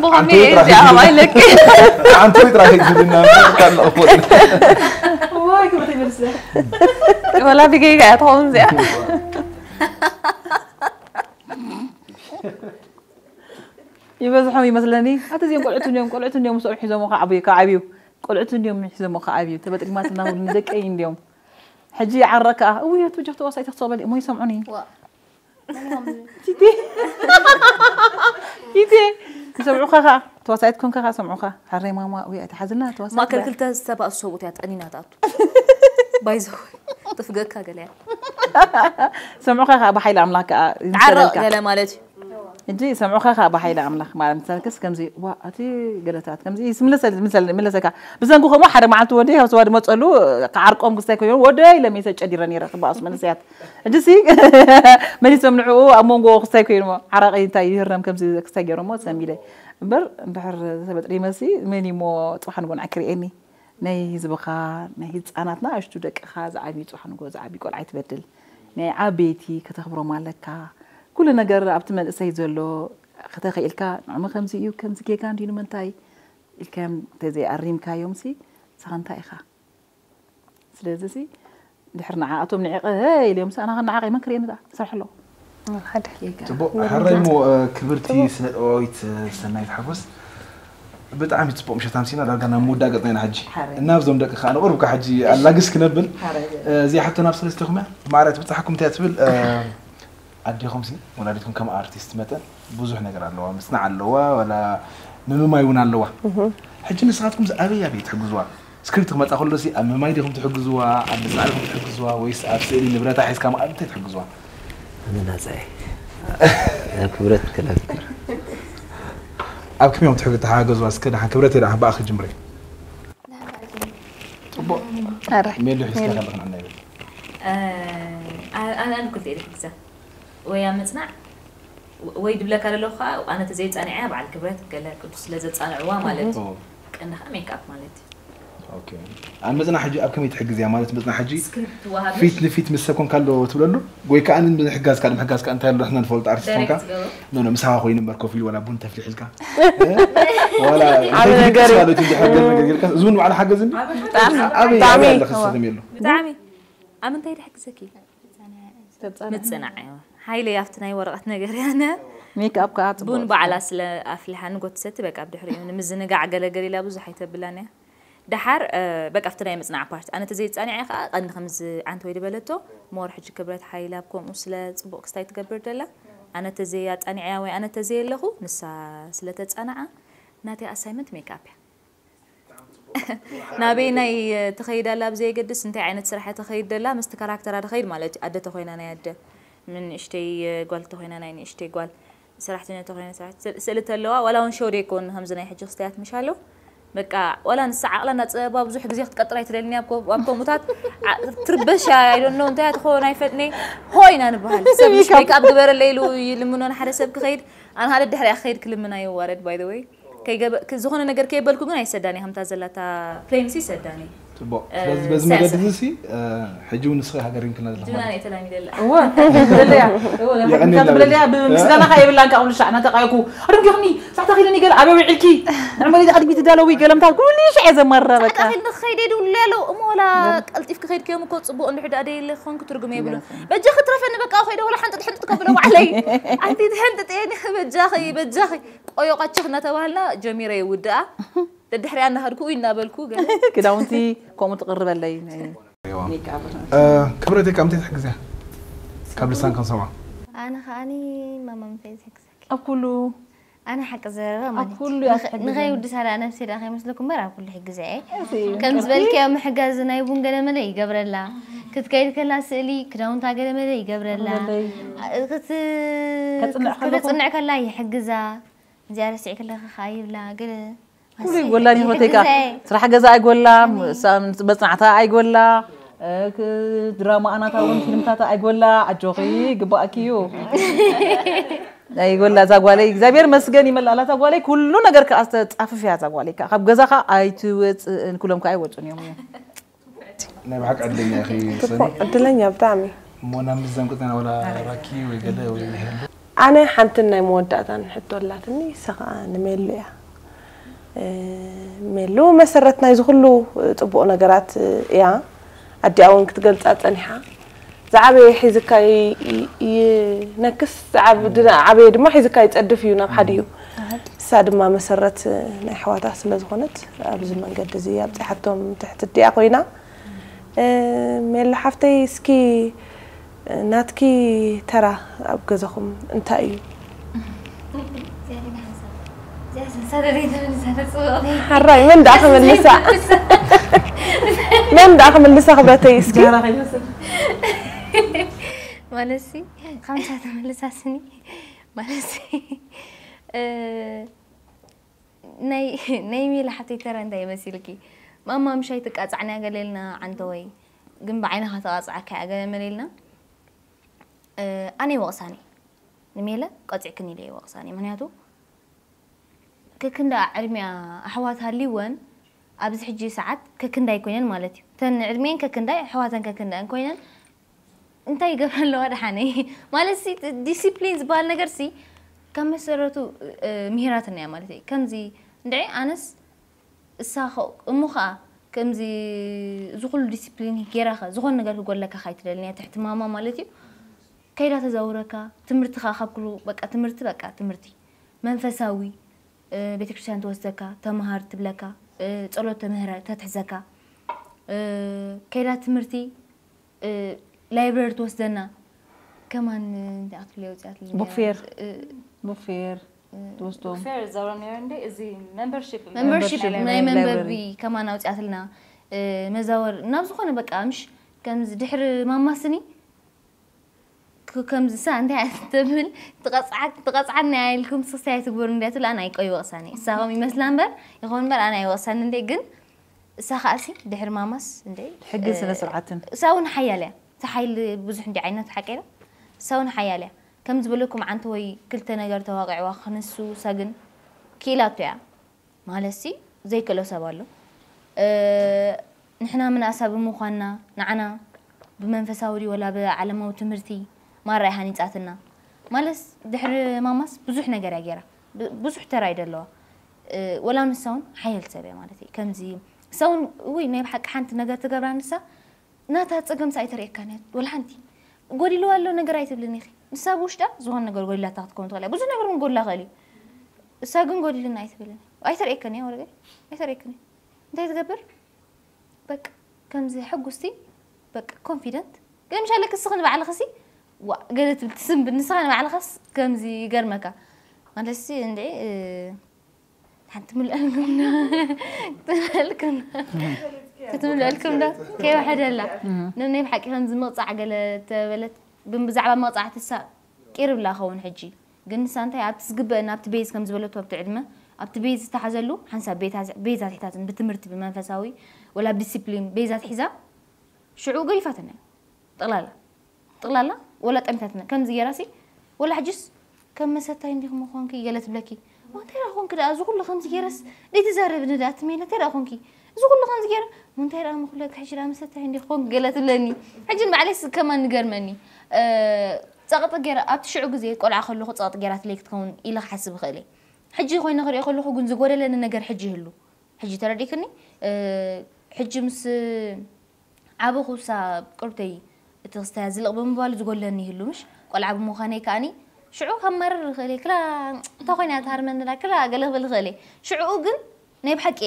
ብኸመይ እየ እዚኣ ከምኣ ኢለኪ? ሓንቲ ጥራሕ ዝብልና ካልእ ወላ ብጌጋ እያ ትኸውን እዚኣ። ይበዝሖም ይመስለኒ ኣቲ እዚኦም ቆልዑት እንዲዮም ቆልዑት እንዲዮም ምስኦም ሒዞሞ ከዓብዩ ከዓብዩ ቆልዑት እንዲዮም ሒዞሞ ከዓብዩ ተበጥሪማትና ንደቀይ እንዲዮም ሕጂ ይዓረ ከኣ እውይ ኣቲ ጆክ ተዋሳኢት ክትበል እሞ ይሰምዑኒ ቲቲ ቲቲ ይሰምዑኻ ከኣ ተዋሳኢት ኮንካ ከኣ ሰምዑኻ ሓረይ ማማ እውይ ኣይትሓዝልና ተዋሳኢት ማእከል ክልተ ዝተባእሱ ሰብኡት እያ ጠኒና ትኣቱ ባይዘወይ ጥፍገካ ገለ እያ ሰምዑኻ ከኣ ብሓይሊ ኣምላኽ ከኣ ይምሰለልካ ገለ ማለት እዩ እንጂ ሰምዑኻ ከኣ ብሓይሊ ኣምላኽ ማለት ምሳልክስ ከምዚ ዋ እቲ ገለታት ከምዚ ይምለሰል ምለሰካ ብሰንኩ ከምኡ ሓደ መዓልቲ ወደይ ካብ ስዋ ድመፀሉ ክዓርቆም ክስታይ ኮይኑ ወደይ ኢለ ሜሰ ጨዲረ ነይረ ክበኣሱ መንእሰያት ሕጂሲ መሊሶም ንዕኡ ኣብ መንጎ ክስታይ ኮይኑሞ ዓራቂ እንታይ ይህረም ከምዚ ክስታይ ገይሮሞ ሰሚለ እምበር እንድሕር ተበጥሪመሲ መን እሞ ፅባሕ ንጎንዓ ክርእየኒ ናይ ህዝብኻ ናይ ህፃናት ንኣሽቱ ደቅኻ ዝዓብዩ ፅባሕ ንጎ ዝዓብዩ ቆልዓ ይትበድል ናይ ዓበይቲ ከተኽብሮም ኣለካ ኩሉ ነገር ኣብቲ መንእሰይ ዘሎ ከተኽኢልካ ንዕሚ ከምዚ እዩ ከምዚ ጌጋ እንዲዩ ንምንታይ ኢልካዮም እንተዘይኣሪምካዮምሲ ንስኻ እንታይ ኢኻ ስለዚ ሲ ድሕር ንዓኣቶም ንዕቐ ኢልዮም ሲ ኣና ንዓቐ መን ክርእየኒ ደኣ ክሰርሕ ኣለዎ ሓደ ጽቡቅ ሓራይ ሞ ክብርቲ ስነ ጥበባዊት ሰናይት ሓጎስ ብጣዕሚ ጽቡቅ ምሸት ኣምሲና ዳርጋ ናብ ምውዳእ ገጽና ኢና ሕጂ እና ብዞም ደቂ ከኣ ንቁርብ ከ ሕጂ ኣላግስ ክነብል እዚኣ ሕቶ ናብ ሰለስቴኹም እያ ማዕረ ትብጻሕኩም እንታይ ትብል ኣዴኹምሲ ወላዲትኩም ከም ኣርቲስት መጠን ብዙሕ ነገር ኣለዋ፣ ምጽናዕ ኣለዋ፣ ዋላ ምምማይ እውን ኣለዋ። ሕጂ ንስኻትኩም ኣበይ ኣበይ ትሕግዝዋ? ስክሪፕት ክመጻ ከሎ ሲ ኣብ ምምማይ ዲኹም ትሕግዝዋ፣ ኣብ ምጽናዕ ዲኹም ትሕግዝዋ ወይስ ኣብ ስእሊ ንብረታ ሒዝካ ምቓም እንታይ ትሕግዝዋ? ኣነ ናጻ እየ። ናብ ክብረት ክነብር። ኣብ ከመይ እዮም ትሕግ- ትሓገዝዋ? እስከ ደሓን ክብረት እየ ደኣ ብኣኺ ጅምሪ። ጽቡቕ። ኣረ ሜሉ ሒዝካ ከለኽ ንዕና ይብል። ኣነ ኣነ ክልተ እየ ዝሕግዛ። ወይ ኣብ ምጽናዕ ወይ ድብለካ ዘለኹ ከዓ ኣነ ተዘይፃኒዐያ በዓል ክብረት ገለ ቅዱስ ስለ ዘፃንዕዋ ማለት እዩ ቀንዲ ከዓ ሜክኣፕ ማለት እዩ ኦኬ ኣብ ምፅናሕ ሕጂ ኣብ ከመይ ትሕግዝ እያ ማለት ምፅናሕ ሕጂ ስክሪፕት ትወሃብ ፊት ንፊት ምስ ሰብ ኮንካ ኣሎ ትብለሉ ወይ ከዓ ንምሕጋዝ ካልእ ምሕጋዝ ከዓ እንታይ ኣሎ ንሕና ንፈልጦ ኣርቲስት ኮንካ ዳይሬክት ትገብሮ ኖ ኖ ምሳኻ ኮይኑ እምበር ኮፍ ኢሉ ዋላ ቡን ተፍሊሕ ኢልካ ዋላ ዓቢ እንታይ ነገር እዩ። ማለት እንድሕር ገለ ነገር ጌርካ እዚ እውን ባዕሉ ሓገዝኒ ብጣዕሚ ኣበይ ብጣዕሚ ኣበይ ኣለካ እዋ። ዝሰተም የሉ ብጣዕሚ ኣብ ምንታይ ድሕግዘኪ ምፅናዕ እዮ ሓይለይ ኣብቲ ናይ ወረቐት ነገር ያነ ሜክ ኣፕ ከዓ ጽቡቅ ቡን በዓላ ስለ ኣፍሊሓ ንጎ ትሰቲ በቃ ብድሕሪኡ ንምዝንጋዕ ገለገል ኢላ ብዙሕ ኣይተብላን እያ ደሓር በቃ ኣብቲ ናይ ምፅናዕ ፓርት ኣነ ተዘይፃኒዐ ከዓ ቀንዲ ከምዚ ዓንተ ወይ ድበለቶ ሞር ሕጂ ክብረት ሓይላ ከምኡ ስለ ፅቡቅ ክስታይ ትገብር ደላ ኣነ ተዘይ ኣፃኒዐያ ወይ ኣነ ተዘይ ኣለኹ ንሳ ስለ ተፃንዓ ናተይ ኣሳይመንት ሜክ ኣፕ እያ ናበይ ናይ ትኸይድ ኣላ ብዘየገድስ እንታይ ዓይነት ስራሕ እያ ትኸይድ ደላ ምስቲ ካራክተራ ትኸይድ ማለት እዩ ኣደ ተኮይና ናይ ኣደ ንእሽተይ ጓል ተኮይና ናይ ንእሽተይ ጓል ሰራሕተኛ ተኮይና ሰራሕ- ስእሊ ተለዋ ዋላ እውን ሾው ደይኮን ከምዚ ናይ ሕጂ ክስተያት ምሽ ኣሎ በቃ ዋላ ንሳ ዓቕላ እናፀበባ ብዙሕ ግዜ ክትቀጥራ ኣይትደልን እያ። ኣብ ኮ- ኣብ ከምኡታት ዓ- ትርበሽ እያ። I don't know እንታይ እያ ትኸውን ኣይፈልጥን እየ። ሆ ኢና ንበሃል። ሰብ ምሽ ሜክኣፕ ግበረለይ ኢሉ ይልምኖ ንሓደ ሰብ ክኸይድ ኣነ ሓደ ድሕሪኣ ክኸይድ ክልምን ኣይዋረድ። By the way ከይገበ- ክ- ዝኾነ ነገር ከይበልኩ ግን ኣይሰዳን እየ። ከምታ ዘላታ ፕሌን ሲ ይሰዳን እየ። ጽቡቅ። እ፣ ስለዚ በዚ ሳያሳ። መገዲ እዚ እ፣ ሕጂ እውን ንስኺ ሃገር ይምክልና ዘለኹ ጅብና ማለት ናይ ተላሚደላ። እወ ትብለለያ እወ የቐንየልና ትብለለያ ብምስጋና ከ የብላን ካብ ኩሉ ሻዕ ናተቃየኩ ኣድምኪኹኒ ሳዕታ ኺለኒ ገለ ኣበይ ውዒልኪ ንዕመለይ ኣድሚ ትዳለዊ ገለምታት ኩሉ ሻዕ ዘማራ በቃ ጣጣ ኺድ ንኸይደ ይድውሉ ያለው እሞ ወላ ቀልጢፍ ክኸይድ ከዮም እኮ ጽቡቅ እንድሕር ደኣ ደይለ ኾንኩ ትርጉም የብሉን። በጃ ክትረፈኒ በቃ ኸይደ ወላ ሓንጥጥ ሕንጥጥ ከብሎ ባዕለይ ኣንቲ ትሕንጥጥ የኒ በጃኺ በጃኺ ቆዮቃችኽ እናተባህልና ጀሚረ ይውድኣ። ደድሕሪያ እናኸድኩ እናበልኩ ገለ ክዳውንቲ ከምኡ ትቕርበለይ ክብረተይ ካብ ምንታይ ትሕግዝያ ካብ ልሳን ክንሰምዖ ኣነ ከዓኒ ማማ ምንታይ ዝሕግዘኪ ኣብ ኩሉ ኣነ ሓቂ ዘረባ ኣብ ማለት ኩሉ እዩ። እያ ንኸ- ትሕግዘኒ። ንኸይውድሳ ደኣ ነብሲ ደኣ ከይመስለኩም እምበር ኣብ ኩሉ ሕግዘ እየ። ከም ዝበልክዮ ምሕጋዝ ናይ ቡን ገለ መለ ይገብረላ ክትከይድ ከላ ስእሊ ክዳውንታ ገለ መለ ይገብረላ ይገብረለይ። ክት- ከጽንዕ ከለኹ። ክተጽንዕ ከላ ይሕግዛ እዚኣ ረሲዕ ከለኻ ከዓ ይብላ ገለ ኩሉ ይጎላኒ ሆቴካ ይሕግዛ እየ። ስራሕ ገዛ ኣይጎላ መጽናዕታ ኣይጎላ እ፣ ክ- ድራማ ኣናታ እውን ፊልምታት ኣይጎላ ኣጆኺ ግባኣኪ እዩ ኣይጎላ እዛ ጓለይ እግዚኣብሔር መስገን ይመላላ እዛ ጓለይ ኩሉ ነገር ከዓ ተፃፍፍ እያ እዛ ጓለይ ከዓ ካብ ገዛ ከዓ ኣይትወፅእን ኩሎም ከዓ ኣይወፁን እዮም እዮም ናይ ብሓቂ ዕድለኛ ኢኺ ሰኒ ዕድለኛ ብጣዕሚ እሞ ናብ ምዛም ቅፅና ወላ ራኪ ወይ ገለ ወይ ይህሉ ኣነ ሓንትን ናይ መወዳእታን ሕቶ ኣላትኒ እሳ ከዓ ንሜሉ እያ እ፣ ሜሉ መሰረት ናይዚ ኩሉ ፅቡቕ ነገራት እያ ኣዲኣ እውን ክትገልፃ ፀኒሓ ዝዓበየ ሒዝካ ይ- ይ- ይነክስ ዝዓብ- ድና- ዓበየ ድማ ሒዝካ ይፀድፍ እዩ ናብ ሓዲኡ እሳ ድማ መሰረት ናይ ኣሕዋታ ስለ ዝኾነት ኣብዚ መንገዲ እዚ ኣብፅሓቶም ትሕቲ ኣዲኣ ኮይና እ፣ ሜሉ ሓፍተይ እስኪ ናትኪ ተራ ኣብ ገዛኹም እንታይ እዩ ሓራይ መን ደኣ ክምልሳ መን ደኣ ክምልሳ ክብረተይ እስኪ ማለት ሲ ከምሳ ተመልሳስኒ ማለት ሲ እ፣ ናይ ናይ ሜላ ሓተይ ተረ እንታይ ይመስልኪ? ማማ ምሻይ ትቃጻዕና ገለ ኢልና ዓንተወይ ግን ብዓይንኻ ተቃጽዓካ እያ ገለ መለ ኢልና እ፣ ኣነ ይወቕሳኒ ንሜለ ቀጺዕክን ኢለ ይወቕሳኒ ምክንያቱ ከክንዳ ዕድሚያ ኣሕዋት ሃልይወን ኣብዚ ሕጂ ሰዓት ከክንዳይ ኮይነን ማለት እዩ ተን ዕድሜን ከክንዳይ ኣሕዋተን ከክንዳን ኮይነን እንታይ ይገብራ ኣለዋ ደሓነይ ማለት ሲ ዲሲፕሊን ዝበሃል ነገር ሲ ካብ መሰረቱ እ፣ ምሂራትና እያ ማለት እዩ ከምዚ እንድዒ ኣነስ እሳ ኸ- እሞ ኸዓ ከምዚ እዚ ኩሉ ዲሲፕሊን ገይራ ኸ ዝኾነ ነገር ክጎለካ ካይትደልን እያ ትሕቲ ማማ ማለት እዩ ከይዳ ተዛውረካ ትምህርቲ ኸዓ ካብ ኩሉ በቃ ትምህርቲ በቃ ትምህርቲ መንፈሳዊ እ፣ ቤተክርስትያን ትወስደካ ተምሃር ትብለካ እ፣ ጸሎት ተምህረ ተትሕዘካ እ፣ ከይዳ ትምህርቲ እ፣ ላይብረሪ ትወስደና ከማን እንታይ ክትብል የውፅኣት ቡክ ፌር። ቡክ ፌር ትወስዶ ፌር ዘውረ ነይሩ እንዴ እዚ ሜምበርሺፕ ሜምበርሺፕ ናይ ላይብረሪ። መንበቢ ከማን ኣውፅኣትልና እ፣ መዛወር ናብ ዝኾነ በቃ ምሽ ከምዚ ድሕሪ ማማስኒ ክ- ከምዚ ሳ እንታይ እያ ትብል ትቐፅዓክ- ትቐፅዓና እያ ኢልኩም ስክስታይ ትግበሩ እንዲያ ትብል ኣነ ኣይቆይ ወቕሳኒ እሳ ከም ይመስላ እምበር ይኸውን እምበር ኣነ ኣይወቕሳኒ እንዴ ግን እሳ ከዓሲ ድሕሪ ማማስ እንዴ ሕግን ስነ ስርዓትን እሳ እውን ሓያል እያ እቲ ሓይሊ ብዙሕ እንዲ ዓይነት ሓቂ ኢላ እሳ እውን ሓያል እያ ከም ዝበለኩም ዓንተ ወይ ክልተ ነገር ተዋቂዕዋ ክነሱ እሳ ግን ክኢላቶ እያ ማለት ሲ ዘይክእሎ ሰብ ኣሎ እ፣ ንሕና ምንኣሳ ብምዃንና ንዓና ብመንፈሳዊ ድዩ ወላ ብዓለማዊ ትምህርቲ ማራ እያ ሃኒፃትና ማለት ድሕሪ ማማስ ብዙሕ ነገር እያ ገይራ ብ- ብዙሕ ተራ እዩ ደለዋ እ፣ ወላ ንሳ እውን ሓየል ሰብ እያ ማለት እዩ ከምዚ እሳ እውን ውይ ናይ ብሓቂ ሓንቲ ነገር ትገብራ ንሳ ናታ ፀገም ሳ ኣይተርእየካን እያ ወላ ሓንቲ ጎዲልዋ ኣሎ ነገር ኣይትብልን ኢኺ ንሳ ብውሽጣ ዝኾነ ነገር ጎዲላታ ክትከውን ትኽእል እያ ብዙሕ ነገር እውን ጎድላ ክእል እዩ እሳ ግን ጎዲልና ኣይትብልን ኣይተርእየካን እያ ወረገ ኣይተርእየካን እያ እንታይ ትገብር በቃ ከምዚ ሕጉስቲ በቃ ኮንፊደንት ግን ምሻለ ክስኺ ንባዕልኽሲ ዋ ገለ ትብል ትስንብድ ንስኻ ንባዕልኻስ ከምዚ ይገርመካ ማለትሲ እንድዒ ሓንቲ ምልአልኩም ክትምልአልኩም ዶ ከይወሐደላ ንነይ ብሓቂ ከምዚ ምቕፃዕ ገለ ተበለት ግን ብዛዕባ መቕፃዕቲ ሳ ቂርብላ ኸውን ሕጂ ግን ንሳ እንታይ ኣብቲ ዝግበአና ኣብቲ ቤዝ ከም ዝበለቶ ኣብቲ ዕድመ ኣብቲ ቤዝ ዝተሓዘሉ ሓንሳብ ቤዛ ትሒዛትን ብትምህርቲ ብመንፈሳዊ ወላ ብዲሲፕሊን ቤዛ ትሒዛ ሽዑ ገሊፋትና እያ። ጥቕላላ ጥቕላላ ወላ ጠሚታትና ከምዚ ገይራሲ ወላ ሕጅስ ከም መሰታይ እንዲኹም ኾንኪ ገለ ትብለኪ። እንታይ ደኣ ኾንኪ ደኣ እዚ ኩሉ ከምዚ ገይረስ ደይ ትዛረብኒ ደኣ ትሜለ እንታይ ደኣ ኾንኪ እዚ ኩሉ ከምዚ ገይረ እንታይ ደኣ ምኹለክ ሕጂ ደኣ መሰታይ እንዲኹ ኾንኪ ገለ ትብለኒ። ሕጂ ንባዕለይስ ከማን ንገርመኒ ጸቕጢ ገይራ ኣብቲ ሽዑ ግዜ ቆልዓ ከለኹ ጸቕጢ ገይራትለይ ክትከውን ኢለ ክሓስብ እኽእል እየ። ሕጂ ኮይነ ክሪኦ ከለኹ ግን ዝጎደለኒ ነገር ሕጂ ይህሉ። ሕጂ ተረዲእክኒ? ሕጂ ምስ ዓበኹ እሳ ቅርብተይ እቲ ክስታይ ዝልቕ ብምባሉ ዝጎለኒ ይህሉ ምሽ ቆልዓ ብምዃነይ ከኣኒ ሽዑ ካብ መርር ይኽእል እየ ክላ እንታይ ኮይና ትሃርመኒ ዳ ክላ ገለ ክብል ይኽእል እየ ሽዑኡ ግን ናይ ብሓቂ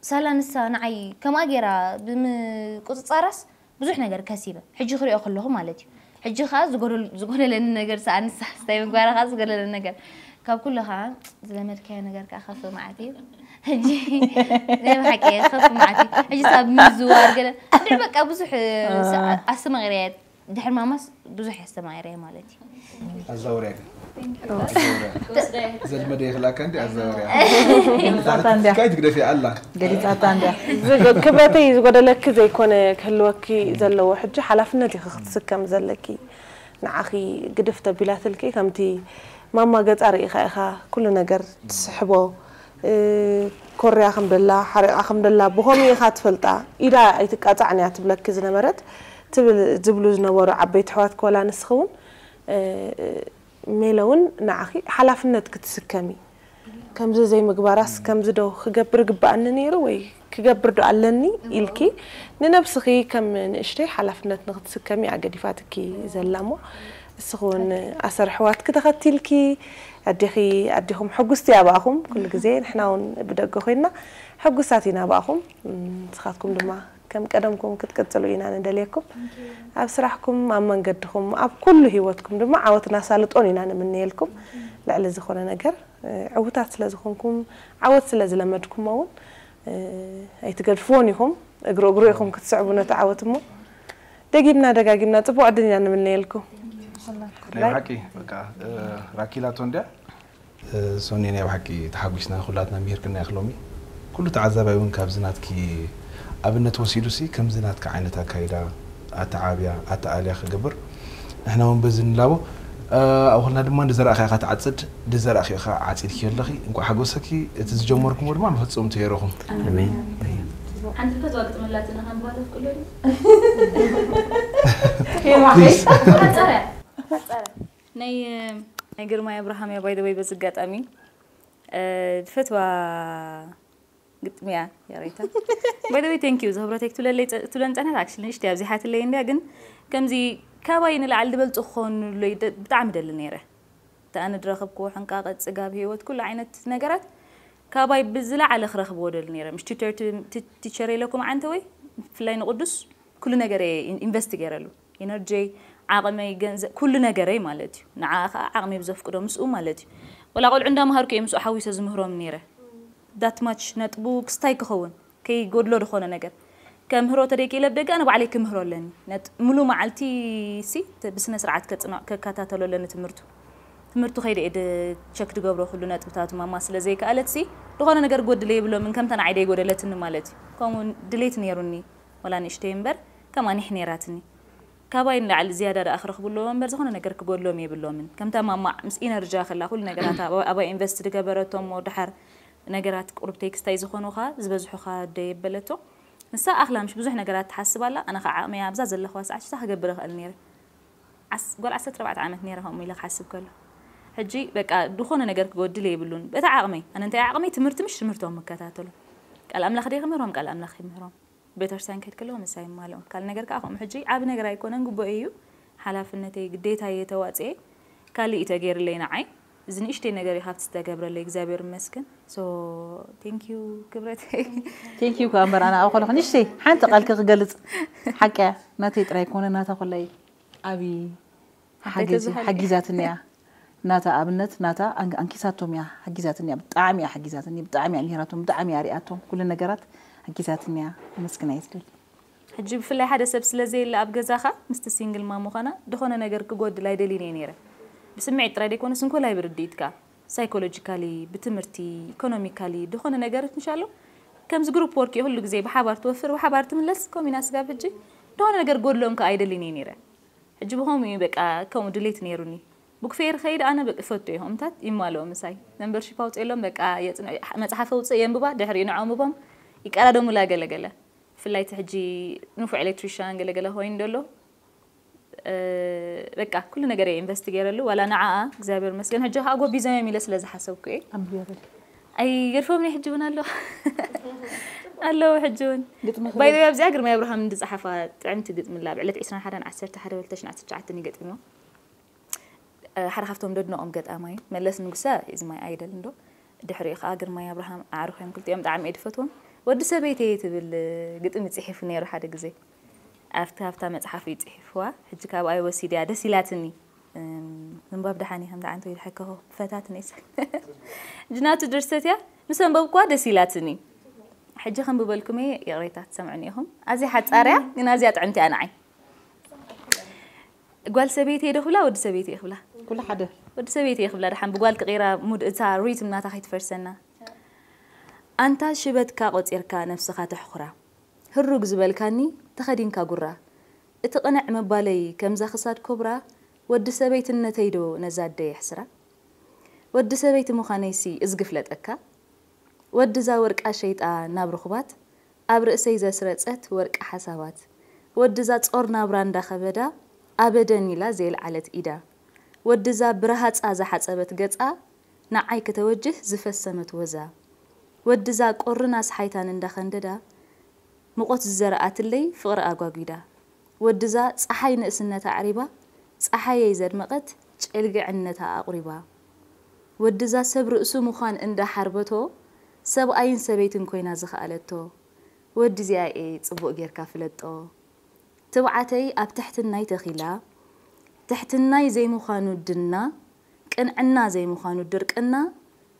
ሳላ ንሳ ንዓይ ከምኣ ገይራ ብምቁፅፃራስ ብዙሕ ነገር ከሲበ ሕጂ ክሪኦ ከለኹ ማለት እዩ ሕጂ ከዓ ዝጎደለኒ ነገር ሰኣ ንሳ ስታይ ምግባራ ከዓ ዝጎደለኒ ነገር ካብ ኩሉ ከዓ ዝለመድካዮ ነገር ከዓ ከፍ መዓት እዩ ሕጂ ናይ ብሓቂ ከፍ መዓት እዩ ሕጂ ሳብ ምዝዋር ገለ እንድዕ በቃ ብዙሕ ኣስተማቂርያ ድሕር ማማስ ብዙሕ የስተማቂርያ ማለት እዩ ኣዛውርያ ግን ዘልመደ ይኽላካ እንዲ ኣዛውርያ ገሊፃታ እንድያ ካይ ትግደፊ ኣላ ገሊፃታ እንድያ ክብረተይ ዝጎደለኪ ዘይኮነ ክህልወኪ ዘለዎ ሕጂ ሓላፍነት ኢኺ ክትስከም ዘለኪ ንዓኺ ግድፍ ተቢላትልኪ ከምቲ ማማ ገፃ ርኢኻ ኢኻ ኩሉ ነገር ትስሕቦ ኮርያ ከም ደላ ሓሪቓ ከም ደላ ብኸምኡ ኢኻ ትፈልጣ ኢዳ ኣይትቃፃዕን እያ ትብለኪ ዝነበረት ትብል ዝብሉ ዝነበሩ ዓበይቲ ኣሕዋትኪ ወላ ንስኺ እውን ሜለ እውን ንዓኺ ሓላፍነት ክትስከሚ ከምዚ ዘይምግባራስ ከምዚ ዶ ክገብር ግበኣኒ ነይሩ ወይ ክገብር ዶ ኣለኒ ኢልኪ ንነብስኺ ከም ንእሽተይ ሓላፍነት ንክትስከሚ እያ ገዲፋትኪ ዘላ እሞ እስኺ እውን ኣሰር ኣሕዋትኪ ተኸቲልኪ ኣዴኺ ኣዴኹም ሕጉስቲ እያ ብኣኹም ኩሉ ግዜ ንሕና እውን ብደገ ኮይንና ሕጉሳት ኢና ብኣኹም ንስኻትኩም ድማ ከም ቀደምኩም ክትቅፅሉ ኢና ንደልየኩም ኣብ ስራሕኩም ኣብ መንገድኹም ኣብ ኩሉ ሂወትኩም ድማ ዓወትን ኣሳልጦን ኢና ንምነየልኩም ልዕሊ ዝኾነ ነገር ዕውታት ስለ ዝኾንኩም ዓወት ስለ ዝለመድኩሞ እውን ኣይትገድፍዎን ኢኹም እግሪ እግሩ ኢኹም ክትስዕቡ ነቲ ዓወት እሞ ደጊምና ደጋጊምና ፅቡቅ ዕድል ኢና ንምነየልኩም ናይ ብሓቂ በቃ ራኪላቶ እንድያ ሶኒ ናይ ብሓቂ ተሓጒስና ኩላትና ምሂርክና ኢኺ ሎሚ ኩሉ ተዓዛባይ እውን ካብዚ ናትኪ ኣብነት ወሲዱ ሲ ከምዚ ናትካ ዓይነት ኣካይዳ ኣተዓብያ ኣተኣልያ ክገብር ንሕና እውን በዚ ንላቦ ኣብኹልና ድማ ንዘራእኻ ኢኻ ትዓፅድ ንዘራእኺ ኢኻ ዓፂድኪ ኣለኺ እንኳዕ ሓጎሰኪ እቲ ዝጀመርኩሞ ድማ መፈፀምቱ የረኹም ኣሜን ሓንቲ ፈትዋ ግጥመላትና ከንብባ ተፍቅዶ ናይ ናይ ግርማይ ኣብርሃም እያ ባይደወይ በዚ ኣጋጣሚ ዝፈትዋ ግጥሚ እያ ያሬታ ባይደወይ ቴንክ ዩ ዝህብረተይ ክትብለለይ ክትብለን ፀነት ኣክሽሊ ንሽቲ ኣብዚሓትለይ እንድያ ግን ከምዚ ካባይ ንላዕሊ ዝበልፁ ክኾኑለይ ብጣዕሚ ደሊ ነይረ እቲ ኣነ ዝረኸብክዎ ሕንቃቐ ፅጋብ ህይወት ኩሉ ዓይነት ነገራት ካባይ ብዝለዓለ ክረኽብዎ ደሊ ነይረ ምሽ ቲቸር ኢለኩም ዓንተ ወይ ብፍላይ ንቅዱስ ኩሉ ነገር እየ ኢንቨስት ገይረሉ ኢነርጂይ ዓቕመይ ገንዘብ ኩሉ ነገረይ ማለት እዩ ንዓ ከዓ ዓቕመይ ብዘፍቅዶ ምስኡ ማለት እዩ ወላ ቆልዑ እንዳምሃርኩ እየ ምስኡ ሓዊሰ ዝምህሮም ነይረ that much ነጥቡ ክስታይ ክኸውን ከይጎድሎ ዝኾነ ነገር ከምህሮ ተደይክኢለ ብደገ ኣነ ባዕለይ ክምህሮ ኣለኒ ሙሉ መዓልቲ ሲ ብስነ ስርዓት ከከታተሎ ኣለኒ ትምህርቱ ትምህርቱ ከይደ ቸክ ድገብሮ ኩሉ ነጥብታቱ ማማ ስለ ዘይከኣለት ሲ ዝኾነ ነገር ጎድለ የብሎምን ከምታ ንዓይ ደይጎደለትኒ ማለት እዩ ከምኡ ድሌት ነይሩኒ ወላ ንእሽተይ እምበር ከማኒሕ ነይራትኒ ካባይ ንላዕሊ ዝያዳ ደኣ ክረኽቡ ኣለዎ እምበር ዝኾነ ነገር ክጎድሎም የብሎምን ከምታ ማማ ምስ ኢነርጃ ከላ ኩሉ ነገራት ኣባይ ኢንቨስት ዝገበረቶ እሞ ድሓር ነገራት ቁሩብ ቴክስታይ ዝኾኑኻ ዝበዝሑኻ ደ የበለቶ ንሳ ኣኽላ ምሽ ብዙሕ ነገራት ትሓስብ ኣላ ኣነ ከዓ ዓቕመይ ኣብዛ ዘለኽዋ ሰዓት ሽታ ክገብር እኽእል ነይረ ዓስ- ጓል ዓሰርተ ኣርባዕተ ዓመት ነይረ ከምኡ ኢለ ክሓስብ ከሎ ሕጂ በቃ ዝኾነ ነገር ክጎድል የብሉን በታ ዓቕመይ ኣነ እንታይ ዓቕመይ ትምህርቲ ምሽ ትምህርቶም ምከታተሉ ቃል ኣምላኽ ደ ክምህሮም ቃል ኣምላኽ ይምህሮም ቤተክርስትያን ከይድ ከለዎ ምሳይ ይማልኦም ካልእ ነገር ከዓ ከምኡ ሕጂ ዓብ ነገር ኣይኮነን ግቡእ እዩ ሓላፍነተይ ግዴታ እየ ተዋፅኤ ካልእ እዩ ተገይርለይ ንዓይ እዚ ንእሽተይ ነገር እዩ ካብቲ ዝተገብረለይ እግዚኣብሔር ይመስገን so thank you ክብረተይ ቴንክ ዩ እኳ እምበር ኣነ ኣብ ከለኹ ንእሽተይ ሓንቲ ቃልኪ ክገልፅ ሓቂ እያ ናተይ ጥራይ ኮነ ናታ ኮላይ ዓብዪ ሓጊዛትኒ እያ ናታ ኣብነት ናታ ኣንኪሳቶም እያ ሓጊዛትኒ እያ ብጣዕሚ እያ ሓጊዛትኒ ብጣዕሚ እያ ምሂራቶም ብጣዕሚ እያ ሪኣቶም ኩሉ ነገራት ሓጊዛትኒ እያ ኣመስግና እየ ዝደሊ ሕጂ ብፍላይ ሓደ ሰብ ስለ ዘየለ ኣብ ገዛኻ ምስቲ ሲንግል ማም ምዃና ዝኾነ ነገር ክጎድል ኣይደልን እየ ነይረ ብስምዒት ጥራይ ደይኮነስ እንኮላይ ብርድኢት ከኣ ሳይኮሎጂካሊ፣ ብትምህርቲ፣ ኢኮኖሚካሊ ዝኾነ ነገርት ምሻሎ ከምዚ ግሩፕ ወርክ እዩ። ኩሉ ግዜ ብሓባር ትወፍር፣ ብሓባር ትምለስ። ከምኡ ኢና ስጋብ ሕጂ ዝኾነ ነገር ጎድሎም ከኣ ኣይደልን እየ ነይረ። ሕጂ ብኸምኡ እዩ በቃ ከምኡ ድሌት ነይሩኒ። ቡክ ፌር ኸይድ ኣነ በቃ እፈቱ እየ። ከምታት ይማልኦ ምሳይ። መምበርሺፕ ኣውፅኤሎም በቃ የፅንዑ፣ መፅሓፍ ኣውፅእ የንብባ፣ ድሕሪኡ ንዕኦም እቦም ይቀዳደሙላ ገለገለ። ብፍላይ እቲ ሕጂ ንፉዕ ኤሌክትሪሻን ገለገለ ኮይኑ ደሎ በቃ ኩሉ ነገር እየ ኢንቨስት ገይረሉ። ዋላ ንዓኣ እግዚኣብሔር መስገን ሕጂ ከዓ ጎቢዞም እዮም ኢለ ስለ ዝሓሰብኩ እየ። ኣንብበል። ኣይገድፎም ናይ ሕጂ እውን ኣሎ ኣለዉ። ሕጂ እውን ግጥሚ ባይ ክብል ኣብዚኣ ግርማይ ኣብርሃም ዝፀሓፋ ጥዕምቲ ግጥሚ ላ ብዕለት ዕስራን ሓደን ዓሰርተ ሓደ ወልተሽን ዓሰርተ ትሽዓተን ይገጥምዎ። ሓደ ካብቶም ደድነቆም ገጣማይ መለስ ንጉሰ ኢዝ ማይ ኣይደል እንዶ። ድሕሪኡ ከዓ ግርማይ ኣብርሃም ኣዕሩኽ እዮም ክልቲኦም፣ ብጣዕሚ እየ ድፈትዎም። ወዲ ሰበይተይ ትብል ግጥሚ ፅሒፉ ነይሩ ሓደ ግዜ። ኣብቲ ኣብታ መፅሓፍ እዩ ፅሒፍዋ። ሕጂ ካብኣ ወሲድያ ደስ ኢላትኒ። እም፣ ምንባብ ደሓን እዩ፣ ከምዚ ዓንቶ ይድሕከኹ ፈታትኒ እየ። ሕጂ ናቱ ድርሰት እያ፣ ምስ ኣንበብኳ ደስ ኢላትኒ። ሕጂ ከንብበልኩም እየ፣ ይቕሬታ ትሰምዑኒ ኢኹም። ኣዝያ ሓጻር እያ፣ ግን ኣዝያ ጥዕምቲ እያ ንዓይ። ጓል ሰበይቲ እየ ዶ ክብላ፣ ወዲ ሰበይቲ እየ ክብላ? ኩሉ ሓደ። ወዲ ሰበይቲ እየ ክብላ፣ ደሓን ብጓል ክቕይራ ሙድ እታ ሪትም ናታ ከይትፈርሰና። ኣንታ ሽበትካ ቆጺርካ ነብስኻ ተሕኹራ። ህሩግ ዝበልካኒ ተኸዲንካ ጉራ። እቲ ቅንዕ ምባለይ ከምዛ ክሳድ ኮብራ፣ ወዲ ሰበይትነተይ ዶ ነዛ ኣደ የሕስራ? ወዲ ሰበይቲ ምዃነይሲ እዝጊ ፍለጠካ። ወዲ እዛ ወርቃ ሸይጣ ናብ ርኹባት፣ ኣብ ርእሰይ ዘስረጸት ወርቂ ሓሳባት። ወዲ እዛ ጾር ናብራ እንዳኸበዳ፣ ኣበደን ኢላ ዘየልዓለት ኢዳ። ወዲ እዛ ብረሃጻ ዝሓጸበት ገጻ፣ ንዓይ ከተወጅህ ዝፈሰመት ወዛ። ወዲ እዛ ቁርን ኣስሓይታን እንዳኸንደዳ፣ ምቖት ዝዘርኣትለይ ፍቕሪ ኣጓጒዳ። ወዲ እዛ ጸሓይ ንእስነታ ኣዕሪባ፣ ጸሓየይ ዘድመቐት ጨልግዕነታ ኣቑሪባ። ወዲ እዛ ሰብ ርእሱ ምዃን እንዳሓርበቶ፣ ሰብኣይን ሰበይትን ኮይና ዝኸኣለቶ። ወዲ እዚኣ እየ ጽቡቕ ጌርካ ፍለጦ። ትብዓተይ ኣብ ትሕትናይ ተኺላ፣ ትሕትናይ ዘይምዃኑ ድና፣ ቅንዕና ዘይምዃኑ ድርቅና፣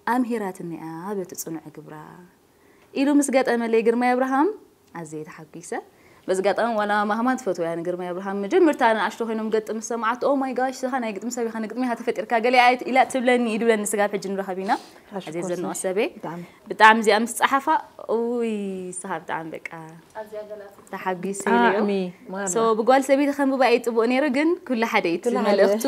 ኣምሂራትኒ እያ በቲ ጽኑዕ ግብራ። ኢሉ ምስ ገጠመለይ ግርማይ ኣብርሃም፣ ኣዝየ ተሓጒሰ። በዚ ኣጋጣሚ ዋላ ማህማን ትፈትዎ እያ ንግርማይ ኣብርሃም። መጀመርታ ንኣሽቱ ኮይኖም ገጥም ምስ ሰማዓት፣ "ኦ ማይ ጋሽ፣ ስኻ ናይ ግጥሚ ሰብ ኢኻ፣ ንግጥሚ ኢኻ ተፈጢርካ፣ ገለ ኣይ-፣ ኢላ ትብለኒ" እዩ ድብለኒ ስጋብ ሕጂ ንራኸብ ኢና። ኣዝየ ኣሽኮር ዘድንቖ ሰብ። ሰበይ። ብጣዕሚ። ብጣዕሚ እዚኣ ምስ ጸሓፋ፣ ኡይ፣ ስኻ ብጣዕሚ በቃ ተሓጒሰ ኢለዮ። ብጣዕሚ፣ ማራ። ሶ፣ ብጓል ሰበይቲ ከንብባ እየ ጽቡቕ ነይሩ፣ ግን ኩሉ ሓደ እዩ እቲ ኩሉ ሓደ። መልእኽቱ።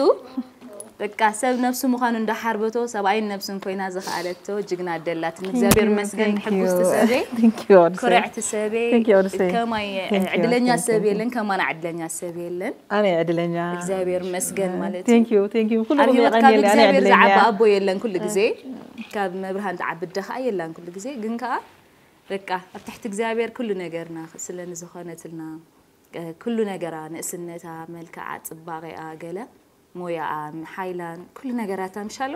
በቃ ሰብ ነብሱ ምዃኑ እንዳሓርበቶ፣ ሰብኣይን ነብሱን ኮይና ዝኸኣለቶ ጅግና ኣደ ኣላትኒ። እግዚኣብሔር ይመስገን፣ thank you። ሕጉስቲ ሰበይ፣ Thank you፣ ወዲ ሰብ። ኩርዕቲ ሰበይ፣ Thank you፣ ወዲ ሰብ። ከማይ Thank you፣ ዕድለኛ thank you፣ ሰብ thank you። የለን፣ ከማና ዕድለኛ ሰብ የለን። ኣነ ዕድለኛ። እግዚኣብሔር ይመስገን ማለት እዩ። Thank you፣ thank you። ኩሉ ኣብ ኩሉ ህይወትካ የቐንየለይ፣ ኣነ ብእግዚኣብሔር ዕድለኛ። ዝዓቢ ኣቦ የለን ኩሉ ግዜ። ካብ መብርሃን ትዓቢ ኣደ ኸዓ የላን ኩሉ ግዜ፣ ግን ከኣ በቃ ኣብ ትሕቲ እግዚኣብሔር ኩሉ ነገርና ስለ ንዝኾነትልና፣ እ፣ ኩሉ ነገራ፣ ንእስነታ፣ መልክዓ፣ ጽባቐኣ፣ ገለ ሞያኣ፣ ሓይላን ኩሉ ነገራታ ምሻሎ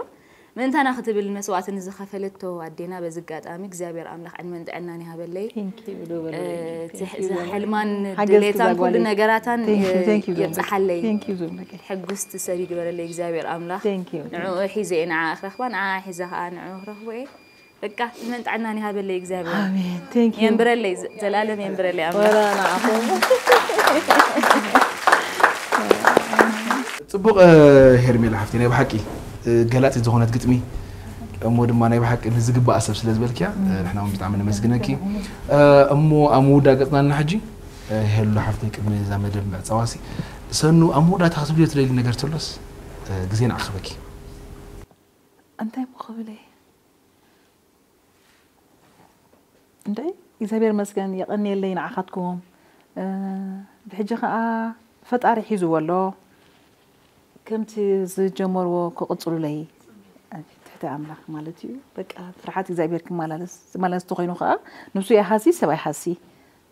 ምእንታና ክትብል መስዋእቲ ንዝኸፈለቶ ኣዴና በዚ ኣጋጣሚ እግዚኣብሔር ኣምላኽ ዕድመን ጥዕናን ይሃበለይ። Thank you፣ ዶ በለለይ። እ፣ Thank you፣ እዚ ዶ በለለይ። ሕልማን ሓገዝ ድሌታን ክዛ ኩሉ ጓለይ። ነገራታን፣ Thank you፣ እ፣ thank you፣ ዞም በቂ። የብጽሓለይ። Thank you፣ ዞም በቂ። ሕጉስቲ ሰብ ይግበረለይ እግዚኣብሔር ኣምላኽ። Thank you፣ thank you። ንዕኡ ሒዘ እየ ንዓ ክረኽባ፣ ንዓ ሒዘ ኸዓ ንዕኡ ክረኽቦ እየ። በቃ፣ ዕድመን ጥዕናን ይሃበለይ እግዚኣብሔር። ኣሜን። Thank you። የንብረለይ፣ ዘ-፣ ዘላለም የንብረለይ ኣምላኽ። ወላ ንዓኹም። ጽቡቕ፣ እ፣ ሄርሜላ ሓፍቲ፣ ናይ ብሓቂ፣ እ፣ ገላጺት ዝኾነት ግጥሚ፣ እሞ ድማ ናይ ብሓቂ ንዝግባኣ ሰብ ስለ ዝበልክያ፣ እ፣ ንሕና እውን ብጣዕሚ ነመስግነኪ። እ፣ እሞ ኣብ ምውዳእ ገጽና እና ሕጂ፣ እ፣ ሄሉ ሓፍተይ፣ ቅድሚ እዛ መደብ ምዕጻዋሲ፣ ሰኑ፣ ኣብ መወዳእታ ክትብልዮ ትደሊ ነገር ተሎስ፣ እ፣ ግዜ ንዓኺ ክበኪ። እንታይ እሞ ክብል እየ? እንደ እግዚኣብሔር መስገን የቐንየለይ ንዓኻትኩም። እ፣ ብሕጂ ኸዓ ፈጣሪ ሒዝዎ ኣሎ። ከምቲ ዝጀመርዎ ክቕጽሉለይ ትሕቲ ኣምላኽ ማለት እዩ። በቃ ፍርሓት እግዚኣብሔር ክመላለስ፣ ዝመላለስ ተኾይኑ ኸዓ ንሱ ይሃሲ፣ ሰብ ኣይሃሲ።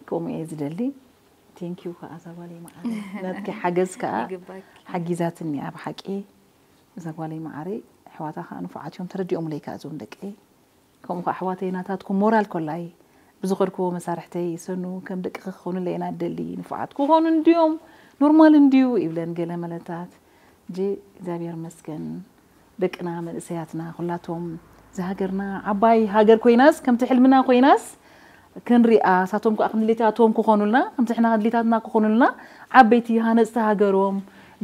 ከምኡ እየ ዝደሊ። ቴንኪዩ ከኣ እዛ ጓለይ መዓረ። ናትኪ ሓገዝ ከኣ ይግባኪ። ሓጊዛትኒ ኣብ ሓቂ። እዛ ጓለይ መዓረይ፣ ኣሕዋታ ከኣ ንፉዓት እዮም፣ ተረዲኦምለይ ከኣ እዞም ደቀይ። ከምኡ ከኣ ኣሕዋተይ ናታትኩም ሞራል ኮላይ ብዝኸድክዎ መሳርሕተይ ይሰኑ፣ ከም ደቅኺ ክኾኑለይ ኢና ንደሊ፣ ንፉዓት ክኾኑ እንድዮም፣ ኖርማል እንድዩ ይብለን ገለ መለታት። እጂ እግዚኣብሔር ይመስገን፣ ደቅና መንእሰያትና ኩላቶም፣ እዛ ሃገርና ዓባይ ሃገር ኮይናስ፣ ከምቲ ሕልምና ኮይናስ፣ ክንሪኣ፣ እሳቶም ከኣ ከም ድሌታቶም ክኾኑልና፣ ከምቲ ንሕና ድሌታትና ክኾኑልና፣ ዓበይቲ ሃነጽቲ ሃገሮም፣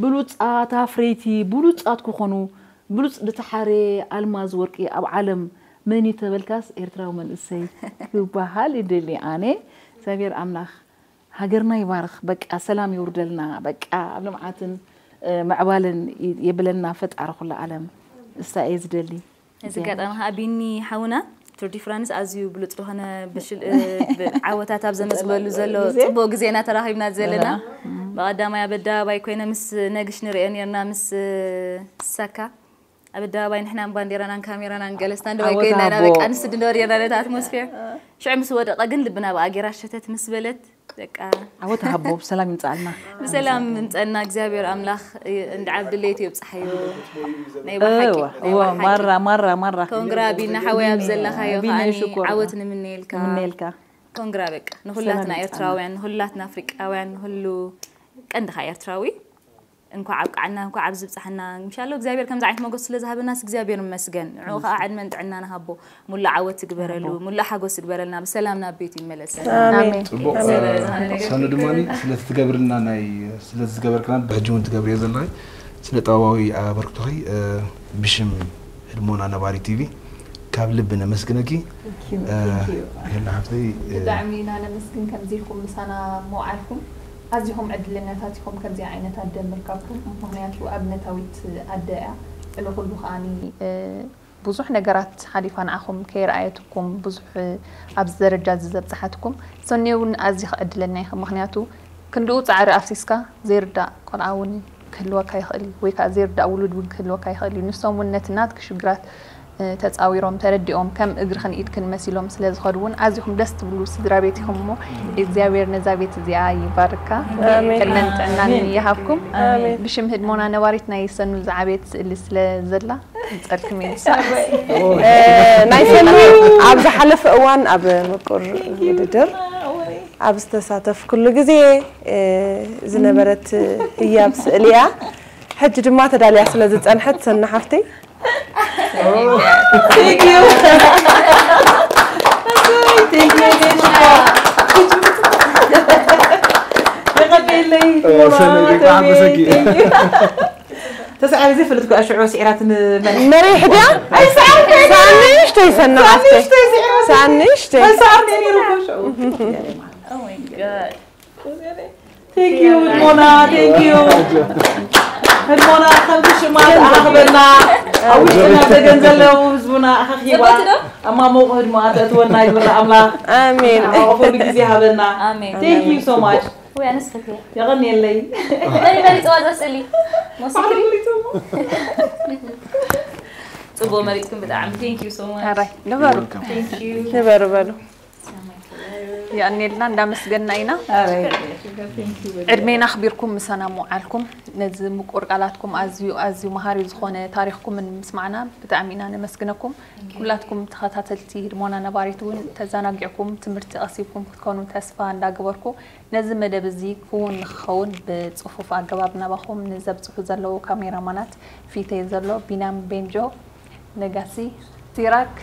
ብሉጻት ኣፍረይቲ፣ ብሉጻት ክኾኑ፣ ብሉጽ ድተሓረ ኣልማዝ ወርቂ ኣብ ዓለም መን እዩ ተበልካስ ኤርትራዊ መንእሰይ ክበሃል ይደሊ ኣነ። እግዚኣብሔር ኣምላኽ ሃገርና ይባርኽ። በቃ ሰላም ይውርደልና። በቃ ኣብ ልምዓትን ምዕባለን የብለና ፈጣሪ ኩሉ ዓለም። እሳ እየ ዝደሊ። እዚ ኣጋጣሚ ከዓ ቢኒ ሓውና ቱር ዲ ፍራንስ ኣዝዩ ብሉፅ ዝኾነ ዓወታት ኣብ ዘመዝግበሉ ዘሎ ፅቡቅ ግዜና ተራኺብና ዘለና። ብቀዳማይ ኣብ ኣደባባይ ኮይነ ምስ ነግሽ ንሪኦ ነርና ምስ ሳካ ኣብ ኣደባባይ ንሕናን ባንዴራናን ካሜራናን ገለ ስታንድባይ ኮይና ኢና በቃ ንስድድ ነበርና ነቲ ኣትሞስፌር። ሽዑ ምስ ወደቐ ግን ልብና ብኣ ጌራ ሸተት ምስ በለት በቃ ዓወት ሃቦ ብሰላም ይምጻልና። ብሰላም ምምጸና እግዚኣብሔር ኣምላኽ እንድዓብ ድሌቱ የብጽሓዮ። ናይ ብሓቂ ናይ ብሓቂ። ማራ ማራ ማራ። ኮንግራ ቢና ሓወይ ኣብ ዘለኻዮ ከዓኒ ዓወት ንምነየልካ። ንምነየልካ። ኮንግራ በቃ ንኹላትና ኤርትራውያን ንኹላትና ኣፍሪቃውያን ንኹሉ ቀንድኻ ኤርትራዊ። እንኳዕ ኣብቃዓና እንኳዕ ኣብዚ ብጻሕና። እንሻሎ እግዚኣብሔር ከምዚ ዓይነት ሞገስ ስለ ዝሃበናስ እግዚኣብሔር ይመስገን። ንዑ ከዓ ዕድመን ጥዕናን ሃቦ። ሙሉእ ዓወት ትግበረሉ፣ ሙሉእ ሓጎስ ትግበረልና፣ ብሰላም ናብ ቤቱ ይመለሰልና። ጽቡቕ ሰኑ ድማ ስለቲ ትገብርልና ናይ ስለቲ ዝገበርክና ብሕጂ እውን ትገብርዮ ዘለኺ ስነ ጥበባዊ ኣበርክቶኺ ብሽም ህድሞና ነባሪ ቲቪ ካብ ልቢ ነመስግነኪ። ሄና ሓፍተይ ብጣዕሚ ኢና ነመስግን ከምዚ ኢልኩም ምሳና ምውዓልኩም። ኣዚኹም ዕድለኛታት ኢኹም ከምዚኣ ዓይነት ኣደ ምርካብኩም፣ ምኽንያቱ ኣብነታዊት ኣደ እያ። ልዕሊ ኩሉ ከኣኒ ብዙሕ ነገራት ሓሊፋ ንዓኹም ከየርኣየትኩም ብዙሕ ኣብዚ ደረጃ እዚ ዘብጽሓትኩም ሰኒ እውን ኣዚኺ ዕድለኛ ኢኺ፣ ምኽንያቱ ክንድኡ ጻዕሪ ኣፍሲስካ ዘይርዳእ ቆልዓ እውን ክህልወካ ይኽእል እዩ፣ ወይ ከዓ ዘይርዳእ ውሉድ እውን ክህልወካ ይኽእል እዩ። ንሶም እውን ነቲ ናትኪ ሽግራት ተፃዊሮም ተረዲኦም ከም እግርኽን ኢድክን መሲሎም ስለ ዝኸዱ እውን ኣዚኹም ደስ ትብሉ ስድራ ቤት ኢኹም እሞ እግዚኣብሔር ነዛ ቤት እዚኣ ይባርካ። ዕድመን ጥዕናን ይሃብኩም። ብሽም ህድሞና ነባሪት ናይ ሰኑ ዝዓበየት ስእሊ ስለ ዘላ ንፀልክም እየ። ናይ ሰኑ ኣብ ዝሓለፈ እዋን ኣብ ምቁር ውድድር ኣብ ዝተሳተፍኩሉ ግዜ ዝነበረት ህያብ ስእሊ እያ። ሕጂ ድማ ተዳልያ ስለ ዝጸንሐት ሰኑ ሓፍተይ ተስዓሪ ዘይፈልጥ እኮ ሽዑ ስዒራትን መሪሕ ድያ? ኣይስዓርኩ። ሳንሽተይ ሰናዓፍተይ ሳንሽተይ ሳንሽተይ Thank you ህድሞና thank you ህድሞና ከምቲ ሽማ ተኣኻኽበና ኣብ ውሽጥና ደገን ዘለዉ ህዝቡና ኣኻኺባ ኣብ ማሞቕ ህድሞኣ ተእትወና ይግብራ ኣምላኽ ኣሜን ኣማቕ ኩሉ ግዜ ሃበና thank you so much የቐንየለይ መን መሪፅዋ እዛ ስእሊ ሞስክሪ ፅቡቅ መሪፅኩም ብጣዕሚ thank you so much ንበሩ ንበሩ በሉ የቐንየልና እንዳመስገንና ኢና ዕድሜና ኣኽቢርኩም ምሳና ምውዓልኩም ነዚ ምቁር ቃላትኩም ኣዝዩ ኣዝዩ መሃሪ ዝኾነ ታሪኽኩም ንምስማዕና ብጣዕሚ ኢና ነመስግነኩም ኩላትኩም ተኸታተልቲ ህድሞና ነባሪት እውን ተዘናጊዕኩም ትምህርቲ ቀሲብኩም ክትኮኑ ተስፋ እንዳገበርኩ ነዚ መደብ እዚ ክውን ንክኸውን ብፅፉፍ ኣገባብ ናባኹም ንዘብፅሑ ዘለዉ ካሜራማናት ፊተይ ዘሎ ቢናም ቤንጆ ነጋሲ ሲራክ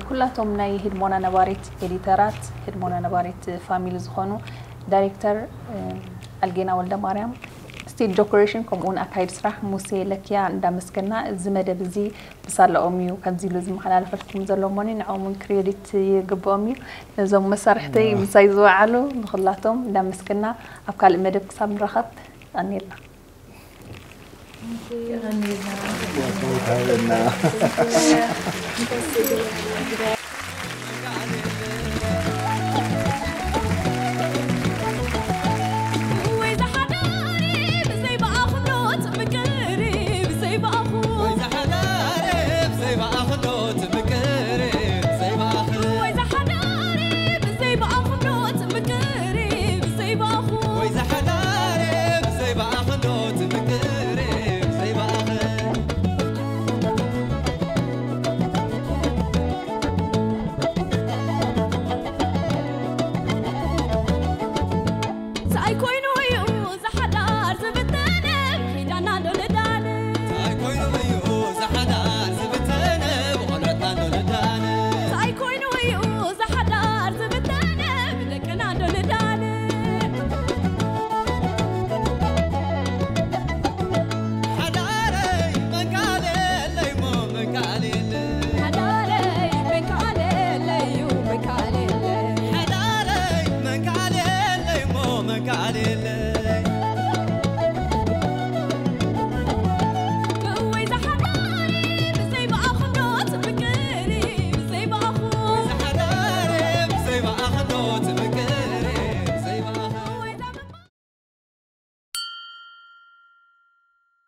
ኩላቶም ናይ ህድሞና ነባሪት ኤዲተራት ህድሞና ነባሪት ፋሚሊ ዝኾኑ ዳይሬክተር ኣልጌና ወልደማርያም ስቴጅ ዶኮሬሽን ከምኡውን ኣካይድ ስራሕ ሙሴ ለኪያ እንዳመስገና እዚ መደብ እዚ ብሳላኦም እዩ ከምዚ ኢሉ ዝመሓላለፈልኩም ዘሎ እሞኒ ንዕኦም እውን ክሬዲት ይግብኦም እዩ ነዞም መሳርሕተይ ምሳይ ዝወዓሉ ንኩላቶም እንዳመስገና ኣብ ካልእ መደብ ክሳብ ንራኸብ ቀኒልና